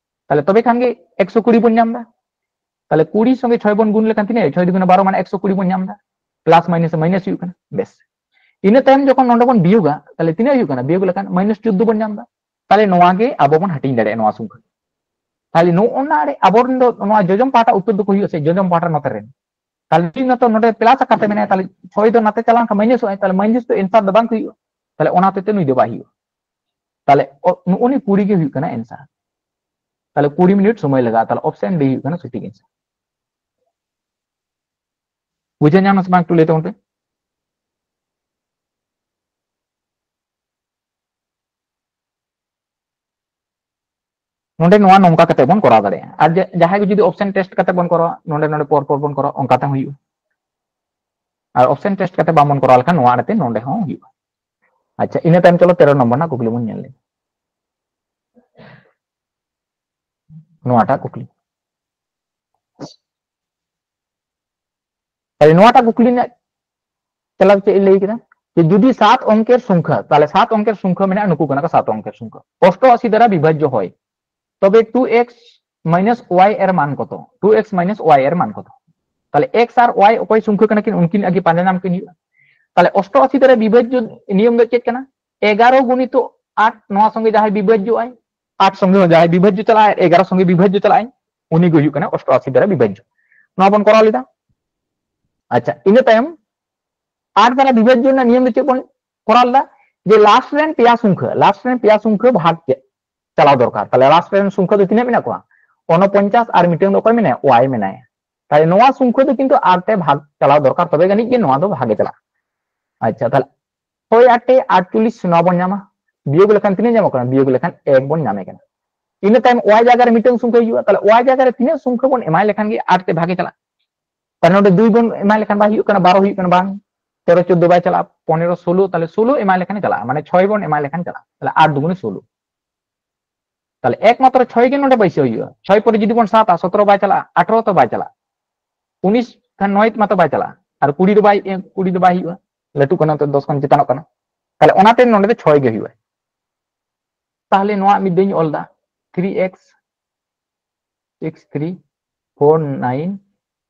ᱛᱟᱦᱞᱮ ᱛᱚᱵᱮ ᱠᱷᱟᱱ ᱜᱮ ᱮᱠᱥᱚ ᱠᱩᱲᱤ ᱵᱚᱱ ᱧᱟᱢ ᱮᱫᱟ᱾ ᱛᱟᱦᱞᱮ ᱠᱩᱲᱤ ᱥᱚᱸᱜᱮ ᱪᱷᱚᱭ ᱵᱚᱱ ᱜᱩᱱ ᱞᱮᱠᱷᱟᱱ ᱛᱤᱱᱟᱹᱜ? ᱪᱷᱚᱭ ᱫᱩᱜᱩᱱᱮ ᱵᱟᱨᱚ, ᱢᱟᱱᱮ ᱮᱠᱥᱚ ᱠᱩᱲᱤ ᱵᱚᱱ ᱧᱟᱢ ᱮᱫᱟ᱾ ᱯᱞᱟᱥ ᱢᱟᱭᱱᱟᱥ ᱢᱟᱭᱱᱟᱥ ᱦᱩᱭᱩᱜ ᱠᱟᱱᱟ᱾ ᱵᱮᱥ, ᱤᱱᱟᱹ ᱛᱟᱭᱚᱢ ᱡᱚᱠᱷᱚᱱ ᱱᱚᱰᱮ ᱵᱚᱱ ᱵᱤᱭᱳᱜᱟ, ᱛᱟᱦᱞᱮ ᱛᱤᱱᱟᱹᱜ ᱦᱩᱭᱩᱜ ᱠᱟᱱᱟ? ᱵᱤᱭᱳᱜ ᱞᱮᱠᱷᱟᱱ ᱢᱟᱭᱱᱟᱥ ᱪᱳᱫᱽᱫᱳ ᱵᱚᱱ ᱧᱟᱢ ᱮᱫᱟ᱾ ᱛᱟᱦᱞᱮ ᱱᱚᱣᱟ ᱜᱮ ᱟᱵᱚ ᱵᱚᱱ ᱦᱟᱹᱴᱤᱧ ᱫᱟᱲᱮᱭᱟᱜᱼᱟ ᱱᱚᱣᱟ ᱥᱚᱝᱠᱷᱟ᱾ ᱛᱟᱦᱞᱮ ᱱᱚᱜᱼᱚ ᱱᱟ ᱨᱮ ᱟᱵᱚᱨᱮᱱ ᱫᱚ ᱱᱚᱣᱟ ᱡᱚᱡᱚᱢ ᱯᱟᱦᱴᱟ ᱩᱛᱟᱹᱨ ᱫᱚᱠᱚ ᱦᱩᱭᱩᱜᱼᱟ ᱥᱮ ᱡᱚᱡᱚᱢ ᱯᱟᱦᱴᱟ ᱱᱚᱛᱮ ᱨᱮᱱ? ᱛᱟᱦᱞᱮ ᱱᱩᱭ ᱢᱟᱛᱚ ᱱᱚᱰᱮ ᱯᱞᱟᱥ ᱟᱠᱟᱨ ᱛᱮ ᱢᱮᱱᱟᱭᱟ, ᱛᱟᱦᱞᱮ ᱪᱷᱚᱭ ᱫᱚ ᱱᱟᱛᱮ ᱪᱟᱞᱟᱣ ᱞᱮᱱᱠᱷᱟᱱ ᱢᱟᱭᱱᱟᱥᱚᱜᱼᱟᱭ, ᱛᱟᱦᱞᱮ ᱢᱟᱭᱱᱟᱥ ᱫᱚ ᱮᱱᱥᱟᱨ ᱫᱚ ᱵᱟᱝ ᱦᱩᱭᱩᱜᱼᱟ᱾ ᱛᱟᱦᱞᱮ ᱚ-, ᱱᱩᱜᱼᱩ ᱱᱩᱭ ᱠᱩᱲᱤ ᱜᱮ ᱦᱩᱭᱩᱜ ᱠᱟᱱᱟ ᱮᱱᱥᱟᱨ᱾ ᱛᱟᱦᱞᱮ ᱠᱩᱲᱤ ᱢᱤᱱᱤᱴ ᱥᱚᱢᱚᱭ ᱞᱟᱜᱟᱜᱼᱟ, ᱛᱟᱦᱞᱮ ᱚᱯᱥᱮᱱ ᱰᱤ ᱦᱩᱭᱩᱜ ᱠᱟᱱᱟ ᱥᱚᱴᱷᱤᱠ ᱮᱱᱥᱟᱨ᱾ ᱵᱩᱡᱷᱟᱹᱣ ᱧᱟᱢ ᱱᱟ ᱥᱮ ᱵᱟᱝ, ᱮᱠᱴᱩ ᱞᱟᱹᱭ ᱛᱟᱵᱚᱱ ᱯᱮ᱾ ᱱᱚᱰᱮ ᱱᱚᱣᱟ ᱱᱚᱝᱠᱟ ᱠᱟᱛᱮ ᱵᱚᱱ ᱠᱚᱨᱟᱣ ᱫᱟᱲᱮᱭᱟᱜᱼᱟ᱾ ᱟᱨ ᱡᱮ-, ᱡᱟᱦᱟᱸᱭ ᱜᱮ ᱡᱩᱫᱤ ᱚᱯᱥᱮᱱ ᱴᱮᱥᱴ ᱠᱟᱛᱮ ᱵᱚᱱ ᱠᱚᱨᱟᱣᱟ, ᱱᱚᱰᱮ ᱱᱚᱰᱮ ᱯᱚᱨ ᱯᱚᱨ ᱵᱚᱱ ᱠᱚᱨᱟᱣᱟ, ᱚᱱᱠᱟ ᱛᱮᱦᱚᱸ ᱦᱩᱭᱩᱜᱼᱟ᱾ ᱟᱨ ᱚᱯᱥᱮᱱ ᱴᱮᱥᱴ ᱠᱟᱛᱮ ᱵᱟᱝᱵᱚᱱ ᱠᱚᱨᱟᱣ ᱞᱮᱠᱷᱟᱱ ᱱᱚᱣᱟ ᱟᱲᱮᱛᱮ ᱱᱚᱰᱮ ᱦᱚᱸ ᱦᱩᱭᱩᱜᱼᱟ᱾ ᱟᱪᱪᱷᱟ, ᱤᱱᱟᱹ ᱛᱟᱭᱚᱢ ᱪᱚᱞᱚ ᱛᱮᱨᱚ ᱱᱚᱢᱵᱚᱨ ᱨᱮᱱᱟᱜ ᱠᱩᱠᱞᱤ ᱵᱚᱱ ᱧᱮᱞ ᱞᱮᱜᱮ᱾ ᱱᱚᱣᱟᱴᱟᱜ ᱠᱩᱠᱞᱤ, ᱛᱟᱦᱞᱮ ᱱᱚᱣᱟᱴᱟᱜ ᱠᱩᱠᱞᱤ ᱨᱮᱱᱟᱜ ᱛᱮᱞᱟ ᱫᱚ ᱪᱮᱫ ᱤᱧ ᱞᱟᱹᱭ ᱠᱮᱫᱟ? ᱡᱮ ᱡᱩᱫᱤ ᱥᱟᱛ ᱚᱝᱠᱮᱨ ᱥᱚᱝᱠᱷᱟ, ᱛᱟᱦᱞᱮ ᱥᱟᱛ ᱚᱝᱠᱮᱨ ᱥᱚᱝᱠᱷᱟ ᱢᱮᱱᱟᱜᱼᱟ, ᱱᱩᱠᱩ ᱠᱟᱱᱟ ᱠᱚ ᱥᱟᱛ ᱚᱝᱠᱮᱨ ᱥᱚᱝᱠᱷᱟ, ᱚᱥᱴᱚ ᱟᱥᱤ ᱫᱟᱨᱟ ᱵᱤᱵᱷᱟᱡᱽᱡᱚ ᱦᱚᱭ, ᱛᱚᱵᱮ ᱴᱩ ᱮᱠᱥ ᱢᱟᱭᱱᱟᱥ ᱳᱣᱟᱭ ᱮᱨ ᱢᱟᱱ ᱠᱚᱛᱚ? ᱴᱩ ᱮᱠᱥ ᱢᱟᱭᱱᱟᱥ ᱳᱣᱟᱭ ᱮᱨ ᱢᱟᱱ ᱠᱚᱛᱚ? ᱛᱟᱦᱞᱮ ᱮᱠᱥ ᱟᱨ ᱳᱣᱟᱭ ᱚᱠᱚᱭ ᱥᱚᱝᱠᱷᱟ ᱠᱟᱱᱟ ᱠᱤᱱ, ᱩᱱᱠᱤᱱ ᱟᱜᱮ ᱯᱟᱸᱡᱟ ᱧᱟᱢ ᱠᱤᱱ ᱦᱩᱭᱩᱜᱼᱟ᱾ ᱛᱟᱦᱞᱮ ᱚᱥᱴᱚ ᱟᱥᱤ ᱫᱟᱨᱟ ᱵᱤᱵᱷᱟᱡᱽᱡᱚ ᱱᱤᱭᱚᱢ ᱫᱚ ᱪᱮᱫ ᱠᱟᱱᱟ? ᱮᱜᱟᱨᱚ ᱜᱩᱱᱤᱛᱚ ᱟᱴ, ᱱᱚᱣᱟ ᱥᱚᱸᱜᱮ ᱡᱟᱦᱟᱸᱭ ᱵᱤᱵᱷᱟᱡᱽᱡᱚᱜᱼᱟᱭ, ᱟᱴ ᱥᱚᱸᱜᱮ ᱦᱚᱸ ᱡᱟᱦᱟᱸᱭ ᱵᱤᱵᱷᱟᱡᱽᱡᱚ ᱪᱟᱞᱟᱜᱼᱟᱭ, ᱮᱜᱟᱨᱚ ᱥᱚᱸᱜᱮ ᱵᱤᱵᱷᱟᱡᱽᱡᱚ ᱪᱟᱞᱟᱜᱼᱟᱭ, ᱩᱱᱤ ᱜᱮ ᱦᱩᱭᱩᱜ ᱠᱟᱱᱟ ᱚᱥᱴᱚ ᱟᱥᱤ ᱫᱟᱨᱟ ᱵᱤᱵᱷᱟᱡᱽᱡᱚ᱾ ᱱᱚᱣᱟ ᱵᱚᱱ ᱠᱚᱨᱟᱣ ᱞᱮᱫᱟ᱾ ᱟᱪᱪᱷᱟ, ᱤᱱᱟᱹ ᱛᱟᱭᱚᱢ ᱟᱴ ᱫᱟᱨᱟ ᱵᱤᱵᱷᱟᱡᱽᱡᱚ ᱨᱮᱱᱟᱜ ᱱᱤᱭᱚᱢ ᱫᱚ ᱪᱮᱫ ᱵᱚᱱ ᱠᱚᱨᱟᱣ ᱞᱮᱫᱟ? ᱡᱮ ᱞᱟᱥᱴ ᱨᱮᱱ ᱯᱮᱭᱟ ᱥᱚᱝᱠᱷᱟ, ᱞᱟᱥᱴ ᱨᱮᱱ ᱯᱮᱭᱟ ᱥᱚᱝᱠᱷᱟ ᱵᱷᱟᱜᱽ ᱪᱮᱫ ᱪᱟᱞᱟᱣ ᱫᱚᱨᱠᱟᱨ᱾ ᱛᱟᱦᱞᱮ ᱞᱟᱥᱴ ᱨᱮᱱ ᱥᱚᱝᱠᱷᱟ ᱫᱚ ᱛᱤᱱᱟᱹᱜ ᱢᱮᱱᱟᱜ ᱠᱚᱣᱟ? ᱩᱱᱚᱯᱚᱧᱪᱟᱥ ᱟᱨ ᱢᱤᱫᱴᱟᱝ ᱫᱚ ᱚᱠᱚᱭ ᱢᱮᱱᱟᱭᱟ? ᱳᱣᱟᱭ ᱢᱮᱱᱟᱭᱟ᱾ ᱛᱟᱦᱞᱮ ᱱᱚᱣᱟ ᱥᱚᱝᱠᱷᱟ ᱫᱚ ᱠᱤᱱᱛᱩ ᱟᱴ ᱛᱮ ᱵᱷᱟᱜᱽ ᱪᱟᱞᱟᱣ ᱫᱚᱨᱠᱟᱨ, ᱛᱚᱵᱮ ᱟᱹᱱᱤᱡ ᱜᱮ ᱱᱚᱣᱟ ᱫᱚ ᱵᱷᱟᱜᱮ ᱪᱟᱞᱟᱜᱼᱟ᱾ ᱟᱪᱪᱷᱟ, ᱛᱟᱦᱞᱮ ᱪᱷᱚᱭ ᱟᱴᱮ ᱟᱴᱪᱚᱞᱞᱤᱥ, ᱱᱚᱣᱟ ᱵᱚᱱ ᱧᱟᱢᱟ᱾ ᱵᱤᱭᱳᱜᱽ ᱞᱮᱠᱷᱟᱱ ᱛᱤᱱᱟᱹᱜ ᱧᱟᱢᱚᱜ ᱠᱟᱱᱟ? ᱵᱤᱭᱳᱜᱽ ᱞᱮᱠᱷᱟᱱ ᱮᱠ ᱵᱚᱱ ᱧᱟᱢᱮ ᱠᱟᱱᱟ᱾ ᱤᱱᱟᱹ ᱛᱟᱭᱚᱢ ᱳᱣᱟᱭ ᱡᱟᱭᱜᱟ ᱨᱮ ᱢᱤᱫᱴᱟᱝ ᱥᱚᱝᱠᱷᱟ ᱦᱤᱡᱩᱜᱼᱟ᱾ ᱛᱟᱦᱞᱮ ᱳᱣᱟᱭ ᱡᱟᱭᱜᱟ ᱨᱮ ᱛᱤᱱᱟᱹᱜ ᱥᱚᱝᱠᱷᱟ ᱵᱚᱱ ᱮᱢᱟᱭ ᱞᱮᱠᱷᱟᱱ ᱜᱮ ᱟᱴ ᱛᱮ ᱵᱷᱟᱜᱮ ᱪᱟᱞᱟᱜᱼᱟ? ᱛᱟᱦᱞᱮ ᱱᱚᱰᱮ ᱫᱩᱭ ᱵᱚᱱ ᱮᱢᱟᱭ ᱞᱮᱠᱷᱟᱱ ᱵᱟᱭ ᱦᱩᱭᱩᱜ ᱠᱟᱱᱟ, ᱵᱟᱨᱚ ᱦᱩᱭᱩᱜ ᱠᱟᱱᱟ, ᱵᱟᱝ, ᱛᱮᱨᱚ ᱪᱳᱫᱽᱫᱳ ᱵᱟᱭ ᱪᱟᱞᱟᱜᱼᱟ, ᱯᱚᱱᱮᱨᱚ ᱥᱳᱞᱳ, ᱛᱟᱦᱞᱮ ᱥᱳᱞᱳ ᱮᱢᱟᱭ ᱞᱮᱠᱷᱟᱱ ᱪᱟᱞᱟᱜᱼᱟ, ᱢᱟᱱᱮ ᱪᱷᱚᱭ ᱵᱚᱱ ᱮᱢᱟᱭ ᱞᱮᱠᱷᱟᱱ ᱪᱟᱞᱟᱜᱼᱟ, ᱛᱟᱦᱞᱮ ᱟᱴ ᱫᱩᱜᱩᱱᱮ ᱥᱳᱞᱳ᱾ ᱛᱟᱦᱞᱮ ᱮᱠᱢᱟᱛᱨᱚ ᱪᱷᱚᱭ ᱜᱮ ᱱᱚᱰᱮ ᱵᱟᱹᱭᱥᱟᱹᱣ ᱦᱩᱭᱩᱜᱼᱟ᱾ ᱪᱷᱚᱭ ᱯᱚᱨᱮ ᱡᱩᱫᱤ ᱵᱚᱱ ᱥᱟᱛᱟ, ᱥᱚᱛᱨᱚ ᱵᱟᱭ ᱪᱟᱞᱟᱜᱼᱟ, ᱟᱴᱷᱨᱚ ᱛᱚ ᱵᱟᱭ ᱪᱟᱞᱟᱜᱼᱟ, ᱩᱱᱤᱥ ᱠᱷᱟᱱ ᱱᱚᱭ ᱢᱟᱛᱚ ᱵᱟᱭ ᱪᱟᱞᱟᱜᱼᱟ, ᱟᱨ ᱠᱩᱲᱤ ᱫᱚ ᱵᱟᱭ, ᱠᱩᱲᱤ ᱫᱚ ᱵᱟᱭ ᱦᱩᱭᱩᱜᱼᱟ, ᱞᱟᱹᱴᱩᱜ ᱠᱟᱱᱟ ᱛᱚ, ᱫᱚᱥ ᱠᱷᱚᱱ ᱪᱮᱛᱟᱱᱚᱜ ᱠᱟᱱᱟ᱾ ᱛᱟᱦᱞᱮ ᱚᱱᱟᱛᱮ ᱱᱚᱰᱮ ᱫᱚ ᱪᱷᱚᱭ ᱜᱮ ᱦᱩᱭᱩᱜᱼᱟ᱾ ᱛᱟᱦᱞᱮ ᱱᱚᱣᱟ ᱢᱤᱫ ᱫᱷᱟᱣ ᱤᱧ ᱚᱞ ᱫᱟ, three X six three four nine,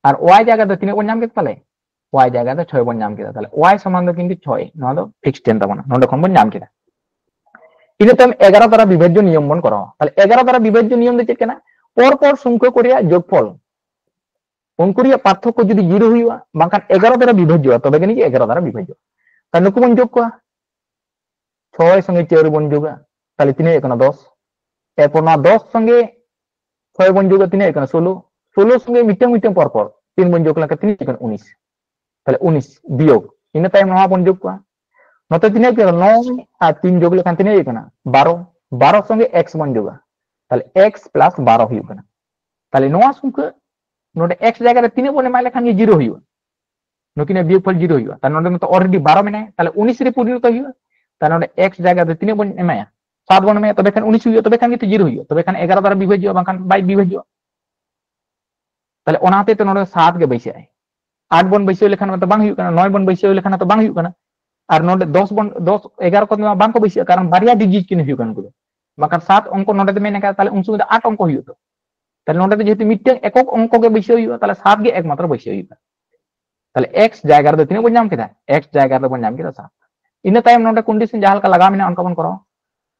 ᱟᱨ ᱳᱣᱟᱭ ᱡᱟᱭᱜᱟ ᱫᱚ ᱛᱤᱱᱟᱹᱜ ᱵᱚᱱ ᱧᱟᱢ ᱠᱮᱫᱟ? ᱛᱟᱦᱞᱮ ᱳᱣᱟᱭ ᱡᱟᱭᱜᱟ ᱫᱚ ᱪᱷᱚᱭ ᱵᱚᱱ ᱧᱟᱢ ᱠᱮᱫᱟ᱾ ᱛᱟᱦᱞᱮ ᱳᱣᱟᱭ ᱥᱚᱢᱟᱱ ᱫᱚ ᱠᱤᱱᱛᱩ ᱪᱷᱚᱭ, ᱱᱚᱣᱟ ᱫᱚ ᱯᱷᱤᱠᱥᱰ ᱮᱱ ᱛᱟᱵᱚᱱᱟ, ᱱᱚᱰᱮ ᱠᱷᱚᱱ ᱵᱚᱱ ᱧᱟᱢ ᱠᱮᱫᱟ᱾ ᱤᱱᱟᱹ ᱛᱟᱭᱚᱢ ᱮᱜᱟᱨᱚ ᱫᱟᱨᱟ ᱵᱤᱵᱷᱟᱡᱽᱡᱚ ᱱᱤᱭᱚᱢ ᱵᱚᱱ ᱠᱚᱨᱟᱣᱟ᱾ ᱛᱟᱦᱞᱮ ᱮᱜᱟᱨᱚ ᱫᱟᱨᱟ ᱵᱤᱵᱷᱟᱡᱽᱡᱚ ᱱᱤᱭᱚᱢ ᱫᱚ ᱪᱮᱫ ᱠᱟᱱᱟ? ᱯᱚᱨ ᱯᱚᱨ ᱥᱚᱝᱠᱷᱟ ᱠᱚ ᱨᱮᱭᱟᱜ ᱡᱳᱜᱽᱯᱷᱚᱞ, ᱩᱱᱠᱩ ᱨᱮᱭᱟᱜ ᱯᱟᱨᱛᱷᱚᱠᱠᱚ ᱡᱩᱫᱤ ᱡᱤᱨᱳ ᱦᱩᱭᱩᱜᱼᱟ, ᱵᱟᱝᱠᱷᱟᱱ ᱮᱜᱟᱨᱚ ᱫᱟᱨᱟ ᱵᱤᱵᱷᱟᱡᱽᱡᱚᱜᱼᱟ, ᱛᱚᱵᱮ ᱜᱮ ᱮᱜᱟᱨᱚ ᱫᱟᱨᱟ ᱵᱤᱵᱷᱟᱡᱽᱡᱚᱜᱼᱟ᱾ ᱛᱟᱦᱞᱮ ᱱᱩᱠᱩ ᱵᱚᱱ ᱡᱳᱜᱽ ᱠᱚᱣᱟ, ᱪᱷᱚᱭ ᱥᱚᱸᱜᱮ ᱪᱟᱨ ᱵᱚᱱ ᱡᱳᱜᱟ, ᱛᱟᱦᱞᱮ ᱛᱤᱱᱟᱹᱜ ᱦᱩᱭᱩᱜ ᱠᱟᱱᱟ? ᱫᱚᱥ᱾ ᱮᱨᱯᱚᱨ ᱱᱚᱣᱟ ᱫᱚᱥ ᱥᱚᱸᱜᱮ ᱪᱷᱚᱭ ᱵᱚᱱ ᱡᱳᱜᱟ, ᱛᱤᱱᱟᱹᱜ ᱦᱩᱭᱩᱜ ᱠᱟᱱᱟ? ᱥᱳᱞᱳ᱾ ᱥᱳᱞᱳ ᱥᱚᱸᱜᱮ ᱢᱤᱫᱴᱟᱝ ᱢᱤᱫᱴᱟᱝ ᱯᱚᱨ ᱯᱚᱨ ᱛᱤᱱ ᱵᱚᱱ ᱡᱳᱜᱽ ᱞᱮᱠᱷᱟᱱ ᱛᱤᱱᱟᱹᱜ ᱦᱩᱭᱩᱜ ᱠᱟᱱᱟ? ᱩᱱᱤᱥ᱾ ᱛᱟᱦᱞᱮ ᱩᱱᱤᱥ ᱵᱤᱭᱳᱜᱽ, ᱤᱱᱟᱹ ᱛᱟᱭᱚᱢ ᱱᱚᱣᱟ ᱵᱚᱱ ᱡᱳᱜᱽ ᱠᱚᱣᱟ, ᱱᱚᱛᱮ ᱛᱤᱱᱟᱹᱜ ᱦᱩᱭᱩᱜ ᱠᱟᱱᱟ? ᱱᱚᱭ ᱟᱨ ᱛᱤᱱ ᱡᱳᱜᱽ ᱞᱮᱠᱷᱟᱱ ᱛᱤᱱᱟᱹᱜ ᱦᱩᱭᱩᱜ ᱠᱟᱱᱟ? ᱵᱟᱨᱚ᱾ ᱵᱟᱨᱚ ᱥᱚᱸᱜᱮ ᱮᱠᱥ ᱵᱚᱱ ᱡᱳᱜᱟ, ᱛᱟᱦᱞᱮ ᱮᱠᱥ ᱯᱞᱟᱥ ᱵᱟᱨᱚ ᱦᱩᱭᱩᱜ ᱠᱟᱱᱟ᱾ ᱛᱟᱦᱞᱮ ᱱᱚᱣᱟ ᱥᱚᱝᱠᱷᱟ ᱱᱚᱰᱮ ᱮᱠᱥ ᱡᱟᱭᱜᱟ ᱨᱮ ᱛᱤᱱᱟᱹᱜ ᱵᱚᱱ ᱮᱢᱟᱭ ᱞᱮᱠᱷᱟᱱ ᱜᱮ ᱡᱤᱨᱳ ᱦᱩᱭᱩᱜᱼᱟ? ᱱᱩᱠᱤᱱᱟᱜ ᱵᱤᱭᱳᱜᱽ ᱯᱷᱚᱞ ᱡᱤᱨᱳ ᱦᱩᱭᱩᱜᱼᱟ᱾ ᱛᱟᱦᱞᱮ ᱱᱚᱰᱮ ᱢᱟᱛᱚ ᱚᱞᱨᱮᱰᱤ ᱵᱟᱨᱚ ᱢᱮᱱᱟᱭᱟ, ᱛᱟᱦᱞᱮ ᱩᱱᱤᱥ ᱨᱮ ᱯᱚᱨᱤᱱᱚᱛ ᱦᱩᱭᱩᱜᱼᱟ᱾ ᱛᱟᱦᱞᱮ ᱱᱚᱰᱮ ᱮᱠᱥ ᱡᱟᱭᱜᱟ ᱨᱮ ᱛᱤᱱᱟᱹᱜ ᱵᱚᱱ ᱮᱢᱟᱭᱟ? ᱥᱟᱛ ᱵᱚᱱ ᱮᱢᱟᱭᱟ, ᱛᱚᱵᱮ ᱠᱷᱟᱱ ᱩᱱᱤᱥ ᱦᱩᱭᱩᱜᱼᱟ, ᱛᱚᱵᱮ ᱠᱷᱟᱱ ᱩᱱᱤᱥ ᱦᱩᱭᱩᱜᱼᱟ, ᱛᱚᱵᱮ ᱠᱷᱟᱱ ᱮᱜᱟᱨᱚ ᱫᱟᱨᱟ ᱵᱤᱵᱷᱟᱡᱽᱡᱚᱜᱼᱟ, ᱵᱟᱝᱠᱷᱟᱱ ᱵᱟᱭ ᱵᱤᱵᱷᱟᱡᱽᱡᱚᱜᱼᱟ᱾ ᱛᱟᱦᱞᱮ ᱚᱱᱟ ᱦᱚᱛᱮᱡ ᱛᱮ ᱱᱚᱰᱮ ᱥᱟᱛ ᱜᱮ ᱵᱟᱹᱭᱥᱟᱹᱜᱼᱟᱭ᱾ ᱟᱴ ᱵᱚᱱ ᱵᱟᱹᱭᱥᱟᱹᱣ ᱞᱮᱠᱷᱟᱱ ᱢᱟᱛᱚ ᱵᱟᱝ ᱦᱩᱭᱩᱜ ᱠᱟᱱᱟ, ᱱᱚᱭ ᱵᱚᱱ ᱵᱟᱹᱭᱥᱟᱹᱣ ᱞᱮᱠᱷᱟᱱ ᱢᱟᱛᱚ ᱵᱟᱝ ᱦᱩᱭᱩᱜ ᱠᱟᱱᱟ, ᱟᱨ ᱱᱚᱰᱮ ᱫᱚᱥ ᱵᱚᱱ, ᱫᱚᱥ, ᱮᱜᱟᱨᱚ ᱠᱚ ᱢᱟ ᱵᱟᱝ ᱠᱚ ᱵᱟᱹᱭᱥᱟᱹᱜᱼᱟ, ᱠᱟᱨᱚᱱ ᱵᱟᱨᱭᱟ ᱰᱤᱡᱤᱴ ᱠᱤᱱ ᱦᱩᱭᱩᱜ ᱠᱟᱱᱟ ᱩᱱᱠᱩ ᱫᱚ᱾ ᱵᱟᱝᱠᱷᱟᱱ ᱥᱟᱛ ᱚᱝᱠᱚ ᱱᱚᱰᱮ ᱫᱚ ᱢᱮᱱᱟᱜ ᱠᱟᱫᱟ, ᱛᱟᱦᱞᱮ ᱩᱱ ᱥᱚᱢᱚᱭ ᱫᱚ ᱟᱴ ᱚᱝᱠᱚ ᱦᱩᱭᱩᱜᱼᱟ ᱛᱚ᱾ ᱛᱟᱦᱞᱮ ᱱᱚᱰᱮ ᱫᱚ ᱡᱮᱦᱮᱛᱩ ᱢᱤᱫᱴᱟᱝ ᱮᱠᱚᱠ ᱚᱝᱠᱚ ᱜᱮ ᱵᱟᱹᱭᱥᱟᱹᱣ ᱦᱩᱭᱩᱜᱼᱟ, ᱛᱟᱦᱞᱮ ᱥᱟᱛ ᱜᱮ ᱮᱠᱢᱟᱛᱨᱚ ᱵᱟᱹᱭᱥᱟᱹᱣ ᱦᱩᱭᱩᱜᱼᱟ᱾ ᱛᱟᱦᱞᱮ ᱮᱠᱥ ᱡᱟᱭᱜᱟ ᱨᱮᱫᱚ ᱛᱤᱱᱟᱹᱜ ᱵᱚᱱ ᱧᱟᱢ ᱠᱮᱫᱟ? ᱮᱠᱥ ᱡᱟᱭᱜᱟ ᱨᱮᱫᱚ ᱵᱚᱱ ᱧᱟᱢ ᱠᱮᱫᱟ ᱥᱟᱛ᱾ ᱤᱱᱟᱹ ᱛᱟᱭᱚᱢ ᱱᱚᱰᱮ ᱠᱚᱱᱰᱤᱥᱚᱱ ᱡᱟᱦᱟᱸ ᱞᱮᱠᱟ ᱞᱟᱜᱟᱣ ᱢᱮᱱᱟᱜᱼᱟ, ᱚᱱᱠᱟ ᱵᱚᱱ ᱠᱚᱨᱟᱣᱟ᱾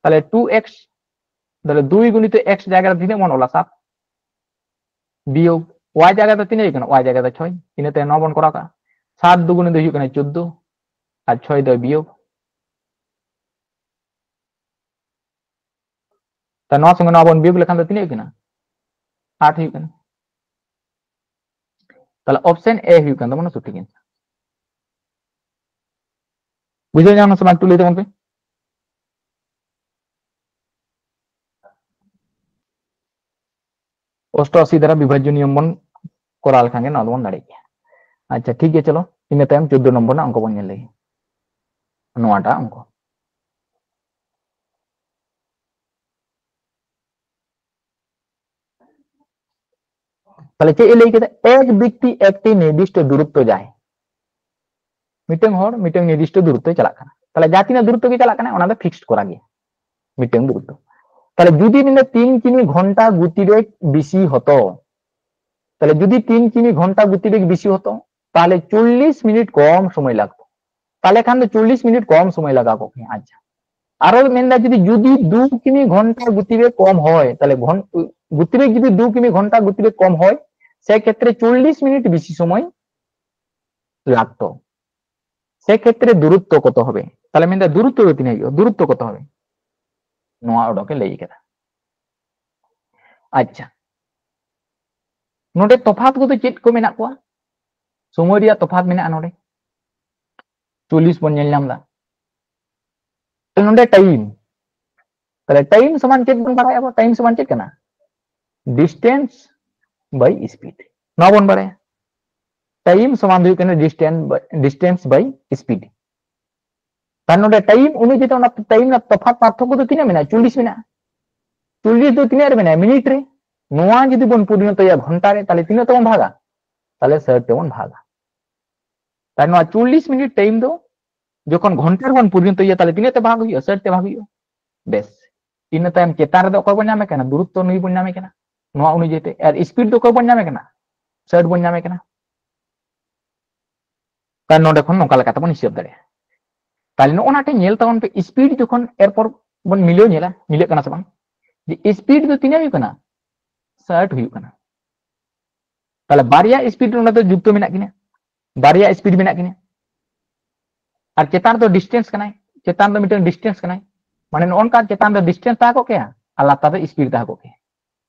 ᱛᱟᱦᱞᱮ ᱴᱩ ᱮᱠᱥ, ᱛᱟᱦᱞᱮ ᱫᱩᱭ ᱜᱩᱱᱤᱛᱚ ᱮᱠᱥ ᱡᱟᱭᱜᱟ ᱨᱮ ᱛᱤᱱᱟᱹᱜ ᱵᱚᱱ ᱚᱞᱟ? ᱥᱟᱛ᱾ ᱵᱤᱭᱳᱜᱽ ᱣᱟᱭ ᱡᱟᱭᱜᱟ ᱫᱚ ᱛᱤᱱᱟᱹᱜ ᱦᱩᱭᱩᱜ ᱠᱟᱱᱟ? ᱣᱟᱭ ᱡᱟᱭᱜᱟ ᱫᱚ ᱪᱷᱚᱭ᱾ ᱤᱱᱟᱹ ᱛᱟᱭᱚᱢ ᱱᱚᱣᱟ ᱵᱚᱱ ᱠᱚᱨᱟᱣ ᱠᱟᱜᱼᱟ, ᱥᱟᱛ ᱫᱩᱜᱩᱱᱤ ᱫᱚ ᱦᱩᱭᱩᱜ ᱠᱟᱱᱟ ᱪᱳᱫᱽᱫᱳ, ᱟᱨ ᱪᱷᱚᱭ ᱫᱚ ᱵᱤᱭᱳᱜᱽ᱾ ᱛᱟ ᱱᱚᱣᱟ ᱥᱚᱸᱜᱮ ᱱᱚᱣᱟ ᱵᱚᱱ ᱵᱤᱭᱳᱜᱽ ᱞᱮᱠᱷᱟᱱ ᱫᱚ ᱛᱤᱱᱟᱹᱜ ᱦᱩᱭᱩᱜ ᱠᱟᱱᱟ? ᱟᱴ ᱦᱩᱭᱩᱜ ᱠᱟᱱᱟ᱾ ᱛᱟᱦᱞᱮ ᱚᱯᱥᱮᱱ ᱮ ᱦᱩᱭᱩᱜ ᱠᱟᱱ ᱛᱟᱵᱚᱱᱟ ᱥᱚᱴᱷᱤᱠ ᱮᱱᱥᱟᱨ᱾ ᱵᱩᱡᱷᱟᱹᱣ ᱧᱟᱢ ᱱᱟ ᱥᱮ ᱵᱟᱝ? ᱮᱠᱴᱩ ᱞᱟᱹᱭ ᱛᱟᱵᱚᱱ ᱯᱮ᱾ ᱚᱥᱴᱚ ᱟᱥᱤ ᱫᱟᱨᱟ ᱵᱤᱵᱷᱟᱡᱽᱡᱚ ᱱᱤᱭᱚᱢ ᱵᱚᱱ ᱠᱚᱨᱟᱣ ᱞᱮᱠᱷᱟᱱ ᱜᱮ ᱱᱚᱣᱟ ᱫᱚᱵᱚᱱ ᱫᱟᱲᱮᱭᱟᱜ ᱜᱮᱭᱟ᱾ ᱟᱪᱪᱷᱟ, ᱴᱷᱤᱠ ᱜᱮᱭᱟ, ᱪᱚᱞᱚ ᱤᱱᱟᱹ ᱛᱟᱭᱚᱢ ᱪᱳᱫᱽᱫᱳ ᱱᱚᱢᱵᱚᱨ ᱨᱮᱱᱟᱜ ᱚᱝᱠᱚ ᱵᱚᱱ ᱧᱮᱞ ᱞᱮᱜᱮ, ᱱᱚᱣᱟᱴᱟᱜ ᱚᱝᱠᱚ᱾ ᱛᱟᱦᱞᱮ ᱪᱮᱫ ᱮ ᱞᱟᱹᱭ ᱠᱮᱫᱟ? ᱮᱠ ᱵᱮᱠᱛᱤ ᱮᱠᱴᱤ ᱱᱤᱨᱫᱤᱥᱴᱚ ᱫᱩᱨᱚᱛᱛᱚ ᱡᱟᱭ, ᱢᱤᱫᱴᱟᱝ ᱦᱚᱲ ᱢᱤᱫᱴᱟᱝ ᱱᱤᱨᱫᱤᱥᱴᱚ ᱫᱩᱨᱚᱛᱛᱚᱭ ᱪᱟᱞᱟᱜ ᱠᱟᱱᱟ, ᱛᱟᱦᱞᱮ ᱡᱟᱦᱟᱸ ᱛᱤᱱᱟᱹᱜ ᱫᱩᱨᱚᱛᱛᱚ ᱜᱮ ᱪᱟᱞᱟᱜ ᱠᱟᱱᱟ ᱚᱱᱟ ᱫᱚ ᱯᱷᱤᱠᱥᱰ ᱠᱚᱨᱟ ᱜᱮᱭᱟ, ᱢᱤᱫᱴᱟᱝ ᱫᱩᱨᱚᱛᱛᱚ᱾ ᱛᱟᱦᱞᱮ ᱡᱩᱫᱤ ᱢᱮᱱᱫᱟ ᱛᱤᱱ ᱠᱤᱢᱤ ᱜᱷᱚᱱᱴᱟ ᱜᱚᱛᱤᱵᱮᱜᱽ ᱵᱮᱥᱤ ᱦᱚᱛᱚ, ᱛᱟᱦᱞᱮ ᱡᱩᱫᱤ ᱛᱤᱱ ᱠᱤᱢᱤ ᱜᱷᱚᱱᱴᱟ ᱜᱚᱛᱤᱵᱮᱜᱽ ᱵᱮᱥᱤ ᱦᱚᱛᱚ, ᱛᱟᱦᱞᱮ ᱪᱚᱞᱞᱤᱥ ᱢᱤᱱᱤᱴ ᱠᱚᱢ ᱥᱚᱢᱚᱭ ᱞᱟᱜᱟᱜᱼᱟ᱾ ᱛᱟᱦᱞᱮ ᱠᱷᱟᱱ ᱫᱚ ᱪᱚᱞᱞᱤᱥ ᱢᱤᱱᱤᱴ ᱠᱚᱢ ᱥᱚᱢᱚᱭ ᱞᱟᱜᱟᱣ ᱠᱚᱜ ᱠᱮᱭᱟ᱾ ᱟᱪᱪᱷᱟ, ᱟᱨᱚ ᱢᱮᱱᱫᱟ ᱡᱩᱫᱤ ᱡᱩᱫᱤ ᱫᱩ ᱠᱤᱢᱤ ᱜᱷᱚᱱᱴᱟ ᱜᱚᱛᱤᱵᱮᱜᱽ ᱠᱚᱢ ᱦᱚᱭ, ᱛᱟᱦᱞᱮ ᱜᱷᱚᱱ- ᱜᱚᱛᱤᱵᱮᱜᱽ ᱡᱩᱫᱤ ᱫᱩ ᱠᱤᱢᱤ ᱜᱷᱚᱱᱴᱟ ᱜᱚᱛᱤᱵᱮᱜᱽ ᱠᱚᱢ ᱦᱚᱭ, সেক্ষেত্রে চল্লিশ মিনিট বেশি সময় লাগতো। সেক্ষেত্রে দূরত্ব কত হবে? তাহলে মেনদা দূরত্ব ᱫᱚ ᱛᱤᱱᱟᱹᱜ ᱦᱩᱭᱩᱜᱼᱟ? ᱫᱩᱨᱩᱛᱛᱚ ᱠᱚᱛᱚ ᱦᱚᱵᱮ? ᱱᱚᱣᱟ ᱚᱰᱚᱠᱮ ᱞᱟᱹᱭ ᱠᱟᱫᱟ᱾ ᱟᱪᱪᱷᱟ, ᱱᱚᱰᱮ ᱛᱚᱯᱷᱟᱛ ᱠᱚᱫᱚ ᱪᱮᱫ ᱠᱚ ᱢᱮᱱᱟᱜ ᱠᱚᱣᱟ? ᱥᱚᱢᱚᱭ ᱨᱮᱭᱟᱜ ᱛᱚᱯᱷᱟᱛ ᱢᱮᱱᱟᱜᱼᱟ ᱱᱚᱰᱮ᱾ ᱪᱚᱞᱞᱤᱥ ᱵᱚᱱ ᱧᱮᱞ ᱧᱟᱢ ᱮᱫᱟ᱾ ᱛᱚ ᱱᱚᱰᱮ ᱴᱟᱭᱤᱢ, ᱛᱟᱦᱞᱮ ᱴᱟᱭᱤᱢ ᱥᱚᱢᱟᱱ ᱪᱮᱫ ᱵᱚᱱ ᱵᱟᱲᱟᱭᱟ ᱟᱵᱚ? ᱴᱟᱭᱤᱢ ᱥᱚᱢᱟᱱ ᱪᱮᱫ ᱠᱟᱱᱟ? Distance by speed, ᱱᱚᱣᱟ ᱵᱚᱱ ᱵᱟᱲᱟᱭᱟ᱾ ᱴᱟᱭᱤᱢ ᱥᱚᱢᱟᱱ ᱫᱚ ᱦᱩᱭᱩᱜ ᱠᱟᱱᱟ distance by, distance by speed᱾ ᱛᱟᱦᱞᱮ ᱱᱚᱰᱮ ᱴᱟᱭᱤᱢ ᱚᱱᱩᱡᱟᱭᱤ ᱛᱮ ᱚᱱᱟ ᱴᱟᱭᱤᱢ ᱨᱮᱱᱟᱜ ᱛᱚᱯᱷᱟᱛ, ᱯᱟᱨᱛᱷᱚᱠᱠᱚ ᱫᱚ ᱛᱤᱱᱟᱹᱜ ᱢᱮᱱᱟᱜᱼᱟ? ᱪᱚᱞᱞᱤᱥ ᱢᱮᱱᱟᱜᱼᱟ᱾ ᱪᱚᱞᱞᱤᱥ ᱫᱚ ᱛᱤᱱᱟᱹᱜ ᱨᱮ ᱢᱮᱱᱟᱜᱼᱟ? ᱢᱤᱱᱤᱴ ᱨᱮ᱾ ᱱᱚᱣᱟ ᱡᱩᱫᱤ ᱵᱚᱱ ᱯᱚᱨᱤᱱᱚᱛᱚᱭᱟ ᱜᱷᱚᱱᱴᱟ ᱨᱮ, ᱛᱟᱦᱞᱮ ᱛᱤᱱᱟᱹᱜ ᱛᱮᱵᱚᱱ ᱵᱷᱟᱜᱟ? ᱛᱟᱦᱞᱮ ᱥᱟᱴ ᱛᱮᱵᱚᱱ ᱵᱷᱟᱜᱟ᱾ ᱛᱟᱦᱞᱮ ᱱᱚᱣᱟ ᱪᱚᱞᱞᱤᱥ ᱢᱤᱱᱤᱴ ᱴᱟᱭᱤᱢ ᱫᱚ ᱡᱚᱠᱷᱚᱱ ᱜᱷᱚᱱᱴᱟ ᱨᱮᱵᱚᱱ ᱯᱚᱨᱤᱱᱚᱛᱚᱭᱟ, ᱛᱟᱦᱞᱮ ᱛᱤᱱᱟᱹᱜ ᱛᱮ ᱵᱷᱟᱜᱽ ᱦᱩᱭᱩᱜᱼᱟ? ᱥᱟᱴ ᱛᱮ ᱵᱷᱟᱜᱽ ᱦᱩᱭᱩᱜᱼᱟ᱾ ᱵᱮᱥ, ᱤᱱᱟᱹ ᱛᱟᱭᱚᱢ ᱪᱮᱛᱟᱱ ᱨᱮᱫᱚ ᱚᱠᱚᱭ ᱵᱚᱱ ᱧᱟᱢᱮ ᱠᱟᱱᱟ? ᱫᱩᱨᱚᱛᱛᱚ ᱱᱩᱭ ᱵᱚᱱ ᱧᱟᱢᱮ ᱠᱟᱱᱟ᱾ ᱱᱚᱣᱟ ᱚᱱᱩᱡᱟᱭᱤ ᱛᱮ᱾ ᱟᱨ ᱥᱯᱤᱰ ᱫᱚ ᱚᱠᱚᱭ ᱵᱚᱱ ᱧᱟᱢᱮ ᱠᱟᱱᱟ? ᱥᱟᱴ ᱵᱚᱱ ᱧᱟᱢᱮ ᱠᱟᱱᱟ᱾ ᱛᱟᱦᱞᱮ ᱱᱚᱰᱮ ᱠᱷᱚᱱ ᱱᱚᱝᱠᱟ ᱞᱮᱠᱟᱛᱮ ᱵᱚᱱ ᱦᱤᱥᱟᱹᱵ ᱫᱟᱲᱮᱭᱟᱜᱼᱟ᱾ ᱛᱟᱦᱞᱮ ᱱᱚᱜᱼᱚ ᱱᱟ ᱴᱷᱮᱱ ᱧᱮᱞ ᱛᱟᱵᱚᱱ ᱯᱮ, ᱥᱯᱤᱰ ᱡᱚᱠᱷᱚᱱ ᱮᱨᱯᱚᱨ ᱵᱚᱱ ᱢᱤᱞᱟᱹᱣ ᱧᱮᱞᱟ, ᱢᱤᱞᱟᱹᱜ ᱠᱟᱱᱟ ᱥᱮ ᱵᱟᱝ, ᱡᱮ ᱥᱯᱤᱰ ᱫᱚ ᱛᱤᱱᱟᱹᱜ ᱦᱩᱭᱩᱜ ᱠᱟᱱᱟ? ᱥᱟᱴ ᱦᱩᱭᱩᱜ ᱠᱟᱱᱟ᱾ ᱛᱟᱦᱞᱮ ᱵᱟᱨᱭᱟ ᱥᱯᱤᱰ ᱱᱚᱰᱮ ᱫᱚ ᱡᱩᱠᱛᱚ ᱢᱮᱱᱟᱜ ᱠᱤᱱᱟ, ᱵᱟᱨᱭᱟ ᱥᱯᱤᱰ ᱢᱮᱱᱟᱜ ᱠᱤᱱᱟ᱾ ᱟᱨ ᱪᱮᱛᱟᱱ ᱨᱮᱫᱚ ᱰᱤᱥᱴᱮᱱᱥ ᱠᱟᱱᱟᱭ, ᱪᱮᱛᱟᱱ ᱫᱚ ᱢᱤᱫᱴᱟᱝ ᱰᱤᱥᱴᱮᱱᱥ ᱠᱟᱱᱟᱭ, ᱢᱟᱱᱮ ᱱᱚᱜᱼᱚ ᱱᱚᱝᱠᱟ ᱪᱮᱛᱟᱱ ᱨᱮ ᱰᱤᱥᱴᱮᱱᱥ ᱛᱟᱦᱮᱸ ᱠᱚᱜ ᱠᱮᱭᱟ ᱟᱨ ᱞᱟᱛᱟᱨ ᱨᱮ ᱥᱯᱤᱰ ᱛᱟᱦᱮᱸ ᱠᱚᱜ ᱠᱮᱭᱟ᱾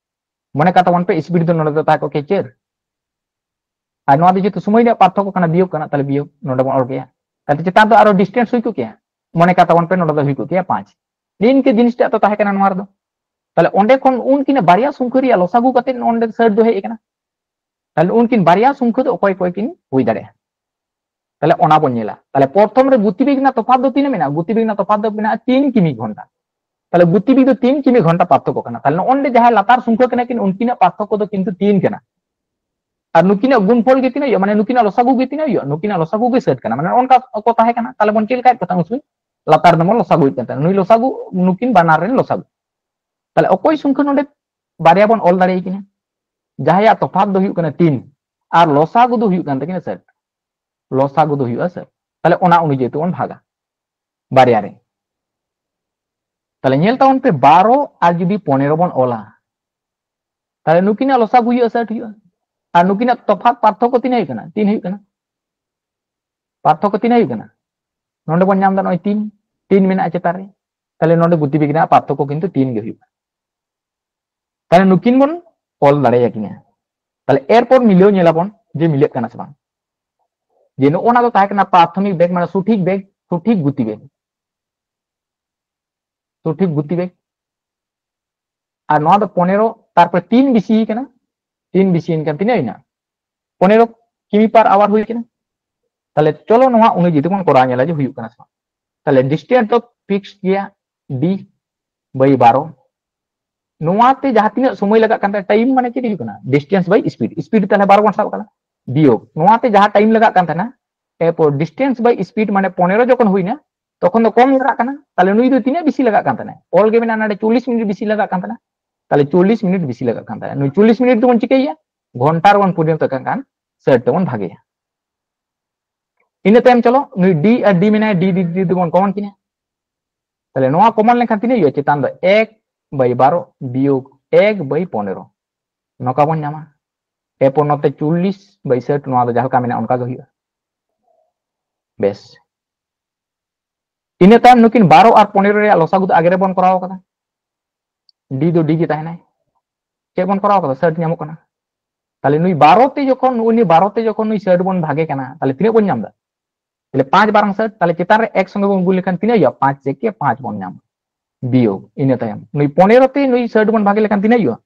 ᱢᱚᱱᱮ ᱠᱟᱜ ᱛᱟᱵᱚᱱ ᱯᱮ, ᱥᱯᱤᱰ ᱫᱚ ᱱᱚᱰᱮ ᱫᱚ ᱛᱟᱦᱮᱸ ᱠᱚᱜ ᱠᱮᱭᱟ ᱪᱟᱹᱨ, ᱟᱨ ᱱᱚᱣᱟ ᱫᱚ ᱡᱮᱦᱮᱛᱩ ᱥᱚᱢᱚᱭ ᱨᱮᱭᱟᱜ ᱯᱟᱨᱛᱷᱚᱠᱠᱚ ᱠᱟᱱᱟ, ᱵᱤᱭᱳᱜᱽ ᱠᱟᱱᱟ, ᱛᱟᱦᱞᱮ ᱵᱤᱭᱳᱜᱽ ᱱᱚᱰᱮ ᱵᱚᱱ ᱚᱞ ᱠᱮᱭᱟ᱾ ᱛᱟᱦᱞᱮ ᱪᱮᱛᱟᱱ ᱫᱚ ᱟᱨᱚ ᱰᱤᱥᱴᱮᱱᱥ ᱦᱩᱭ ᱠᱚᱜ ᱠᱮᱭᱟ, ᱢᱚᱱᱮ ᱠᱟᱜ ᱛᱟᱵᱚᱱ ᱯᱮ ᱱᱚᱰᱮ ᱫᱚ ᱦᱩᱭ ᱠᱚᱜ ᱠᱮᱭᱟ ᱯᱟᱸᱪ᱾ ᱱᱤᱱᱠᱟᱹ ᱡᱤᱱᱤᱥᱴᱟᱜ ᱛᱚ ᱛᱟᱦᱮᱸ ᱠᱟᱱᱟ ᱱᱚᱣᱟ ᱨᱮᱫᱚ᱾ ᱛᱟᱦᱞᱮ ᱚᱸᱰᱮ ᱠᱷᱚᱱ ᱩᱱᱠᱤᱱ ᱵᱟᱨᱭᱟ ᱥᱚᱝᱠᱷᱟ ᱨᱮᱭᱟᱜ ᱞᱚᱥᱟᱜᱩ ᱠᱟᱛᱮ ᱱᱚᱰᱮ ᱥᱟᱴ ᱫᱚ ᱦᱮᱡ ᱟᱠᱟᱱᱟ᱾ ᱛᱟᱦᱞᱮ ᱩᱱᱠᱤᱱ ᱵᱟᱨᱭᱟ ᱥᱚᱝᱠᱷᱟ ᱫᱚ ᱚᱠᱚᱭ ᱚᱠᱚᱭ ᱠᱤᱱ ᱦᱩᱭ ᱫᱟᱲᱮᱭᱟᱜᱼᱟ? ᱛᱟᱦᱞᱮ ᱚᱱᱟ ᱵᱚᱱ ᱧᱮᱞᱟ᱾ ᱛᱟᱦᱞᱮ ᱯᱨᱚᱛᱷᱚᱢ ᱨᱮ ᱜᱚᱛᱤᱵᱮᱜᱽ ᱨᱮᱱᱟᱜ ᱛᱚᱯᱷᱟᱛ ᱫᱚ ᱛᱤᱱᱟᱹᱜ ᱢᱮᱱᱟᱜᱼᱟ? ᱜᱚᱛᱤᱵᱮᱜᱽ ᱨᱮᱱᱟᱜ ᱛᱚᱯᱷᱟᱛ ᱫᱚ ᱢᱮᱱᱟᱜᱼᱟ ᱛᱤᱱ ᱠᱤᱢᱤ ᱜᱷᱚᱱᱴᱟ᱾ ᱛᱟᱦᱞᱮ ᱜᱚᱛᱤᱵᱮᱜᱽ ᱫᱚ ᱛᱤᱱ ᱠᱤᱢᱤ ᱜᱷᱚᱱᱴᱟ ᱯᱟᱨᱛᱷᱚᱠᱠᱚ ᱠᱟᱱᱟ᱾ ᱛᱟᱦᱞᱮ ᱱᱚᱜᱼᱚᱭ ᱱᱚᱰᱮ ᱡᱟᱦᱟᱸᱭ ᱞᱟᱛᱟᱨ ᱥᱚᱝᱠᱷᱟ ᱠᱟᱱᱟ ᱠᱤᱱ, ᱩᱱᱠᱤᱱᱟᱜ ᱯᱟᱨᱛᱷᱚᱠᱠᱚ ᱫᱚ ᱠᱤᱱᱛᱩ ᱛᱤᱱ ᱠᱟᱱᱟ᱾ ᱟᱨ ᱱᱩᱠᱤᱱᱟᱜ ᱜᱩᱱᱯᱷᱚᱞ ᱜᱮ ᱛᱤᱱᱟᱹᱜ ᱦᱩᱭᱩᱜᱼᱟ? ᱢᱟᱱᱮ ᱱᱩᱠᱤᱱᱟᱜ ᱞᱚᱥᱟᱜᱩ ᱜᱮ ᱛᱤᱱᱟᱹᱜ ᱦᱩᱭᱩᱜᱼᱟ? ᱱᱩᱠᱤᱱᱟᱜ ᱞᱚᱥᱟᱜᱩ ᱜᱮ ᱥᱟᱴ ᱠᱟᱱᱟ᱾ ᱢᱟᱱᱮ ᱚᱱᱠᱟ ᱠᱚ ᱛᱟᱦᱮᱸ ᱠᱟᱱᱟ᱾ ᱛᱟᱦᱞᱮ ᱵᱚᱱ ᱪᱮᱫ ᱞᱮᱠᱟᱭᱮᱫ ᱠᱚ ᱛᱟᱦᱮᱸᱫ? ᱩᱱ ᱥᱚᱢᱚᱭ ᱞᱟᱛᱟᱨ ᱨᱮᱱ ᱵᱚᱱ ᱞᱚᱥᱟᱜᱩᱭᱮᱫ ᱠᱟᱱ ᱛᱟᱦᱮᱸᱫ, ᱱᱩᱭ ᱞᱚᱥᱟᱜᱩ, ᱱᱩᱠᱤᱱ ᱵᱟᱱᱟᱨ ᱨᱮᱱ ᱞᱚᱥᱟᱜᱩ᱾ ᱛᱟᱦᱞᱮ ᱚᱠᱚᱭ ᱥᱚᱝᱠᱷᱟ ᱱᱚᱰᱮ ᱵᱟᱨᱭᱟ ᱵᱚᱱ ᱚᱞ ᱫᱟᱲᱮᱭᱟᱠᱤᱱᱟ? ᱡᱟᱦᱟᱸᱭᱟᱜ ᱛᱚᱯᱷᱟᱛ ᱫᱚ ᱦᱩᱭᱩᱜ ᱠᱟᱱᱟ ᱛᱤᱱ ᱟᱨ ᱞᱚᱥᱟᱜᱩ ᱫᱚ ᱦᱩᱭᱩᱜ ᱠᱟᱱ ᱛᱟᱹᱠᱤᱱᱟ ᱥᱟᱴ᱾ ᱞᱚᱥᱟᱜᱩ ᱫᱚ ᱦᱩᱭᱩᱜᱼᱟ ᱥᱟᱴ᱾ ᱛᱟᱦᱞᱮ ᱚᱱᱟ ᱚᱱᱩᱡᱟᱭᱤ ᱛᱮᱵᱚᱱ ᱵᱷᱟᱜᱟ ᱵᱟᱨᱭᱟ ᱨᱮ᱾ ᱛᱟᱦᱞᱮ ᱧᱮᱞ ᱛᱟᱵᱚᱱ ᱯᱮ, ᱵᱟᱨᱚ ᱟᱨ ᱡᱩᱫᱤ ᱯᱚᱱᱮᱨᱚ ᱵᱚᱱ ᱚᱞᱟ, ᱛᱟᱦᱞᱮ ᱱᱩᱠᱤᱱᱟᱜ ᱞᱚᱥᱟᱜᱩ ᱦᱩᱭᱩᱜᱼᱟ ᱥᱟᱴ ᱦᱩᱭᱩᱜᱼᱟ᱾ ᱟᱨ ᱱᱩᱠᱤᱱᱟᱜ ᱛᱚᱯᱷᱟᱛ, ᱯᱟᱨᱛᱷᱚᱠᱠᱚ ᱛᱤᱱᱟᱹᱜ ᱦᱩᱭᱩᱜ ᱠᱟᱱᱟ? ᱛᱤᱱ ᱦᱩᱭᱩᱜ ᱠᱟᱱᱟ᱾ ᱯᱟᱨᱛᱷᱚᱠᱠᱚ ᱛᱤᱱᱟᱹᱜ ᱦᱩᱭᱩᱜ ᱠᱟᱱᱟ? ᱱᱚᱰᱮ ᱵᱚᱱ ᱧᱟᱢ ᱮᱫᱟ ᱱᱚᱜᱼᱚᱭ ᱛᱤᱱ, ᱛᱤᱱ ᱢᱮᱱᱟᱜᱼᱟ ᱪᱮᱛᱟᱱ ᱨᱮ, ᱛᱟᱦᱞᱮ ᱱᱚᱰᱮ ᱜᱩᱛᱤ ᱵᱮᱜᱽ ᱨᱮᱱᱟᱜ ᱯᱟᱨᱛᱷᱚᱠᱠᱚ ᱠᱤᱱᱛᱩ ᱛᱤᱱ ᱜᱮ ᱦᱩᱭᱩᱜᱼᱟ᱾ ᱛᱟᱦᱞᱮ ᱱᱩᱠᱤᱱ ᱵᱚᱱ ᱚᱞ ᱫᱟᱲᱮᱭᱟᱠᱤᱱᱟ᱾ ᱛᱟᱦᱞᱮ ᱮᱨᱯᱚᱨ ᱢᱤᱞᱟᱹᱣ ᱧᱮᱞᱟᱵᱚᱱ ᱡᱮ ᱢᱤᱞᱟᱹᱜ ᱠᱟᱱᱟ ᱥᱮ ᱵᱟᱝ᱾ ᱡᱮ ᱱᱚᱜᱼᱚ ᱱᱟ ᱫᱚ ᱛᱟᱦᱮᱸ ᱠᱟᱱᱟ ᱯᱨᱟᱛᱷᱚᱢᱤᱠ ᱵᱮᱜᱽ, ᱢᱟᱱᱮ ᱥᱚᱴᱷᱤᱠ ᱵᱮᱜᱽ, ᱥᱚᱴᱷᱤᱠ ᱜᱩᱛᱤ ᱵᱮᱜᱽ, ᱥᱚᱴᱷᱤᱠ ᱜᱩᱛᱤ ᱵᱮᱜᱽ᱾ ᱟᱨ ᱱᱚᱣᱟ ᱫᱚ ᱯᱚᱱᱮᱨᱚ, ᱛᱟᱨᱯᱚᱨᱮ ᱛᱤᱱ ᱵᱤᱥᱤ ᱠᱟᱱᱟ, ᱛᱤᱱ ᱵᱤᱥᱤ ᱮᱱᱠᱷᱟᱱ ᱛᱤᱱᱟᱹᱜ ᱦᱩᱭᱱᱟ? ᱯᱚᱱᱮᱨᱚ ᱠᱤᱢᱤ per hour ᱦᱩᱭ ᱠᱟᱱᱟ᱾ ᱛᱟᱦᱞᱮ ᱪᱚᱞᱚ ᱱᱚᱣᱟ ᱩᱱᱤ ᱡᱩᱫᱤ ᱵᱚᱱ ᱠᱚᱨᱟᱣ ᱧᱮᱞᱟ ᱡᱮ ᱦᱩᱭᱩᱜ ᱠᱟᱱᱟ ᱥᱮ ᱵᱟᱝ᱾ ᱛᱟᱦᱞᱮ distance ᱫᱚ fixed ᱜᱮᱭᱟ, d by ᱵᱟᱨᱚ᱾ ᱱᱚᱣᱟᱛᱮ ᱡᱟᱦᱟᱸ ᱛᱤᱱᱟᱹᱜ ᱥᱚᱢᱚᱭ ᱞᱟᱜᱟᱜ ᱠᱟᱱ ᱛᱟᱦᱮᱸᱱᱟ, time ᱢᱟᱱᱮ ᱪᱮᱫ ᱦᱩᱭᱩᱜ ᱠᱟᱱᱟ? Distance by speed, speed ᱛᱟᱦᱞᱮ ᱵᱟᱨᱚ ᱵᱚᱱ ᱥᱟᱵ ᱠᱟᱫᱟ, ᱵᱤᱭᱳᱜᱽ ᱱᱚᱣᱟᱛᱮ ᱡᱟᱦᱟᱸ time ᱞᱟᱜᱟᱜ ᱠᱟᱱ ᱛᱟᱦᱮᱸᱱᱟ, ᱮᱨᱯᱚᱨ distance by speed ᱢᱟᱱᱮ ᱯᱚᱱᱮᱨᱚ ᱡᱚᱠᱷᱚᱱ ᱦᱩᱭᱱᱟ, ᱛᱚᱠᱷᱚᱱ ᱫᱚ ᱠᱚᱢ ᱞᱟᱜᱟᱜ ᱠᱟᱱᱟ᱾ ᱛᱟᱦᱞᱮ ᱱᱩᱭ ᱫᱚ ᱛᱤᱱᱟᱹᱜ ᱵᱤᱥᱤ ᱞᱟᱜᱟᱜ ᱠᱟᱱ ᱛᱟᱦᱮᱸᱱᱟ? ᱚᱞ ᱜᱮ ᱢᱮᱱᱟᱜᱼᱟ ᱱᱚᱰᱮ ᱪᱚᱞᱞᱤᱥ ᱢᱤᱱᱤᱴ ᱵᱤᱥᱤ ᱞᱟᱜᱟᱜ ᱠᱟᱱ ᱛᱟᱦᱮᱸᱱᱟ᱾ ᱛᱟᱦᱞᱮ ᱪᱚᱞᱞᱤᱥ ᱢᱤᱱᱤᱴ ᱵᱤᱥᱤ ᱞᱟᱜᱟᱜ ᱠᱟᱱ ᱛᱟᱦᱮᱸᱱᱟ᱾ ᱱᱩᱭ ᱪᱚᱞᱞᱤᱥ ᱢᱤᱱᱤᱴ ᱫᱚᱵᱚᱱ ᱪᱤᱠᱟᱹᱭᱮᱭᱟ? ᱜᱷᱚᱱᱴᱟ ᱨᱮᱵᱚᱱ ᱯᱚᱨᱤᱱᱚᱛ ᱠᱟᱜ ᱠᱷᱟᱱ ᱥᱟᱴ ᱛᱮᱵᱚᱱ ᱵᱷᱟᱜᱮᱭᱟ᱾ ᱤᱱᱟᱹ ᱛᱟᱭᱚᱢ ᱪᱚᱞᱚ ᱱᱩᱭ d ᱟᱨ d ᱢᱮᱱᱟᱭᱟ, d d d ᱫᱚᱵᱚᱱ ᱠᱚᱢᱚᱱ ᱠᱤᱱᱟ᱾ ᱛᱟᱦᱞᱮ ᱱᱚᱣᱟ ᱠᱚᱢᱚᱱ ᱞᱮᱱᱠᱷᱟᱱ ᱛᱤᱱᱟᱹᱜ ᱦᱩᱭᱩᱜᱼᱟ? ᱪᱮᱛᱟᱱ ᱫᱚ ᱮᱠ by ᱵᱟᱨᱚ ᱵᱤᱭᱳᱜᱽ ᱮᱠ by ᱯᱚᱱᱮᱨᱚ, ᱱᱚᱝᱠᱟ ᱵᱚᱱ ᱧᱟᱢᱟ᱾ ᱮᱨᱯᱚᱨ ᱱᱚᱛᱮ ᱪᱚᱞᱞᱤᱥ by ᱥᱟᱴ, ᱱᱚᱣᱟ ᱫᱚ ᱡᱟᱦᱟᱸ ᱞᱮᱠᱟ ᱢᱮᱱᱟᱜᱼᱟ ᱚᱱᱠᱟ ᱜᱮ ᱦᱩᱭᱩᱜᱼᱟ᱾ ᱵᱮᱥ, ᱤᱱᱟᱹ ᱛᱟᱭᱚᱢ ᱱᱩᱠᱤᱱ ᱵᱟᱨᱚ ᱟᱨ ᱯᱚᱱᱮᱨᱚ ᱨᱮᱭᱟᱜ ᱞᱚᱥᱟᱜᱩ ᱫᱚ ᱟᱜᱮ ᱨᱮᱵᱚᱱ ᱠᱚᱨᱟᱣ ᱠᱟᱫᱟ, d ᱫᱚ d ᱜᱮ ᱛᱟᱦᱮᱱᱟᱭ᱾ ᱪᱮᱫ ᱵᱚᱱ ᱠᱚᱨᱟᱣ ᱠᱟᱫᱟ? ᱥᱟᱴ ᱧᱟᱢᱚᱜ ᱠᱟᱱᱟ᱾ ᱛᱟᱦᱞᱮ ᱱᱩᱭ ᱵᱟᱨᱚ ᱛᱮ ᱡᱚᱠᱷᱚᱱ, ᱱᱩᱭ ᱵᱟᱨᱚ ᱛᱮ ᱡᱚᱠᱷᱚᱱ ᱱᱩᱭ ᱥᱟᱴ ᱵᱚᱱ ᱵᱷᱟᱜᱮ ᱠᱟᱱᱟ, ᱛᱟᱦᱞᱮ ᱛᱤᱱᱟᱹᱜ ᱵᱚᱱ ᱧᱟᱢ ᱮᱫᱟ? ᱛᱟᱦᱞᱮ ᱯᱟᱸᱪ ᱵᱟᱨᱚᱝ ᱥᱟᱴ, ᱛᱟᱦᱞᱮ ᱪᱮᱛᱟᱱ ᱨᱮ ᱮᱠ ᱥᱚᱸᱜᱮ ᱵᱚᱱ ᱜᱩᱱ ᱞᱮᱠᱷᱟᱱ ᱛᱤᱱᱟᱹᱜ ᱦᱩᱭᱩᱜᱼᱟ? ᱯᱟᱸᱪ ᱪᱮᱠ ᱯᱟᱸᱪ ᱵᱚᱱ ᱧᱟᱢᱟ, ᱵᱤᱭᱳᱜᱽ᱾ ᱤᱱᱟᱹ ᱛᱟᱭᱚᱢ ᱱᱩᱭ ᱯᱚᱱᱮᱨᱚ ᱛᱮ ᱱᱩᱭ ᱥᱟᱴ ᱵᱚᱱ ᱵᱷᱟᱜᱮ ᱞᱮᱠᱷᱟᱱ ᱛᱤᱱᱟᱹᱜ ᱦᱩᱭᱩᱜᱼᱟ?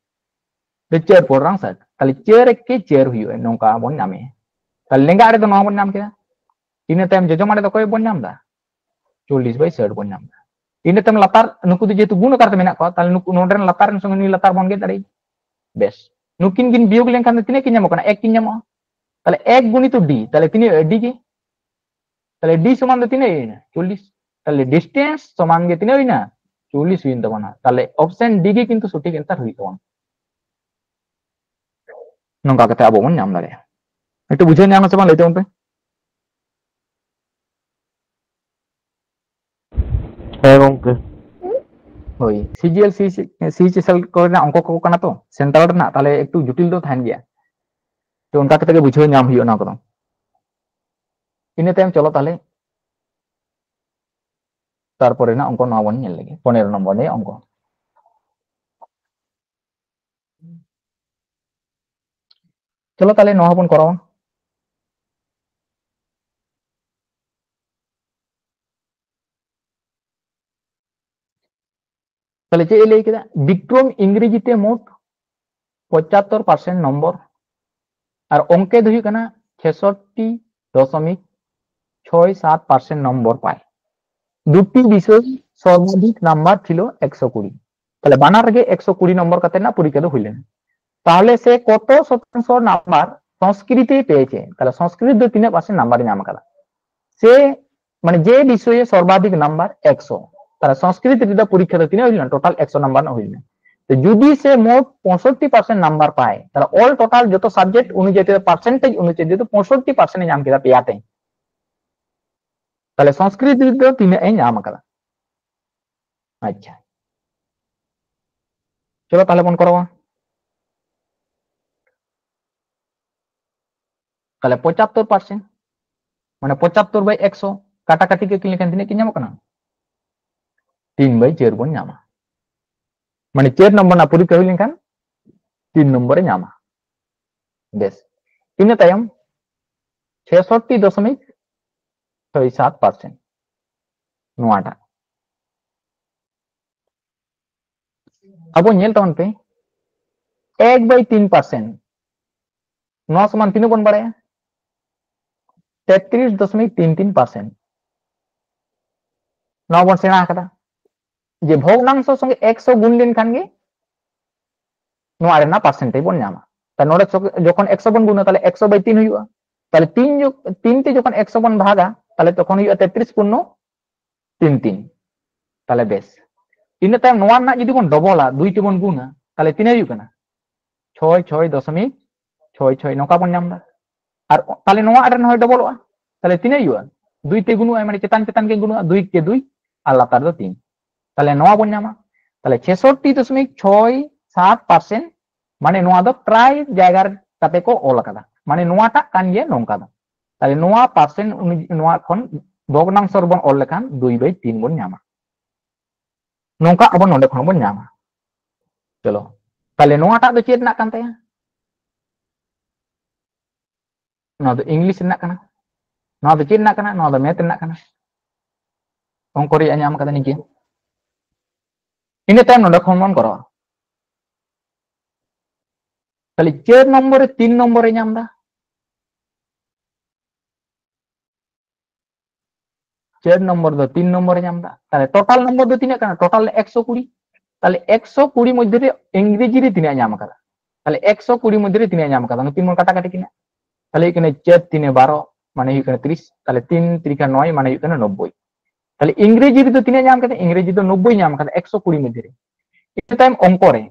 ᱪᱟᱨ ᱯᱚᱱᱮᱨᱚᱝ ᱥᱟᱴ, ᱛᱟᱦᱞᱮ ᱪᱟᱨ ᱮᱠ ᱠᱮ ᱪᱟᱨ ᱦᱩᱭᱩᱜᱼᱟ, ᱱᱚᱝᱠᱟ ᱵᱚᱱ ᱧᱟᱢᱮᱭᱟ᱾ ᱛᱟᱦᱞᱮ ᱞᱮᱸᱜᱟ ᱟᱲᱮ ᱫᱚ ᱱᱚᱣᱟ ᱵᱚᱱ ᱧᱟᱢ ᱠᱮᱫᱟ᱾ ᱤᱱᱟᱹ ᱛᱟᱭᱚᱢ ᱡᱚᱡᱚᱢ ᱟᱲᱮ ᱫᱚ ᱚᱠᱚᱭ ᱵᱚᱱ ᱧᱟᱢ ᱮᱫᱟ? ᱪᱚᱞᱞᱤᱥ by ᱥᱟᱴ ᱵᱚᱱ ᱧᱟᱢ ᱮᱫᱟ᱾ ᱤᱱᱟᱹ ᱛᱟᱭᱚᱢ ᱞᱟᱛᱟᱨ ᱱᱩᱠᱩ ᱫᱚ ᱡᱮᱦᱮᱛᱩ ᱜᱩᱱ ᱟᱠᱟᱨ ᱛᱮ ᱢᱮᱱᱟᱜ ᱠᱚᱣᱟ, ᱛᱟᱦᱞᱮ ᱱᱩᱠᱩ ᱱᱚᱰᱮ ᱨᱮᱱ ᱞᱟᱛᱟᱨ ᱨᱮᱱ ᱥᱚᱸᱜᱮ ᱱᱩᱭ ᱞᱟᱛᱟᱨ ᱵᱚᱱ ᱜᱮᱫ ᱫᱟᱲᱮᱭᱟᱜᱼᱟ᱾ ᱵᱮᱥ, ᱱᱩᱠᱤᱱ ᱠᱤᱱ ᱵᱤᱭᱳᱜᱽ ᱞᱮᱱᱠᱷᱟᱱ ᱫᱚ ᱛᱤᱱᱟᱹᱜ ᱠᱤᱱ ᱧᱟᱢᱚᱜ ᱠᱟᱱᱟ? ᱮᱠ ᱠᱤᱱ ᱧᱟᱢᱚᱜᱼᱟ᱾ ᱛᱟᱦᱞᱮ ᱮᱠ ᱜᱩᱱᱤᱛᱚ d, ᱛᱟᱦᱞᱮ ᱛᱤᱱᱟᱹᱜ ᱦᱩᱭᱩᱜᱼᱟ? D ᱜᱮ᱾ ᱛᱟᱦᱞᱮ d ᱥᱚᱢᱟᱱ ᱫᱚ ᱛᱤᱱᱟᱹᱜ ᱦᱩᱭᱱᱟ? ᱪᱚᱞᱞᱤᱥ᱾ ᱛᱟᱦᱞᱮ distance ᱥᱚᱢᱟᱱ ᱜᱮ ᱛᱤᱱᱟᱹᱜ ᱦᱩᱭᱱᱟ? ᱪᱚᱞᱞᱤᱥ ᱦᱩᱭᱮᱱ ᱛᱟᱵᱚᱱᱟ᱾ ᱛᱟᱦᱞᱮ option D ᱜᱮ ᱠᱤᱱᱛᱩ ᱥᱚᱴᱷᱤᱠ answer ᱦᱩᱭᱩᱜ ᱛᱟᱵᱚᱱᱟ᱾ ᱱᱚᱝᱠᱟ ᱠᱟᱛᱮ ᱟᱵᱚ ᱵᱚᱱ ᱧᱟᱢ ᱫᱟᱲᱮᱭᱟᱜᱼᱟ᱾ ᱱᱤᱛᱚᱜ ᱵᱩᱡᱷᱟᱹᱣ ᱧᱟᱢ ᱮᱱᱟ ᱥᱮ ᱵᱟᱝ, ᱞᱟᱹᱭ ᱛᱟᱵᱚᱱ ᱯᱮ᱾ ᱦᱮᱸ ᱜᱚᱝᱠᱮ᱾ ᱦᱳᱭ, CGL, CHSL ᱠᱚᱨᱮᱱᱟᱜ ᱚᱝᱠᱚ ᱠᱚ ᱠᱟᱱᱟ ᱛᱚ, central ᱨᱮᱱᱟᱜ, ᱛᱟᱦᱞᱮ ᱮᱠᱴᱩ ᱡᱚᱴᱤᱞ ᱫᱚ ᱛᱟᱦᱮᱱ ᱜᱮᱭᱟ᱾ ᱛᱚ ᱚᱱᱠᱟ ᱠᱟᱛᱮ ᱜᱮ ᱵᱩᱡᱷᱟᱹᱣ ᱧᱟᱢ ᱦᱩᱭᱩᱜᱼᱟ ᱱᱚᱣᱟ ᱠᱚᱫᱚ᱾ ᱤᱱᱟᱹ ᱛᱟᱭᱚᱢ ᱪᱚᱞᱚ ᱛᱟᱦᱞᱮ ᱛᱟᱨᱯᱚᱨᱮ ᱨᱮᱱᱟᱜ ᱚᱝᱠᱚ ᱱᱚᱣᱟ ᱵᱚᱱ ᱧᱮᱞ ᱞᱮᱜᱮ, ᱯᱚᱱᱮᱨᱚ ᱱᱚᱢᱵᱚᱨ ᱨᱮᱭᱟᱜ ᱚᱝᱠᱚ᱾ ᱪᱚᱞᱚ ᱛᱟᱦᱞᱮ ᱱᱚᱣᱟ ᱦᱚᱸᱵᱚᱱ ᱠᱚᱨᱟᱣᱟ᱾ ᱛᱟᱦᱞᱮ ᱪᱮᱫ ᱮ ᱞᱟᱹᱭ ᱠᱮᱫᱟ? ᱵᱤᱠᱨᱚᱢ ᱤᱝᱨᱮᱡᱤ ᱛᱮ ᱢᱳᱴ ᱯᱚᱸᱪᱟᱛᱛᱚᱨ ᱯᱟᱨᱥᱮᱱᱴ ᱱᱚᱢᱵᱚᱨ ᱟᱨ ᱚᱝᱠᱮ ᱫᱚ ᱦᱩᱭᱩᱜ ᱠᱟᱱᱟ ছেষট্টি দশমিক ছয় সাত পার্সেন্ট নম্বর পায়। দুটি বিষয় সর্বাধিক নাম্বার ছিল একশো কুড়ি। তাহলে বানান ᱨᱮᱜᱮ একশো কুড়ি নম্বর ᱠᱟᱛᱮ ᱨᱮᱱᱟᱜ ᱯᱚᱨᱤᱠᱠᱷᱟ ᱫᱚ ᱦᱩᱭ ᱞᱮᱱᱟ᱾ ᱛᱟᱦᱞᱮ ᱥᱮ ᱠᱚᱛ ᱥᱚᱛᱟᱝᱥᱚ ᱱᱟᱢᱵᱟᱨ ᱥᱚᱝᱥᱠᱨᱤᱛ ᱮ ᱯᱮᱭᱮᱪᱮ? ᱛᱟᱦᱞᱮ ᱥᱚᱝᱥᱠᱨᱤᱛ ᱫᱚ ᱛᱤᱱᱟᱹᱜ ᱯᱟᱨᱥᱮᱱᱴ ᱱᱟᱢᱵᱟᱨ ᱮ ᱧᱟᱢ ᱟᱠᱟᱫᱟ? ᱥᱮ ᱢᱟᱱᱮ ᱡᱮ ᱵᱤᱥᱚᱭᱮ ᱥᱚᱨᱵᱟᱫᱷᱤᱠ ᱱᱟᱢᱵᱟᱨ ᱮᱠᱥᱚ, ᱛᱟᱦᱞᱮ ᱥᱚᱝᱥᱠᱨᱤᱛ ᱨᱮᱫᱚ ᱯᱚᱨᱤᱠᱠᱷᱟ ᱫᱚ ᱛᱤᱱᱟᱹᱜ ᱦᱩᱭ ᱞᱮᱱᱟ? ᱴᱳᱴᱟᱞ ᱮᱠᱥᱚ ᱱᱟᱢᱵᱟᱨ ᱨᱮᱱᱟᱜ ᱦᱩᱭ ᱞᱮᱱᱟ᱾ ᱛᱚ ᱡᱩᱫᱤ ᱥᱮ ᱢᱳᱴ ᱯᱚᱸᱭᱥᱚᱴᱴᱤ ᱯᱟᱨᱥᱮᱱᱴ ᱱᱟᱢᱵᱟᱨ ᱯᱟᱭ, ᱛᱟᱦᱞᱮ ᱚᱞ ᱴᱳᱴᱟᱞ ᱡᱚᱛᱚ ᱥᱟᱵᱡᱮᱠᱴ ᱚᱱᱩᱡᱟᱭᱤ ᱛᱮ, ᱯᱟᱨᱥᱮᱱᱴᱮᱡᱽ ᱚᱱᱩᱡᱟᱭᱤ ᱛᱮ ᱯᱚᱸᱭᱥᱚᱴᱴᱤ ᱯᱟᱨᱥᱮᱱᱴ ᱮ ᱧᱟᱢ ᱠᱮᱫᱟ ᱯᱮᱭᱟ ᱛᱮ, ᱛᱟᱦᱞᱮ ᱥᱚᱝᱥᱠᱨᱤᱛ ᱨᱮᱫᱚ ᱛᱤᱱᱟᱹᱜ ᱮ ᱧᱟᱢ ᱟᱠᱟᱫᱟ? ᱟᱪᱪᱷᱟ, ᱪᱚᱞᱚ ᱛᱟᱦᱞᱮ ᱵᱚᱱ ᱠᱚᱨᱟᱣᱟ᱾ ᱛᱟᱦᱞᱮ ᱯᱚᱸᱪᱟᱛᱛᱚᱨ ᱯᱟᱨᱥᱮᱱᱴ, ᱢᱟᱱᱮ ᱯᱚᱸᱪᱟᱛᱛᱚᱨ ᱵᱟᱭ ᱮᱠᱥᱚ, ᱠᱟᱴᱟᱠᱟᱴᱤ ᱠᱚ ᱞᱮᱠᱷᱟᱱ ᱛᱤᱱᱟᱹᱜ ᱠᱤᱱ ᱧᱟᱢᱚᱜ ᱠᱟᱱᱟ? ᱛᱤᱱ ᱵᱟᱭ ᱪᱟᱨ ᱵᱚᱱ ᱧᱟᱢᱟ᱾ ᱢᱟᱱᱮ ᱪᱟᱨ ᱱᱚᱢᱵᱚᱨ ᱨᱮᱱᱟᱜ ᱯᱚᱨᱤᱠᱠᱷᱟ ᱦᱩᱭ ᱞᱮᱱᱠᱷᱟᱱ ᱛᱤᱱ ᱱᱚᱢᱵᱚᱨ ᱮ ᱧᱟᱢᱟ᱾ ᱵᱮᱥ, ᱤᱱᱟᱹ ᱛᱟᱭᱚᱢ ছেষট্টি দশমিক ছয় সাত পার্সেন্ট, ᱱᱚᱣᱟᱴᱟᱜ ᱟᱵᱚ ᱧᱮᱞ ᱛᱟᱵᱚᱱ ᱯᱮ, ᱮᱠ ᱵᱟᱭ ᱛᱤᱱ ᱯᱟᱨᱥᱮᱱᱴ, ᱱᱚᱣᱟ ᱥᱚᱢᱟᱱ ᱛᱤᱱᱟᱹᱜ ᱵᱚᱱ ᱵᱟᱲᱟᱭᱟ? ᱛᱮᱛᱨᱤᱥ ᱫᱚᱥᱚᱢᱤᱠ ᱛᱤᱱ ᱛᱤᱱ ᱯᱟᱨᱥᱮᱱᱴ᱾ ᱱᱚᱣᱟ ᱵᱚᱱ ᱥᱮᱬᱟ ᱟᱠᱟᱫᱟ ᱡᱮ ᱵᱷᱚᱜᱽᱱᱟᱝᱥᱚ ᱥᱚᱸᱜᱮ ᱮᱠᱥᱚ ᱜᱩᱱ ᱞᱮᱱᱠᱷᱟᱱ ᱜᱮ ᱱᱚᱣᱟ ᱨᱮᱱᱟᱜ ᱯᱟᱨᱥᱮᱱᱴᱮᱡᱽ ᱵᱚᱱ ᱧᱟᱢᱟ᱾ ᱛᱟ ᱱᱚᱰᱮ ᱥᱚ-, ᱡᱚᱠᱷᱚᱱ ᱮᱠᱥᱚ ᱵᱚᱱ ᱜᱩᱱᱟ, ᱛᱟᱦᱞᱮ ᱮᱠᱥᱚ ᱵᱟᱭ ᱛᱤᱱ ᱦᱩᱭᱩᱜᱼᱟ᱾ ᱛᱟᱦᱞᱮ ᱛᱤᱱ ᱡᱚ-, ᱛᱤᱱ ᱛᱮ ᱡᱚᱠᱷᱚᱱ ᱮᱠᱥᱚ ᱵᱚᱱ ᱵᱷᱟᱜᱟ, ᱛᱟᱦᱞᱮ ᱛᱚᱠᱷᱚᱱ ᱦᱩᱭᱩᱜᱼᱟ ᱛᱮᱛᱨᱤᱥ ᱯᱩᱨᱱᱚ ᱛᱤᱱ ᱛᱤᱱ᱾ ᱛᱟᱦᱞᱮ ᱵᱮᱥ, ᱤᱱᱟᱹ ᱛᱟᱭᱚᱢ ᱱᱚᱣᱟ ᱨᱮᱱᱟᱜ ᱡᱩᱫᱤ ᱵᱚᱱ ᱰᱚᱵᱚᱞᱟ, ᱫᱩᱭ ᱛᱮᱵᱚᱱ ᱜᱩᱱᱟ, ᱛᱟᱦᱞᱮ ᱛᱤᱱᱟᱹᱜ ᱦᱩᱭᱩᱜ ᱠᱟᱱᱟ? ᱪᱷᱚᱭ ᱪᱷᱚᱭ ᱫᱚᱥᱚᱢᱤᱠ ᱪᱷᱚᱭ ᱪᱷᱚᱭ, ᱱᱚᱝᱠᱟ ᱵᱚᱱ ᱧᱟᱢ ᱮᱫᱟ᱾ ᱟᱨ ᱛᱟᱦᱞᱮ ᱱᱚᱣᱟ ᱟᱲᱮ ᱨᱮᱱ ᱦᱚᱸᱭ ᱰᱚᱵᱚᱞᱚᱜᱼᱟ, ᱛᱟᱦᱞᱮ ᱛᱤᱱᱟᱹᱜ ᱦᱩᱭᱩᱜᱼᱟ? ᱫᱩᱭ ᱛᱮ ᱜᱩᱱᱩᱜᱼᱟ, ᱢᱟᱱᱮ ᱪᱮᱛᱟᱱ ᱪᱮᱛᱟᱱ ᱜᱮ ᱜᱩᱱᱩᱜᱼᱟ, ᱫᱩᱭ ᱛᱮ ᱫᱩᱭ ᱟᱨ ᱞᱟᱛᱟᱨ ᱫᱚ ᱛᱤᱱ᱾ ᱛᱟᱦᱞᱮ ᱱᱚᱣᱟ ᱵᱚᱱ ᱧᱟᱢᱟ᱾ ᱛᱟᱦᱞᱮ ᱪᱷᱮᱥᱚᱴᱴᱤ ᱫᱚᱥᱚᱢᱤᱠ ᱪᱷᱚᱭ ᱥᱟᱛ ᱯᱟᱨᱥᱮᱱᱴ, ᱢᱟᱱᱮ ᱱᱚᱣᱟ ᱫᱚ ᱯᱨᱟᱭ ᱡᱟᱭᱜᱟ ᱨᱮ ᱠᱟᱛᱮ ᱠᱚ ᱚᱞ ᱟᱠᱟᱫᱟ᱾ ᱢᱟᱱᱮ ᱱᱚᱣᱟᱴᱟᱜ ᱠᱟᱱ ᱜᱮᱭᱟ ᱱᱚᱝᱠᱟ ᱫᱚ᱾ ᱛᱟᱦᱞᱮ ᱱᱚᱣᱟ ᱯᱟᱨᱥᱮᱱᱴ ᱩᱱᱤ ᱱᱚᱣᱟ ᱠᱷᱚᱱ ᱵᱷᱚᱜᱽᱱᱟᱝᱥᱚ ᱨᱮᱵᱚᱱ ᱚᱞ ᱞᱮᱠᱷᱟᱱ ᱫᱩᱭ ᱵᱟᱭ ᱛᱤᱱ ᱵᱚᱱ ᱧᱟᱢᱟ᱾ ᱱᱚᱝᱠᱟ ᱟᱵᱚ ᱱᱚᱰᱮ ᱠᱷᱚᱱ ᱵᱚᱱ ᱧᱟᱢᱟ᱾ ᱪᱚᱞᱚ, ᱛᱟᱦᱞᱮ ᱱᱚᱣᱟᱴᱟᱜ ᱫᱚ ᱪᱮᱫ ᱨᱮᱱᱟᱜ ᱠᱟᱱ ᱛᱟᱭᱟ? ᱱᱚᱣᱟ ᱫᱚ ᱤᱝᱞᱤᱥ ᱨᱮᱱᱟᱜ ᱠᱟᱱᱟ᱾ ᱱᱚᱣᱟ ᱫᱚ ᱪᱮᱫ ᱨᱮᱱᱟᱜ ᱠᱟᱱᱟ? ᱱᱚᱣᱟ ᱫᱚ ᱢᱮᱛᱷ ᱨᱮᱱᱟᱜ ᱠᱟᱱᱟ᱾ ᱚᱝᱠᱚ ᱨᱮᱭᱟᱜ ᱧᱟᱢ ᱠᱟᱫᱟ ᱱᱤᱝᱠᱟᱹ᱾ ᱤᱱᱟᱹ ᱛᱟᱭᱚᱢ ᱱᱚᱰᱮ ᱠᱷᱚᱱ ᱵᱚᱱ ᱠᱚᱨᱟᱣᱟ᱾ ᱛᱟᱦᱞᱮ ᱪᱟᱨ ᱱᱚᱢᱵᱚᱨ ᱨᱮ ᱛᱤᱱ ᱱᱚᱢᱵᱚᱨ ᱮ ᱧᱟᱢ ᱮᱫᱟ᱾ ᱪᱟᱨ ᱱᱚᱢᱵᱚᱨ ᱫᱚ ᱛᱤᱱ ᱱᱚᱢᱵᱚᱨ ᱮ ᱧᱟᱢ ᱮᱫᱟ᱾ ᱛᱟᱦᱞᱮ ᱴᱳᱴᱟᱞ ᱱᱚᱢᱵᱚᱨ ᱫᱚ ᱛᱤᱱᱟᱹᱜ ᱠᱟᱱᱟ? ᱴᱳᱴᱟᱞ ᱮᱠᱥᱚ ᱠᱩᱲᱤ᱾ ᱛᱟᱦᱞᱮ ᱮᱠᱥᱚ ᱠᱩᱲᱤ ᱢᱚᱫᱽᱫᱷᱮ ᱨᱮ ᱤᱝᱨᱮᱡᱤ ᱨᱮ ᱛᱤᱱᱟᱹᱜ ᱮ ᱧᱟᱢ ᱟᱠᱟᱫᱟ? ᱛᱟᱦᱞᱮ ᱮᱠᱥᱚ ᱠᱩᱲᱤ ᱢᱚᱫᱽᱫᱷᱮ ᱨᱮ ᱛᱤᱱᱟᱹᱜ ᱮ ᱧᱟᱢ ᱟᱠᱟᱫᱟ? ᱱᱩᱠᱤᱱ ᱵᱚᱱ ᱠᱟᱴᱟᱠᱟᱴᱤ ᱠᱤᱱᱟ᱾ ᱛᱟᱦᱞᱮ ᱦᱩᱭᱩᱜ ᱠᱟᱱᱟ ᱪᱟᱨ ᱛᱤᱱᱮ ᱵᱟᱨᱚ, ᱢᱟᱱᱮ ᱦᱩᱭᱩᱜ ᱠᱟᱱᱟ ᱛᱤᱨᱤᱥ᱾ ᱛᱟᱦᱞᱮ ᱛᱤᱱ ᱛᱤᱨᱤᱠᱟ ᱱᱚᱭ, ᱢᱟᱱᱮ ᱦᱩᱭᱩᱜ ᱠᱟᱱᱟ ᱱᱚᱵᱵᱳᱭ᱾ ᱛᱟᱦᱞᱮ ᱤᱝᱨᱮᱡᱤ ᱨᱮᱫᱚ ᱛᱤᱱᱟᱹᱜ ᱧᱟᱢ ᱠᱟᱫᱟ? ᱤᱝᱨᱮᱡᱤ ᱫᱚ ᱱᱚᱵᱵᱳᱭ ᱧᱟᱢ ᱠᱟᱫᱟ ᱮᱠᱥᱚ ᱠᱩᱲᱤ ᱢᱚᱫᱽᱫᱷᱮ ᱨᱮ᱾ ᱤᱱᱟᱹ ᱛᱟᱭᱚᱢ ᱚᱝᱠᱚ ᱨᱮ,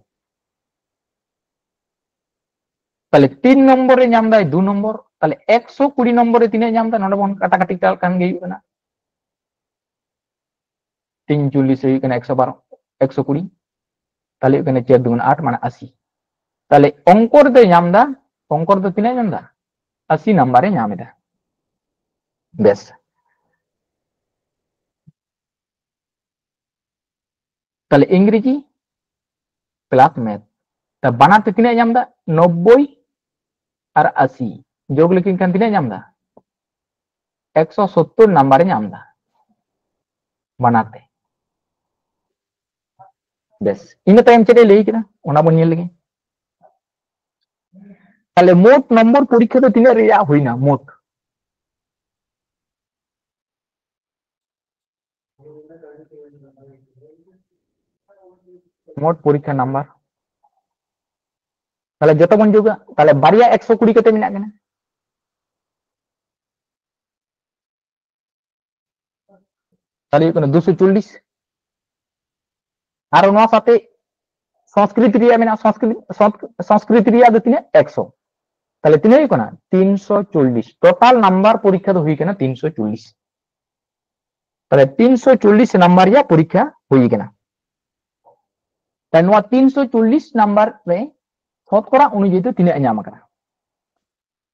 ᱛᱟᱦᱞᱮ ᱛᱤᱱ ᱱᱚᱢᱵᱚᱨ ᱨᱮ ᱧᱟᱢ ᱫᱟᱭ ᱫᱩ ᱱᱚᱢᱵᱚᱨ᱾ ᱛᱟᱦᱞᱮ ᱮᱠᱥᱚ ᱠᱩᱲᱤ ᱱᱚᱢᱵᱚᱨ ᱨᱮ ᱛᱤᱱᱟᱹᱜ ᱧᱟᱢ ᱫᱟ? ᱱᱚᱰᱮ ᱵᱚᱱ ᱠᱟᱴᱟᱠᱟᱴᱤ ᱠᱟᱜ ᱠᱷᱟᱱ ᱜᱮ ᱦᱩᱭᱩᱜ ᱠᱟᱱᱟ ᱛᱤᱱ ᱪᱚᱞᱞᱤᱥ ᱦᱩᱭᱩᱜ ᱠᱟᱱᱟ ᱮᱠᱥᱚ ᱵᱟᱨᱚ, ᱮᱠᱥᱚ ᱠᱩᱲᱤ᱾ ᱛᱟᱦᱞᱮ ᱦᱩᱭᱩᱜ ᱠᱟᱱᱟ ᱪᱟᱨ ᱫᱩᱜᱩᱱ ᱟᱴ, ᱢᱟᱱᱮ ᱟᱥᱤ᱾ ᱛᱟᱦᱞᱮ ᱚᱝᱠᱚ ᱨᱮᱫᱚᱭ ᱧᱟᱢ ᱫᱟ, ᱚᱝᱠᱚ ᱨᱮᱫᱚ ᱛᱤᱱᱟᱹᱜ ᱧᱟᱢ ᱫᱟ? ᱟᱥᱤ ᱱᱟᱢᱵᱟᱨ ᱮ ᱧᱟᱢ ᱮᱫᱟ᱾ ᱵᱮᱥ, ᱛᱟᱦᱞᱮ ᱤᱝᱨᱮᱡᱤ ᱯᱞᱟᱥ ᱢᱮᱛᱷ, ᱛᱟ ᱵᱟᱱᱟᱨ ᱛᱮ ᱛᱤᱱᱟᱹᱜ ᱧᱟᱢ ᱫᱟ? ᱱᱚᱵᱵᱳᱭ ᱟᱨ ᱟᱥᱤ ᱡᱳᱜ ᱞᱮᱠᱤᱱ ᱠᱷᱟᱱ ᱛᱤᱱᱟᱹᱜ ᱧᱟᱢ ᱫᱟ? ᱮᱠᱥᱚ ᱥᱳᱛᱛᱳᱨ ᱱᱟᱢᱵᱟᱨ ᱮ ᱧᱟᱢ ᱫᱟ ᱵᱟᱱᱟᱨ ᱛᱮ᱾ ᱵᱮᱥ, ᱤᱱᱟᱹ ᱛᱟᱭᱚᱢ ᱪᱮᱫ ᱮ ᱞᱟᱹᱭ ᱠᱮᱫᱟ ᱚᱱᱟ ᱵᱚᱱ ᱧᱮᱞ ᱞᱮᱜᱮ᱾ ᱛᱟᱦᱞᱮ ᱢᱳᱴ ᱱᱚᱢᱵᱚᱨ ᱯᱚᱨᱤᱠᱠᱷᱟ ᱫᱚ ᱛᱤᱱᱟᱹᱜ ᱨᱮᱭᱟᱜ ᱦᱩᱭᱱᱟ? ᱢᱳᱴ ᱢᱳᱴ ᱯᱚᱨᱤᱠᱠᱷᱟ ᱱᱟᱢᱵᱟᱨ, ᱛᱟᱦᱞᱮ ᱡᱚᱛᱚ ᱵᱚᱱ ᱡᱳᱜᱟ, ᱛᱟᱦᱞᱮ ᱵᱟᱨᱭᱟ ᱮᱠᱥᱚ ᱠᱩᱲᱤ ᱠᱟᱛᱮ ᱢᱮᱱᱟᱜ ᱠᱤᱱᱟ᱾ ᱛᱟᱦᱞᱮ ᱦᱩᱭᱩᱜ ᱠᱟᱱᱟ ᱫᱩᱥᱚ ᱪᱚᱞᱞᱤᱥ᱾ ᱟᱨ ᱱᱚᱣᱟ ᱥᱟᱛᱮ ᱥᱚᱝᱥᱠᱨᱤᱛ ᱨᱮᱭᱟᱜ ᱢᱮᱱᱟᱜᱼᱟ, ᱥᱚᱝᱥᱠᱨᱤᱛ, ᱥᱚᱝᱥ-, ᱥᱚᱝᱥᱠᱨᱤᱛ ᱨᱮᱭᱟᱜ ᱫᱚ ᱛᱤᱱᱟᱹᱜ? ᱮᱠᱥᱚ᱾ ᱛᱟᱦᱞᱮ ᱛᱤᱱᱟᱹᱜ ᱦᱩᱭᱩᱜ ᱠᱟᱱᱟ? ᱛᱤᱱᱥᱚ ᱪᱚᱞᱞᱤᱥ᱾ ᱴᱳᱴᱟᱞ ᱱᱟᱢᱵᱟᱨ ᱯᱚᱨᱤᱠᱠᱷᱟ ᱫᱚ ᱦᱩᱭ ᱠᱟᱱᱟ ᱛᱤᱱᱥᱚ ᱪᱚᱞᱞᱤᱥ᱾ ᱛᱟᱦᱞᱮ ᱛᱤᱱᱥᱚ ᱪᱚᱞᱞᱤᱥ ᱱᱟᱢᱵᱟᱨ ᱨᱮᱭᱟᱜ ᱯᱚᱨᱤᱠᱠᱷᱟ ᱦᱩᱭ ᱠᱟᱱᱟ᱾ ᱛᱟᱦᱞᱮ ᱱᱚᱣᱟ ᱛᱤᱱᱥᱚ ᱪᱚᱞᱞᱤᱥ ᱱᱟᱢᱵᱟᱨ ᱨᱮ ᱥᱚᱛᱠᱚᱨᱟ ᱚᱱᱩᱡᱟᱭᱤ ᱫᱚ ᱛᱤᱱᱟᱹᱜ ᱮ ᱧᱟᱢ ᱟᱠᱟᱫᱟ?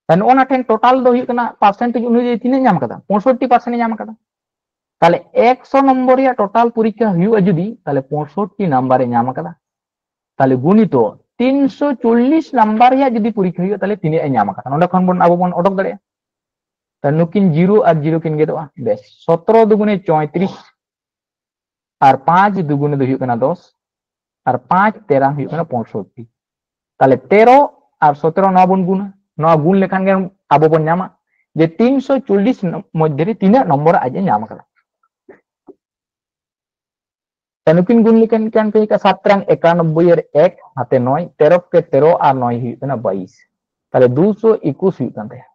ᱛᱟᱦᱞᱮ ᱱᱚᱜᱼᱚ ᱱᱟ ᱴᱷᱮᱱ ᱴᱳᱴᱟᱞ ᱫᱚ ᱦᱩᱭᱩᱜ ᱠᱟᱱᱟ ᱯᱟᱨᱥᱮᱱᱴᱮᱡᱽ ᱚᱱᱩᱡᱟᱭᱤ ᱛᱤᱱᱟᱹᱜ ᱧᱟᱢ ᱠᱟᱫᱟ? ᱯᱚᱸᱭᱥᱚᱴᱴᱤ ᱯᱟᱨᱥᱮᱱᱴ ᱧᱟᱢ ᱠᱟᱫᱟ᱾ ᱛᱟᱦᱞᱮ ᱮᱠᱥᱚ ᱱᱚᱢᱵᱚᱨ ᱨᱮᱭᱟᱜ ᱴᱳᱴᱟᱞ ᱯᱚᱨᱤᱠᱠᱷᱟ ᱦᱩᱭᱩᱜᱼᱟ ᱡᱩᱫᱤ, ᱛᱟᱦᱞᱮ ᱯᱚᱸᱭᱥᱚᱴᱴᱤ ᱱᱟᱢᱵᱟᱨ ᱮ ᱧᱟᱢ ᱠᱟᱫᱟ᱾ ᱛᱟᱦᱞᱮ ᱜᱩᱱᱤᱛᱚ ᱛᱤᱱᱥᱚ ᱪᱚᱞᱞᱤᱥ ᱱᱟᱢᱵᱟᱨ ᱨᱮᱭᱟᱜ ᱡᱩᱫᱤ ᱯᱚᱨᱤᱠᱠᱷᱟ ᱦᱩᱭᱩᱜᱼᱟ, ᱛᱟᱦᱞᱮ ᱛᱤᱱᱟᱹᱜ ᱮ ᱧᱟᱢ ᱠᱟᱫᱟ? ᱱᱚᱸᱰᱮ ᱠᱷᱚᱱ ᱵᱚᱱ ᱟᱵᱚ ᱵᱚᱱ ᱚᱰᱚᱠ ᱫᱟᱲᱮᱭᱟᱜᱼᱟ᱾ ᱛᱟᱦᱞᱮ ᱱᱩᱠᱤᱱ ᱡᱤᱨᱳ ᱟᱨ ᱡᱤᱨᱳ ᱠᱤᱱ ᱜᱮᱫᱚᱜᱼᱟ᱾ ᱵᱮᱥ, ᱥᱚᱛᱨᱚ ᱫᱩᱜᱩᱱᱮ ᱪᱚᱭᱛᱨᱤᱥ ᱟᱨ ᱯᱟᱸᱪ ᱫᱩᱜᱩᱱᱮ ᱫᱚ ᱦᱩᱭᱩᱜ ᱠᱟᱱᱟ ᱫᱚᱥ ᱟᱨ ᱯᱟᱸᱪ ᱛᱮᱨᱟᱝ ᱦᱩᱭᱩᱜ ᱠᱟᱱᱟ ᱯᱚᱸᱭᱥᱚᱴᱴᱤ᱾ ᱛᱟᱦᱞᱮ ᱛᱮᱨᱚ ᱟᱨ ᱥᱚᱛᱨᱚ ᱱᱚᱣᱟ ᱵᱚᱱ ᱜᱩᱱᱟ, ᱱᱚᱣᱟ ᱜᱩᱱ ᱞᱮᱠᱷᱟᱱ ᱜᱮ ᱟᱵᱚ ᱵᱚᱱ ᱧᱟᱢᱟ ᱡᱮ ᱛᱤᱱᱥᱚ ᱪᱚᱞᱞᱤᱥ ᱢᱚᱫᱽᱫᱷᱮ ᱨᱮ ᱛᱤᱱᱟᱹᱜ ᱱᱚᱢᱵᱚᱨ ᱟᱡ ᱮ ᱧᱟᱢ ᱠᱟᱫᱟ᱾ ᱛᱟᱦᱞᱮ ᱱᱩᱠᱤᱱ ᱜᱩᱱ ᱞᱮᱠᱷᱟᱱ ᱠᱷᱟᱱ ᱯᱮ ᱦᱩᱭᱩᱜ ᱠᱟᱱᱟ ᱥᱟᱛ ᱛᱮᱨᱟᱝ ᱮᱠᱟᱱᱚᱵᱵᱳᱭ ᱟᱨ ᱮᱠ ᱦᱟᱛᱮ ᱱᱚᱭ, ᱛᱮᱨᱚ ᱠᱮ ᱛᱮᱨᱚ ᱟᱨ ᱱᱚᱭ ᱦᱩᱭᱩᱜ ᱠᱟᱱᱟ ᱵᱟᱭᱤᱥ᱾ ᱛᱟᱦᱞᱮ ᱫᱩᱥᱚ ᱮᱠᱩᱥ ᱦᱩᱭᱩᱜ ᱠᱟᱱ ᱛᱟᱭᱟ,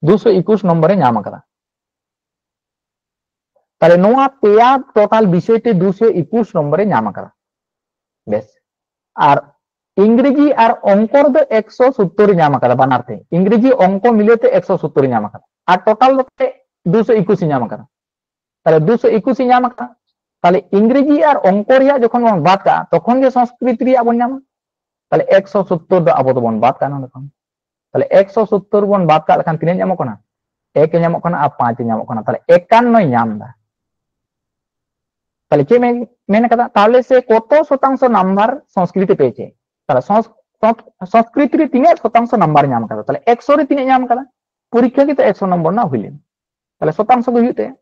ᱫᱩᱥᱚ ᱮᱠᱩᱥ ᱱᱚᱢᱵᱚᱨ ᱮ ᱧᱟᱢ ᱟᱠᱟᱫᱟ᱾ ᱛᱟᱦᱞᱮ ᱱᱚᱣᱟ ᱯᱮᱭᱟ ᱴᱳᱴᱟᱞ ᱵᱤᱥᱚᱭ ᱛᱮ ᱫᱩᱥᱚ ᱮᱠᱩᱥ ᱱᱚᱢᱵᱚᱨ ᱮ ᱧᱟᱢ ᱟᱠᱟᱫᱟ᱾ ᱵᱮᱥ, ᱟᱨ ᱤᱝᱨᱮᱡᱤ ᱟᱨ ᱚᱝᱠᱚ ᱨᱮᱫᱚ ᱮᱠᱥᱚ ᱥᱚᱛᱛᱚᱨ ᱮ ᱧᱟᱢ ᱟᱠᱟᱫᱟ ᱵᱟᱱᱟᱨ ᱛᱮ, ᱤᱝᱨᱮᱡᱤ ᱚᱝᱠᱚ ᱢᱤᱞᱟᱹᱣ ᱛᱮ ᱮᱠᱥᱚ ᱥᱚᱛᱛᱚᱨ ᱮ ᱧᱟᱢ ᱟᱠᱟᱫᱟ, ᱟᱨ ᱴᱳᱴᱟᱞ ᱫᱚ ᱫᱩᱥᱚ ᱮᱠᱩᱥ ᱮ ᱧᱟᱢ ᱟᱠᱟᱫᱟ᱾ ᱛᱟᱦᱞᱮ ᱫᱩᱥᱚ ᱮᱠᱩᱥ ᱮ ᱧᱟᱢ ᱟᱠᱟᱫᱟ᱾ ᱛᱟᱦᱞᱮ ᱤᱝᱨᱮᱡᱤ ᱟᱨ ᱚᱝᱠᱚ ᱨᱮᱭᱟᱜ ᱡᱚᱠᱷᱚᱱ ᱵᱚᱱ ᱵᱟᱫ ᱠᱟᱜᱼᱟ, ᱛᱚᱠᱷᱚᱱ ᱜᱮ ᱥᱚᱝᱥᱠᱨᱤᱛ ᱨᱮᱭᱟᱜ ᱵᱚᱱ ᱧᱟᱢᱟ᱾ ᱛᱟᱦᱞᱮ ᱮᱠᱥᱚ ᱥᱚᱛᱛᱚᱨ ᱫᱚ ᱟᱵᱚ ᱫᱚᱵᱚᱱ ᱵᱟᱫ ᱠᱟᱜᱼᱟ ᱱᱚᱰᱮ ᱠᱷᱚᱱ᱾ ᱛᱟᱦᱞᱮ ᱮᱠᱥᱚ ᱥᱚᱛᱛᱚᱨ ᱵᱚᱱ ᱵᱟᱫ ᱠᱟᱜ ᱞᱮᱠᱷᱟᱱ ᱛᱤᱱᱟᱹᱜ ᱧᱟᱢᱚᱜ ᱠᱟᱱᱟ? ᱮᱠ ᱮ ᱧᱟᱢᱚᱜ ᱠᱟᱱᱟ ᱟᱨ ᱯᱟᱸᱪ ᱮ ᱧᱟᱢᱚᱜ ᱠᱟᱱᱟ, ᱛᱟᱦᱞᱮ ᱮᱠᱟᱱᱱᱚᱭ ᱧᱟᱢ ᱮᱫᱟ᱾ ᱛᱟᱦᱞᱮ ᱪᱮᱫ ᱢᱮᱱ, ᱢᱮᱱ ᱠᱟᱫᱟ? ᱛᱟᱦᱞᱮ ᱥᱮ ᱠᱚᱛᱚ ᱥᱚᱛᱟᱝᱥᱚ ᱱᱟᱢᱵᱟᱨ ᱥᱚᱝᱥᱠᱨᱤᱛ ᱮ ᱯᱮᱭᱮᱪᱷᱮ? ᱛᱟᱦᱞᱮ ᱥᱚᱝᱥ-, ᱥᱚᱝᱥ-, ᱥᱚᱝᱥᱠᱨᱤᱛ ᱨᱮ ᱛᱤᱱᱟᱹᱜ ᱥᱚᱛᱟᱝᱥᱚ ᱱᱟᱢᱵᱟᱨ ᱧᱟᱢ ᱠᱟᱫᱟ? ᱛᱟᱦᱞᱮ ᱮᱠᱥᱚ ᱨᱮ ᱛᱤᱱᱟᱹᱜ ᱧᱟᱢ ᱠᱟᱫᱟ? ᱯᱚᱨᱤᱠᱠᱷᱟ ᱜᱮᱛᱚ ᱮᱠᱥᱚ ᱱᱚᱢᱵᱚᱨ ᱨᱮᱱᱟᱜ ᱦᱩᱭ ᱞᱮᱱᱟ, ᱛᱟᱦᱞᱮ ᱥᱚᱛᱟᱝᱥᱚ ᱜᱮ ᱦᱩᱭᱩᱜ ᱛᱟᱭᱟ᱾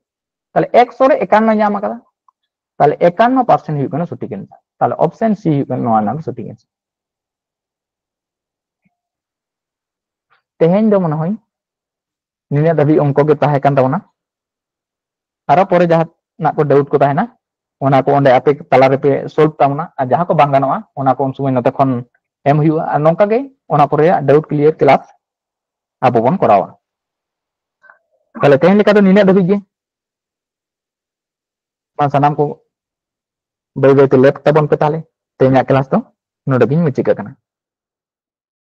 ᱛᱟᱦᱞᱮ ᱮᱠᱥᱚ ᱨᱮ ᱮᱠᱟᱱᱱᱚ ᱧᱟᱢ ᱠᱟᱫᱟ, ᱛᱟᱦᱞᱮ ᱮᱠᱟᱱᱱᱚ ᱯᱟᱨᱥᱮᱱᱴ ᱦᱩᱭᱩᱜ ᱠᱟᱱᱟ ᱥᱚᱴᱷᱤᱠ ᱟᱱᱥᱟᱨ᱾ ᱛᱟᱦᱞᱮ ᱚᱯᱥᱮᱱ ᱥᱤ ᱦᱩᱭᱩᱜ ᱠᱟᱱᱟ ᱱᱚᱣᱟ ᱨᱮᱱᱟᱜ ᱫᱚ ᱥᱚᱴᱷᱤᱠ ᱟᱱᱥᱟᱨ᱾ ᱛᱮᱦᱮᱧ ᱫᱚ ᱢᱚᱱᱮ ᱦᱚᱭ ᱱᱤᱱᱟᱹᱜ ᱫᱷᱟᱹᱵᱤᱡ ᱚᱝᱠᱚ ᱜᱮ ᱛᱟᱦᱮᱸ ᱠᱟᱱ ᱛᱟᱵᱚᱱᱟ᱾ ᱟᱨᱚ ᱯᱚᱨᱮ ᱡᱟᱦᱟᱸ ᱱᱟᱜ ᱠᱚ ᱰᱟᱣᱩᱴ ᱠᱚ ᱛᱟᱦᱮᱱᱟ, ᱚᱱᱟ ᱠᱚ ᱚᱸᱰᱮ ᱟᱯᱮ ᱛᱟᱞᱟ ᱨᱮᱯᱮ ᱥᱚᱞᱵᱷ ᱛᱟᱵᱚᱱᱟ, ᱟᱨ ᱡᱟᱦᱟᱸ ᱠᱚ ᱵᱟᱝ ᱜᱟᱱᱚᱜᱼᱟ, ᱚᱱᱟ ᱠᱚ ᱩᱱ ᱥᱚᱢᱚᱭ ᱱᱚᱛᱮ ᱠᱷᱚᱱ ᱮᱢ ᱦᱩᱭᱩᱜᱼᱟ᱾ ᱟᱨ ᱱᱚᱝᱠᱟ ᱜᱮ ᱚᱱᱟ ᱠᱚ ᱨᱮᱭᱟᱜ ᱰᱟᱣᱩᱴ ᱠᱞᱤᱭᱟᱨ ᱠᱞᱟᱥ ᱟᱵᱚ ᱵᱚᱱ ᱠᱚᱨᱟᱣᱟ᱾ ᱛᱟᱦᱞᱮ ᱛᱮᱦᱮᱧ ᱞᱮᱠᱟ ᱫᱚ ᱱᱤᱱᱟᱹᱜ ᱫᱷᱟᱹᱵᱤᱡ ᱜᱮ᱾ ᱢᱟ ᱥᱟᱱᱟᱢ ᱠᱚ ᱵᱟᱹᱭ ᱵᱟᱹᱭ ᱛᱮ ᱞᱮᱯ ᱛᱟᱵᱚᱱ ᱯᱮ ᱛᱟᱦᱞᱮ ᱛᱮᱦᱮᱧᱟᱜ ᱠᱞᱟᱥ ᱫᱚ ᱱᱚᱰᱮ ᱜᱤᱧ ᱢᱩᱪᱟᱹᱫ ᱠᱟᱜ ᱠᱟᱱᱟ᱾